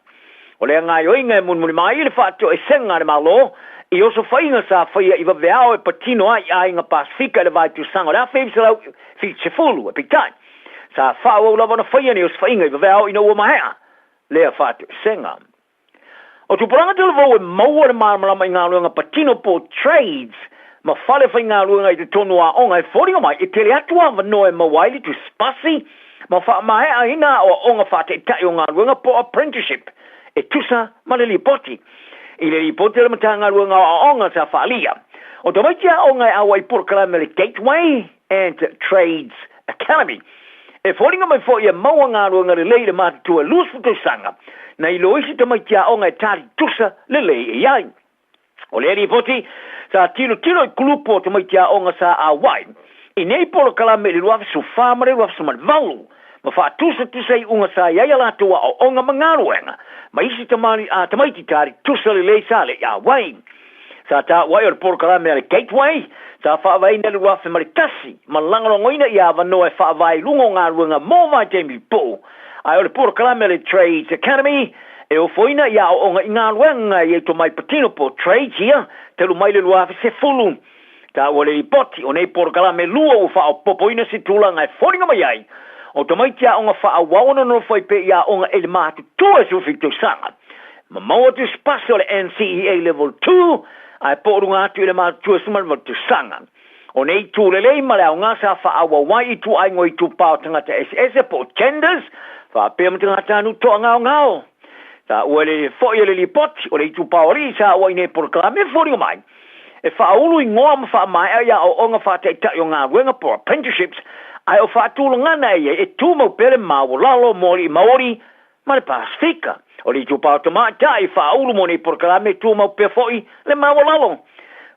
O lea gaoioiga e mulimuli mai i le faatoesega a le Malo i osofaiga sa faia i vaveao e patino ai i aiga Pasefika i le vaitusaga o le 1970, ae peitai, sa faaauau lava ona faia ni osofaiga i vaveao ina ua maea lea faatoesega. O tupulaga talavou e maua le malamalama i galuega patino po trades ma fale faigaluega i totonu o aoga e foliga mai e tele atu avanoa e maua ai le tusipasi ma faamaeaina aoaoga faataitai o galuega po apprenticeship e tusa ma le lipoti. I le lipoti a le Matagaluega o Aoaoga sa faaalia, O tamaiti aoga e auai i polokalame a le Gateway and Trades Academy. E foliga mai foi e maua galuega lelei i le matutua e 20 tausaga nai lo isi tamaiti aoga e tali tusa lelei e i ai. O lea lipoti sa tilotilo i kulupu o tamaiti aoga sa auai i nei polokalame i le 2014 ma le 2018 ma faatusatusa iuga sa i ai a latou aoaoga ma galuega ma isi tamaiti tali tusa lelei sa le i auai. Sa taua ai o le polokalame a le Gateway sa faavaeina i le 2001 ma lagolagoina i avanoa e faavae i luga o galuega mo vaitaimi pupuu, ae o le polokalame a le Trades Academy e ofoina i aoaoga i galuega e i ai tomai patino po o trades ia talu mai le 2010. Taua le lipoti, o nei polokalame e lua ua faaopoopoina se tulaga e foliga mai ai o tamaiti aoga faaauau ona nonofo ai pea i aoga e le matutua e 17 tausaga ma maua atu se pasi o le NCEA Level 2 ae po o luga atu i le matutua e 18 tausaga. O nei itu lelei ma le aoga sa faaauau ai ituaiga o itupa o tagata eseese po o genders faapea ma tagatanuu toagaogao. Taua le foi o le lipoti o le itupa o alii sa auai nei polokalame e foliga mai e faaulu igoa ma faamaea i aoaoga faataitai o galuega po o apprenticeships, ae o faatulagana e i ai e tumau pea le maualalo mo alii Maori ma le Pasefika. O le itupa o tamaitai e faaulu mo nei polokalame e tumau pea foi le maualalo.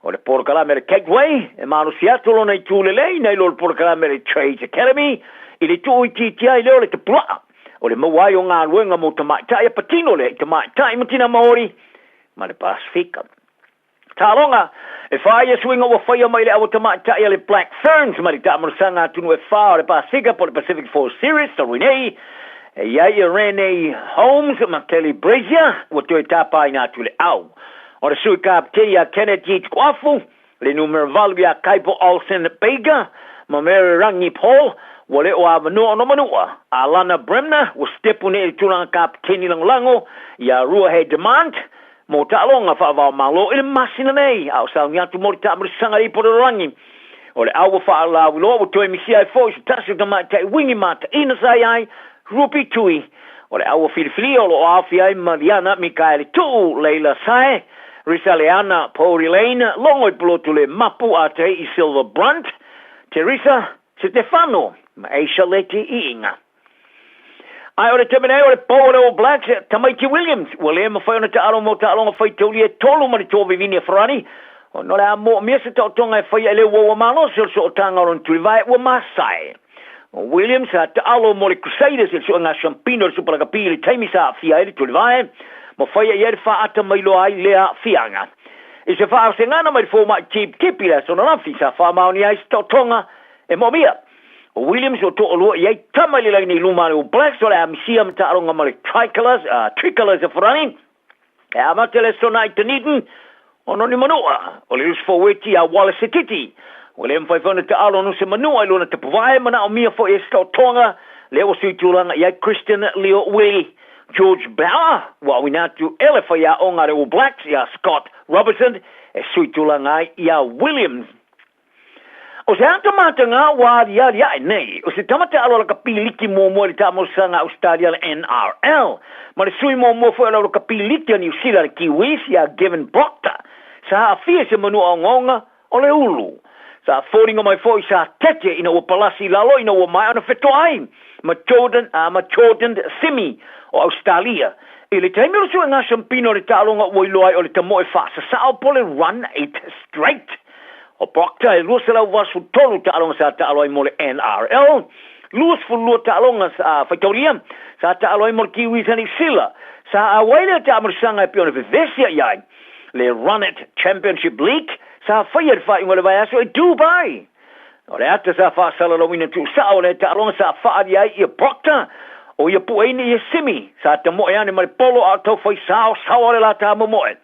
O le polokalame a le Gateway e malosi atu lona itu lelei nai lo le polokalame a le Trades Academy i le tuuitiitia ai lea o le tapulaa o le maua ai o galuega mo tamaitai a patino lea i tamaitai ma tina Maori ma le Pasefika. Taaloga, E whā ia suiga ua faia mai le awa tamaitai a le Black Ferns mai le taamalosaga atunuu e whā o le Pasefika po le Pacific Four Series talu ai nei. E i ai ia Renee Holmes ma Kelly Brazier ua toe tāpaina atu le au. O le sui kapiteni ia Kenneth Yee Tukuafu, le numera 8 ia Kaipo Olsen Baker ma Mary Rangi Paul ua le o avanoa ona manua. Alana Bremner ua sitepu nei i le tulaga kapiteni lagolago ia Ruahei Demant Mō taaloga faava-o-Malo i le masina nei, a o sauni atu mo le taamalosaga i Porourangi. O le au ua faalauiloa ua toe misia ai foi se tasi o tamaitai uini mataina sa i ai, Ruby Tui. O le au ua filifilia o lo o aofia ai ma Liana Mikaele Tuu, Leila Sae, Risa Leana, Pouri Lane, Logo i Pulotu Le Mapu, Atei i Silver Brunt, Teresa Setefano ma Aisha Leti Iiga. Ae o le taimi nei o le pou o le All Blacks, Tamaiti Williams, ua le mafai ona taalo mo taaloga faitauli e tolu ma le toa vivini a Farani, ona o le a moomia se taotoga e faia e le uaua malosi o le sootaga o lona tulivae ua masae. O Williams sa taalo mo le Crusaders i le suega siampina o le Super Lakapi i le taimi sa aafia ai le tulivae, ma faia i ai le faaata mai loa ai lea aafiaga. I se faasegana mai le fomai Tip Tip i le aso ananafi, sa faamaonia ai se taotoga e moomia. O Williams o toalua i ai tama i le laina i luma o le All Blacks o le a misia ma taaloga ma le Tricolors, Tricolors a Farani. E amata le aso na i Dunedin, ona ni manua o le loose forward ia Wallace Sititi. Ua le mafai foi ona taalo no se manua i lona tapuvae manaomia foi e se taotoga lea ua sui tulaga i ai Christian Leo Willie. George Bower ua auina atu e le faiaoga a le All Blacks ia Scott Robertson e sui tulaga ai ia Williams. O se ata matanga ua aliali ae nei, o se tama taalo lakapi liki muamua i le taamalosaga a Ausetalia le NRL, ma le sui muamua foi o le aulakapi liki a Niu Sila le Kiwis ia Gavin Proctor, sa aafia i se manua ogaoga o le ulu. Sa foliga mai foi sa tete ina ua palasi i lalo ina ua maea ona fetoai ma Jordan, ma Jordan Simi o Ausetalia. I le taimi o le suega siampina o le taaloga ua iloa ai o le tamoe faasasao po le run it straight. O Proctor e 283 taaloga sa taalo ai mo le NRL, 22 taaloga sa faitaulia sa taalo ai mo le Kiwis a Niu Sila. Sa auai lea taamalosaga e pei ona vevesi i ai le Run It Championship League sa faia i le faaiuga o le vaiaso i Dubai. O le ata sa faasalalauina tuusao o lea taaloga sa faaali ai ia Proctor, o ia pueina ia Simi sa tamoe ane ma le polo a o taufai saosaoa le la tamomoe.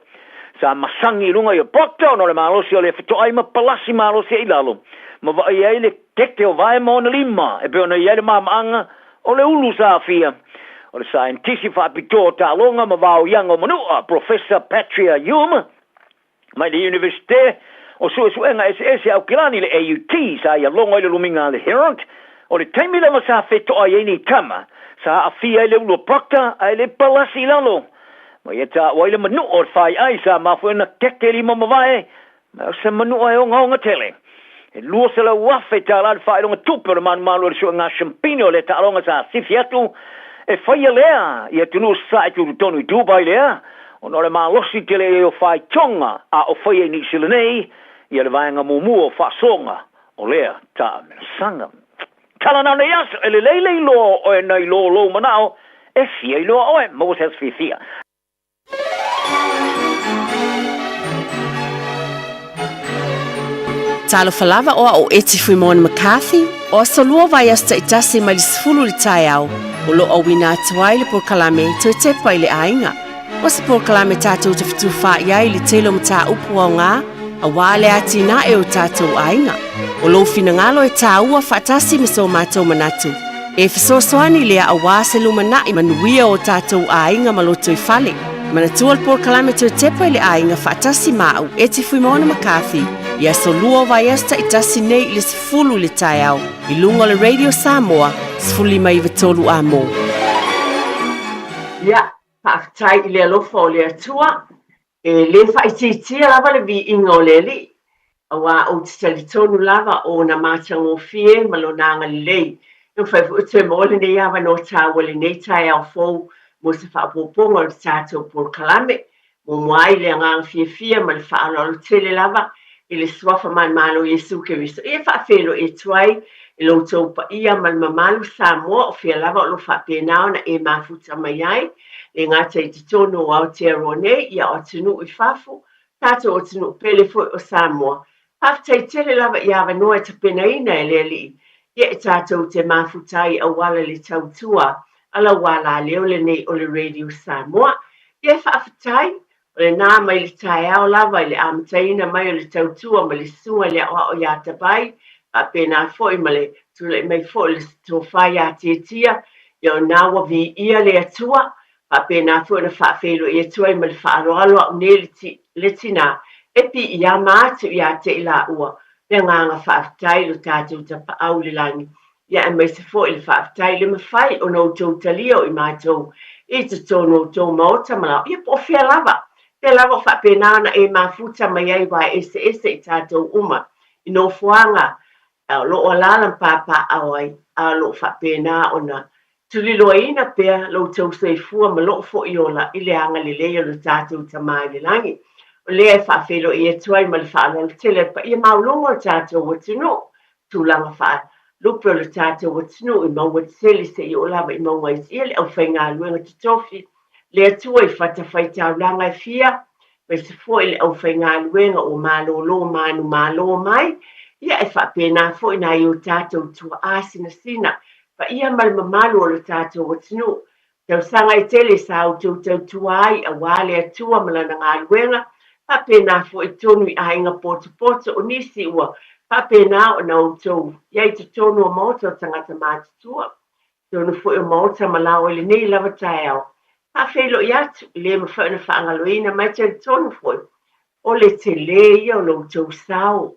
Sa masagi i luga ia Proctor ona o le malosi o le fetoai ma palasi malosi ai i lalo, ma vaai ai le tete o vae ma ona lima e pei ona i ai le mamaaga o le ulu sa aafia. O le saienitisi faapitoa o taaloga ma vaoiaga o manua, Professor Patria Hume, mai le Iunivesite o Suesuega Eseese a Aukilani, le AUT, sa ia logo ai le lumiga a le Herald, o le taimi lava sa fetoai ai nei tama, sa aafia ai le ulu o Proctor ae le palasi i lalo. Ma ia taua ai le manua o le faiai sa mafua ona keke lima ma vae Ma o se manua e ogaoga tele. E $200,000 tala le faailoga tupe o le malumalu o le suega siampine o le taaloga sa sifi atu e faia lea i atunuu sasae tutotonu i Dubai lea, ona o le malosi tele i ai o faitoga a o faia i Niu Sila nei ia le vaega muamua o faasoaga o lea taamilosaga. Tala na nei aso, e lelei le iloa o oe nai lo lou manao e fia iloa oe, maua se aso fiafia. Talofa lava o au o Eti Fuimona McCarthy, o aso lua vaiaso taitasi mai le 10 i le taeao, o lo o auina atu ai le polokalame Toe Tepa i le Aiga. O se polokalame tatou te fetufaai ai i le tele o mataupu aoga aua le atinae o tatou aiga. O lou finagalo e tāua faatasi ma so matou manatu, e fesoasoani lea aua se lumanai manuia o tatou aiga ma lotoifale. Manatua le polokalame Toe Tepa i le Aiga faatasi ma au, Eti Fuimaono McCarthy, i aso lua o vaiaso taitasi nei i le 10 i le taeao i luga o le Radio Samoa 15 93 Amo. Ia, faafetai i le alofa o le Atua, e le faaitiitia lava le viiga o le Alii, aua ou te talitonu lava o ona matagofie ma lona agalelei. E mafai foi ona toe maua lenei avanoa taua i lenei taeao fou mo se faaopoopoga o le tatou polokalame. Muamua ai le agaga fiafia ma le faaaloalo tele lava i le Suafa Manumalo o Iesu Keriso e faafeiloai atu ai i lo outou paia ma le mamalu Samoa o fea lava o lo o faapena ona e mafuta mai ai, le gata i totonu o Aotearoa nei, ia o atunuu i fafo, tatou atunuu pele foi o Samoa. Faafetai tele lava i avanoa e tapenaina e le Alii, ia e tatou te mafuta ai auala le tautua a lau alaleo lenei o le Radio Samoa. Ia e faafetai, o lena mai le taeao lava i le amataina mai o le tautua ma le susuga i le aoao ia Tabai, faapena foi ma le tulai mai foi o le tofa ia Tietia, ia o lena ua viia le Atua, Faapena foi ona faafeiloai atu ai ma le faaaloalo a'u nei le le tinā e piiama atu iā te i lāua le agaga faafetai i lo tatou Tapaau i le Lagi, ia aemaise foi le faafetai i le mafai ona outou talia o i matou i totonu o outou maota ma lao, ia po o fea lava, fea lava o faapena ona e mafuta mai ai wae eseese i tatou uma i nofoaga a o lo o alaala ma papaaao ai, a o lo o faapena ona tuliloaina pea lo outou soifua ma lou foi ola i le agalelei o lo tatou Tama i le Lagi. O lea e faafeiloai atu ai ma le faaaloalo tele i le paia maualuga o le tatou atunuu, tulaga faalupe o le tatou atunuu i maua tele seia oo lava i mauga iti, ia le aufaigaluega totofi le Atua i fatafaitaulaga e fia, aemaise foi le aufaigaluega ua malolo manumalo mai, ia e faapena foi nai o tatou tuaa sinasina, paia ma le mamalu o lo tatou atunuu. Tausaga e tele sa outou tautua ai aua le Atua ma Lana galuega, faapena foi tonu i aiga potopoto o nisi ua faapena ona outou i ai totonu o maota o tagata matutua. Totonu foi o maota ma lao i lenei lava taeao. Faafeiloai atu, e le mafai ona faagaloina ma e talitonu foi, o le tele ia o lo outou sao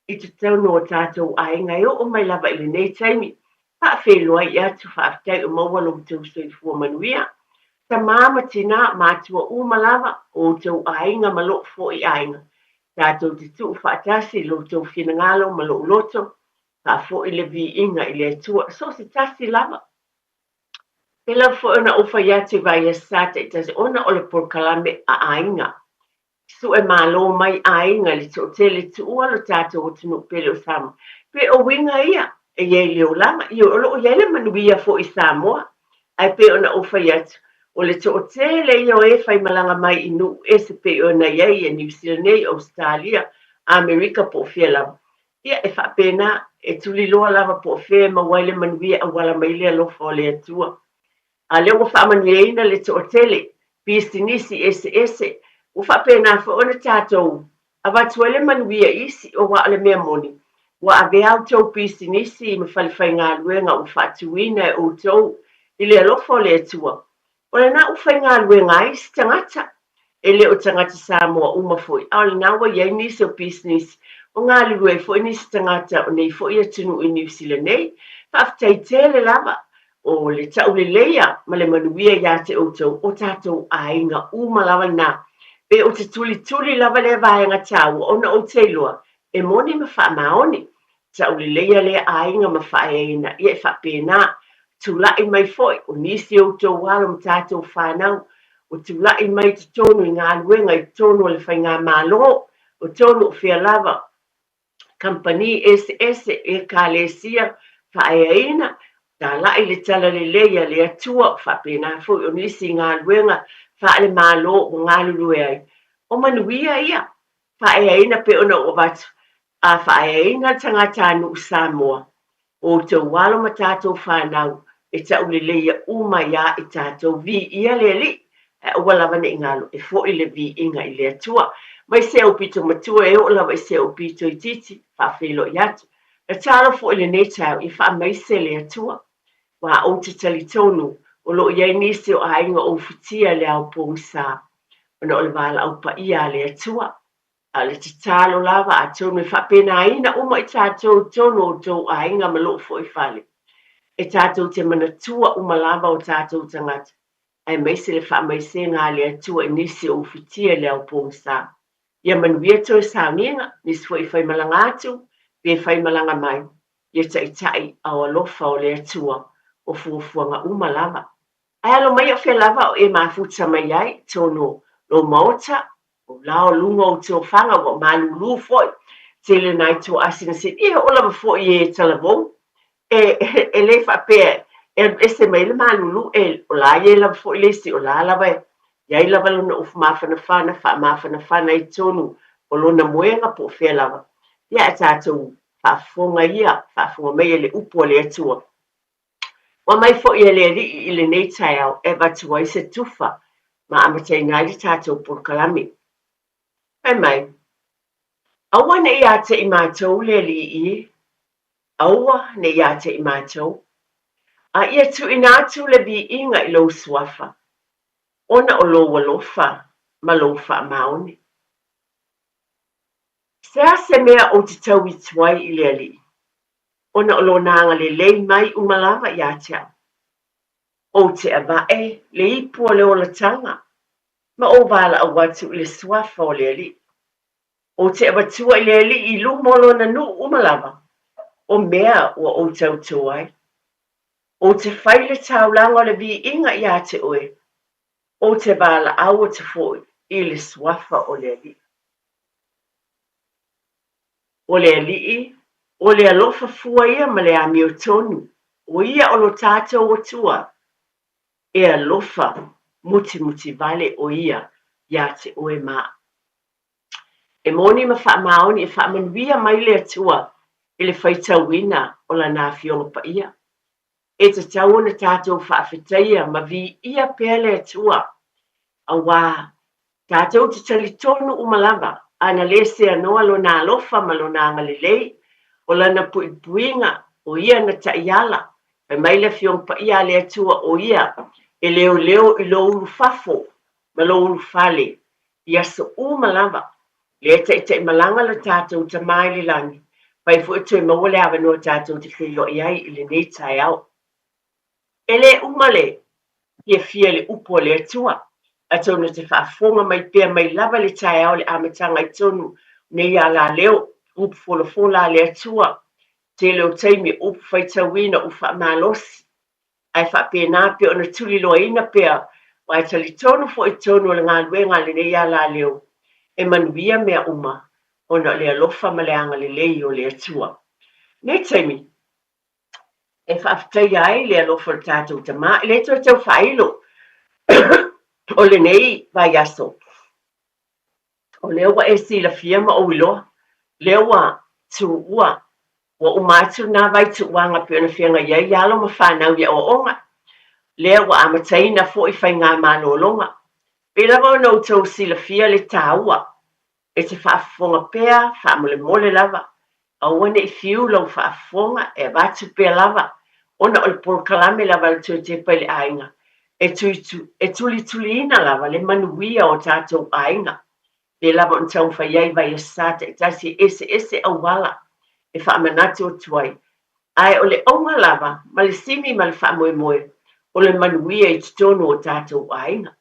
i totonu o tatou aiga e oo mai lava i lenei taimi. Faafeiloai atu, faafetai o maua lo outou soifua manuia. Tama ma tina, matua uma lava, o outou aiga ma lou foi aiga. Tatou te tuu faatasi i lo outou finagalo ma lou loto, Faafoi le viiga i le Atua, so o se tasi lava. Pēlā foi ona ou fai atu i vaiaso taitasi ona o le polokalame a aiga. Sue malo mai aiga i le toatele tuua lo tatou atunuu pele o Samoa. Pe o uiga ia e i ai le olaga, ioe, o lo o i ai le manuia foi i Samoa. Ae pei ona ou fai atu, o le toatele ia o e faimalaga mai i nuu ese pei ona i ai ia Niu Sila nei, Ausetalia, Amerika po o fea lava. Ia, e faapena, e tuliloa lava po o fea e maua ai le manuia e auala mai le alofa o le Atua. A o lea ua faamanuiaina le toatele, pisinisi eseese, ua faapena foi ona tatou avatu ai le manuia i isi, aua o le mea moni, ua avea a outou pisinisi ma falefaigaluega ua faatuina e outou i le alofa o le Atua, O lena ua faigaluega ai isi tagata, e le o tagata Samoa uma foi, a o lena ua i ai nisi o pisinisi o galulue ai foi nisi tagata o nei foi atunuu i Niu Sila nei. Faafetai tele lava o le tauleleia ma le manuia ia te outou o tatou aiga uma lava lena. Pe ou te tulituli lava lea vaega taua ona ou te iloa e moni ma faamaoni. Tauleleia lea aiga ma faaeaina ia e faapena. Tulai mai foi o nisi o outou alo ma tatou fanau ua tulai mai i totonu i galuega i totonu o le faigamalo, o tonu o fea lava, kamupani eseese, ekalesia faaeaina, talai le talalelei a le Atua, faapena foi o nisi galuega faale-Malo ua galulue ai. O manuia ia, faaeaina pei ona ou avatu, a faaeaina le tagatanuu Samoa, o outou alo ma tatou fanau e tauleleia uma iā i tatou. Viia le Alii, ae aua lava ne i galo e foi le viiga i le Atua. Mai se aupito matua e oo lava i se aupito itiiti, faafeiloai atu. Tatalo foi lenei taeao ia faamaise le Atua. Aua ou te talitonu o lo o i ai nisi o aiga o ufitia i le ao pogisa ona o le valaau paia a le Atua. A o le tatalo lava, atonu e faapenaina uma i tatou i totonu o outou aiga ma lou foi fale, e tatou te manatua uma lava o tatou tagata, aemaise le faamaisega a le Atua i nisi o ufitia i le ao pogisa. Ia manuia toe sauniga, nisi foi e faimalaga atu, pe faimalaga mai, ia taitai ao alofa o le Atua o fuafuaga uma lava. Ae alo mai o fea lava o e mafuta mai ai, tonu o lou maota, O la o luga o tiofaga ua malūlū foi, tele nai toasinasina, ia e oo lava foi e talavou, e, e le faapea e alu ese mai le malūlū, e, o la i ai lava foi le isi, o la lava e i ai lava lona ufu mafanafana, faamafanafana i totonu o lona moega po o fea lava. Ia ae tatou faafofoga ia, faafofoga mai e le upu a le Atua. Ua aumai foi e le Alii i lenei taeao e avatu ai se tufa ma amataina ai le tatou polokalame. Fai mai, Aua ne i ia te i matou le Alii e, aua ne i ia te i matou, a ia tuuina atu le viiga i lou suafa, ona o lou alofa ma lou faamaoni. Se a se mea ou te tau itu ai i le Alii? ona o lona agalelei mai uma lava ia te au. Ou te avae le ipu o le olataga, ma ou valaau atu i le suafa o le Alii. Ou te avatua i le Alii i luma o lona nuu uma lava, o mea ua ou tautō ai. Ou te fai le taulaga o le viiga ia te oe, ou te valaau atu foi i le suafa o le Alii. O le Alii, o le alofa fua ia ma le amiotonu, o ia o lo tatou Atua, e alofa mutimuti vale o ia ia te oe ma au. E moni ma faamaoni e faamanuia mai le Atua i le faitauina o Lana Afioga Paia. E tatau ona tatou faafetaia ma viia pea le Atua, auā tatou te talitonu uma lava, ana le seanoa Lona alofa ma Lona agalelei, o Lana puipuiga, o Ia na taiala. Fai mai le Afioga Paia a le Atua, o Ia e leoleo i lou ulufafo ma lou ulufale i aso uma lava, lea taitaimalaga lo tatou Tama i le Lagi, fai foi toe maua le avanoa tatou te feiloai ai i lenei taeao. E le uma le fiafia i le upu a le Atua, atonu e te faafofoga mai pea mai lava le taeao le amataga i tonu nei alaleo, upu folafola a le Atua, tele o taimi, upu faitauina, upu faamalosi, ae faapena pea ona tuliloaina pea, aua e talitonu foi i totonu o le galuega a lenei alaleo, e manuia mea uma ona o le alofa ma le agalelei o le Atua. Nei taimi e faafetaia ai le alofa o le tatou Tama, e le toe tau faailo o lenei vaiaso. O lea ua e silafia ma ou iloa, lea ua tuua, ua uma atu lena vaituuaga pei ona feagai ai alo ma fanau i aoaoga, lea ua amataina foi faigamalologa. Pei lava ona outou silafia le taua e te faafofoga pea faamolemole lava, aua ne i fiu lau faafofoga e avatu pea lava ona o le polokalame lava a le Toetepa i le Aiga e e tulituliina lava le manuia o tatou aiga. Pei lava ona taumafai ai vaiasa taitasi e eseese auala e faamanatu atu ai, ae o le auga lava ma le sini ma le faamoemoe o le manuia i totonu o tatou aiga.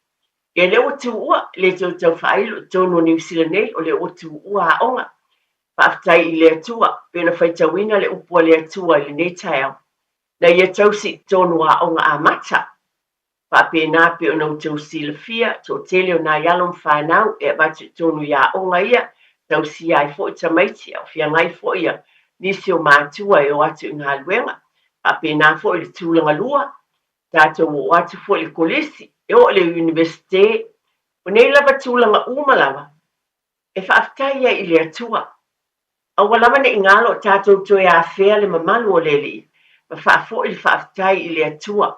Ia lea ua tuua, e le toe tau faailo i totonu o Niu Sila nei, o lea ua tuua aoga. Faafetai i le Atua, pei ona faitauina le upu a le Atua i lenei taeao, na ia tausi i totonu o aoga amata. Faapena pei ona outou silafia, toatele o nai alo ma fanau e avatu i totonu i aoga ia, tausia ai foi tamaiti, a o feagai foi ia nisi o matua e o atu i galuega. Faapena foi i le tulaga lua, tatou oo atu foi i le kolisi, e oo i le Iunivesite, o nei lava tulaga uma lava, e faafetai ai i le Atua. Aua lava ne i galo o tatou toe afea le mamalu o le Alii, ma faafoi le faafetai i le Atua.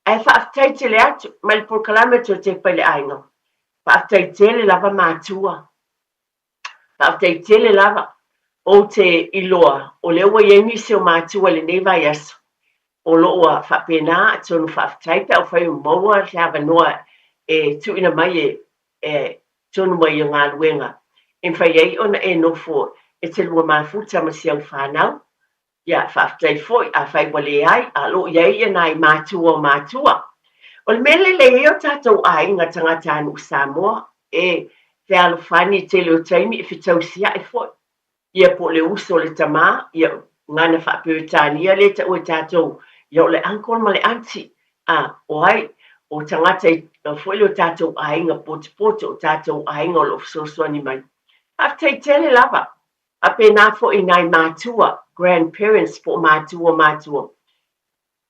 Ae faafetai tele atu mai le polokalame Toe Tepa i le Aiga. Faafetai tele lava matua. Faafetai tele lava. Ou te iloa o lea ua i ai nisi o matua i lenei vaiaso o lo o faapena, atonu faafetai pe afai ua maua se avanoa e tuuina mai e e tonu mai i galuega e mafai ai ona e nofo e te lua mafuta ma si au fanau. Ia, faafetai foi, afai ua leai, a o lo o i ai ia nai matua o matua. O le mea lelei ai o tatou aiga tagatanuu Samoa, e fealofani i tele o taimi, e fetausia'i foi. Ia, po o le uso o le tama, ia, gana faa-Peretania lea e taua e tatou, ia o le uncle ma le aunty. A, o ai? O tagata i, foi lea o tatou aiga potopoto, o tatou aiga o lo o fesoasoani mai. Faafetai tele lava. Faapena foi i nai matua, grandparents, po o matua o matua.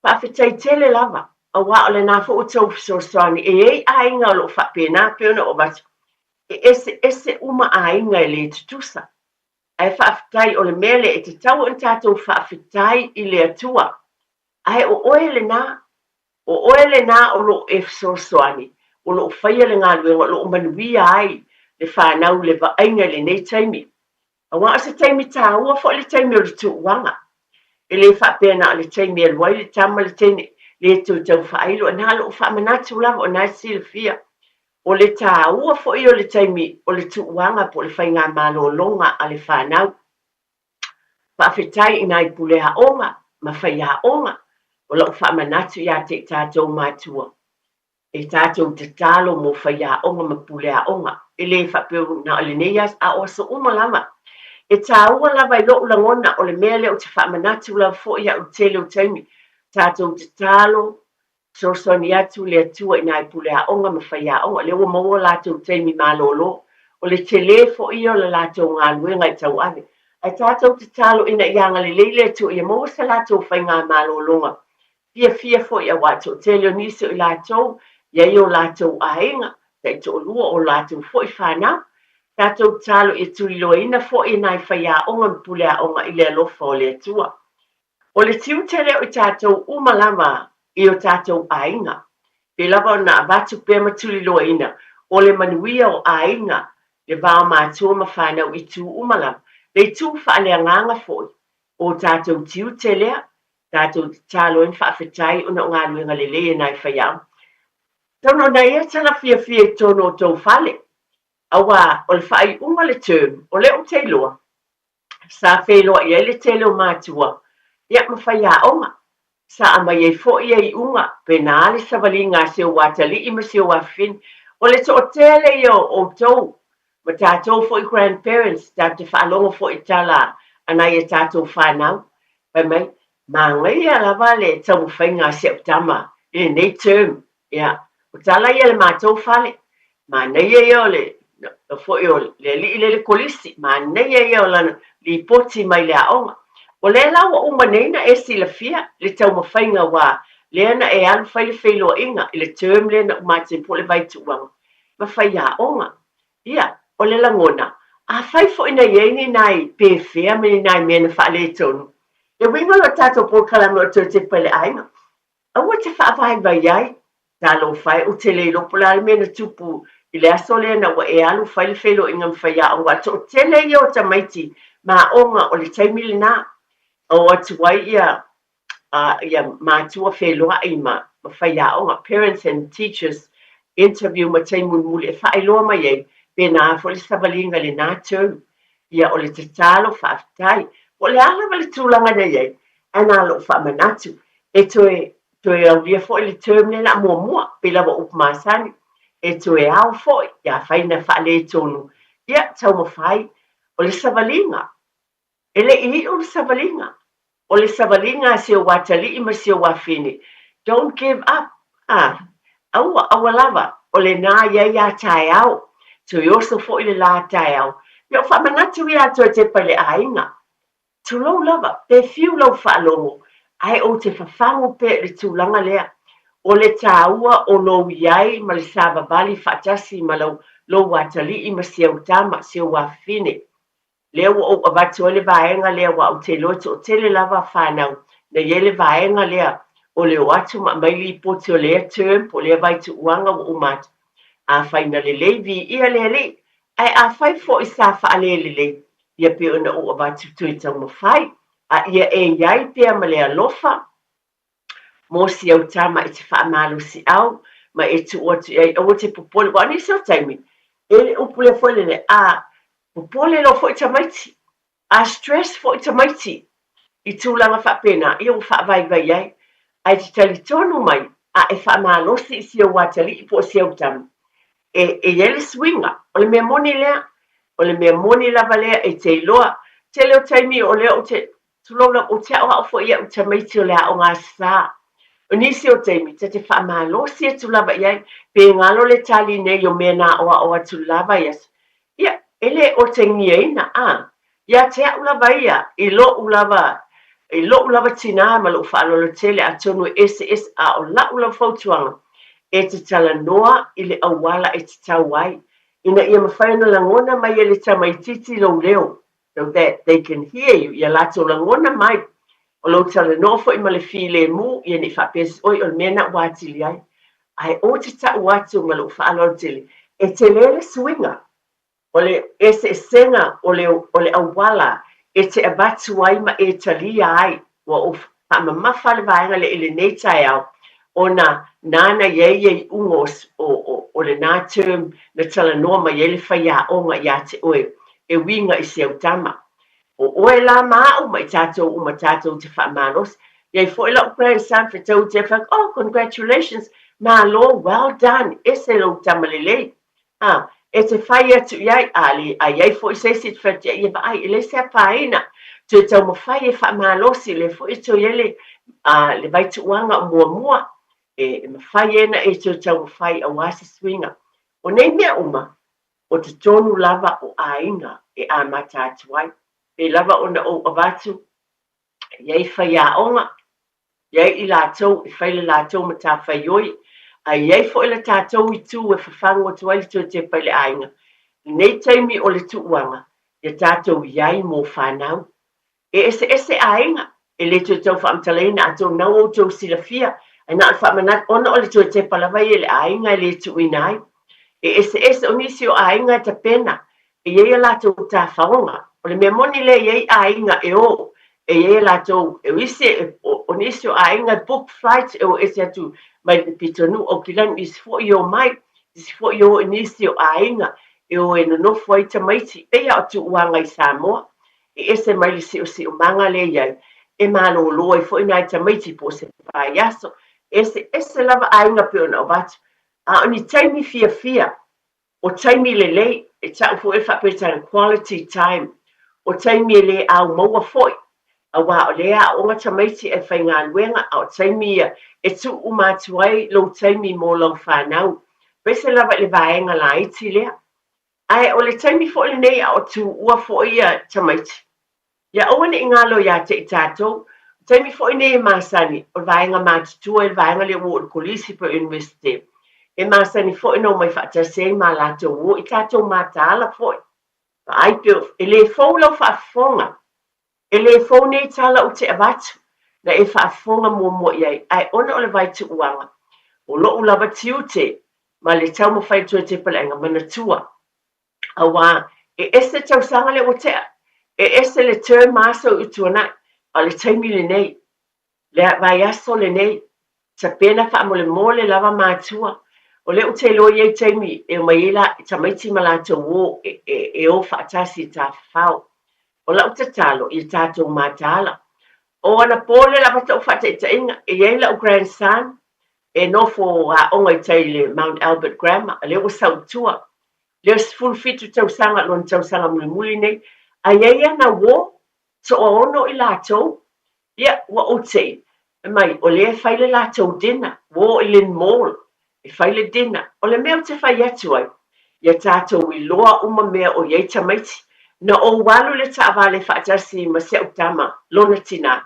Faafetai tele lava, aua o lena foi ua tou fesoasoani. E i ai aiga o lo o faapena, pei ona ou avatu, e eseese uma aiga e le tutusa. Ae faafetai o le mea lea e tatau ona tatou faafetai i le Atua. Ae o oe lena, o oe lena o lo o e fesoasoani, o lo o faia le galuega o lo o manuia ai le fanau i le vaaiga i lenei taimi. Aua o se taimi taua foi le taimi o le tuuaga. E le faapea na o le taimi e alu ai le tama le teine, le toe tau faailo, na o lou faamanatu lava o lena e silafia. O le taua foi o le taimi o le tuuaga po o le faigamalologa a le fanau. Faafetai i nai pule aoga ma faiaoga o lau faamanatu ia te i tatou matua e tatou tatalo mo faiaoga ma pule aoga. E le faapea na o lenei aso, a o aso uma lava. E taua lava i lou lagona o le mea lea ou te faamanatu lava foi iaʻu i le tele o taimi, tatou tatalo Fesoasoani atu le Atua i nai pule aoga ma faiaoga, lea ua maua o latou taimi malolo, o le tele foi ia o le latou galuega e tauave. Ae tatou tatalo ina ia agalelei le Atua ia maua se latou faigamalologa fiafia foi aua e toatele o nisi o i latou i ai o latou aiga, taitoalua o latou foi fanau. Tatou tatalo ia tuliloaina foi e nai faiaoga ma pule aoga i le alofa o le Atua. O le tiute lea o i tatou uma lava i o tatou aiga, pei lava ona avatu pea ma tuliloaina, o le manuia o aiga, le va o matua ma fanau i itu uma lava, le itu faaleagaga foi, o tatou tiute lea, tatou tatalo ai ma faafetai ona o galuega lelei a nai faiaoga. Tonu ona ia tala fiafia i totonu o tou fale, aua o le faaiuga o le term, o lea ou te iloa, sa feiloai ai le tele o matua, ia ma faiaoga. Sa aumai ai foi ia iuga, pena le savaliga a si ou atalii ma si ou afafine. O le toatele ia o outou, ma tatou foi grandparents, tatou te faalogo foi i tala a nai a tatou fanau, fai mai, manaia lava le taumafaiga a si au tama i lenei term. Ia, o tala ia a le matou fale, manaia ia o le foi o le alii lea i le kolisi, manaia ia o lana lipoti mai le aoga. O lea la ua uma nei na e silafia le taumafaiga aua lea na e alu fai le feiloaiga i le term lea na uma atu ai po o le vaituuaga ma faiaoga. Ia, o le lagona, afai foi na i ai ni nai pefea ma ni nai mea na faaletonu, le uiga o le tatou polokalame o le toe tepa i le aiga, Aua te faavaivai ai. Talofa e, ou te le iloa po o le a le mea na tupu i le aso lea ina ua e alu fai le feiloaiga ma faiaoga, aua toatele ia o tamaiti ma aoga o le taimi lena. O atu ai ia, ia matua feiloai ma, ma faiaoga, parents and teachers interview ma taimi mulimuli e faailoa mai ai pena foi le savaliga i lena term. Ia, o le tatalo, faafetai. Po o le a lava le tulaga na i ai, ae na lou faamanatu, e toe, toe aulia foi le term lea la muamua, pei lava o upu masani. E toe ao foi, afai na faaletonu, ia, taumafai, o le savaliga, E le i iu le savaliga. O le savaliga a si ou atalii ma si ou afine. Don't give up. Ah, aua, aua lava, o lenā i ai a taeao. Toe oso foi le lā taeao. Ia o faamanatu ia a toe tepa i le aiga. Tulou lava, pe fiu lau faalogo, ae ou te fafagu pea i le tulaga lea. O le tāua o lou i ai ma le savavali faatasi ma lau, lou atalii ma si au tama, si ou afine. Lea ua ou avatu ai le vaega lea aua ou te iloa e toatele lava fanau na i ai le vaega lea o le o atu ma aumai lipoti o lea term po o lea vaituuaga ua uma atu. Afai na lelei, viia le Alii, ae afai foi sa faalelelei, ia pei ona ou avatu toe taumafai, a ia e i ai pea ma le alofa mo si au tama e te faamalosiau ma e tuu atu i ai, aua te popole, aua o nisi o taimi, e le upu lea foi lele, a popole loa foi tamaiti, a stress foi tamaiti i tulaga faapena, ia ua faavaivai ai. Ae te talitonu mai, a e faamalosi i si ou atalii po o si au tama, e, e i ai le suiga. O le mea moni lea, o le mea moni lava lea e te iloa. Tele o taimi o lea ou te, Tulou lava, ou te aoao foi iaʻu tamaiti o le aoga sa. O nisi o taimi, ta te faamalosi atu lava i ai, pe galo le tali nei o mea na aoao atu lava i aso. Ia, e le otegiaina, a. Ia te aʻu lava ia, i loʻu lava, i loʻu lava tinā ma loʻu faaaloalo tele, atonu e eseese, a o laʻu lava fautuaga, e te talanoa i le auala e tatau ai, ina ia mafai ona lagona mai e le tamaitiiti lou leo, so that they can hear you, ia latou lagona mai, o lou talanoa foi ma le filemu, ia ne i faapea se oi o le mea na ua atili ai. Ae ou te tau atu ma lou faaaloalo tele, e tele le suiga o le eseesega o le, o le auala e te avatu ai ma e talia ai. Ua ou faamamafa le vaega lea i lenei taeao, ona nāna i ai ia iuga o, o, o, o lenā term na talanoa mai ai le faiaoga iā te oe e uiga i si au tama. O oe la ma aʻu ma i tātou uma tātou te faamalosi. I ai foi la'u grandson fetau te fai, oh, congratulations, malo, well done, ese lou tama lelei. A, e te whai atu i ai, a, le, a i ai foi se isi e te whai atu i ai, ia vaai, e leai se afaina, toe taumafai e faamalosi, lea foi e toe i ai le, a, le vaituuaga o muamua, e, e mafai e na e toe taumafai auā se suiga. O nei mea uma, o totonu lava o aiga e amata atu ai. Pei lava ona ou avatu, i ai faiaoga, i ai i latou e fai le latou matafaioi, a i ai foi le tatou itu e fafagu atu ai le toe tepa i le aiga. I nei taimi o le tuuaga, ia tatou i ai mō whanau. E eseese aiga, e le toe tau faamatalaina atonu na ua outou silafia, ae na o le faamanatu, ona o le toe tepa lava ia i le aiga e le tuuina ai. E eseese, o nisi o aiga e tapena, e i ai a latou tafaoga. O le mea moni lea e i ai aiga e o, e i ai a latou, e o isi, o, o nisi o aiga e book flights e o ese atu mai le pitonuu Aukilani, isi foi e o mai, isi foi e o i nisi o aiga e o e nonofo ai tamaiti, pei lava o tuuaga i Samoa, e ese mai le siosiomaga lea e i ai, e malōlō ai foi nai tamaiti po o se vaiaso, eseese lava aiga pei ona avatu. A o ni taimi fiafia, O taimi lelei, e tau foi e faapetana quality time, o taimi e lē au maua foi, auā o lea aoga tamaiti e faigaluega a o taimi ia e tuu uma atu ai lou taimi mo lau fanau, aemaise lava i le vaega laiti lea. Ae o le taimi foi lenei a o tuua foi ia tamaiti, Ia aua ne i galo iā te i tātou, o taimi foi nei e masani, o le vaega matutua i le vaega lea ua oo i le kolisi po o le universite, e masani foi ona omai faatasi ai ma latou o i tātou mataala foi. Vaai pea, e lē fou lau faafofoga, e lē fou nei tala ou te avatu, na e faafofoga muamua i ai, ae ona o le vaituuaga, o loʻu lava tiute ma le taumafai atu e Tepaleaiga, manatua, Auā, e ese tausaga lea ua tea, e ese le term aso i utuanaʻi, a o le taimi lenei, le vaiaso lenei, tapena faamolemole lava matua, o lea ou te iloa e i ai taimi e omai ai la, tamaiti ma latou o e, e, e o faatasi i tafafao. O lau tatalo, ia tatou mataala. O anapo lea lava taʻu faataitaiga, e i ai lau grandson, E nofo aoga i tai i le Mount Albert Grammar, lea ua sau i tua. Lea 17 tausaga, lona tausaga mulimuli nei, a i ai ana uō, toaono i latou, ia, ua ou tei, fai mai, o lea e fai le latou dinner, ua oo i Lynn Mall, e fai le dinner. O le mea ou te fai atu ai, ia tatou iloa uma mea o i ai tamaiti. Na ou alu i le taavale faatasi ma si au tama, lona tinā,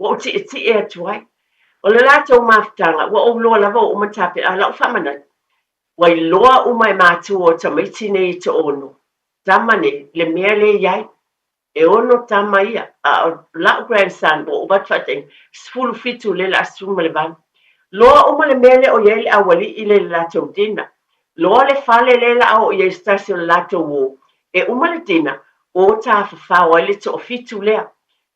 ua ou tietie atu ai. O le latou mafutaga, ua ou iloa lava ua uma tapena, a o lau faamanatu, ua iloa uma e matua o tamaiti nei e toono, tama nei, le mea lea e i ai. E ono tama ia, a o la'u grandson ua ou avatu faataitaiga, 17 lea o le a 18. Loa uma le mea lea o i ai le aualii lea i le latou dinner. Loa le fale lea o le a oo i ai se tasi o le latou uō, e uma le dinner, o tafafao ai le toafitu lea.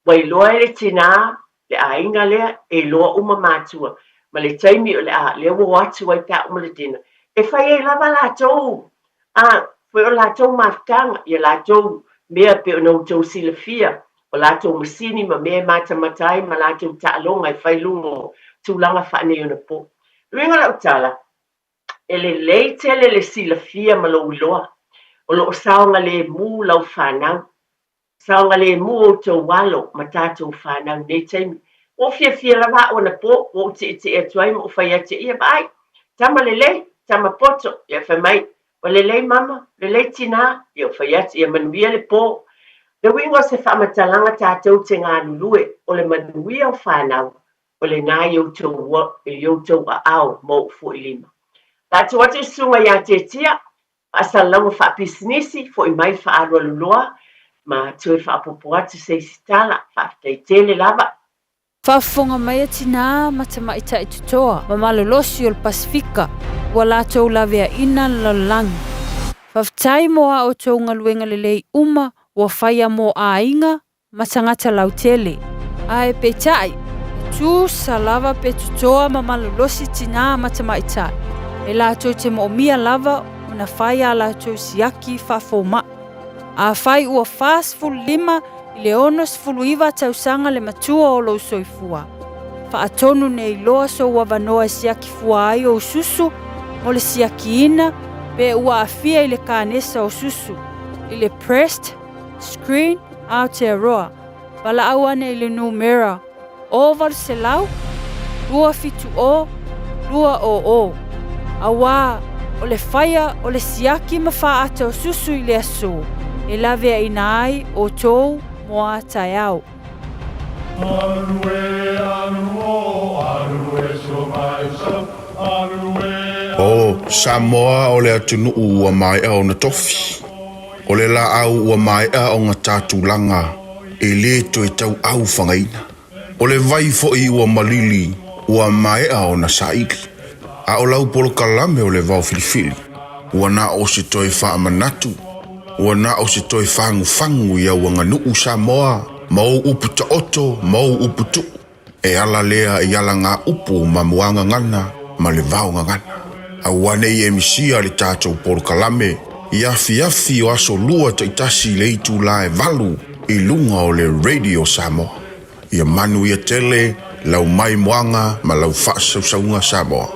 Ua iloa e le tinā le aiga lea, e iloa uma matua, ma le taimi o le a, lea ua o atu ai pe a uma le dinner. E fai ai lava latou, a, foi o latou mafutaga, ia latou mea pei ona outou silafia, o latou masini ma mea e matamata ai ma latou taaloga e fai i luga o tulaga faaneionapo. O le uiga o lau tala, e lelei tele le silafia ma lou iloa, o lo o saogalemu lau fanau. Saogalemu outou alo ma tatou fanau i nei taimi. Ua ou fiafia lava au anapō, ua ou tietie atu ai ma ou fai atu, ia vaai, tama lelei, tama poto. Ia fai mai, ua lelei mama, lelei tinā. Ia ou fai atu, ia manuia le pō. Le uiga o se faamatalaga tatou te galulue, o le manuia o fanau, o lenā i outou, i outou aao ma ou foi lima. Latou atu i susuga ia Tetia, Faasalalauga faapisinisi, foi mai faaalualu loa ma toe faaopoopo atu se isi tala. Faafetai tele lava. Faafofoga mai a tinā ma tamaitai totoa ma malolosi o le Pasefika ua latou laveaina le lalolagi. Faafetai mo a outou galuega lelei uma ua faia mo aiga ma tagata lautele. Ae peitai, e tusa lava pe totoa ma malolosi tinā ma tamaitai, e latou te moomia lava ona fai ā latou siaki faafomaʻi. Afai ua 45 i le 69 tausaga le matua o lou soifua, faatonu nei loa sou avanoa e siaki fua ai ou susu mo le siakiina pe ua aafia i le kanesa o susu, i le breast Screen Aotearoa, valaau ane i le numera 0800 270 200, auā o le faia o le siaki ma faata o susu i le aso e laveaina ai outou mo a taeao. O Samoa o le atunuu ua maea ona tofi. O le laau ua maea ona ta tulaga e le toe tauau fagaina. O le vai foi ua malili ua maea ona saili. A o lau polokalame o le vao filifili, ua na o se toe faamanatu, ua na o se toe fagufagu i au aganuu Samoa ma ou upu taoto ma ou upu tuu. E ala lea i alagaupu ma muagagana ma le vaogagana. Aua ne i e misia le tatou polokalame i afiafi o aso lua taitasi i le itula e valu i luga o le Radio Samoa. Ia manuia tele lau maimoaga ma lau faasausauga Samoa.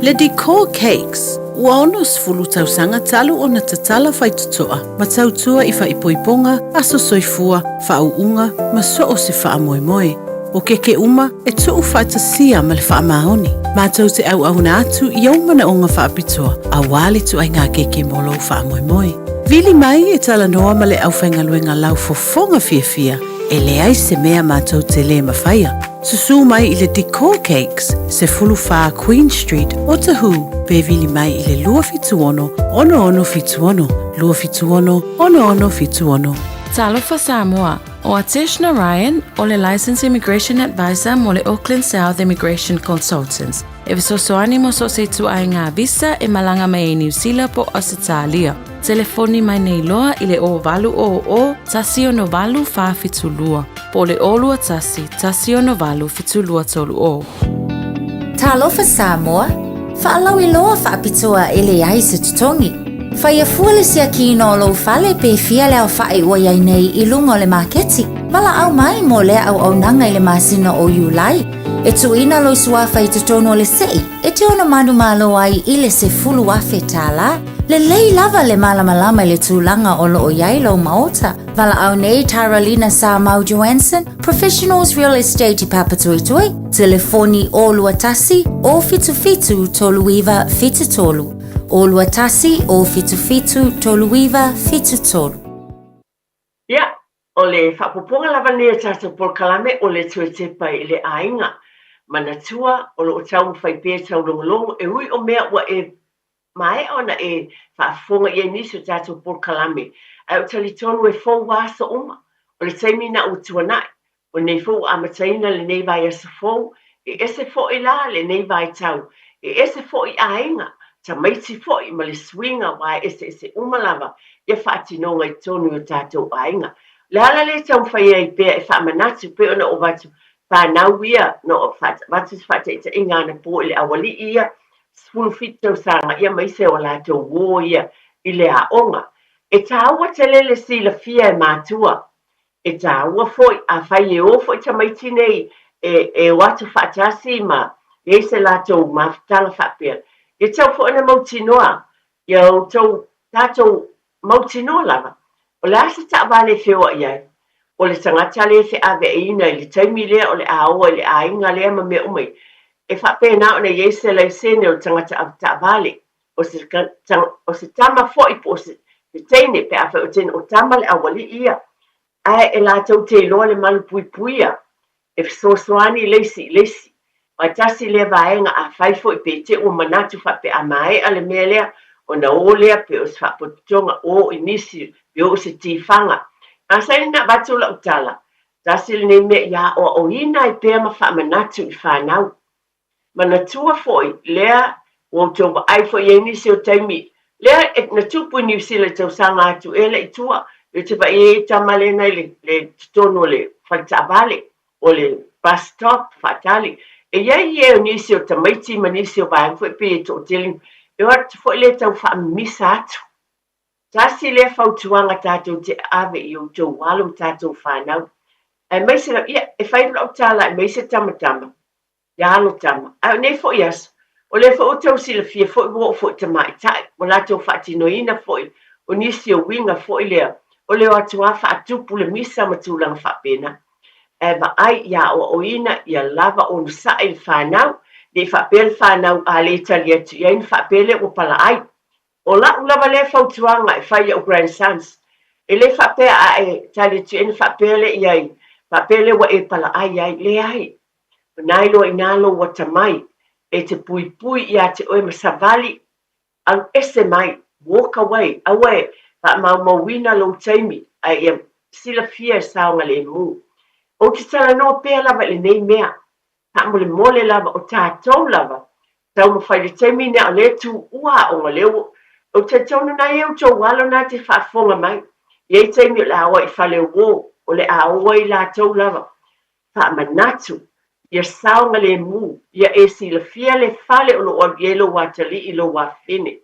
Le Decor Cakes, ua 60 tausaga talu ona tatala faitotoa ma tautua i faaipoipoga, aso soifua, faauuga ma so o se faamoemoe. O keke uma e tuu faatasia ma le faamaoni. Matou te auauna atu i ou manaoga faapitoa aua le ituaiga keke mo lou faamoemoe. Vili mai e talanoa ma le aufaigaluega laufofoga fiafia e leai se mea matou te lē mafaia. Susū mai i le Decor Cakes, 14 Queen Street, Otahuhu, pe vili mai i le 276 6676, 276 6676. Talofa Samoa, ʻO Atesh Narayan, ʻo le Licensed Immigration Advisor mo le Auckland South Immigration Consultants, e fesoasoani mo so o se ituaiga visa e malaga mai ai Niu Sila po o Ausetalia. Telefoni mai nei loa i le 0800 168 472 po o le 021 168 7230. Talofa Samoa, faalauiloa faapitoa e leai se totogi. Faia fua le siakiina o lou fale pe fia le aofa'i ua i ai nei i luga o le maketi. Valaau mai mo lea auaunaga i le masina o Iulai. E tuuina lou suafa i totonu o le se'i e te ono manumalo ai i le $10,000. Lelei lava le malamalama i le tulaga o lo o i ai lou maota. Valaau nei Tara Lina Samau Joanson, Professionals Real Estate i Papatoetoe, telefoni 021 077 3973. 021 077 3973. Ia, o le faaopoopoga lava lenei o tatou polokalame o le toe tepa i le aiga. Manatua, o lo o taumafai pea taulogologo e ui o mea ua e maea ona e faafofoga i ai nisi o tatou polokalame, ae ou talitonu e fou a aso uma. O le taimi na ua tuanai, o lenei foi ua amataina lenei vaiaso fou, e ese foi la lenei vaitau, e ese foi aiga, tamaiti foi ma le suiga aua e eseese uma lava ia faatinoga i totonu i o tatou aiga. O le ala lea e taumafai ai pea e faamanatu pei ona ou avatu fanau ia, na ou avatu se faataitaiga anapo i le aualii ia, 17 tausaga ia ma isi o latou uo ia i le aoga. E taua tele le silafia e matua. E taua foi, afai e o foi tamaiti nei e, e o atu faatasi ma i ai se latou mafutala faapea, ia tau foi ona mautinoa ia outou tatou mautinoa lava, o le a se taavale e feoai ai, o le tagata lea e feaveaiina i le taimi lea o le a o ai i le aiga lea ma mea uma ia. E faapena ona i ai se laisene o le tagata avetaavale, o se, o se tama foi po o se teine, pe afai o teine, o tama le aualii ia. Ae e latou te iloa le malupuipuia e fesoasoani le isi i le isi. Aua e tasi lea vaega afai foi pe te ua manatu faapea a maea le mea lea ona o lea pe o se faapotopotoga o i nisi pe o i se tifaga. Masani ona avatu lau tala, tasi lenei mea ia aoaoina ai pea ma faamanatu i fanau. Manatua foi lea ua outou vaai foi i ai nisi o taimi lea e, na tupu i Niu Sila i tausaga atu ea lea i tua, lea ou te vaai ai tama lea na i le, le totonu o le fale taavale, o le bus stop faatali. E i ai e o nisi o tamaiti ma nisi o vaega foi pei e toatele, e o atu foi lea tau faamimisa atu. Tasi lea fautuaga tatou te ave i outou alo ma tatou fanau. Aemaise lava, ia, e fai lau tala aemaise tamatama, ia alo tama. Ae o nei foi aso, o lea foi ua tau silafia foi ua oo foi i tamaitai, ua latou faatinoina foi o nisi o uiga foi lea o le o atu lava faatupu le misa ma tulaga faapena. Ae vaai ia aoaoina ia lava onosai le fanau, ne i faapea le fanau a le tali atu i ai ona faapea lea ua palaai. O la'u lava lea fautuaga e fai i a'u grandsons, e le faapea a e tali atu i ai ona faapea lea i ai, faapea lea ua e palaai ai. Leai. O na iloa inā lou atamai e te puipui iā te oe ma savali, alu ese mai, walk away, aua e faamaumauina lou taimi a ia silafia e saogalemu. Ou te talanoa pea lava i lenei mea, faamolemole lava o tatou lava taumafai i le taimi nea o lea e tuua aoga lea ua Ou te talitonu na e outou alo na te faafofoga mai, i ai taimi o le a o ai i fale uo, o le a o ai latou lava. Faamanatu, ia saogalemu, ia e silafia le fale o lo o alu i ai lou atalii, lou afafine.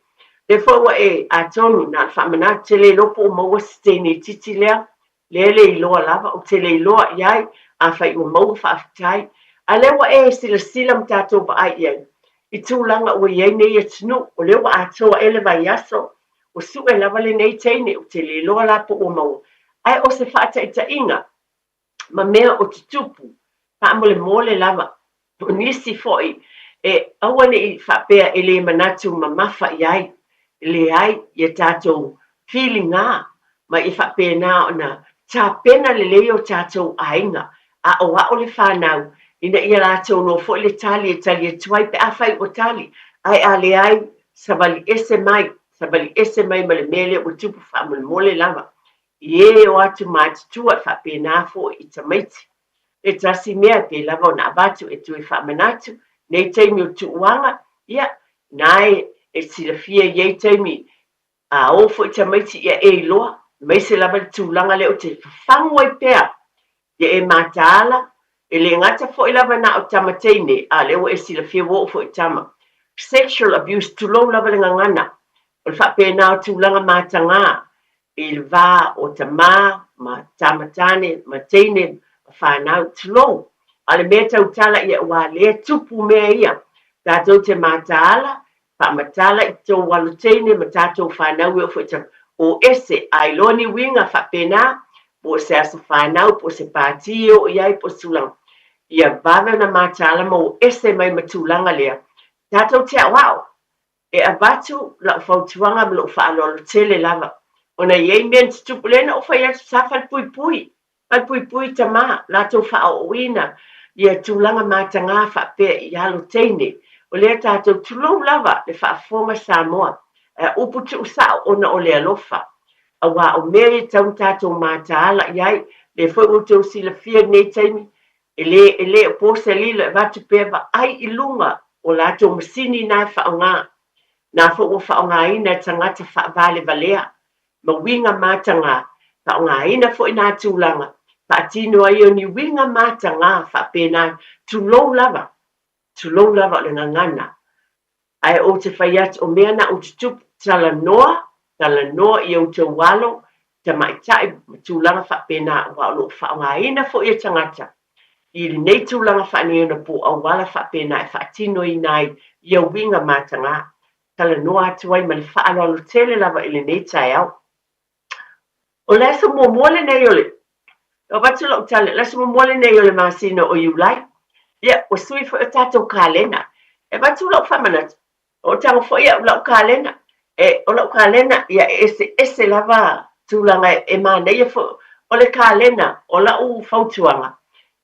Lea foi ua e, atonu, na o le faamanatu, te le iloa po o maua se teine itiiti lea, lea e le iloa lava, ou te le iloa i ai, afai ua maua, faafetai. A lea ua e silasila ma tatou vaai i ai, i tulaga ua i ai nei atunuu, o lea ua atoa ea le vaiaso, ua sue lava lenei teine, ou te le iloa la po ua maua. Ae o se faataitaiga, ma mea o tutupu, faamolemole lava, o nisi foi e aua ne i faapea e le manatu mamafa i ai, leai, ia tatou filiga ma ia faapena ona tapena lelei o tatou aiga, aoao le fanau ina ia latou iloa foi le tali e tali atu ai pe afai ua tali, ae a leai, savali ese mai, savali ese mai ma le mea lea ua tupu faamolemole lava. I e o atu matutua e faapena foi i tamaiti. E tasi mea pei lava ona avatu e toe faamanatu nei taimi o tuuaga, ia, na e e silafia i ai taimi a o foi tamaiti ia e iloa, aemaise lava le tulaga lea ou te fafagu ai pea ia e mataala, e le gata foi lava na o tama teine, a lea ua e silafia ua oo foi i tama. Sexual abuse, tulou lava le gagana, o le faapena o tulaga matagā i le va o tamā ma tama tāne ma teine ma whānau, tulou. A o le mea tautala ia aua lea tupu mea ia, tatou te mataala, faamatala i tou alo teine ma tatou fanau e oo foi i tau o ese, a iloa ni uiga faapena, po o se aso fanau, po o se pāti e oo i ai, po o se tulaga, ia vave ona mataala ma o ese mai ma tulaga lea. Tatou te aoao, e avatu lau fautuaga ma lou faaaloalo tele lava, ona e i ai mea na tutupu, lea na ou fai atu sa falepuipui, falepuipui tama, latou faaooina ia tulaga mataga faapea i alo teine, o lea tatou tulou lava le faafofoga Samoa, ae upu tuusao ona o le alofa, aua o mea ia e tatau ona tatou mataala i ai, lea foi ua outou silafia i lenei taimi, E le, e le o po se lilo e avatu pea vaai i luga o latou masini na e faaaoga, na foi ua faaaogaina e tagata faavalevalea ma uiga mataga, faaaogaina foi na tulaga, faatino ai o ni uiga mataga faapena, tulou lava, tulou lava o le gagana. Ae ou te fai atu, o mea na ou tutupu, talanoa, talanoa i outou alo, tamaitai ma tulaga faapena, aua o lo o faaaogaina foi e tagata i lenei tulaga faaneionapo auala faapena e faatinoina ai ia uiga mataga. Talanoa atu ai ma le faaaloalo tele lava i lenei taeao. O le aso muamua lenei o le, e avatu lau tala, o le aso muamua lenei o le masina o Iulai. Ia, ua sui foi o tatou kalena. E avatu lau faamanatu, o tago foi au lau kalena. E, o lau kalena, ia e eseese lava tulaga e manaia foi. O le kalena, o lau fautuaga,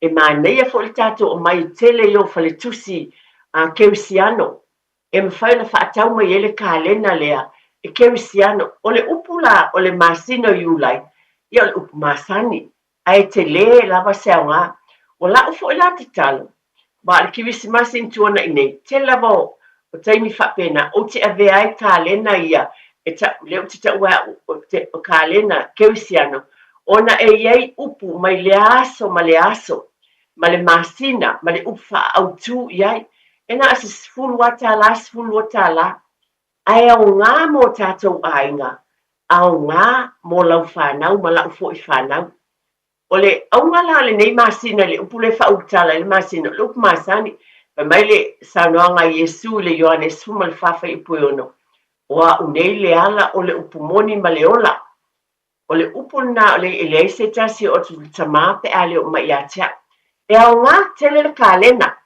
e manaia foi le tatou aumai tele i o faletusi a kerisiano e mafai ona faatau mai ai le kalena lea e kerisiano. O le upu la o le masina o Iulai, ia o le upu masani, ae tele lava se aoga. O lau foi la tatalo, aua o le Kerisimasi na tuanai nei, tele lava o taimi faapena ou te avea ai kalena ia e tau, lea ou te taua e au o kalena kerisiano, ona e i ai upu mai lea aso ma lea aso, ma le masina ma le upu faaautu i ai, e na o se 10 tālā, 12 tālā, ae aoga mō tātou aiga, aoga mō lau whānau ma lau foi whānau. O le auga la o lenei masina i le upu lea e faaulutala ai le masina, o le upu masani, fai mai le saunoaga a Iesu i le Ioane 14 fuaiupu e 6, O au nei le ala o le upu moni ma le ola. O le upu lena o le e leai se tasi e oo atu i le Tama pe a le oo mai ia te au. E aoga tele le kalena.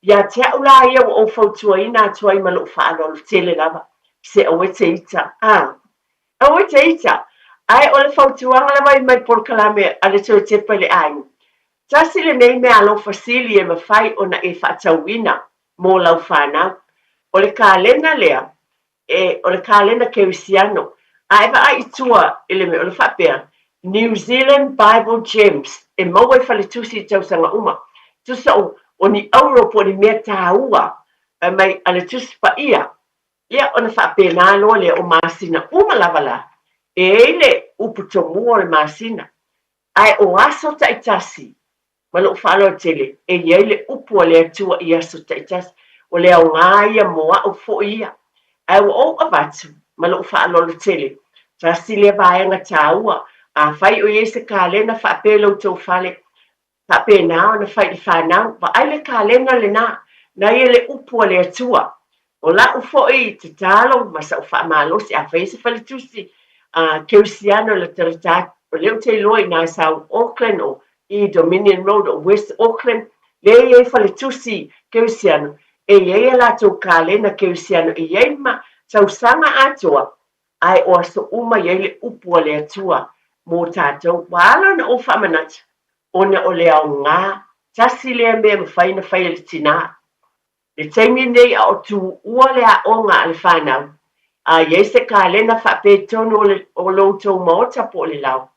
Ia te au la ia ua ou fautuaina atu ai ma lou faaaloalo tele lava, se aua e te ita, a. Aua e te ita! Ae o le fautuaga lava i mai polokalame a le Toetepa i le aiga. Tasi lenei mea alofa sili e mafai ona e faatauina mo lau fanau. O le kalena lea, e, o le kalena kerisiano. A e vaai i tua i le mea, o le faapea, New Zealand Bible Gems, e maua i faletusi i tausaga uma. Tusa o, o ni auro po o ni mea tāua, fai mai a le Tusi Paia. Ia, ona faapena loa lea o masina uma lava la, e i ai le upu tomua o le masina, ae o aso taitasi Ma lou faaaloalo tele, e i ai le upu a le Atua i aso taitasi, o le aoga ia mo au foi ia. Ae ua ou avatu, ma lou faaaloalo tele, tasi lea vaega taua, afai o i ai se kalena faapea i lo outou fale, faapena ona fai i le fanau, vaai le kalena lena, na ia le upu a le Atua. O lau foi tatalo ma sau faamalosi, afai e se faletusi a Kerisiano le talata, o lea ou te iloa i na South Auckland o i Dominion Road o West Auckland, lea e i ai faletusi Kerisiano, e i ai a latou kalena Kerisiano, e i ai ma tausaga atoa, ae o aso uma e i ai le upu a le Atua mo tatou. Ua ala ona ou faamanatu, ona o le aoga tasi lea mea e mafai ona fai e le tina. Le taimi lenei a o tuua le aoga a le fanau, a i ai se kalena faapea i totonu o le o lo outou maota po o le lao,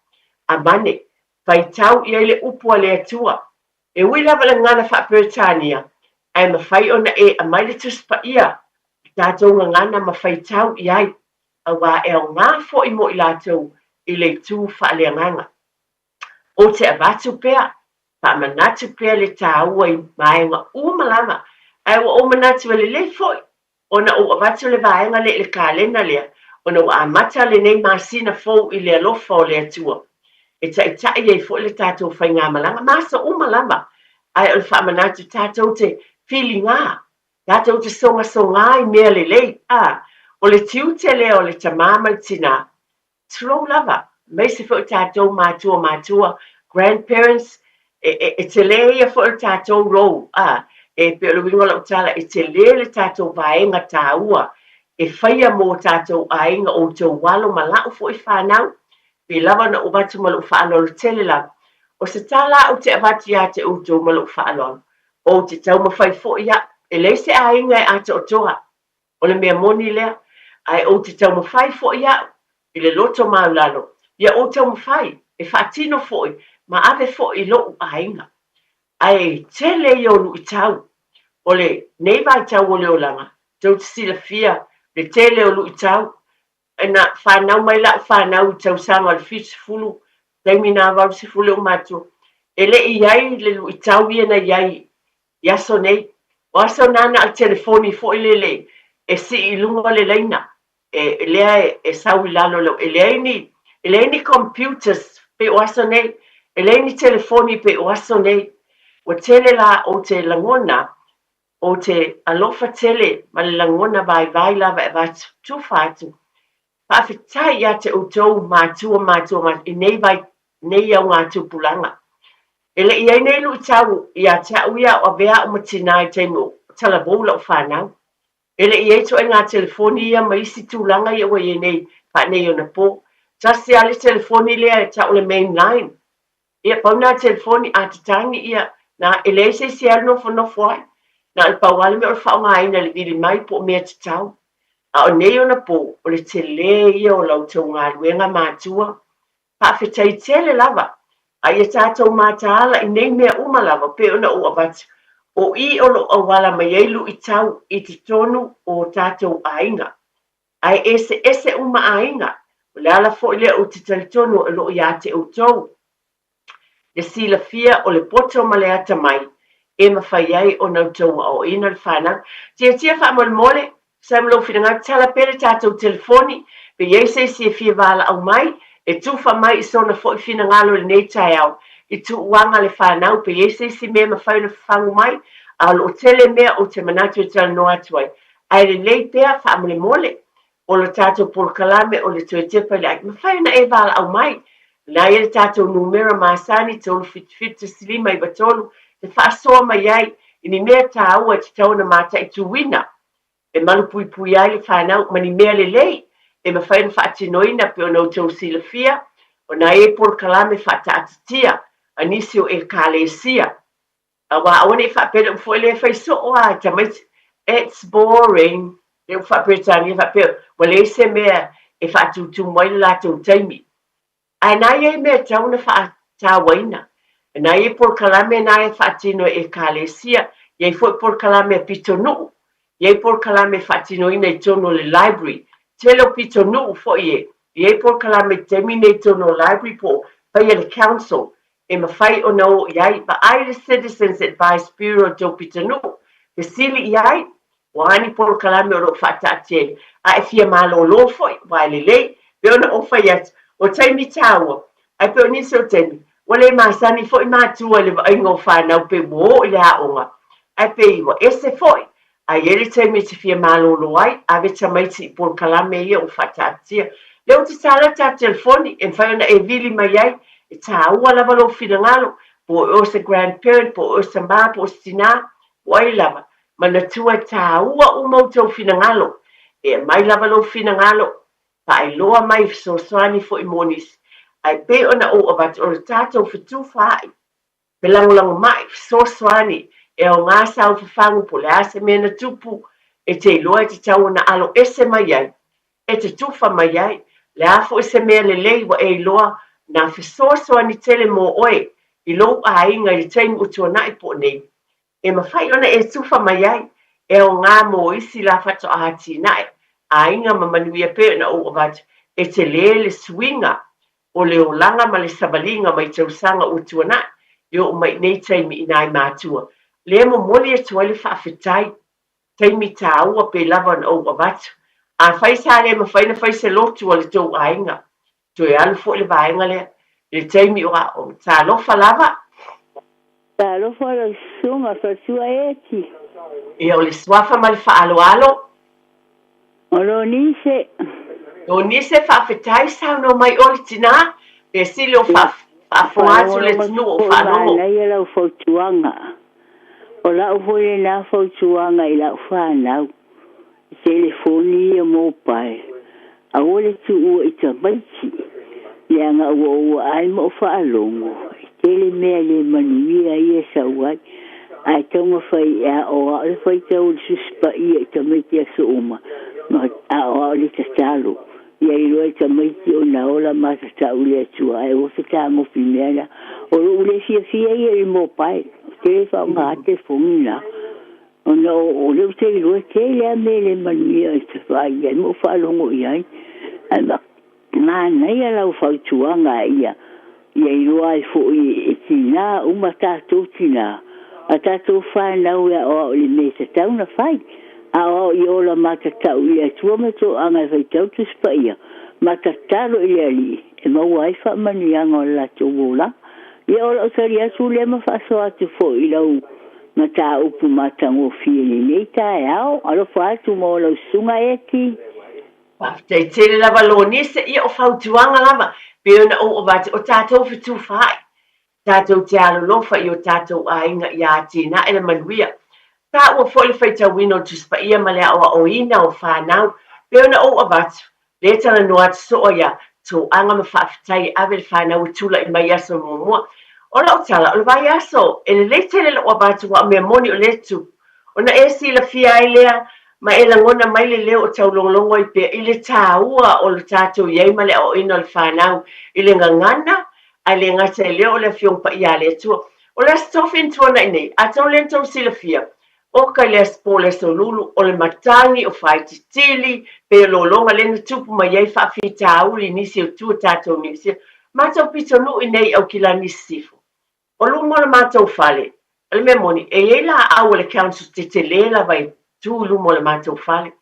amane, faitau i ai le upu a le Atua. E ui lava i le gagana faa-Peretania, ae mafai ona e aumai le Tusi Paia i tatou gagana ma faitau i ai, aua e aoga foi mo i latou i le itu faaleagaga. Ou te avatu pea, faamanatu pea le tāua i vaega uma lava, ae ua ou manatu e lelei foi ona ou avatu le vaega lea i le kalena lea, ona ua amata lenei masina fou i le alofa o le Atua, e taitai ai foi le tatou faigamalaga ma aso uma lava. Ae o le faamanatu tatou te filigā, tatou te sogasogā i mea lelei, ā, o le tiute lea o le tamā ma le tinā, tulou lava, aemaise foi o tatou matua matua, grandparents, e, e, e telē ia foi o le tatou role, ā, e pei o le uiga o lau tala, e telē le tatou vaega tāua e faia mō tatou aiga, outou alo ma la'u foi fanau, pei lava ona ou avatu ma lou faaaloalo tele lava. O se tala ou te avatu iā te outou ma lou faaaloalo, ou te taumafai foi a'u, e leai se aiga e atoatoa, o le mea moni lea, ae ou te taumafai foi a'u i le loto maulalo, ia ou taumafai e faatino foi ma ave foi i lo'u aiga. Ae tele ia o luitau o lenei vaitau o le olaga, tou te silafia le tele o luitau. Na fanau mai la'u fanau i tausaga o le 70, taimi na 80 le uma atu, e le i i ai le luitau ia na i ai i aso nei. O aso na na o le telefoni foi lele e sii i luga o le laina, e lea e sau i lalo o le, e leai ni, e leai ni computers pei o aso nei, e leai ni telefoni pei o aso nei. Ua tele la ou te lagona, ou te alofa tele ma le lagona vaivai lava e avatu, tufa atu. Faafetai ia te outou matua, matua, matua, i nei vai, nei augatupulaga. E le i i ai nei luitau ia te au ia o avea a'u ma tinā i taimi o talavou la'u fanau. E le i i ai ituaiga telefoni ia ma isi tulaga ia ua i ai nei faaneionapo. Tasi lava le telefoni lea e ta'u o le main line. Ia, pau nā telefoni, a tatagi ia, na, e leai se isi e alu nofonofo ai. Na o le pau lava le mea o le faaaogaina i le vili mai po o mea tatau. A o nei ona pō, o le telē ia o la outou galuega matua Faafetai tele lava, a ia tatou mataala i nei mea uma lava pei ona ou avatu, o i o lo o auala mai ai luitau i totonu o tatou aiga. Ae eseese uma aiga, o le ala foi lea ou te talitonu o lo o iā te outou le silafia o le poto ma le atamai e mafai ai ona outou aoaoina le fanau. Tiatia faamolemole, Sam lou finagalo, tala pea le tatou telefoni, pe i ai se isi e fia valaau mai, e tufa mai i sona foi finagalo i lenei taeao, i tuuaga le fanau, pe i ai se isi mea e mafai ona fafagu mai, a o lo o tele mea ou te manatu e talanoa atu ai. Ae lelei pea, faamolemole, o le tatou polokalame o le toe tepa i le ai, mafai ona e valaau mai. Na ia le tatou numera masani, 377 1593, te faasoa mai ai i ni mea tāua e tatau ona mataituina e malupuipuia ai le fanau ma ni mea lelei e mafai ona faatinoina pei ona outou silafia, o nai e polokalame faataatitia a nisi o Ekalesia. Aua aua ne i faapea le upu foi lea e fai soo lava e tamaiti, It's boring. Le upu faa-Peretania faapea ua leai se mea e faatutumu ai le latou taimi. Ae na i ai mea e tatau ona faatauaina. Na i ai polokalame na e faatino e Ekalesia, i ai foi polokalame a pitonuu, i ai polokalame e faatinoina i totonu o le library. Tele o pitonuu foi e i ai polokalame i te taimi nei i totonu o library po o faia le council e mafai ona o i ai. Vaai le Citizens Advice Bureau i tou pitonuu, fesili i ai, O a ni polokalame o lo o faataatia ai, a e fia malōlō foi, aua e lelei, pei ona ou fai atu, o taimi tāua, ae pei o nisi o taimi, ua le masani foi matua i le vaaiga o fanau pei ua o i le aoga, ae pei ua ese foi, a i ai le taimi e te fia malōlō ai, ave tamaiti i polokalame ia ua faataatia. Lea ou te tala le tatou telefoni e mafai ona e vili mai ai, e tāua lava lou finagalo, po o oe o se grandparent, po o oe o se tama, po o se tinā, po o ai lava, Manatua e tāua uma outou finagalo, e aumai lava lou finagalo, faailoa mai i fesoasoani foi mo nisi, ae pei ona ou avatu o le tatou fetufaai, felagolagomai, fesoasoani, e aoga sa ou fafagu po o le a se mea na tupu, e te iloa e tatau ona alo ese mai ai, e te tufa mai ai, le a foi se mea lelei ua e iloa na fesoasoani tele mo oe i lou aiga i le taimi ua tuanai po o nei. E mafai ona e tufa mai ai, e aoga mō isi la faatoa atinae, aiga ma manuia pei ona ou avatu, e telē le suiga o le olaga ma le savaliga mai tausaga ua tuanai e oo mai i nei taimi i nai matua. Lea momoli atu ai le faafetai, taimi tāua pei lava ona ou avatu. Afai sa le mafai ona fai se lotu a le tou aiga, toe alu foi le vaega lea i le taimi o aoga. Talofa lava! Talofa lau susuga faletua Eti. Ia o le suafa ma le faaaloalo. O Lonise. Lonise faafetai saunoa mai oe le tina, pe sili o faafofoga atu le atunuu o faalogo. Manaia lau fautuaga. O lau foi lena fautuaga i lau fanau, i telefoni ia mobile, aua le tuua i tamaiti, leaga ua ou vaai ma ou faalogo, e tele mea le manuia ia e sau ai, ae taumafai e aoao le faitau o le Susi Paia i tamaiti aso uma, ma aoao le tatalo, ia iloa e tamaiti ona ola matatau i le Atua, ae aua fetagofi i mea na. O lou le fiafia ia i le mobile, ou te le faaaogaina telefoni na, ona o lea ou te iloa e tele lava mea e le manuia i te vaai i ai ma ou faalogo i ai. Ae manaia lau fautuaga ia ia iloa ai foi e tinā uma tatou tinā, a tatou fanau e aoao i le mea e tatau ona fai. Aoao ia ola matatau i le Atua ma toaga e faitau Tusi Paia ma tatalo i le Alii e maua ai faamanuiaga o le latou olaga. Ia o lau tali atu lea ma faasoa atu foi i lau mataupu matagofie i lenei taeao. Alofa atu mo lau susuga Eti. Faafetai tele lava Lonise, ia o fautuaga lava pei ona ou avatu, o tatou fetufaai, tatou te alolofa i o tatou aiga ia atinae le manuia. Taua foi le faitauina o le Tusi Paia ma le aoaoina o fanau, pei ona ou avatu, lea talanoa atu soo ia toaga ma faafetai e ave le fanau e tulai mai i aso muamua. O lau tala, o le vaiaso, e lelei tele lou avatu aua o mea moni o lea e tupu, Ona e silafia ai lea, ma e lagona mai le leo o taulogologo ai pea i le tāua o lo tatou i ai ma le aoaoina o le fanau i le gagana, ae le gata i lea o le Afioga Paia a le Atua. O le Aso Tofi na tuanai nei, atonu lea na tou silafia, oka i le Aso Po le Aso Lulu, o le matagi o Faititili, pei o lologa lea na tupu mai ai faafitauli i nisi o tua tatou Niu Sila. Matou pitonuu i nei i Aukilani i Sisifo. O luma o le matou fale, o le mea moni, e i ai laau a le council tetele lava e tu i luma o le matou fale.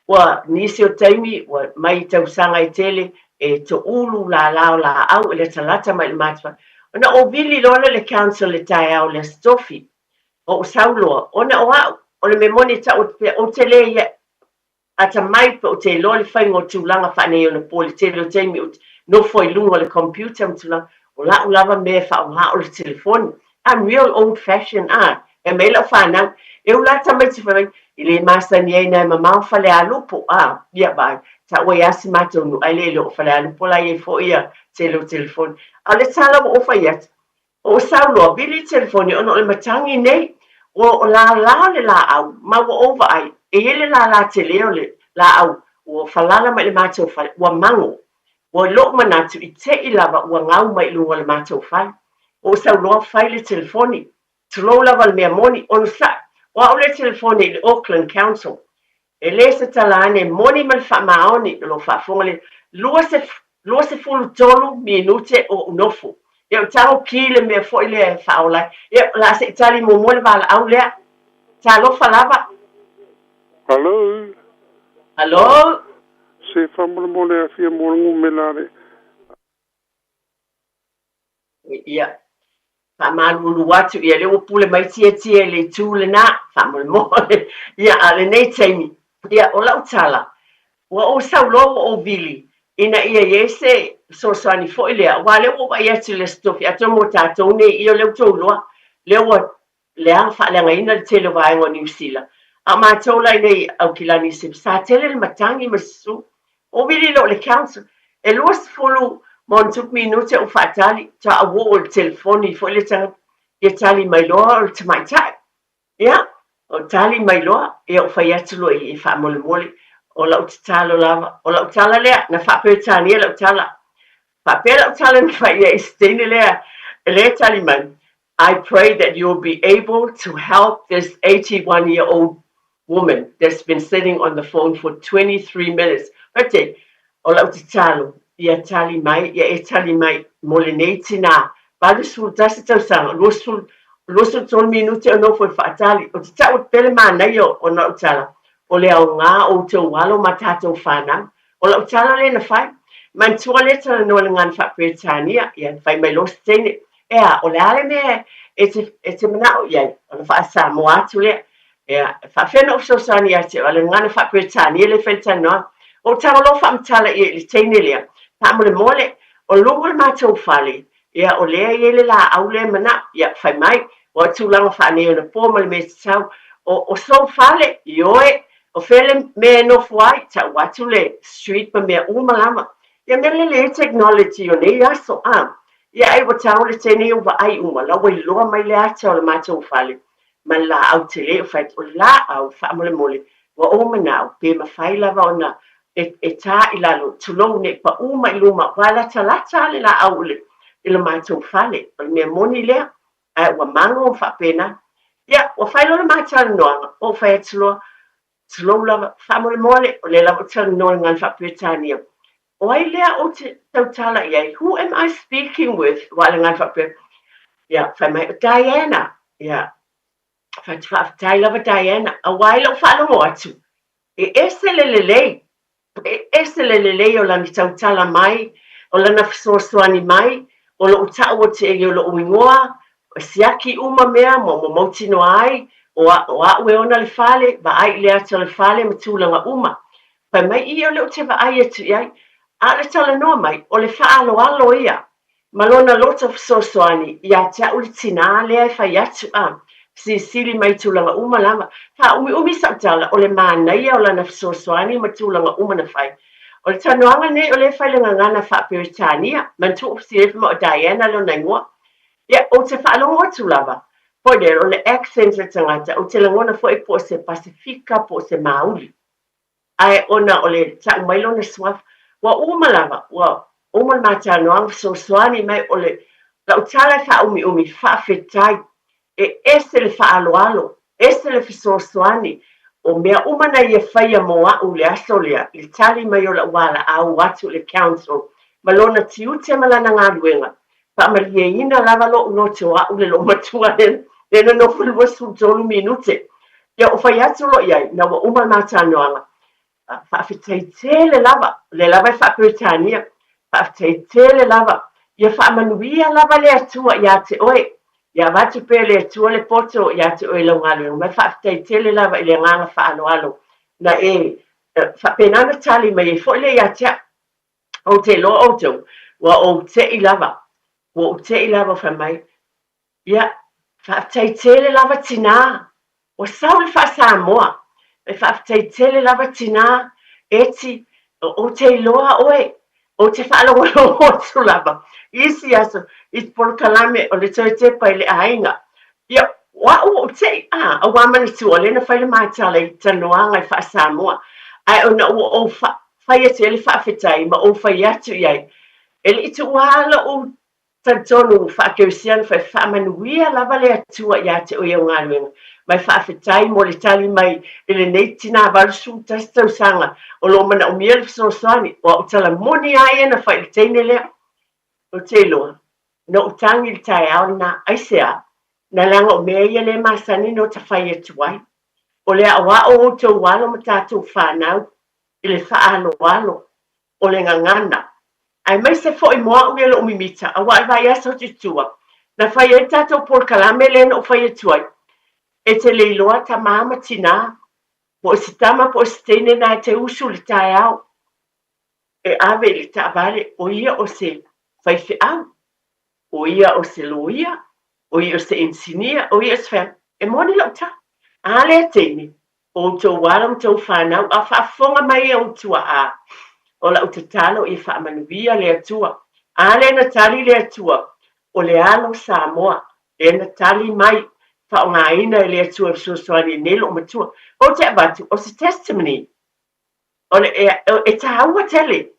Ua nisi o taimi, ua mai i tausaga e tele, e toulu lala o laau e latalata mai i le matou fale. Ona ou vili loa lea i le council i le taeao o le Aso Tofi, ou sau loa, ona o au, o le mea moni e tau atu pea, ou te le Atamai pe ou te iloa le faiga o tulaga faaneionapo i le tele o taimi ou te nofo ai i luga o le computer ma tulaga, o la'u lava mea e faaaoga o le telefoni. I'm real old fashion a! Fai mai lau fanau, E ula tamaiti fai mai, e le masani ai na e mamao Falealupo a! Ia vaai, taua ai a si matou nuu ae le iloa o Falealupo la i ai foi ia tele o telefoni. A o le tala ua ou fai atu, Ua sau loa, vili le telefoni ona o le matagi nei. Ua lala le laau, ma ua ou vaai, e i ai le lala tele o le laau ua falala mai i le matou fale, ua mago. Ua i lou manatu i te i lava ua gau mai i luga o le matou fale. Ua ou sau loa fai le telefoni. Tulou lava le mea moni, onosai, o au le telefoni i le Auckland Council. E le se tala ane moni ma le faamaoni o lo faafofoga le 23 minute o ou nofo. Ia ou tago ki le mea foi lea e faaola ai. Ia o le a se i tali muamua le valaau lea. Talofa lava. Hello. Hello. Se faamolemole a fia mo le numera le. Ia, faamalulu atu, ia lea ua pule mai Tietie i le itu lena, faamolemole. Ia, a o lenei taimi, ia, o lau tala, ua ou sau loa ua ou vili, ina ia i ai se fesoasoani foi lea, aua o lea ua ou vaai atu i le Aso Tofi, atonu o tatou nei, ia o lea ua outou iloa, lea ua leaga faaleagaina le tele o vaega o Niu Sila. A o matou la i inei i Aukilani i Sydney, sa tele le matagi ma le susu. Ua vili loa le council, e 20 ma ona tupu minute ou faatali, faatoa ou oo i le telefoni foi le tagata, ia tali mai loa o le tamaitai. Ia, o tali mai loa, ia ou fai atu loa i i faamolemole, o lau tatalo lava, o lau tala lea, na faa-Peretania lau tala. Faapea lau tala na fai i ai i se teine lea, lea e tali mai, I pray that you will be able to help this 81 year old woman that's been sitting on the phone for 23 minutes. Fai o lau tatalo, ia tali mai, ia e tali mai mo lenei tinā, 81 tausaga, 20, 23 minute o nofo i faatali. Ou te tau atu pea le manaia o lau tala, o le aoga o outou alo ma tatou fanau. O lau tala lea na fai. Manatua lea talanoa i le gagana faa-Peretania, ia fai mai loa se teine. Ea, o le a le mea e te, e te manaʻo i ai? Ona faa-Samoa atu lea. Ea, e faapefea ona ou fesoasoani ia te oe? A o le gagana faa-Peretania lea e fai le talanoaga. Ua ou tago loa faamatala i ai i le teine lea, faamolemole, o luga o le matou fale, ea, o lea e i ai le laau lea e manaʻo. Ia, fai mai, ua o tulaga faaneionapo ma le mea tatau. O, o sou fale, ioe, o fea le mea e nofo ai, tau atu le street ma mea uma lava. Ia mea lelei ai technology o nei aso, a. Ia ai ua tau le teine ua vaai uma la ua iloa mai le ata o le matou fale ma le laau tele o fai atu o le laau faamolemole ua ou manao pe mafai lava ona e e ta i lalo tulou nei pau mai luma aua e latalata le laau i le i le matou fale o le mea moni lea ae ua mago ma faapena ia ua fai loa le ma talanoaga ua ou fai atu loa tulou lava faamolemole o lea lava ou talanoa i le gagana faa-Peretania O ai lea ou te tautala i ai? Who am I speaking with? Aua o le gagana faapea, ia, fai mai, o Diana. Ia, fai atu, faafetai lava Diana. Aua i lou faalogo atu, e ese le lelei, e ese le lelei o lana tautala mai, o lana fesoasoani mai, o lou tau atu i ai o lou igoa, e siaki uma mea ma ua mautinoa ai, o, o au e ona le fale, vaai i le ata o le fale ma tulaga uma. Fai mai ia o lea ou te vaai atu i ai, a o le talanoa mai, o le faaaloalo ia ma lona loto fesoasoani ia te au le tinā lea e fai atu, a silisili mai i tulaga uma lava. Faaumiumi sau tala, o le manaia o lana fesoasoani ma tulaga uma na fai. O le talanoaga nei o lea e fai i le gagana faa-Peretania, manatua ou fesili ai fai mai o Diana lona igoa. Ia, ou te faalogo atu lava, foi lea, o le accent o le tagata, ou te lagona foi po o se Pasefika po o se Māuli. Ae ona o le tau mai lona suafa, ua uma lava, ua uma le ma talanoaga fesoasoani mai o le lau tala e faaumiumi, faafetai, e ese le faaaloalo, ese le fesoasoani, o mea uma na ia faia mo a'u i le aso lea, i le tali mai o la'u valaau atu i le council ma lona tiute ma lana galuega, Faamalieina lava lo'u loto o a'u le loomatua lea na nofo 23 minute. Ia ou fai atu loa i ai, ina ua uma le ma talanoaga, Faafetai tele lava, o lea lava e faa-Peretania, faafetai tele lava, ia faamanuia lava le Atua ia te oe, ia avatu pea e le Atua le poto ia te oe i lau galuega mai, faafetai tele lava i le agaga faaaloalo na e faapena ona tali mai ai foi lea ia te a'u. Ou te iloa outou, ua ou te'i lava, ua ou te'i lava fai mai, ia, faafetai tele lava tinā, ua sau le faa-Samoa, e faafetai tele lava tinā, Eti, ou te iloa oe, ou te faalogologo atu lava i isi aso i polokalame o le toe tepa i le aiga. Ia, o a'u ua ou te'i, a, auā manatua, o lea na fai le ma tala i talanoaga i faa-Samoa, ae ona ua ou fa, fai atu i ai le faafetai ma ou fai atu i ai, E le i tuua lou talitonu faa-Kerisiano fai faamanuia lava le Atua ia te oe i au galuega, ma e faafetai mo le tali mai i lenei tinā 81 tausaga o lo o manaomia le fesoasoani. O au tala moni lava ia na fai i le teine lea. Ou te iloa, na ou tagi i le taeao lena, aisea? Na leaga o mea ia lea e masani ona ota fai atu ai. O le aoao o outou alo ma tatou fanau i le faaaloalo o le gagana, aemaise foi mo au ia lou mimita, aua o le vaiaso atu i tua, na fai ai le tatou polokalame lea na ou fai atu ai, e te le iloa tamā ma tinā, po o se tama po o se teine na e te usu i le taeao e ave i le taavale, o ia o se faifeau, o ia o se loia, o ia o se ensinia, o ia o se fea, e moni lau tala. A lea teine, o outou alo ma tou fanau, a faafofoga mai e ou tuaa, o lau tatalo ia faamanuia le Atua. A lea na tali le Atua, o le alo Samoa, lea na tali mai, faaaogaina e le Atua e fesoasoani ai nei lou matua. Ou te avatu, o se testimony, o le, e, e taua tele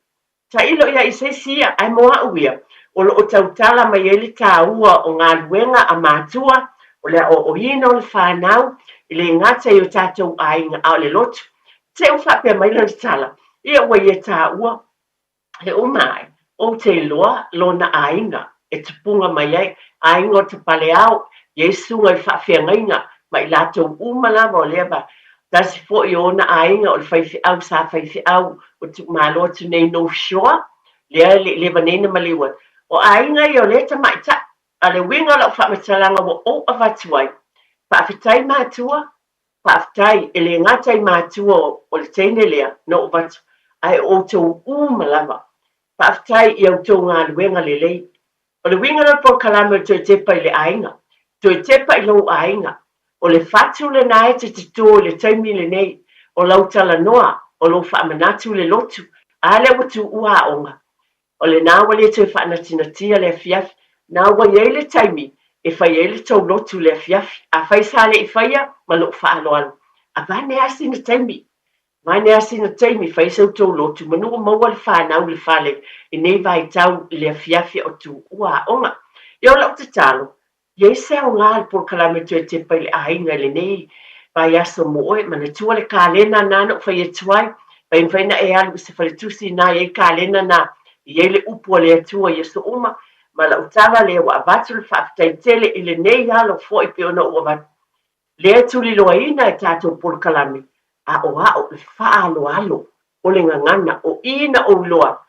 Tailo ia i se isi ia, ae mo a'u ia, o lo o tautala mai ai le tāua o galuega a mātua, o le aoaoina o le whānau, e le gata i o tātou aiga, a o le lotu. Te u faapea mai lana tala, ia ua ia tāua, he uma ae, ou te iloa lona aiga e tupuga mai ai, aiga o Tapaleao, Iesu i faafeagaiga ma i latou uma lava o lea va tasi foi o ona aiga o le faifeau sa faifeau o tuumalo atu nei North Shore, lea e le i leva nei na maliu atu. O aiga ia o lea tamaitai. A o le uiga o lau faamatalaga ua ou avatu ai, faafetai matua, faafetai, e le gata i matua o le teine lea na ou avatu, ae o outou uma lava. Faafetai i a outou galuega lelei. O le uiga lea o le polokalame o le toe tepa i le aiga, toe tepa i lou aiga. O le fatu lena e te toto i le taimi lenei, o lau talanoa, o lou faamanatu le lotu, a lea ua tuua aoga. O lena ua le toe faanatinatia le afiafi, na ua i ai le taimi e fai ai le tou lotu i le afiafi. Afai sa le i faia, ma lou faaaloalo, avane lava sina taimi, avane lava sina taimi fai se tou lotu manu ua maua le fanau i le fale i nei vaitau i le afiafi a o tuua aoga. Ia o lau tatalo, I ai se aoga le polokalame toe tepa i le aiga i lenei vaiaso mo oe? Manatua le kalena na na ou fai atu ai, pai mafai na e alu i se faletusi ina i ai kalena na i ai le upu a le Atua i aso uma, ma lau tala lea ua avatu le faafetai tele i lenei alo foi pei ona ou avatu lea e tuliloaina e tatou polokalame aoao le faaaloalo o le gagana o i na ou iloa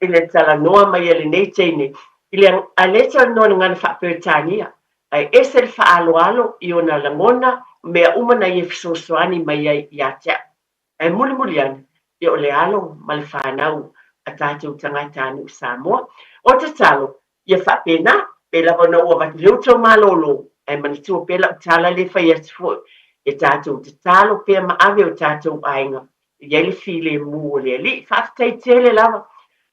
i le talanoa mai a lenei teine i le a le talanoa i le gagana faa-Peretania, ae ese le faaaloalo i ona lagona mea uma na ia fesoasoani mai ai ia te au. Ae mulimuli ane, ia o le alo ma le fanau a tatou tagatanuu Samoa. O tatalo, ia faapena, pei lava ona ou avatu i le outou malolo, ae manatua pea lau tala lea e fai atu foi, ia tatou tatalo pea ma ave o tatou aiga e i ai le filemu o le Alii. Faafetai tele lava.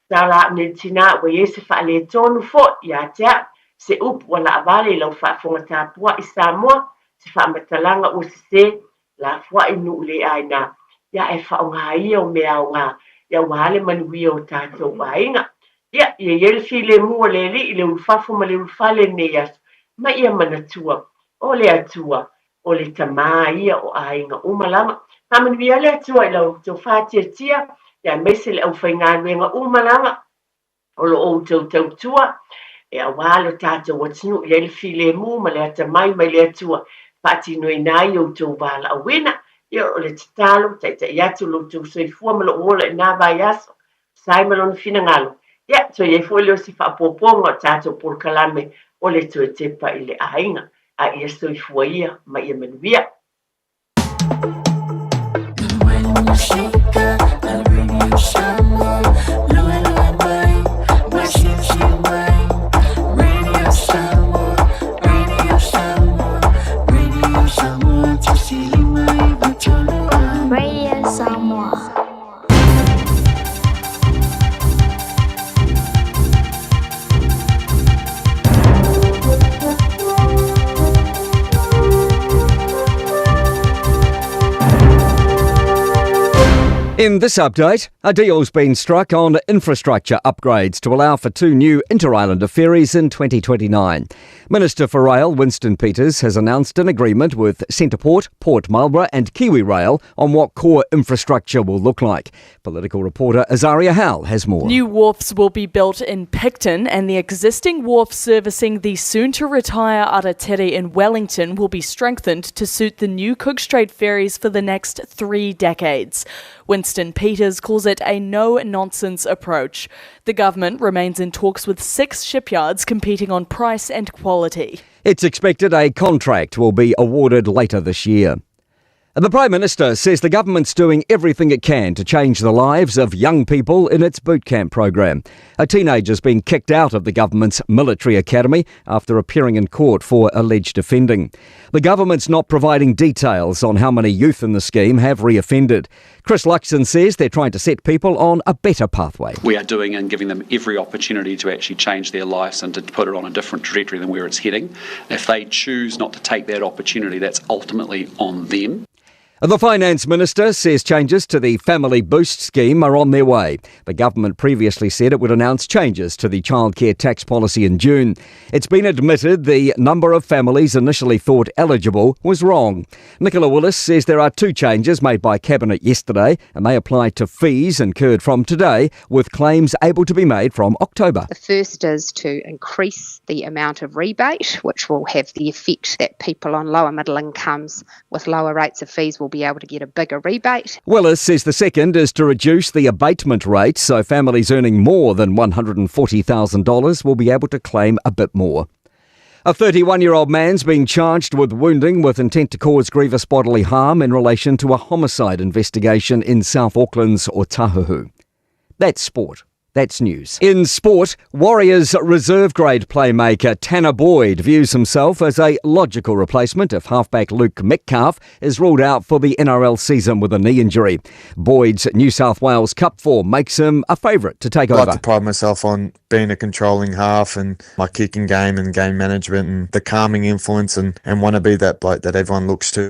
Tala a'u nei le tinā ua i ai se faaletonu foi ia te a'u, se upu ua laavale i lau faafofoga tapua'i Samoa, se faamatalaga ua sesē, lafoa'i nuu le aina, ia ae faaaoga ia o mea aoga, ia aua le manuia o tatou aiga. Ia, ia i ai le filemu o le Alii i le ulufafo ma le ulufale i lenei aso, ma ia manatua, o le Atua, o le Tama ia o aiga uma lava. Faamanuia le Atua i la outou faatiatia, ia aemaise le aufaigaluega uma lava o lo o outou tautua, e aua lo tatou atunuu i ai le filemu ma le atamai mai le Atua, faatinoina ai outou valaauina. Ia, o le tatalo, taitai atu lo outou soifua ma lou ola i na vaiaso, Sai ma lona finagalo. Ia, toe i ai foi lea o se faaopoopoga o tatou polokalame o le toe tepa i le aiga. A ia soifua ia ma ia manuia. Radio Samoa. In this update, a deal's been struck on infrastructure upgrades to allow for two new inter-islander ferries in 2029. Minister for Rail Winston Peters has announced an agreement with Centreport, Port Marlborough and Kiwi Rail on what core infrastructure will look like. Political reporter Azaria Howell has more. New wharfs will be built in Picton and the existing wharf servicing the soon-to-retire Aratere in Wellington will be strengthened to suit the new Cook Strait ferries for the next three decades. Winston Peters calls it a no-nonsense approach. The government remains in talks with six shipyards competing on price and quality. It's expected a contract will be awarded later this year. The Prime Minister says the government's doing everything it can to change the lives of young people in its boot camp program. A teenager's been kicked out of the government's military academy after appearing in court for alleged offending. The government's not providing details on how many youth in the scheme have reoffended. Chris Luxon says they're trying to set people on a better pathway. We are doing and giving them every opportunity to actually change their lives and to put it on a different trajectory than where it's heading. If they choose not to take that opportunity, that's ultimately on them. The Finance Minister says changes to the Family Boost scheme are on their way. The government previously said it would announce changes to the childcare tax policy in June. It's been admitted the number of families initially thought eligible was wrong. Nicola Willis says there are two changes made by Cabinet yesterday, and they apply to fees incurred from today, with claims able to be made from October. The first is to increase the amount of rebate, which will have the effect that people on lower middle incomes with lower rates of fees will be able to get a bigger rebate. Willis says the second is to reduce the abatement rate so families earning more than $140,000 will be able to claim a bit more. A 31 year old man's been charged with wounding with intent to cause grievous bodily harm in relation to a homicide investigation in South Auckland's Otahuhu. That's sport. That's news. In sport, Warriors reserve grade playmaker Tanner Boyd views himself as a logical replacement if halfback Luke Metcalf is ruled out for the NRL season with a knee injury. Boyd's New South Wales Cup form makes him a favourite to take I over. like to pride myself on being a controlling half and my kicking game and game management and the calming influence and, and want to be that bloke that everyone looks to.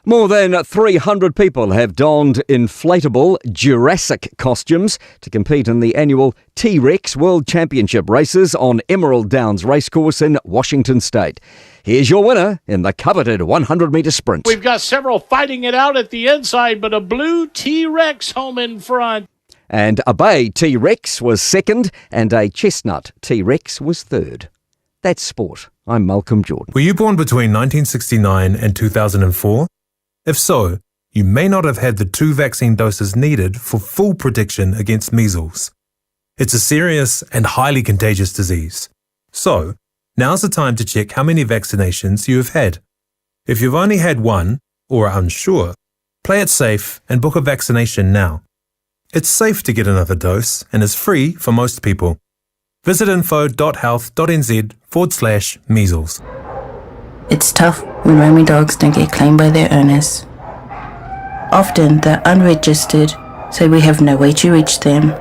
More than 300 people have donned inflatable Jurassic costumes to compete in the annual T Rex World Championship races on Emerald Downs Racecourse in Washington State. Here's your winner in the coveted 100 metre sprint. We've got several fighting it out at the inside, but a blue T Rex home in front. And a bay T Rex was second, and a chestnut T Rex was third. That's sport. I'm Malcolm Jordan. Were you born between 1969 and 2004? If so, you may not have had the two vaccine doses needed for full protection against measles. It's a serious and highly contagious disease. So, now's the time to check how many vaccinations you have had. If you've only had one, or are unsure, play it safe and book a vaccination now. It's safe to get another dose and is free for most people. Visit info.health.nz forward slash measles. It's tough when roaming dogs don't get claimed by their owners. Often they're unregistered, so we have no way to reach them.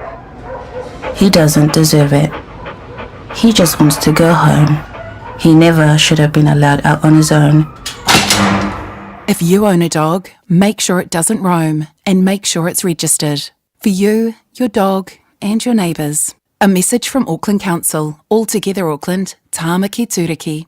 He doesn't deserve it. He just wants to go home. He never should have been allowed out on his own. If you own a dog, make sure it doesn't roam and make sure it's registered. For you, your dog, and your neighbours. A message from Auckland Council, All Together Auckland, Tāmaki Tūriki.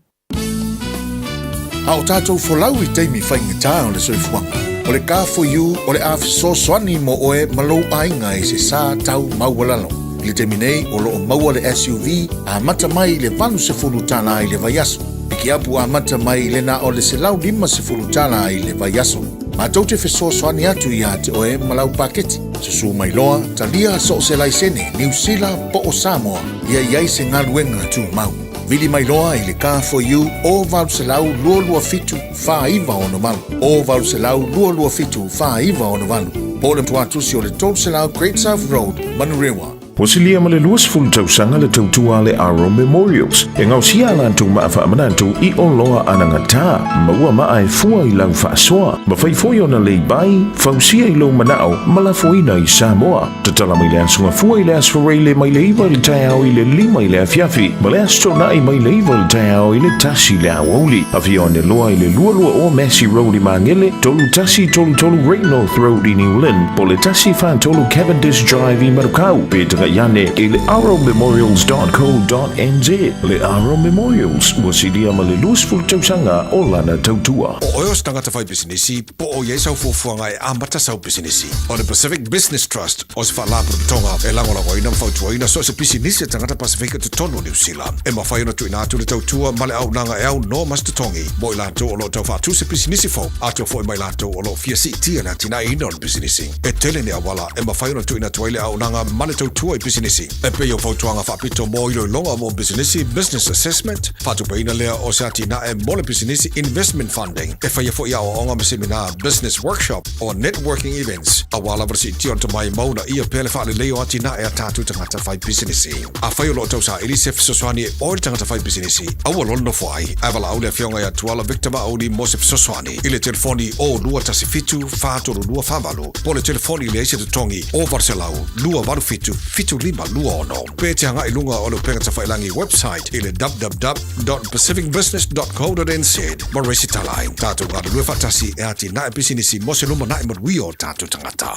A o tātou folau i taimi faigata o le soifuaga, o le Car4U o le a fesoasoani mo oe ma lou aiga i se sa tau maualalo. I le taimi nei, o lo o maua le SUV amata mai i le $80 i le vaiaso. Pikiapu amata mai i le na o le $150 i le vaiaso. Matou te fesoasoani atu iā te oe ma lau paketi. Susu mai loa, talia so o se laisene, Niu Sila po o Samoa, ia i ai se galuega tumau. Vili mai loa i le Car4U o 800 227 4968, o 800 227 4968, po o le tuatusi o le 300 Great South Road, Manurewa. Ua silia ma le 20 tausaga le tautua a le Aro Memorials e gaosia a latou maa faamanatu i oloa anagata, maua maa e fua i lau faasoa, mafai foi ona leibai, fausia i lou manao ma lafoina i Samoa. Tatala mai le Aso Gafua i le Aso Faraile mai le 9 i le taeao i le 5 i le afiafi ma le Aso Toonai mai le 9 i le taeao i le 1 i le aoauli. Afio ane loa i le 22 Massey Road i Magele, 3133 Great North Road i New Lynn, po o le 143 Cavendish Drive i Manukau, pe tagai ane i le arrowmemorials.co.nz. Le Arrow Memorials, ua silia ma le 20 tausaga o lana tautua. O oe o se tagata fai pisinisi, po o i ai sau fuafuaga e amata sau pisinisi. O le Pacific Business Trust o se faalapotopotoga e lagolagoina ma fautuaina so o se pisinisi a tagata Pasefika i totonu o Niu Sila. E mafai ona tuuina atu le tautua ma le auaunaga e aunoa ma se totogi mo i latou o lo o tau faatu se pisinisi fou, atoa foi ma i latou o lo o fia siitia le atinaeina o le pisinisi. E tele ni auala e mafai ona tuuina atu ai le auaunaga ma le tautua i pisinisi, e pei o fautuaga faapito mo iloiloga mo pisinisi, business assessment, faatupeina lea o se atinae mo le pisinisi, investment funding. E faia foi aoaoga ma seminā, business workshop, or networking events, aua lava le siitia o le tomai ma uunaia pea le faalelei o atinae a tatou tagata fai pisinisi. Afai o lo o tausaili se fesoasoani e oe le tagata fai pisinisi, aua loa le nofo ai, ae valaau le Afioga ia Tuala Victor Maauli mo se fesoasoani i le telefoni 0 217 432 48 po o le telefoni leai se totogi 0 800 287 7526 pe te agai i luga o le upega tafailangi website i le www.pacificbusiness.co.nz ma resitala ai. Tātou galulue faatasi e atinae pisinisi mo se lumanai manuia o tatou tagata.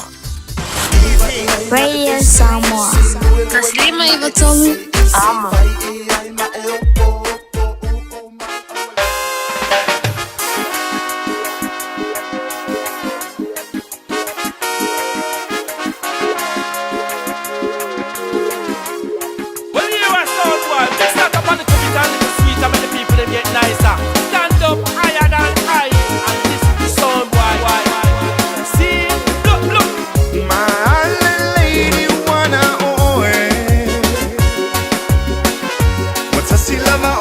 Radio Samoa. Taslima Ivatolu. Amo. Well, you are sound boy. Mix that up on the top, it a little sweeter, make the people them get nicer. Stand up higher than high, and listen to sound boy. See, look, look. My lady wanna oe. What's a silava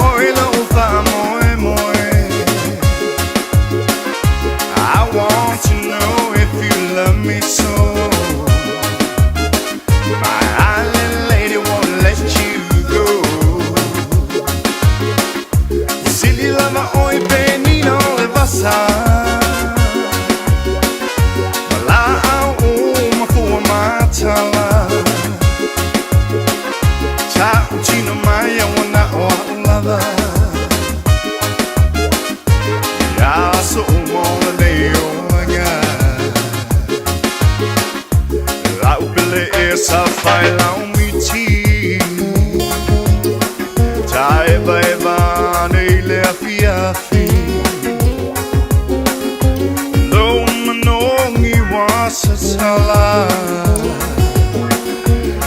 matala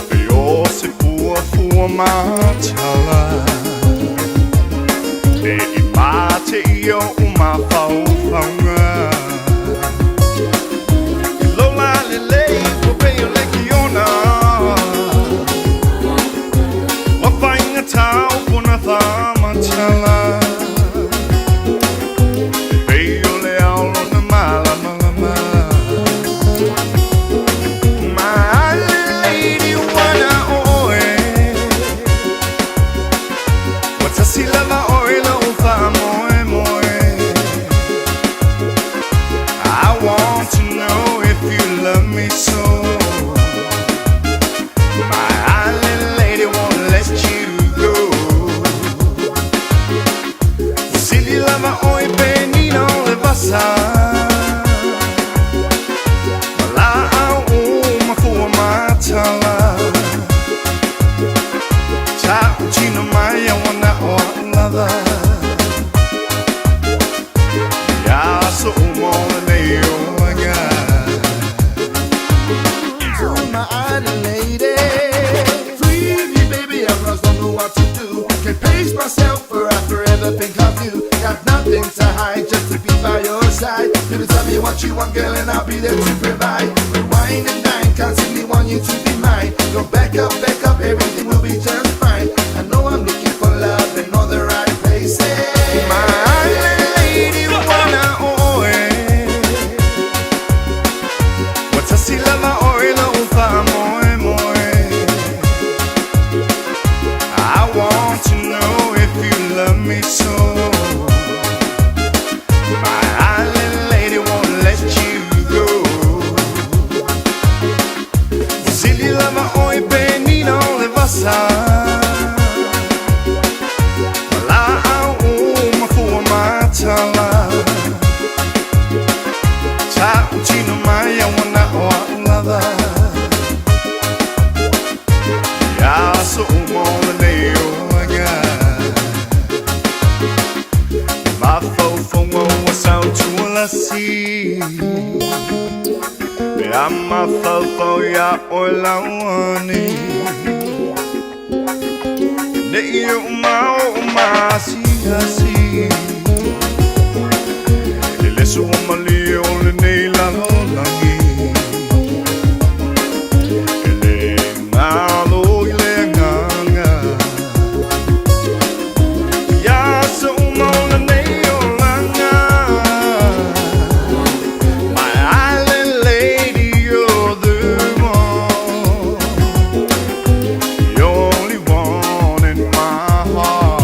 Pe o se pua fua matala E i mate i o mafaufauga I lola lelei ua pei o le kiona Ua faigatā o kona faamatala E pei o le ao lona malamalama My island lady ua na o oe Ua tasi lava oe lo'u faamoemoe I want to know if you love me so My island lady won't let you go Ua sili lava oe penina o le vasa Ma laau uma fua matala Tautino mai a ua na o a'u lava I aso uma o lenei olaga To my island lady. Free me, baby, I just don't know what to do. Can't pace myself for I forever think of you. Got nothing to hide, just to be by your side. Baby, tell me what you want, girl, and I'll be there to provide. Rewind and dine, constantly want you to be mine. Go back up, everything will be just fine. I know I'm looking for love in all the right places. My island lady ua na o oe Ua tasi lava oe lo'u faamoemoe I want to know if you love me so My island lady won't let you go Ua sili lava oe penina o le vasa Ma laau uma fua matala Tautino mai a ua na o a'u lava I aso uma o lenei olaga Mafaufauga ua sautualasi Pe a mafaufau iā oe lauani Nei o mao o masiasi E le sua malie o lenei lalolagi E le galo i le agaga Ia so uma o lenei olaga My island lady, you're the one The only one in my heart.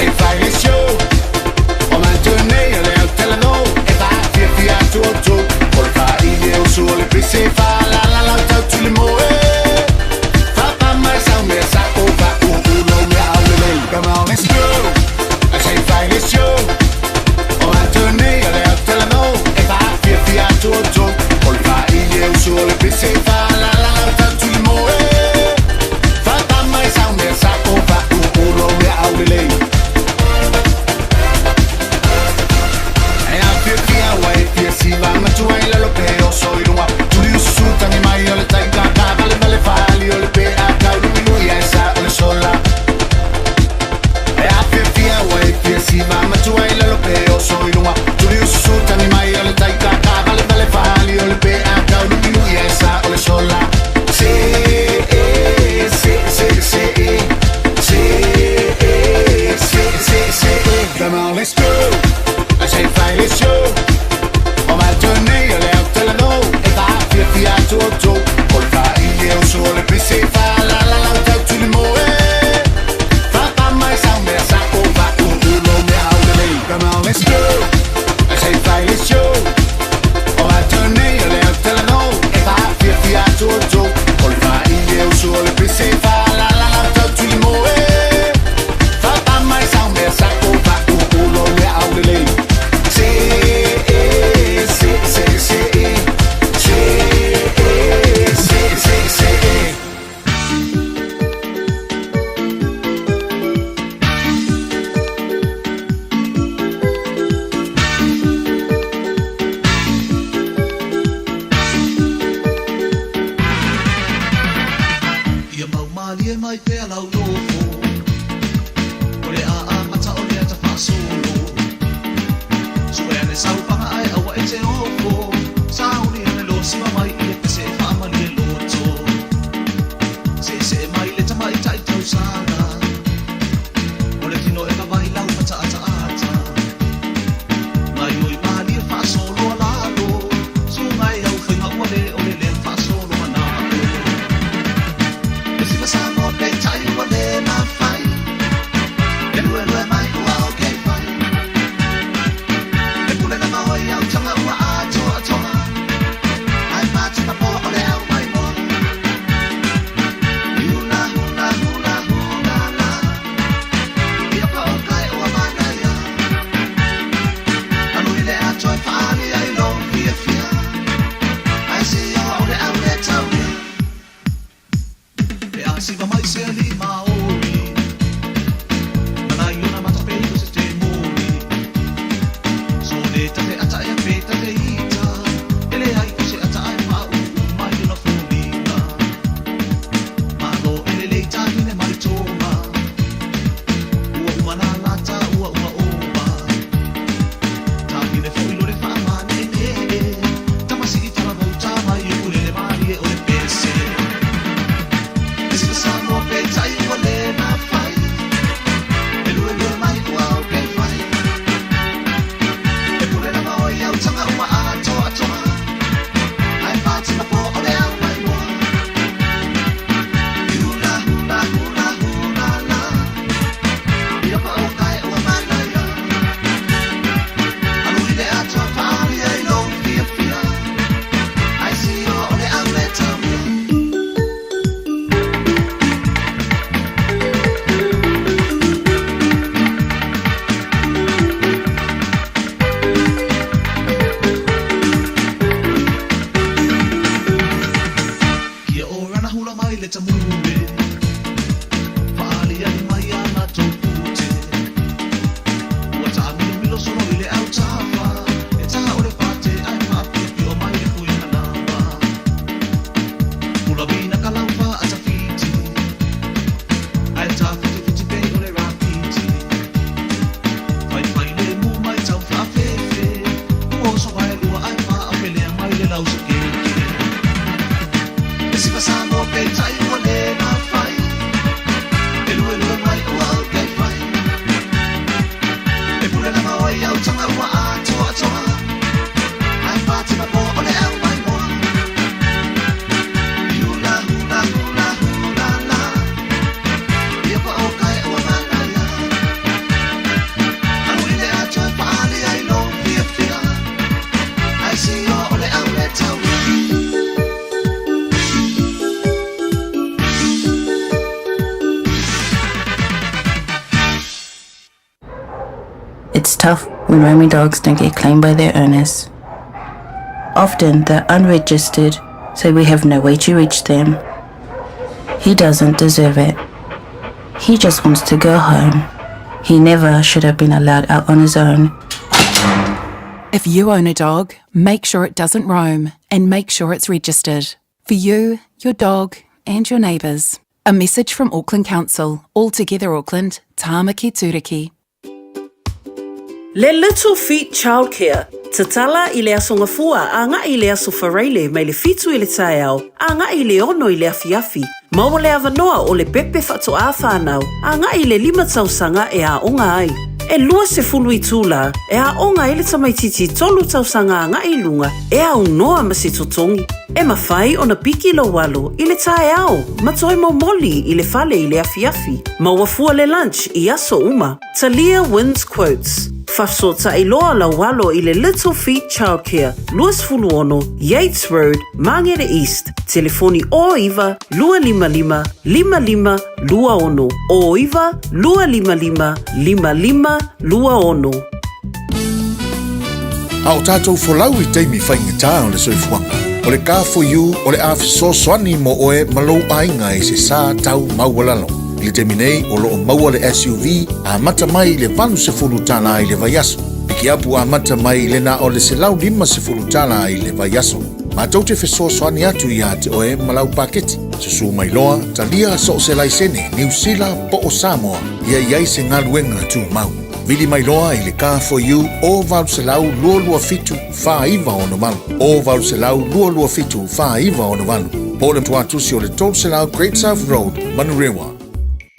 Se i fai le show. O matou nei o le au talanoa e faafiafia atu outou. O le faaili e usu o le pese faalalalao tau tuli moe. Fapa mai sau mea sa'o faaūū lou mea aulelei. Come on, let's go. Se i fai le show. O matou nei o le au talanoa e faafiafia atu outou. O le faaili e usu o le pese faalalalao tau tuli moe. Fapa mai sau mea sa'o faaūū lou mea aulelei. E afiafia ua e fia siva matua i lalo pe oso i luga. Tuli ususu tagi mai o le tai kaka valevale fali o le pe a tauluilui ae sa o le sola. E afiafia ua e fia siva matua i lalo pe oso i luga. Tuli ususu tagi mai o le tai kaka valevale fali o le pe a tauluilui ae sa o le sola. Se e se se se e se e se se se e. Come on, let's go. Se i fai le show. O matou nei o le au talanoa e faafiafia atu outou. O le faaili e usu o le pese faalalalao tau tuli moe. Fapa mai sau mea sa'o faaūū lou mea aulelei. Come on, let's go. Se i fai le show. O matou nei o le au talanoa e faafiafia atu outou. O le faaili e usu o le pese faalalalao tau tuli moe. Fapa mai sau mea sa'o faaūū lou mea aulelei. It's tough when roaming dogs don't get claimed by their owners. Often they're unregistered, so we have no way to reach them. He doesn't deserve it. He just wants to go home. He never should have been allowed out on his own. If you own a dog, make sure it doesn't roam and make sure it's registered. For you, your dog, and your neighbours. A message from Auckland Council, All Together Auckland, Tāmaki Tūriki. Le Little Feet Childcare, Tatala i le Aso Gafua agai i le Aso Faraile mai le fitu i le taeao agai i le ono i le afiafi. Maua le avanoa o le pepe faatoā whānau agai i le lima tausaga e aoga ai. E 20 itulā e aoga ai le tamaitiiti tolu tausaga agai i luga e aunoa ma se totogi. E mafai ona piki lou alo i le taeao ma toe momoli i le fale i le afiafi. Maua fua le lunch i aso uma. Talia wins quotes. Fafesootai loa lau alo i le Little Feet Childcare, 26 Yates Road, Māngere East, telefoni 09 255 5526, 09 255 5526. A o tātou folau i taimi faigata o le soifuaga, o le Car4U o le a fesoasoani mo oe ma lou aiga i se sa tau maualalo. I le taimi nei, o lo o maua le SUV amata mai i le $80 i le vaiaso. Pikiapu amata mai i le na o le $150 i le vaiaso. Matou te fesoasoani atu iā te oe ma lau paketi. Susū mai loa, talia so o se laisene, Niu Sila po o Samoa, ia i ai se galuega tumau. Vili mai loa i le Car4U o 800 227 4968, o 800 227 4968, po o le tuatusi o le 300 Great South Road, Manurewa.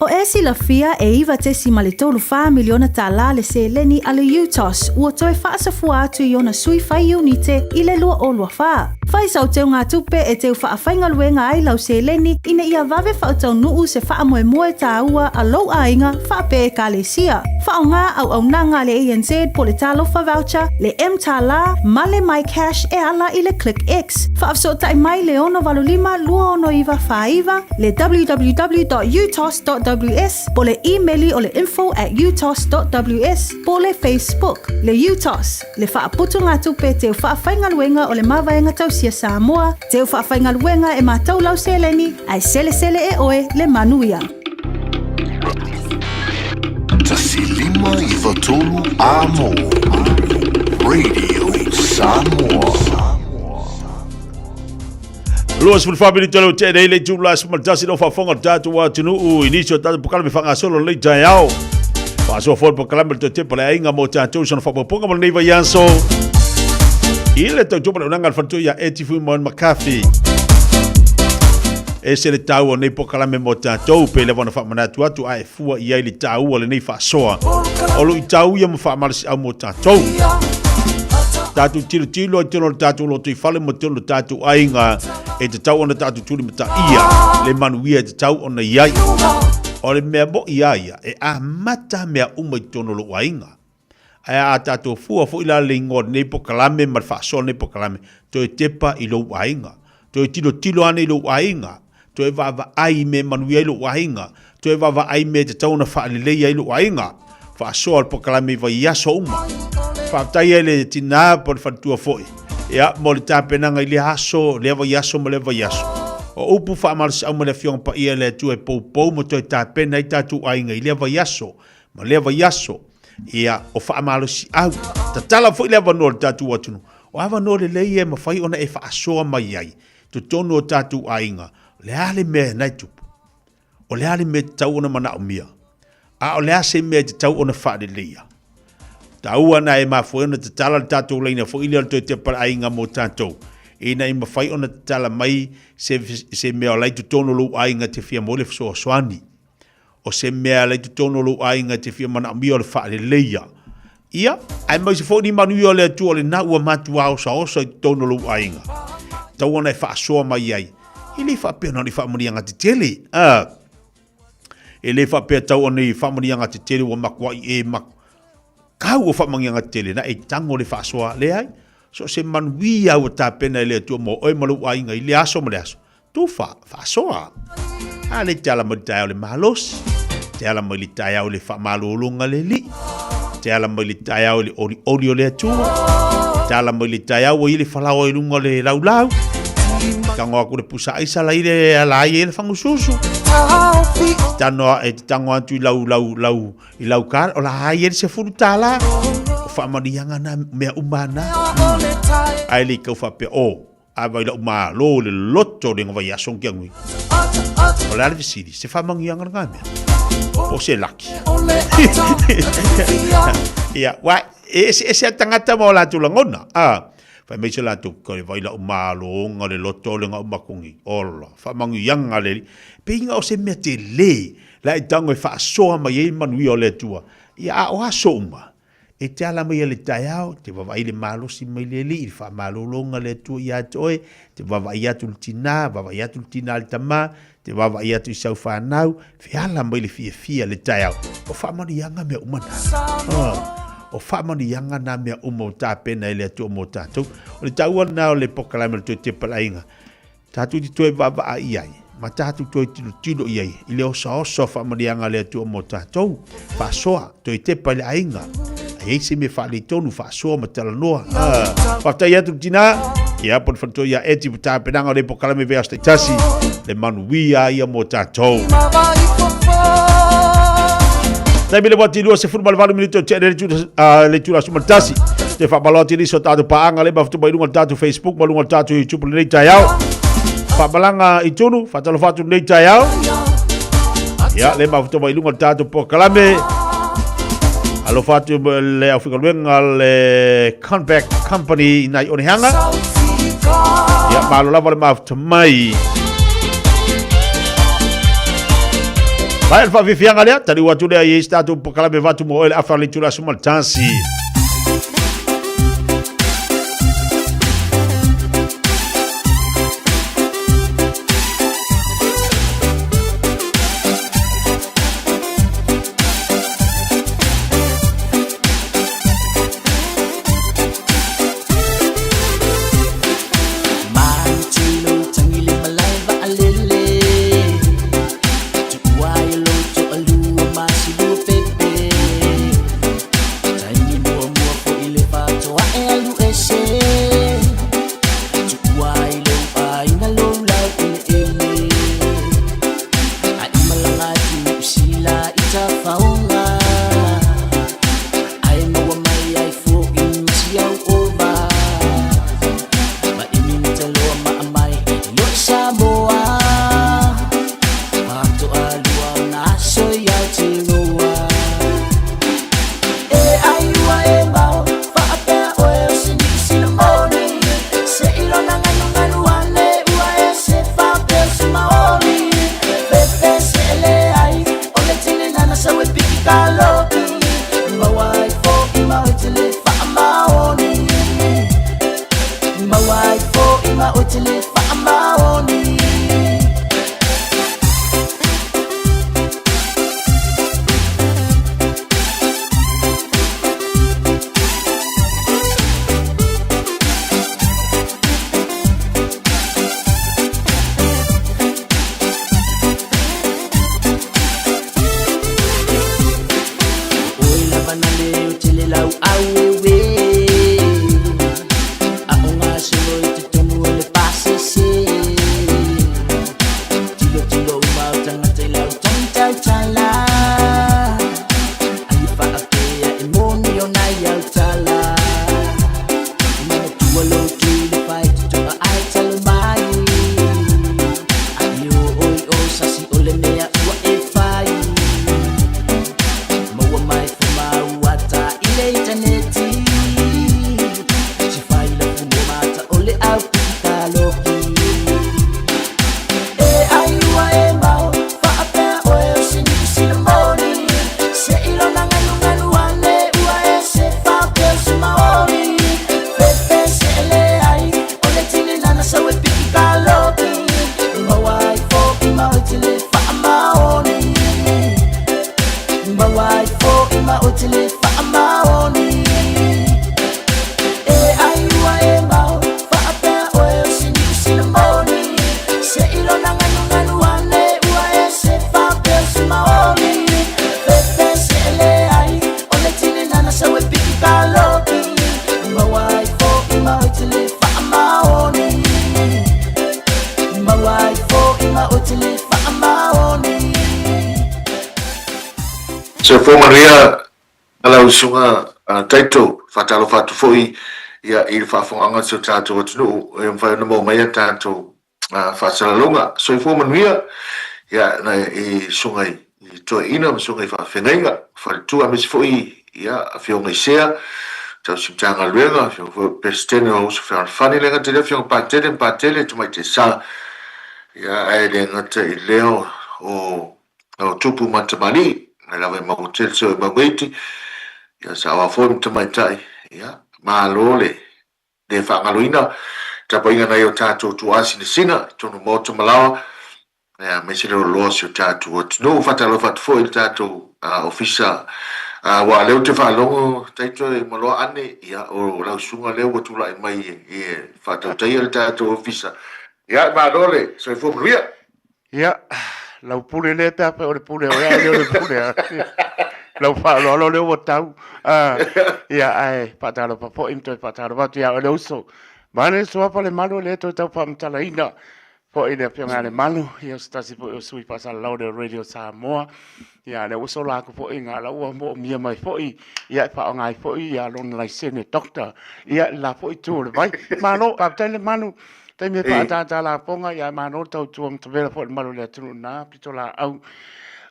O e silafia e $9.34 miliona tālā le seleni a le UTOS ua toe faasafua atu i ona sui fai iunite i le 2024. Fai sau teugatupe e teu faafaigaluega ai lau seleni ina ia vave faataunuu se faamoemoe tāua a lou aiga faapea Ekalesia. Faaaoga auaunaga a le ANZ po le Talofa Voucher, le mTālā ma le MyCash e ala i le ClickX. Faafesootai mai le 685 269 49, le www.utos.ws po le imeli o le info at utos.ws po le Facebook, le UTOS, le Faaputugatupe Teu Faafaigaluega o le Mavaega Tausia Samoa, Teu Faafaigaluega e matau lau seleni, ae selesele e oe le manuia. 1 5 93 Amo Radio Samoa. 24 minute le tea nei le itula 11 no faafofoga le tatou atunuu i nisi o tatou polokalame faagasolo lenei taeao. Faasoa foi le polokalame le toe tepa le aiga mo tatou i sona faaopoopoga mo lenei vaiaso. I le tautua ma le auaunaga a le faletua ia Eti Fuimaono McCarthy. Ese le taua o nei polokalame mo tatou, pei lava ona faamanatu atu a e fua i ai le taua o lenei faasoa. O luitau ia ma faamalosiau mo tatou. Tatou tilotilo i totonu o le tatou lotoifale ma totonu o le tatou aiga e tatau ona tatou tulimataia le manuia e tatau ona i ai. O le mea moi a ia, e amata mea uma i totonu o lou aiga. Ae a tatou fua foi la le igoa o lenei polokalame ma le faasoa o lenei polokalame, toe tepa i lou aiga. Toe tilotilo ane i lou aiga. Toe vaavaai i mea e manuia ai lou aiga. Toe vaavaai i mea e tatau ona faaleleia ai lou aiga. Faasoa le polokalame i vaiaso uma. Faafetai ai le tina po o le faletua foi, ia, mo le tapenaga i lea aso, lea vaiaso ma lea vaiaso. O upu faamalosiau mai le Afioga Paia i le Atua e poupou ma toe tapena ai tatou aiga i lea vaiaso ma lea vaiaso. Ia, o faamalosiau. Tatala foi le avanoa i le tatou atunuu. O avanoa lelei ia e mafai ona e faasoa mai ai totonu o tatou aiga, o le a le mea na e tupu? O le a le mea e tatau ona manaomia? A o le a se mea e tatau ona faaleleia? Taua na e mafua ai ona tatala le tatou laina foi lea o le toe tepa le aiga mo tatou, ina ia mafai ona tatala mai se, se mea o la i totonu o lou aiga e te fia maua le fesoasoani. O se mea la i totonu o lou aiga e te fia manaomia o le faaleleia. Ia, aemaise foi ni manuia o le Atua o lena ua matua osaosa i totonu o lou aiga. Tatau ona e faasoa mai ai. E le faapea na o ni faamanuiaga tetele. A, e le faapea tau o ni faamanuiaga tetele ua makuai e maku. Kau o faamanuiaga tetele, na e tango le faasoa. Leai, so o se manuia ua tapena e le Atua mo oe ma lou aiga i le aso ma le aso. Tufa, faasoa. A le te ala mai le taeao le malosi, te ala mai le taeao le faamalologa le alii. Te ala mai le taeao i le olioli o le Atua. Te ala mai le taeao ua i le falaoa i luga o le laulau. Tango aku le pusa aisa la i le ala ai e le fangususu. Tano e te tango atu i lau lau lau i lau kar o la ai e le $10. O faamanuiaga na mea uma na. Ai le kau faapea o a vai lau malo le loto le ngawai aso ki angui. O le a le fesili, se faamanuiaga lena mea? Po o se laki? Ia, wa, e eseese a tagata ma o latou lagona. A, fai mai se latou, ko le vai lau malo nga le loto le ngau makongi. Ola, faamanuiaga le Alii. Pei na o se mea tele, la e tago e faasoa mai ai manuia o le Atua. Ia, a o aso uma, E te ala mai a le taeao, te vavaai le malosi mai le Alii, le faamalologa le Atua ia te oe, te vavaai atu le tinā, vavaai atu le tinā i le tamā, te vavaai atu i sau fanau, feala mai le fiafia le taeao. O faamanuiaga mea uma na. O faamanuiaga na mea uma ua tapena e le Atua mo tatou. O le taua lena o le pokalame o le toe tepalaiga. Tatou te toe vaavaai i ai, ma tatou toe tilotilo i ai i le osaosa o faamanuiaga a le Atua mo tatou. Faasoa, toe tepa i le aiga. A i ai se mea faaletonu, faasoa ma talanoa. Faafetai atu le tina, ia po le faletua ia Eti mo tapenaga o le pokalame vaiaso taitasi, le manuia ia mo tatou. Taimi le wati 28 minute o te le le itula 11. Te whaamalo atu i nisi o tātou pāanga le mafutu mai lunga o le tātou Facebook ma lunga o le tātou YouTube lenei taeao. Whaamalanga i tunu, whaatalofa atu lenei taeao. Ia, le mafutu mai lunga o le tātou pokalame. Alofa atu le aufaigaluega le Conback Company i nai onehanga. Ia, malo lava le mafuta mai. Vai le whaafiafiaga lea, taliu atu lea i se tātou pokalame vatu mo oe le afa le itula 11. Soifua manuia lau Susuga Taito, faatalofa atu foi ia i le faafofogaaga a si o tatou atunuu e mafai ona maua mai a tatou faasalalauga. Soifua manuia ia i susuga i toeaiina ma susuga i faafeagaiga, faletua aemaise foi ia afioga i sea, tausi Matagaluega, afioga foi Peresetene o Uso Fealofani, e le gata i lea afioga Patele ma Patele, Tamaitai Sa, ia ae le gata i lea o tupu ma tamalii, mai lava i Mauatele seia oo i Maugaiti, ia saoa foi ma tamaitai, ia malo le le faagaloina tapuaiga nai o tatou tuaa sinasina i totonu o maota ma laoa, aemaise le loaloa o si o tatou atunuu. Faatalofa atu foi i le tatou Ofisa, aua o lea ou te faalogo Taito e maloa ane, ia o lau susuga lea ua tulai mai e faatautaia le tatou Ofisa. Ia malo le soifua manuia. Ia, lau pule lea pe afai o le pule a oe ae le o le pule a lau faaaloalo lea ua tau. Ia, ae faatalofa foi ma toe faatalofa atu ia oe le uso. Vaeane le suafa Lemalu lea toe tau faamatalaina foi le afioga ia Lemalu, ia o se tasi foi o sui faasalalau o le Radio Samoa. Ia, lea ua sola atu foi na la ua moomia mai foi ia e faaaoga ai foi ia lona laisene doctor ia i le la foi itu o le vai. Malo, faafetai Lemalu. Taimi e faaataata lafoga ia malo le tautua matavela foi i le malu o le atunuu na pitolaau.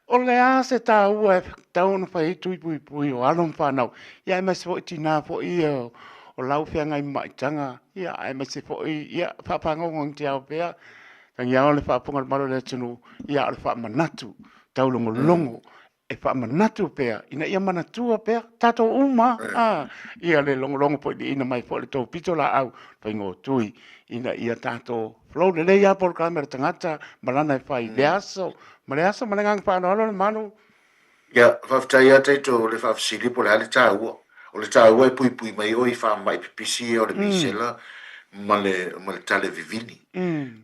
O le a se taua e tatau ona fai ai tui puipui o alo ma fanau ia aemaise foi tinā foi ia o lau feagai ma maitaga ia aemaise foi ia faafagogogitia pea tagiao le faafofoga a le malu o le atunuu ia o le faamanatu taulogologo e faamanatu pea ina ia manatua pea tatou uma a ia le logologo foi liina mai foi le tou pito laau faigotui ina ia tatou flow lelei a polokalame a le tagata ma lana e fai le aso ma le aso ma le agaga faaaloalo Lemalu. Ia, faafetai lava Taito le faafesili po o le a le taua. O le taua e puipui mai oe i faamai pipisi ia o le misela ma le ma le tale vivini.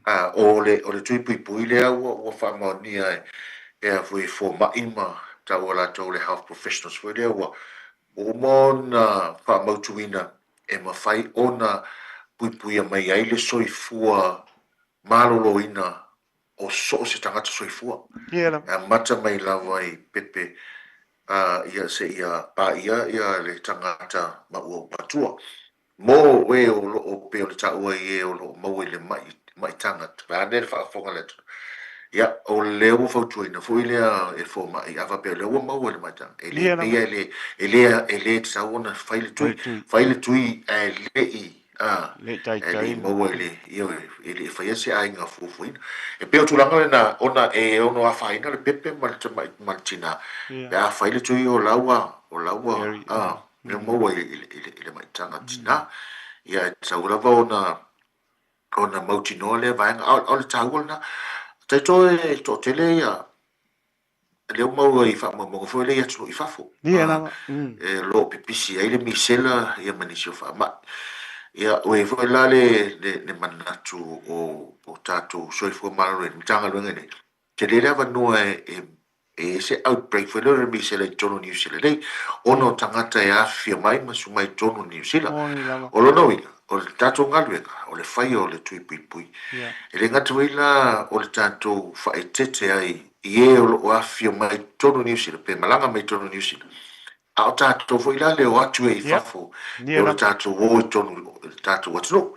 A o le o le tui puipui lea ua ua faamaonia e e a foi fomai ma taua latou le health professionals foi lea ua uma ona faamautuina e mafai ona puipuia mai ai le soifua maloloina o so o se tagata soifua. E amata mai lava i pepe ia seia paia ia le tagata maua matua. Mo e o lo o pei ona taua i e o lo o maua i le mai maitaga, vaeane le faafofoga a le atunuu. Ia, o lea ua fautuaina foi lea e fomai, a faapea o lea ua maua i le maitaga, e le pei e le, e le, e le tatau ona fai le tui. Fai le tui ae le i A, e le i maua i le, ioe, e le i faia se aiga fuafuaina. E pei o tulaga lena, ona e ono afaina le pepe ma le tamai, ma le tinā, pe a fai le tui o la ua, o la ua, a, e maua i le, i le, i le maitaga tinā. Ia, e tatau lava ona, ona mautinoa lea vaega. A o le taua lena. Taito e toatele ia, lea ua maua i faamaumauga foi lea i atunuu i fafo, Ia lava. E lo o pipisi ai le misela ia ma nisi o faamai. Ia, ua i ai foi la le, le, le manatu o, o tatou soifua maloloina, Matagaluega nei, tele le avanoa e, e, e i ai se outbreak foi lea o le misela i totonu o Niu Sila nei, ona o tagata e afifio mai ma sumai i totonu o Niu Sila. O lona uiga, o le tatou galuega, o le faia o le tui puipui. E le gata foi la o le tatou faaeteete ai i e o lo o afifio mai i totonu o Niu Sila pe malaga mai i totonu o Niu Sila, a o tatou foi la le o atu ai i fafo e o le tatou o i totonu o le tatou atunuu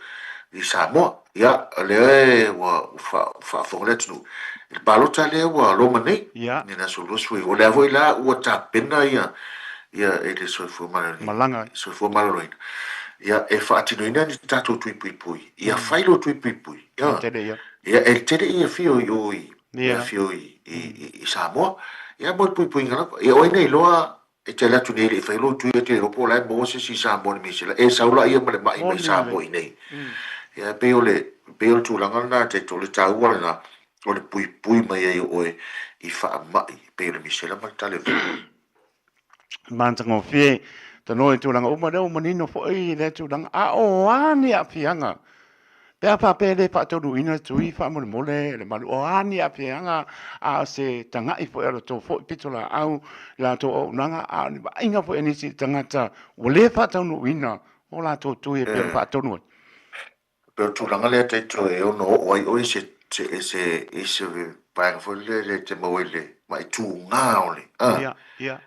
i Samoa. Ia, o lea ua faafofoga le atunuu i le palota lea ua loma nei i le aso 29. O lea foi la ua tapena ia ia e le Soifua Maloloina, Soifua Maloloina, ia e faatinoina ni tatou tui puipui. Ia fai lo tui puipui. Ia, ia e tele i afio i o i e afio i, i, i, i Samoa. Ia mo le puipuiga lava. Ia o ai na iloa e te alu atu nei e le i fai lou tui e te iloa po o la e maua se isi i Samoa i le misela. E sau laia ma le ma'i mai Samoa i nei. Ia e pei o le, pei o le tulaga lena te o le taua lena o le puipui mai ai o oe i faamai pei o le misela ma le tale vili. Matagofie tanoa i tulaga uma lea ua manino foi lea tulaga. A o a ni aafiaga pe a faapea e le faataunuuina le tui faamolemole Lemalu, o a ni aafiaga a o se tagai foi a lo outou foi pitolaau i la outou auaunaga, a o ni vaaiga foi a nisi tagata ua le faataunuuina o latou tui e pei ona faatonu ai? E pei o le tulaga lea Taito e ono oo ai oe i se i se i se vaega foi lele e te maua i le ma'i tugā o le a. Ia, ia.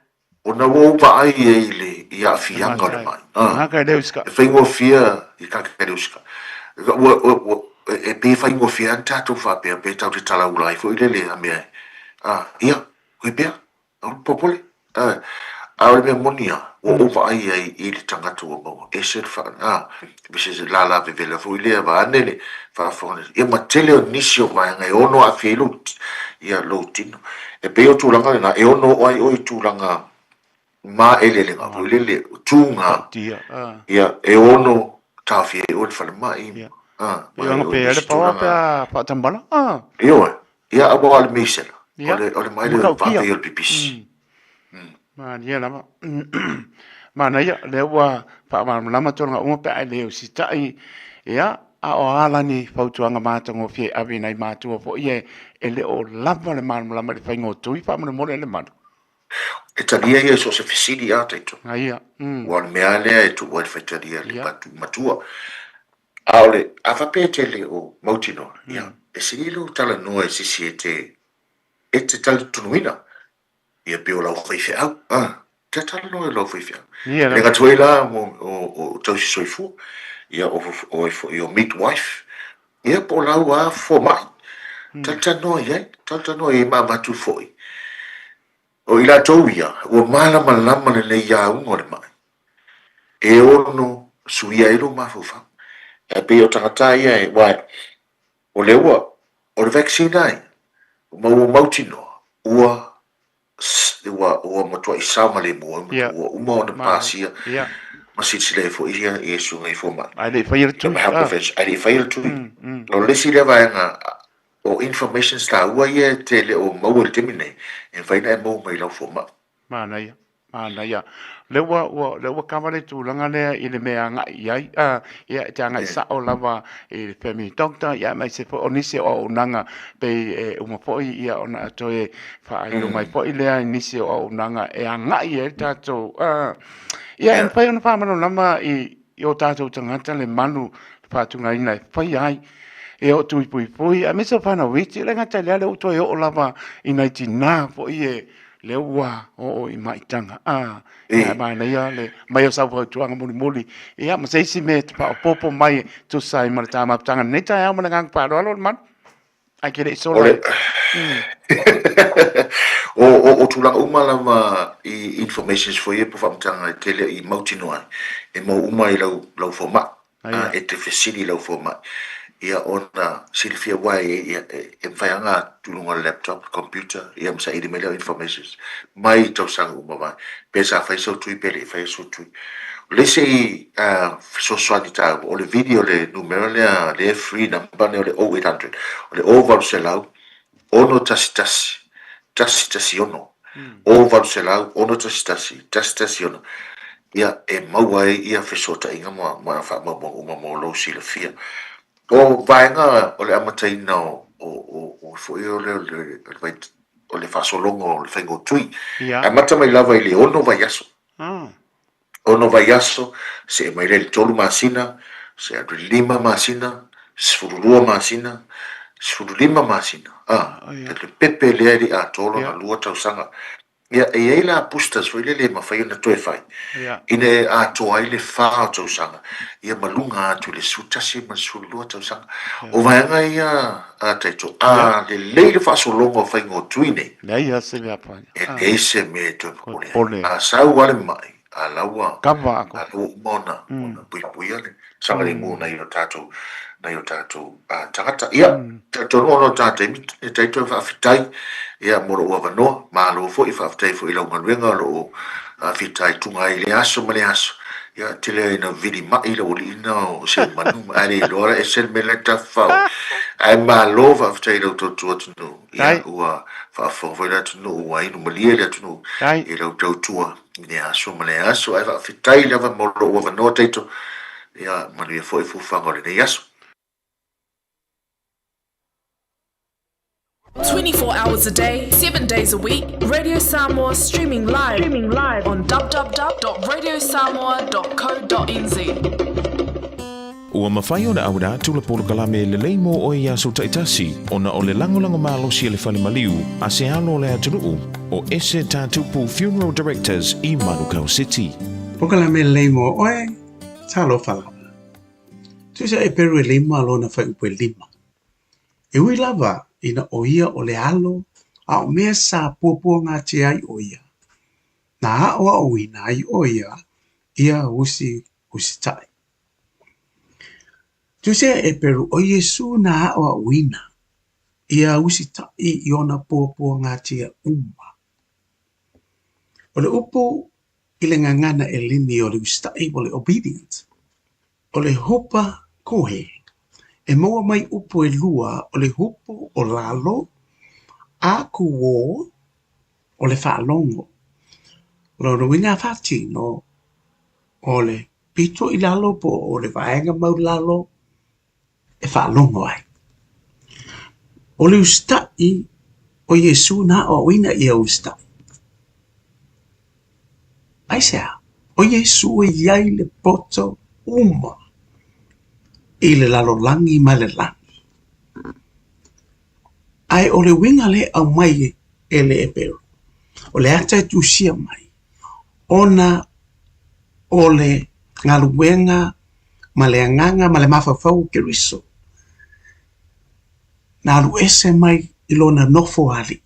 Ona ua ou vaai ai i le i aafiaga o le mai. E faigofie i tagata e le usitaia. Ua, ua, ua, e pei e faigofie lava tatou faapea pe tatou te talaula ai foi lele a mea e, a, ia, koe pea, aua le popole. A, a o le mea moni lava, ua ou vaai ai i le tagata ua maua, ese le faa, a, se lala vevela foi lea vaeane le faafofoga, ia ma tele o nisi o vaega e ono aafia ai lou, ia, lou tino. E pei o tulaga lena, e ono oo ai oe i tulaga maeleelega foi lele, tuga, ia, e ono taofia ai oe i le falemai, a, ma ai oe i nisi tulaga. Faatambala, a. Ioe, ia, aua o le misela, o le, o le maele o le vaavei o le pipisi. Malie lava. Manaia, lea ua faamalamalama tulaga uma pe a e le usitai, ia, a o a la ni fautuaga matagofie e ave i nai matua foi ia e le o lava le malamalama i le faiga o tui faamolemole le malu? E talia ia i so o se fesili a tatou. Aia. Ua o le mea lava lea e tuu ai le faitalia i le matua. A o le, a faapea e te le o mautinoa, ia, e sili lou talanoa i se isi e te, e te talitonuina. Ia pei o lau faifeau, a, te talanoa i lau faifeau. Ia E le gata foi la mo o tausi soifua, ia o o ai foi o midwife, ia po o lau lava fomai. Talatalanoa i ai, talatalanoa i ai ma avatu foi. O i latou ia, ua malamalama lelei i auga o le mai, e ono suia ai lou mafaufau. Ae pei o tagata ia e, aua o lea ua, o le vaccine lava ia, ma ua mautinoa, ua, ua, ua matuai saogalemu ai, Ia. ua uma ona Malo. pasia Ia. ma silasila ai foi ia i suiga i fomai. Ae le i faia le Ia tui. ma health Ah. professionals, ae le i faia le tui. O le isi lea vaega o informations taua ia e te le o maua i le taimi lenei, e mafai ona e maua mai i lau fomai. Manaia. Manaia. Lea ua, ua, lea ua kava le tulaga lea i le mea e agai i ai. Uh, ia, e te agai sa'o lava i le family doctor, ia, aemaise foi o nisi o auaunaga pei e uma foi ia ona toe faailo mai foi lea i nisi o auaunaga e agai i ai le tatou. Uh, ia, e mafai ona faamalamalama i, i o tatou tagata le malu le faatugaina e faia ai e o tui puipui, aemaise o whanau iti, e le gata i lea, lea ua toe oo lava i nai tinā foi e lea ua oo i maitaga. A, ia, manaia le mai o sau fautuaga mulimuli, ia, ma se isi mea e te faaopoopo mai e tusa ai ma le ta mafutaga i lenei taeao ma le agaga faaaloalo le malu. Ae ke le i sola. O le o, o, o tulaga uma lava i informations foi ia po faamatalaga e tele i mautinoa ai, e mau uma i lau, lau fomai. Aia. E te fesili i lau fomai, ia ona silafia aua e, e, e mafai lava ona atu i luga o le laptop, computer, ia ma saili mai lea o informations mai tausaga ua mavae, pe sa fai sau tui pe le i faia sou tui. O le isi fesoasoani taua, o le vili o le numera lea, lea e free number lea o le 0800, o le 0800 611 116, 0800 611 116, ia, e maua ai ia fesootaiga ma ma faamaumauga uma mo lou silafia. O vaega o le amataina o o o o foi o le o le o le faasologa o le faiga o tui, Ia. e amata mai lava i le ono vaiaso. Ah. Ono vaiaso, see mai lea i le tolu masina, see atu i le lima masina, 12 masina, 15 masina, a, le pepe lea e le i atoa lona lua tausaga. Ia, e i ai la boosters foi lele e mafai ona toe fai, ina ia atoa ai le fa o tausaga, ia ma luga atu i le 11 ma le 12 tausaga. O vaega ia a Taito, a lelei le faasologa o faiga o tui nei, Leai lava se mea fai. e leai se mea e toe popole ai. A sau lava le mai, a la ua, Kava a la ua uma ona, ona puipuia le saogalemu o nai o tatou, nai o tatou tagata. Ia, talitonu ona o ta taimi, e taito e faafetai, ia, mo lou avanoa. Malo foi, faafetai foi i lau galuega o lo o fitaituga ai i lea aso ma lea aso. Ia, tele ai ina vili mai le aualii lena o Seumanu, ae le iloa la ese le mea la e tafafao ai. Ae malo faafetai i lau tautua atunuu. Ia, ua faafofoga foi le atunuu, ua inu malie le atunuu i lau tautua i lea aso ma lea aso. Ae faafetai lava mo lou avanoa Taito. Ia, manuia foi fuafuaga o lenei aso. 24 hours a day, 7 days a week, Radio Samoa streaming live, streaming live on www.radiosamoa.co.nz. Ua mafai ona auina atu le polokalame lelei mo oe i aso taitasi ona o le lagolago malosi a le Fale Maliu a se alo o le atunuu. o Ese Tatupu Funeral Directors i Manukau City. Polokalame lelei mo oe, talofa lava. Tusa Eperu e lima lona fuaiupu e lima. E ui lava ina o ia o le alo a o mea sa puapuagatia ai o ia, na aʻoaʻoina ai o ia ia usi usitaʻi. Tusa Eperu o Iesu na aʻoaʻoina ia usitaʻi i ona puapuagatia uma. O le upu i le gagana ʻEleni o le usitaʻi o le obedient, o le hupa kohe, e maua mai upu ʻelua o le hupu o lalo a kuō o le faalogo. O lona uiga a faatino o le pito i lalo po o le vaega maulalo e faalogo ai. O le usitaʻi o Iesū na aʻoaʻoina ia usitaʻi. Aisea? O Iesū e i ai le poto uma i le lalolagi ma le lagi. Ae o le uiga lea e aumai e le Eperu, o le ata e tusia mai, ona o le galuega ma le agaga ma le mafaufau o Keriso, na alu ese mai i lona nofo alii,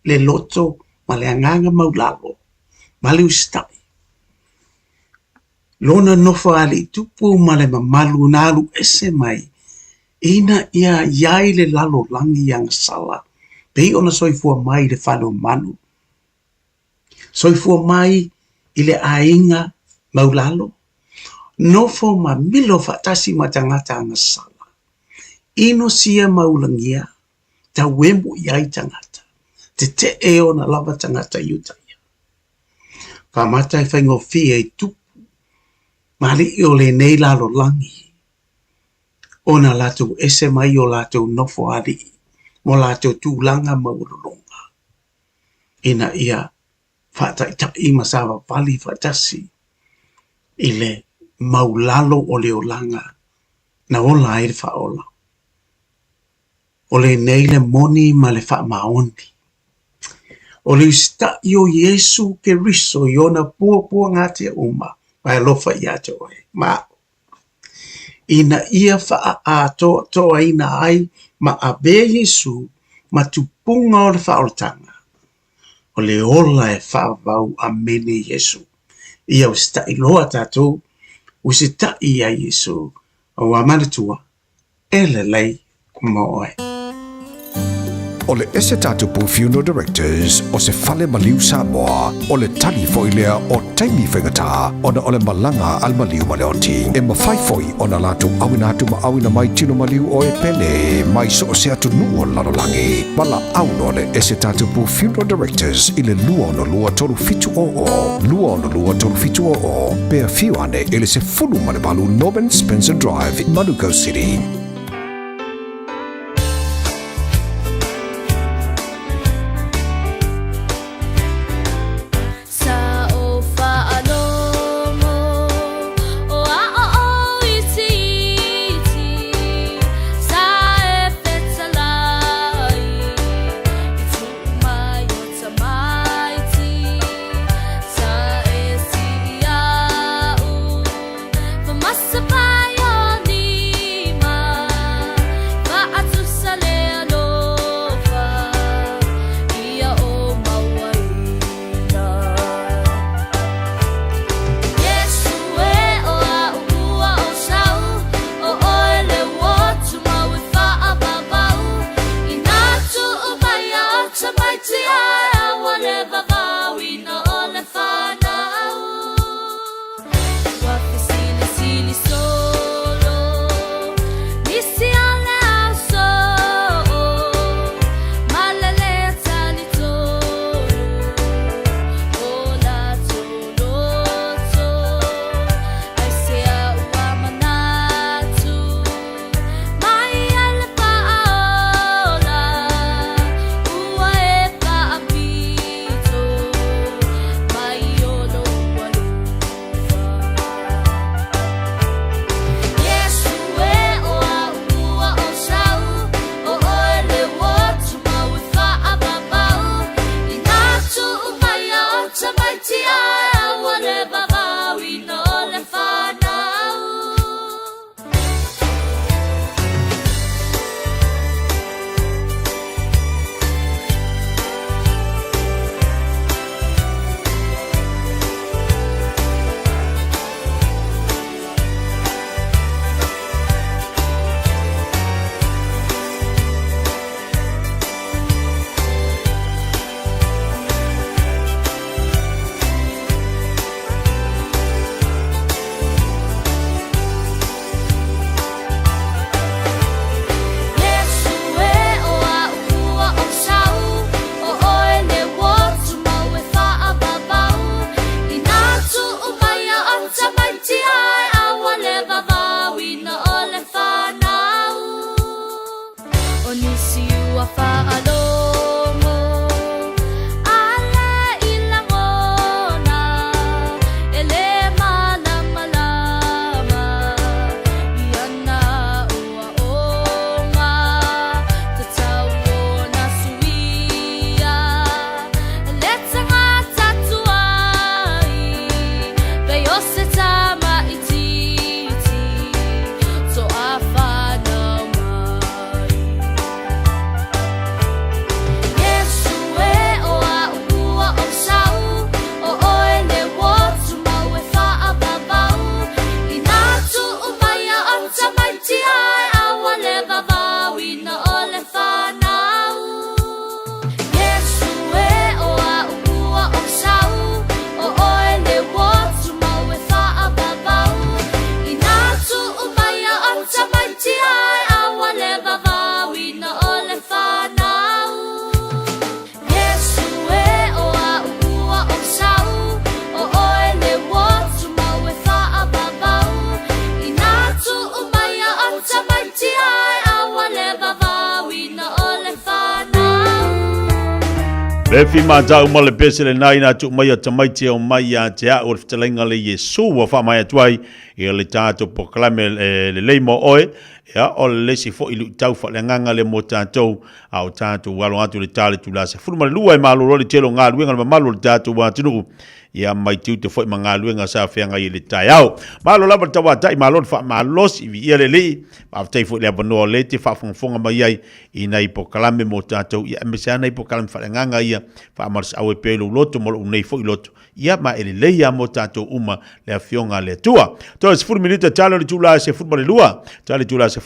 le loto ma le agaga maulalo ma le usitai. Lona nofo alii tupu ma le mamalu na alu ese mai ina ia i ai le lalolagi agasala, pei ona soifua mai i le fale o manu, Soifua mai i le aiga maulalo, nofo ma milo faatasi ma tagata agasala, inosia ma ulagia, tauemu i ai tagata, tetee ona lava tagata Iutaia. Faamata e faigofie i tupu ma alii o lenei lalolagi ona latou ese mai o latou nofo alii ma o latou tulaga maualuluga. ina ia faataitaʻi ma savavali faatasi i le maulalo o le olaga na ola ai le Faaola. O lenei le moni ma le faamaoni. O le usitaʻi o Iesu Keriso i ona puapuagatia uma ma e alofa ia te oe ma aʻu. Ina ia faaatoatoaina ai ma avea Iesū ma tupuga o le faaolataga, o le ola e faavavau amene Iesū. Ia usitaʻi loa tatou, usitaʻi iā Iesū, auā manatua, e lelei mo oe. O le Ese Tatupu Funeral Directors o se fale maliu Samoa, o le tali foi lea o taimi faigata ona o le malaga a le maliu ma le oti. E mafai foi ona latou auina atu ma auina mai tino maliu o e pele mai so o se atunuu o le lalolagi. Valaau loa le Ese Tatupu Funeral Directors i le 262 3700, 262 3700, pe afio ane i le 18 Norman Spencer Drive, Manukau City. Sa o faalogo o aʻo o itiiti Sa e fetalai i tuu mai o tamaiti Sa e sii au E fimatau ma le pese lenā ina tuu mai a tamaiti e omai ia te a'u o le fetalaiga le Iesu ua faamaea atu ai i le tatou polokalame e lelei mo oe. Ia, o le isi foi luitau faaleagaga lea mo tatou, a o tatou alo atu i le ta le itula 12 e malolo ai le tele o galuega le mamalu o le tatou atunuu, ia mai tiute foi ma galuega sa feagai i le taeao. Malo lava le tauatai, malo le faamalosi, viia le Alii, faafetai foi i le avanoa o lea e te faafogafoga mai ai i nai polokalame mo tatou, ia aemaise lava nai polokalame faaleagaga ia, faamalosiau ai pea i lou loto ma lou nei foi loto, ia ma e lelei lava mo tatou uma le Afioga a le Atua. Toe 10 minute tala o le itula e 12, tala itula e 12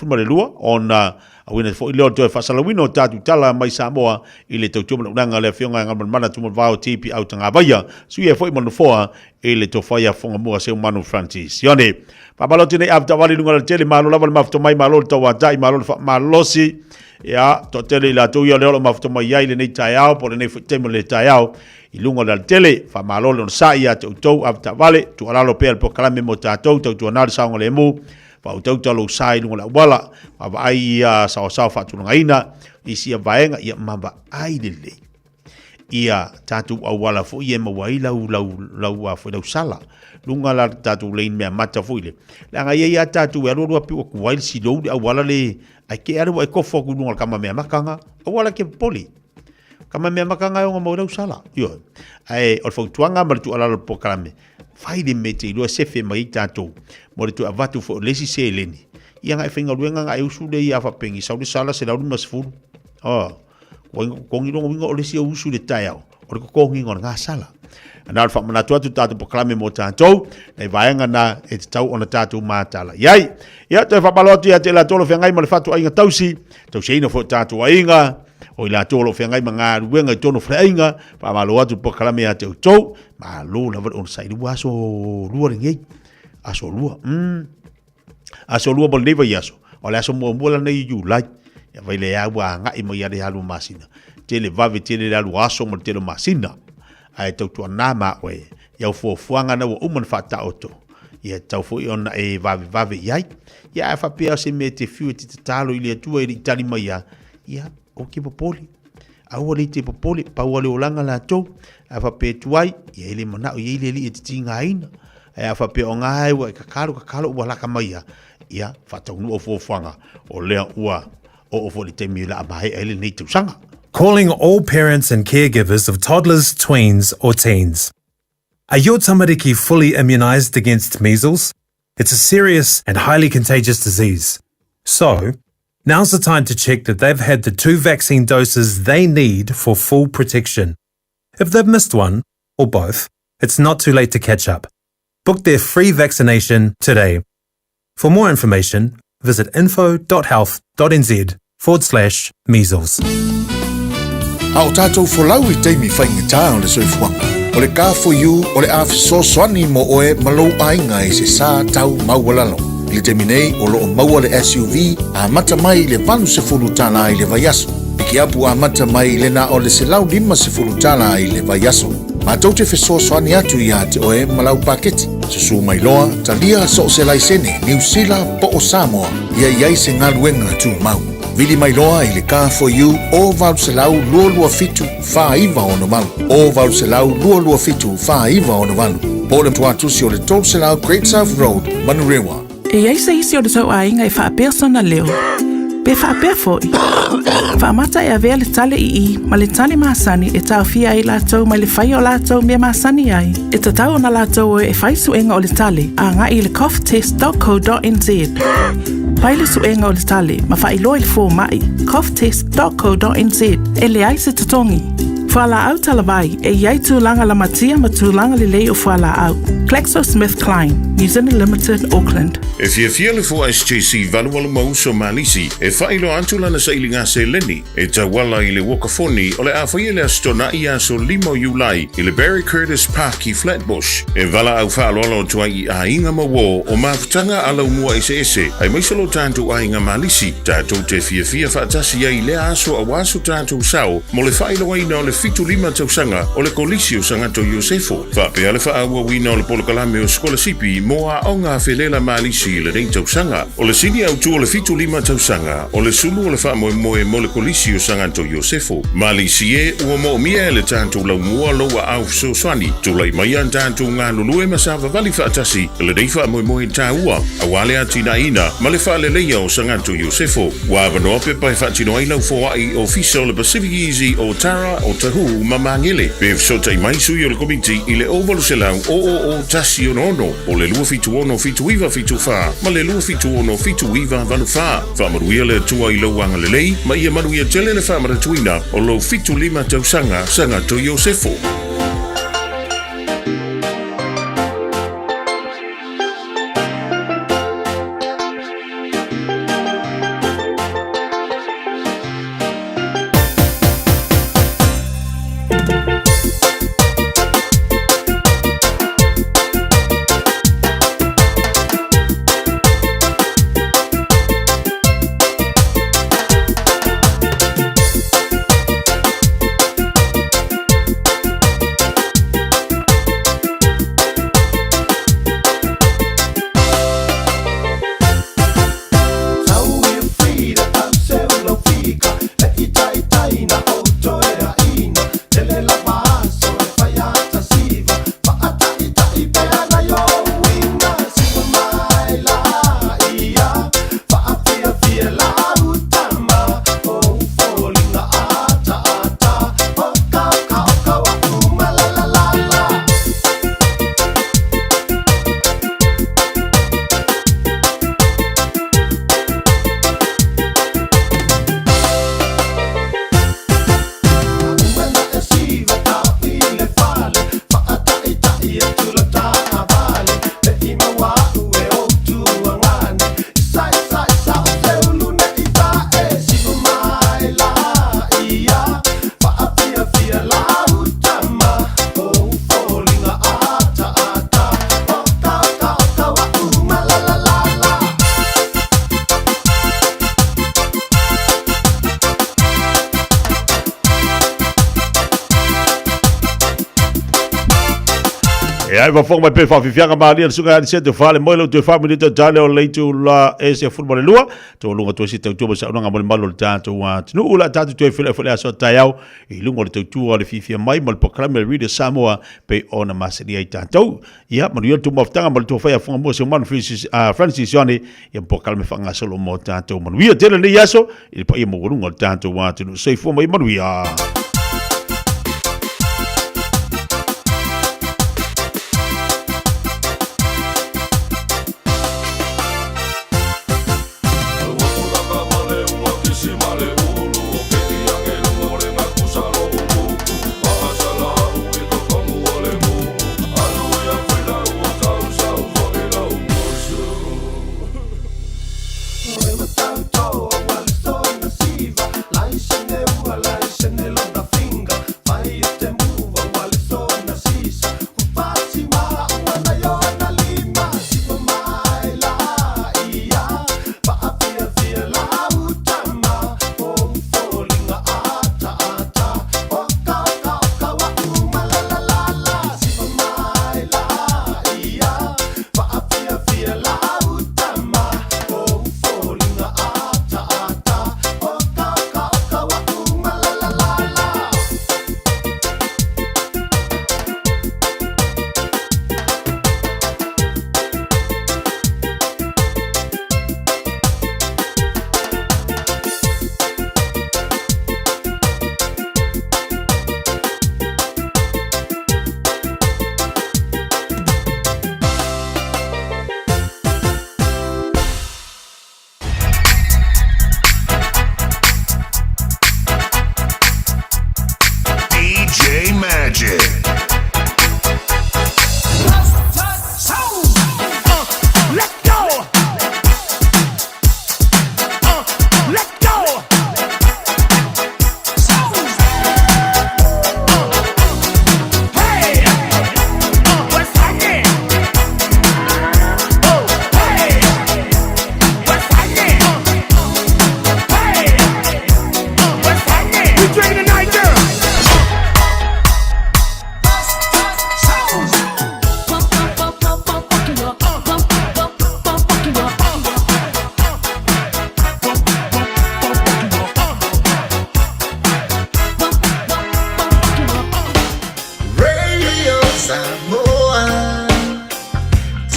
ona auina foi lea o le toe faasalauina o tatou tala mai Samoa i le tautua manaunanga a le Afioga e Galumalemana Tumalevao TP Autagavaia, sui ai foi ma le Nofoa i le Tofa ia Fogamua Seumanu Francis Sione. Faamalo atu nei avetaavale i luga o le tele, malo lava le mafuta mai, malo le tauatai, malo le faamalosi. Ia, toatele i latou ia o lea o lo o mafuta mai ai lenei taeao, po o lenei foi taimi o le taeao i luga o le alatele. Faamalo le onosai ia te outou avetaavale, tuualalo pea le polokalame mo tatou, tautuana le saogalemu, faautauta lou sa i luga o le auala, vaavaai ia saoasao faatulagaina, isi ia vaega, ia ma vaai lelei ia tatou auala foi e maua ai lau lau lau a foi lau sala luga la tatou lane mea mata foi le leaga ia ia tatou e alu alu api ua kuai le silou le auala le ai ke alu e kofo aku luga kama mea makanga auala ke poli kama mea makanga e onga mau lau sala io ai o le fautuaga ma le tuualalo polokalame fai le mea e te iloa e sefe mai ai tatou mo le toe avatu foi o le isi seleni ia nga e faigaluega nga e usu le ia fapengi sau le sala 150 oh Ua inga kokogi lona uiga o le isi ou usu i le taeao, o le kokogiga o le gasala. Na o le faamanatu atu tatou polokalame mo tatou, nai vaega na e tatau ona tatou matala i ai. Ia, toe faamalo atu ia te i latou o lo o feagai ma le fatuaiga tausi, tausiaina foi o tatou aiga, o i latou o lo o feagai ma galuega i totonu o faleaiga, faamalo atu le polokalame ia te outou, malo lava le onosai i le ua aso lua lenei, aso lua. Aso lua mo lenei vaiaso, o le aso muamua lenei i Iulai. Ia vai le au a agai mai ia le alu masina. Tele vave tele le alu aso ma le tele o masina. Ae tautuana ma oe, i au fuafuaga na ua uma ona faataoto, ia tatau foi ona e vavevave i ai. Ia a faapea o se mea e te fiu e te tatalo i le Atua e le i tali mai lava, ia, ou te popole. Aua le te popole, pau lava le olaga latou. A faapea e tuai, ia e le manao i ai le Alii e te tigaina. Ae a faapea o ngā e ua e kakalo, kakalo ua laka mai ia, ia faataunuu au fuafuaga, o lea ua oo foi le taimi o le a maea ai lenei tausaga. Calling all parents and caregivers of toddlers, tweens or teens. Are your tamariki fully immunised against measles? It's a serious and highly contagious disease. So, now's the time to check that they've had the two vaccine doses they need for full protection. If they've missed one, or both, it's not too late to catch up. Book their free vaccination today. For more information, visit info.health.nz forward slash measles. A o tātou folau i taimi faigata o le soifuaga, o le Car4U o le a fesoasoani mo oe ma lou aiga i se sa tau maualalo. I le taimi nei, o lo o maua le SUV amata mai i le $80 i le vaiaso. Pikiapu amata mai i le na o le $150 i le vaiaso. Matou te fesoasoani atu iā te oe ma lau paketi. Susū mai loa, talia so o se laisene, Niu Sila po o Samoa, ia i ai se galuega tumau. Vili mai loa i le Car4U o 800 227 4968, o 800 227 4968, po o le tuatusi o le 300 Great South Road, Manurewa. E i ai se isi o le tou aiga e faapea sona leo, pe faapea foi, faamata e avea le tale ii ma le tale masani e taofia ai latou mai le faia o latou mea masani ai, e tatau ona latou o e fai suega o le tale agai i le coughtest.co.nz. Fai le suega o le tale ma faailoa i le fomai, coughtest.co.nz, e leai se totogi. Fualaau talavai, e i ai tulaga lamatia ma tulaga lelei o fualaau. GlaxoSmithKline, New Zealand Limited, Auckland. E fiafia le Fua SJC 88 ma uso Malisi e faailoa atu lana sailiga seleni e tauala i le uakafoni o le a faia i le Aso Toonai aso 5 o Iulai i le Barry Curtis Park i Flatbush. E valaau faaaloalo atu ai i aiga ma uo o mafutaga a laumua eseese aemaise lo tatou aiga Malisi tatou te fiafia faatasi ai i lea aso aua so tatou sao mo le faailoaina o le. 75 tausaga o le Kolisi o Sagato Iosefo, faapea le faaauauina o le polokalame o sikolasipi mo aoga felela malisi i lenei tausaga. O le sini autu o le 75 tausaga, o le sulu o le faamoemoe mo le Kolisi o Sagato Iosefo. Malisi e, ua moomia e le tatou laumua lou aao fesoasoani. Tulai maia tatou galulue ma savavali faatasi i lenei faamoemoe taua, aua le atinaeina ma le faaleleia o Sagato Iosefo. Ua avanoa pepa e faatino ai lau foai i Ofisa o le Pacific Easy o Tara, o Tahu ma Magele. Pe fesootai mai sui o le Komiti i le 0800 000 166 o le 276 7974 ma le 276 7984. Faamanuia le Atua i lou agalelei ma ia manuia tele le faamanatuina o lou 75 tausaga Sagato Iosefo. E ai fafofoga mai pe faafiafiaga malia le susuga ia Anisete Fale moe lou toe faaminita tale o le itula e 12 taualuga toe se tautua ma saunoaga mo le malu o le tatou atunuu. O le a tatou toe feiloai foi le aso a taeao i luga o le tautua o le fiafia mai ma le polokalame a le Radio Samoa pei ona masani ai tatou. Ia, manuia le tou mafutaga ma le tou fai afoga mua se manu Francis, Francis Ioane, ia polokalame faagasolo mo tatou. Manuia tele lenei aso i le paia maualuga o le tatou atunuu. Soifua ma ia manuia.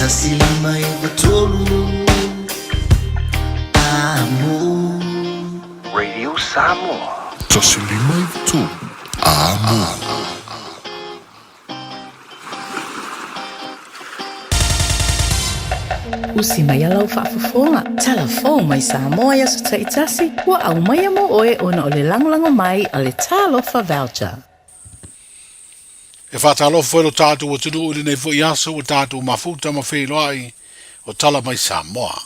1 5 9 3 Amo. Radio Samoa. 1 5 9 3 Amo. Usi mai a lau faafofoga, tala fou mai Samoa i aso taitasi, ua aumaia mo oe ona o le lagolago mai a le Talofa Voucher. E faatalofa foi lo tatou atunuu i lenei foi aso ua tatou mafuta ma feiloai o tala mai Samoa.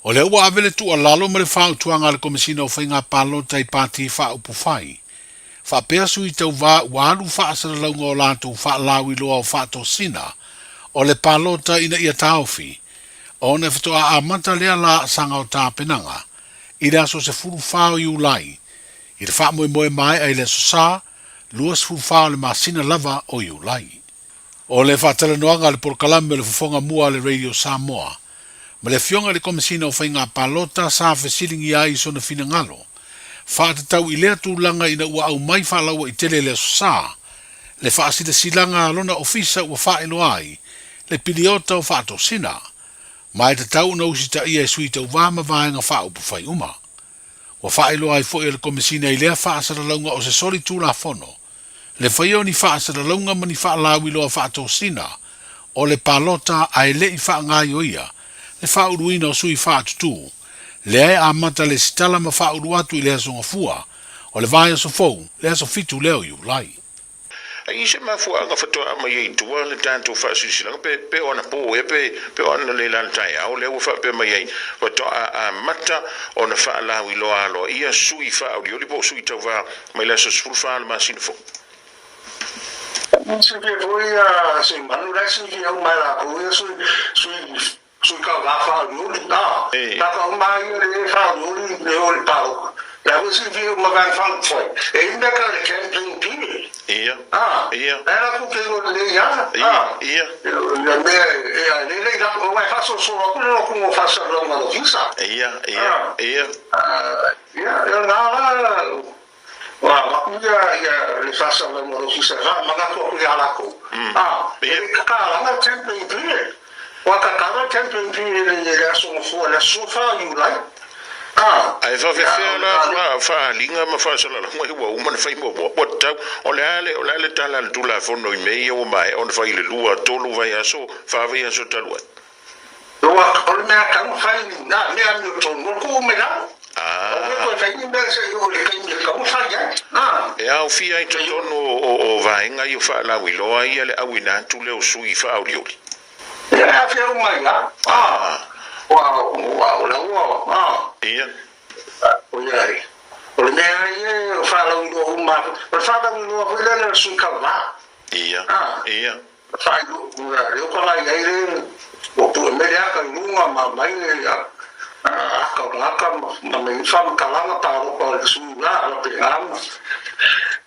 O lea ua ave le tuualalo ma le fautuaga a le Komesina o Faiga Palota i Pati Faaupufai, faapea sui tauvā ua alu faasalalauga o latou faalauiloa o faatosina o le palota ina ia taofi, ona e faatoa amata lea laasaga o tapenaga i le aso 14 o Iulai i le faamoemoe maea i le aso Sa 24 o le masina lava o Iulai. O le faatalanoaga a le polokalame o le fofoga mua a le Radio Samoa ma le Afioga i le Komesina o Faiga Palota sa fesiligia ai i sona finagalo faatatau i lea tulaga ina ua aumai faalauaitele i le Aso Sa le faasilasilaga a lona ofisa ua faailoa ai le piliota o faatosina ma e tatau ona usitaia e sui tauvā ma vaega faaupufai uma. Ua faailoa ai foi e le Komesina i lea faasalalauga o se soli Tulafono le faia o ni faasalalauga ma ni faalauiloa faatosina o le palota ae le i faagaioia le faauluina o sui faatutū lea e amata lesitala ma faaulu atu i le Aso Gafua o le vaiaso fou, le aso 7 lea o Iulai. A i se mafuaaga faatoa mai ai i tua le tatou faasilasilaga, pe, pe o anapo ea, pe, pe o analeila le taeao, lea ua faapea mai ai, faatoa amata ona faalauiloa aloaia sui faaolioli po o sui tauvā mai le aso 14 o le masina fou. Silafia foi a Seumanu la e silafia uma e latou ia sui sui sui tauvā faaolioli a na uma ia le faaolioli le o le palota la foi silafia uma vaega faaupufai e i ai mea tau le campaign period Ia. a Ia. la e latou te iloa lelei lava Ia. Ia. Ia mea e a lelei la aua e faasolosolo atu le lotoga o faasalalauga a le ofisa. Ia. Ia. Ia. Ia, o lena la Ua avatu ia le faasalalauga o le Ofisa e faamanatu atu ia latou, a e le tatalaga le campaign period. Ua tatala le campaign period i le aso Gafua, le aso 14 o Iulai, a. Ae faafefea la faaaliga ma faasalalauga ia ua uma ona fai muamua? Ua tatau, o le a le, o le a le tala a le Tulafono i mea ia ua maea ona fai i le lua, tolu vaiaso, fa vaiaso talu ai? O le mea taumafai na mea amiotonu o le tuu mai lalo. Aua e toe fai ni mea se i oo i le taimi e tatau ona fai ai. E aofia ai totonu o vaega ia o faalauiloa ia le auina atu lea o sui faaolioli. Ia e aofia uma ai lava. Ua o la ua. Ia. Oiai. O le mea ia o faalauiloa uma. O le faalauiloa foi lea o le sui tauva. Ia. Ia. Lea ua palai ai le ua pue mai le aka i luga ma aumai le aka o le aka ma aumai ai faamatalaga talofa o le sui la faapena ma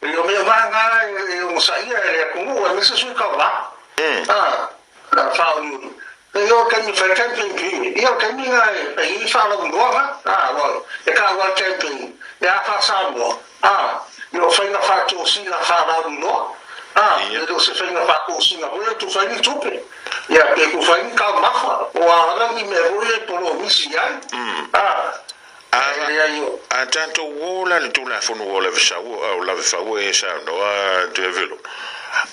e o mea vaega e onosaia e le atunuu aemaise sui tauva a faaolioli e o taimi fai campaign period ia o taimi na e fai ai faalauiloaga a e taua le campaign e a faa-Samoa A, i o faiga faatosina faalauiloa. A, e le o se faiga faatosina foi e tufa ai ni tupe, ia, pe tufa ai ni taumafa, po o a lava ni mea foi e polomisi i ai. A, e leai o. A tatou o la le Tulafono ua lavefau e saunoa Tuiavelo,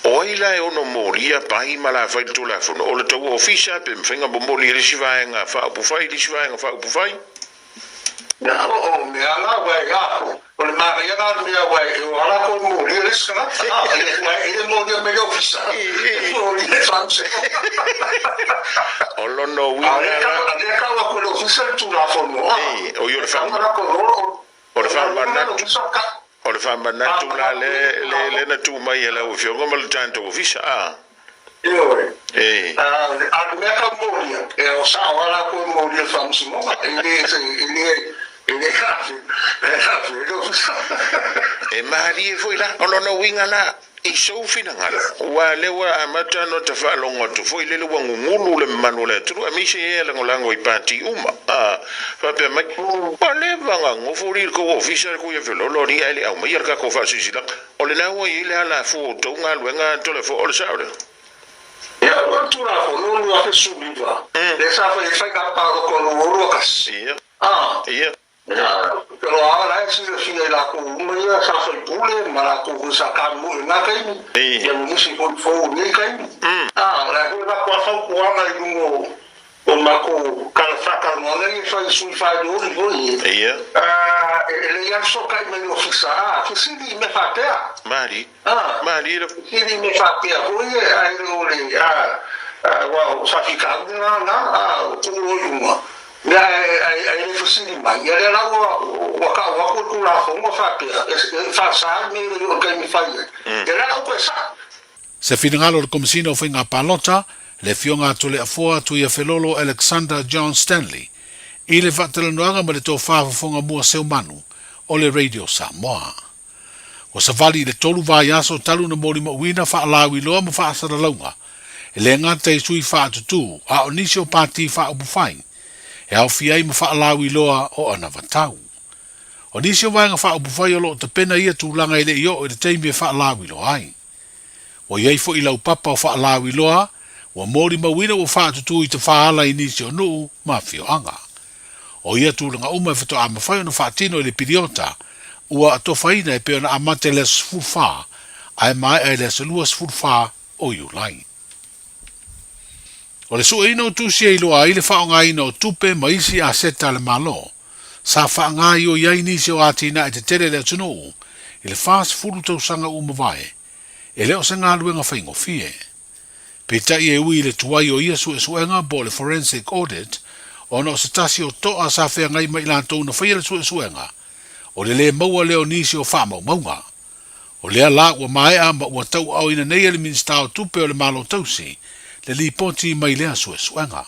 o ai la e ono molia pai ma la fai le Tulafono? O le tou ofisa pe mafai ona momoli e le isi vaega faaupufai i le isi vaega faaupufai? O mea na ua e a, o le manaia na o le mea ua e o a latou e molia le isi tagata, a, e le molia mai le ofisa, e molia le faamasinoga. O lona uiga la. A lea e tau atu e le ofisa le Tulafono, a, e tau ona latou O le faamanatu, o le faamanatu la lea na tuu mai e lau Afioga ma le tatou ofisa, a. Ioe. E. A o le mea tau molia, e o sao lava latou e molia i le faamasinoga, e le, e le, e le afe, e afe le ofisa. E malie foi la, o lona uiga la, I sou finagalo, aua lea ua amata ona ta faalogo atu foi lele ua gugulu le mamalu o le atunuu, aemaise e a lagolago i pati uma, a faapea mai, ua leva ona nofo alii le tou ofisa le kuia felolo alii ae le aumaia le tatou faasilasilaga. O lena ua i ai le alafua o tou galuega Toleafoa, o le sao lea? Ia, O le Tulafono 2019, lea sa fai ai faiga palota o 2021. Ia. Ou te iloa lava la e silafia e latou uma ia sa faipule ma latou foi sa tamu i lena taimi, ia ma nisi foi fou i lenei taimi. O le a foi latou a fautuaga i luga o matou tala faatalanoaga ia e fai i sui faailooli foi. E lelei lava le fesootai mai i le Ofisa, fesili i mea faapea. Fesili i mea faapea foi ae le o le, aua o faafitauli na, o tuu loa i luga. Ia, ae le fesili mai, ia lea la ua ua tau atu le Tulafono faapea, e faasa le mea i o le taimi e fai ai. Ia lea la ua toe sao. Se finagalo o le Komesina o Faiga Palota, le Afioga a Toleafoa Tuiafelolo Alexander John Stanley, i le faatalanoaga ma le tofa fofoga mua Seumanu o le Radio Samoa. Ua savali i le tolu vaiaso talu na molimauina faalauiloa ma faasalalauga, e le gata i sui faatutū a o nisi o pati faaupufai, e aofia ai ma faalauiloa o anavatau. O nisi o vaega faaupufai o lo o tapena ia tulaga e le i oo i le taimi e faalauiloa ai. Ua i ai foi laupapa o faalauiloa ua molimauina ua faatutū i tafaala i nisi o nuu ma afioaga. O ia tulaga uma e faatoa mafai ona faatino i le piliota ua atofaina e pei ona amata i le aso 14 ae maea i le aso 24 o Iulai. O le sueina o tusi e iloa ai le faaaogaina o tupe ma isi aseta a le Malo, sa faagaoioi ai nisi o atinae tetele i le atunuu i le 40 tausaga ua mavae, e le o se galuega faigofie. Peitai e ui i le tuai o ia suesuega po o le forensic audit ona o se tasi o toa sa feagai ma i latou na faia le suesuega, o le lē maua lea o nisi o faamaumauga. O lea la ua maea ma ua tauaaoina nei e le Minisita o Tupe o le Malo Tausi le lipoti mai lea suesuega.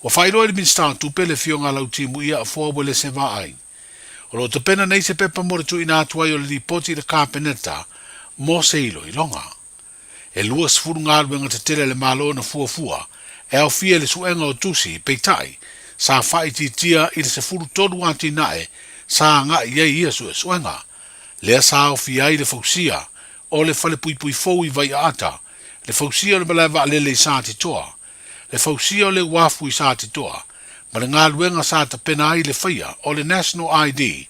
Ua faailoa e le Minisita o Tupe le Afioga a Lautimuia Afoa Uelese Vaai, o lo o tapena nei se pepa mo le tuuina atu ai o le lipoti i le Kapeneta mo se iloiloga. E 20 galuega tetele a le Malo na fuafua e aofia i le suega o tusi, peitai, sa faaitiitia i le 13 atinae sa agai i ai ia suesuega. Lea sa aofia ai le fausia o le falepuipui fou i Vaiaata, le fausia o le malae vaalele i Satitoa, le fausia o le uafu i Satitoa, ma le galuega sa tapena ai le faia o le National ID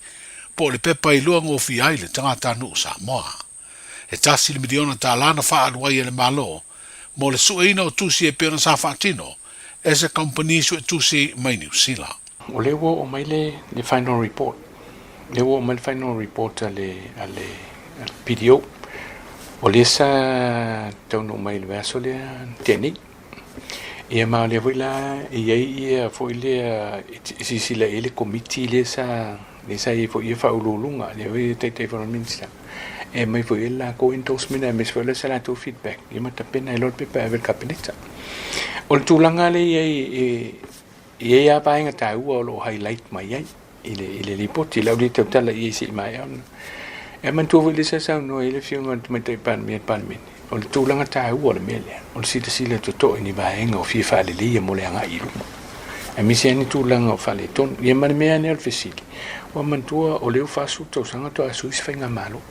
po o le pepa e iloa gofie ai le tagatanuu Samoa. E tasi le miliona tala na faaalu ai e le Malo mo le sueina o tusi e pei ona sa faatino e se kamupani suetusi mai Niu Sila. O lea ua oo mai le le final report, lea ua oo mai le final report a le a le PDO. O lea sa taunuu mai i le vaiaso lea na tea nei. Ia ma o lea foi la e i ai ia foi lea e silasila i ai le Komiti lea sa lea sa i ai foi ia faauluuluga, lea foi e Taitaifono le Minisita. E aumai foi i ai le latou endorsement aemaise foi o se latou feedback ia ma tapena ai loa le pepa e ave i le Kapeneta. O le tulaga lea e i ai e i ai lava vaega taua o lo o highlight mai ai i le i le lipoti. O le a ou le tautala i ai se i maea ona. E manatua foi lea sa saunoa i ai le Afioga i le Tamaitai Palemia i le Palemene, o le tulaga taua o le mea lea, o le silasila totoa i ni vaega o fia faaleleia mo le agai i luma, aemaise ai ni tulaga o faaletonu. Ia ma le mea lea o le fesili, ua manatua o lea ua 40 tausaga faatoa sui se faigamalo.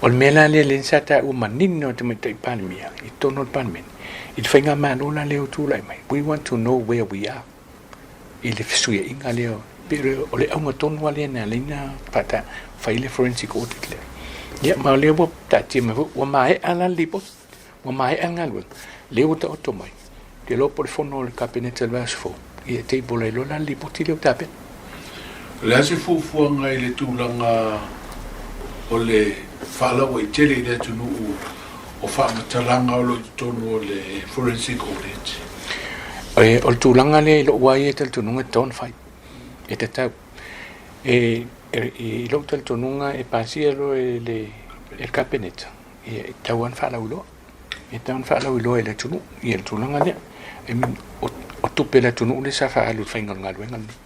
O le mea la lea lea sa taua manino e le Tamaitai Palemia i totonu o le Palemene, i le faigamalo la lea ua tulai mai, we want to know where we are i le fesuiaiga lea, pei o le auga tonu lava lea na ala ai ona faata fai le forensic audit lea. Ia ma o lea ua taatia mai foi, ua maea la le lipoti, ua maea le galuega, lea ua taoto mai, ou te iloa po o le fono a le Kapeneta i le vaiaso fou, ia e table ai loa la le lipoti lea ua tapena. O le a se fuafuaga i le tulaga o le faalauaitele i le atunuu o faamatalaga o lo o i totonu o le forensic audit? O le tulaga lea i lou lava ia talitonuga e tatau ona fai, e tatau. E, i lou talitonuga e pasia loa e le, e le Kapeneta, ia e tatau lava ona faalauiloa. E tatau ona faalauiloa e le atunuu ia le tulaga lea. I mean, o, o tupe a le atunuu lea sa faaalu i le faiga o le galuega lenei.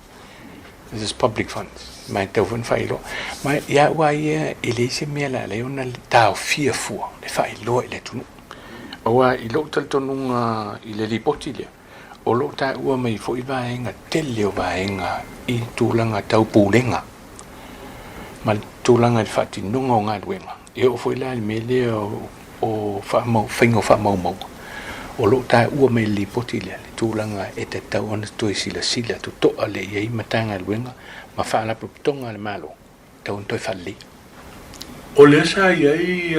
This is public funds. Ma e tatau foi ona faailoa. Ma ia au lava ia e leai se mea o le a ala ai ona taofia fua le faailoa i le atunuu. Aua i lou talitonuga i le lipoti lea, o lo o taua mai foi vaega tele o vaega i tulaga tau pulega ma le tulaga i le faatinoga o galuega. E oo foi la i le mea lea o faiga o faamaumauga. O lo o taua mai i le lipoti lea le tulaga e tatau ona toe silasila totoa lea i ai Matagaluega ma Faalapotopotoga a le Malo e tatau ona toe faaleleia. O lea sa i ai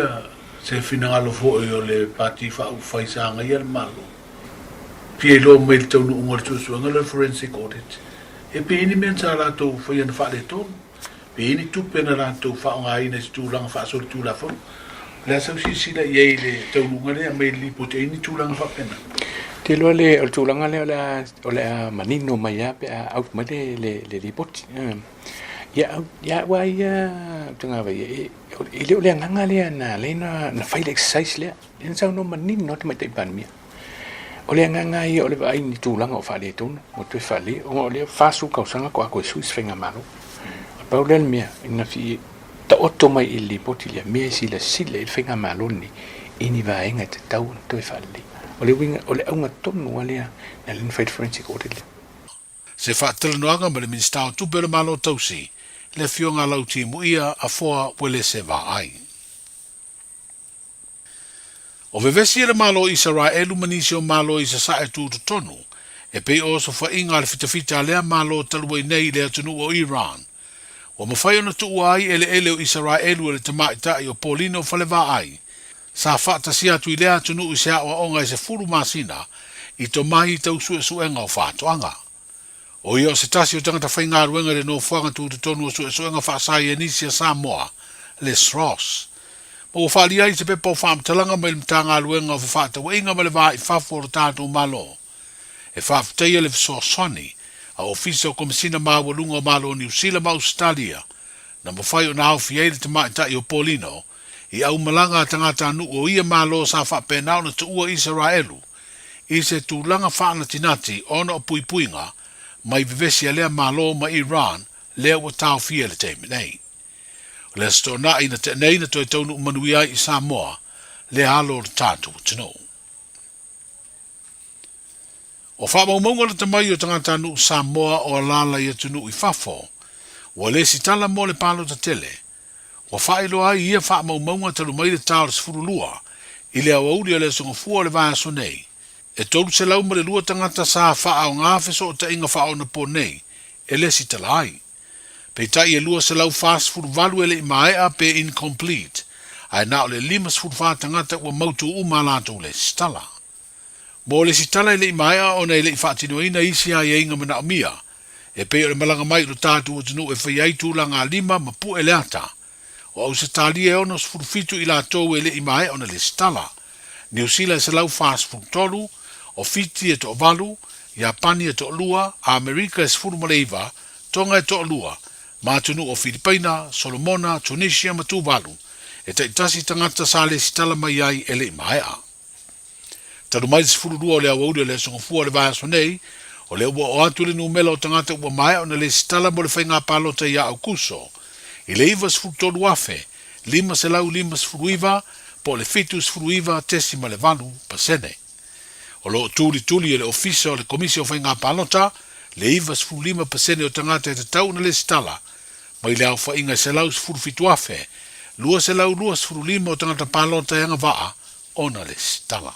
se finagalo foi o le Pati Faaupufai sa agaia le Malo, fia iloa mai le taunuuga o le suesuega lea o le Forensic Audit, e pei ni mea sa latou faia na faaletonu. Pe i ai ni tupe na latou faaaogaina i se tulaga faasolitulafono, o le a sau silasila i ai i le taunuuga lea e aumai i le Lipoti, e i ai ni tulaga faapena? Ou te iloa le, o le tulaga lea o le a, o le a manino mai lava pe a out mai le, le, le Lipoti. Ia, ia au lava ia, ou te gava ia, e, e le o le agaga lea na ala ai ona fai le exercise lea. Lea na saunoa manino lava le Tamaitai Palemia. O le agaga lava ia o le vaai i ni tulaga o faaletonu ua toe faalelei, ona o lea e 40 tausaga faatoa toe sui se faigamalo. Na pau lea o le mea na fia taoto mai i le lipoti lea, mea e silasila i ai le faigamalo lenei i ni vaega e tatau ona toe faalelei. O le uiga, o le auga tonu lava lea na ala ai ona fai le forensic audit lea. Se faatalanoaga ma le Minisita o Tupe o le Malo Tausi, le Afioga Lauti Muia Afoa Uelese Vaai. O vevesi e le Malo o Isaraelu ma nisi o Malo i Sasae tutotonu, e pei o osofaiga a le fitafita a lea Malo talu ai nei i le atunuu o Iran. Ua mafai ona tuua ai eleele o Isaraelu e le tamaitai o Paulino Falevaai, sa faatasi atu i lea atunuu i se aoaoga e 10 masina i tomai tau suesuega o faatoaga. O ia o se tasi o tagata faigaluega i le nofoaga tutotonu o suesuega faasaienisi a Samoa, le SROS. Ma ua faaalia ai se pepa o faamatalaga mai le Matagaluega o Fefaatauaiga ma le Va i Fafo o lo tatou Malo e faafetaia le fesoasoani a Ofisa o Komesina Maualuga o Malo o Niu Sila ma Ausetalia na mafai ona aofia ai le tamaitai o Paulino i aumalaga a tagatanuu o ia Malo sa faapena ona tuua Isaraelu i se tulaga faanatinati ona o puipuiga mai vevesi a lea Malo ma Iran lea ua taofia i le taimi nei. O le Aso Toonai na tea nei na toe taunuu manuia ai i Samoa lea alo o le tatou atunuu. O faamaumauga lata mai o tagatanuu Samoa o alaala i atunuu i fafo, ua lesitala mo le palota tele. Ua faailoa ai ia faamaumauga talu mai le ta o le 12 i le aoauli o le Aso Gafua o le vaiaso nei. E 302 tagata sa faaaoga fesootaiga faaonapo nei e lesitala ai. Peitai e 248 e le i maea pe incomplete, ae na o le 54 tagata ua mautu uma a latou lesitala. Mo lesitala e le i maea ona e le i faatinoina isi aiaiga manaomia, e pei o le malaga mai i lo tatou atunuu e faia ai tulaga lima ma pue le ata. O Ausetalia e 67 i latou e le i maea ona lesitala, Niu Sila e 143, o Fiti e toavalu, Iapani e toalua, Amerika e 19, Tonga e toalua, ma atunuu o Filipaina, Solomona, Tunisia ma Tuvalu, e taitasi tagata sa lesitala mai ai e le i maea. Talu mai le 12 o le aoauli o le Aso Gafua o le vaiaso nei, o lea ua oo atu le numela o tagata ua maea ona lesitala mo le faiga palota ia Aukuso i le 93,559 po o le 79.8%. O lo o tulituli e le Ofisa o le Komisi o Faiga Palota le 95% o tagata e tatau ona lesitala mai le aofaiga e 117,225 o tagata palota e agavaa ona lesitala.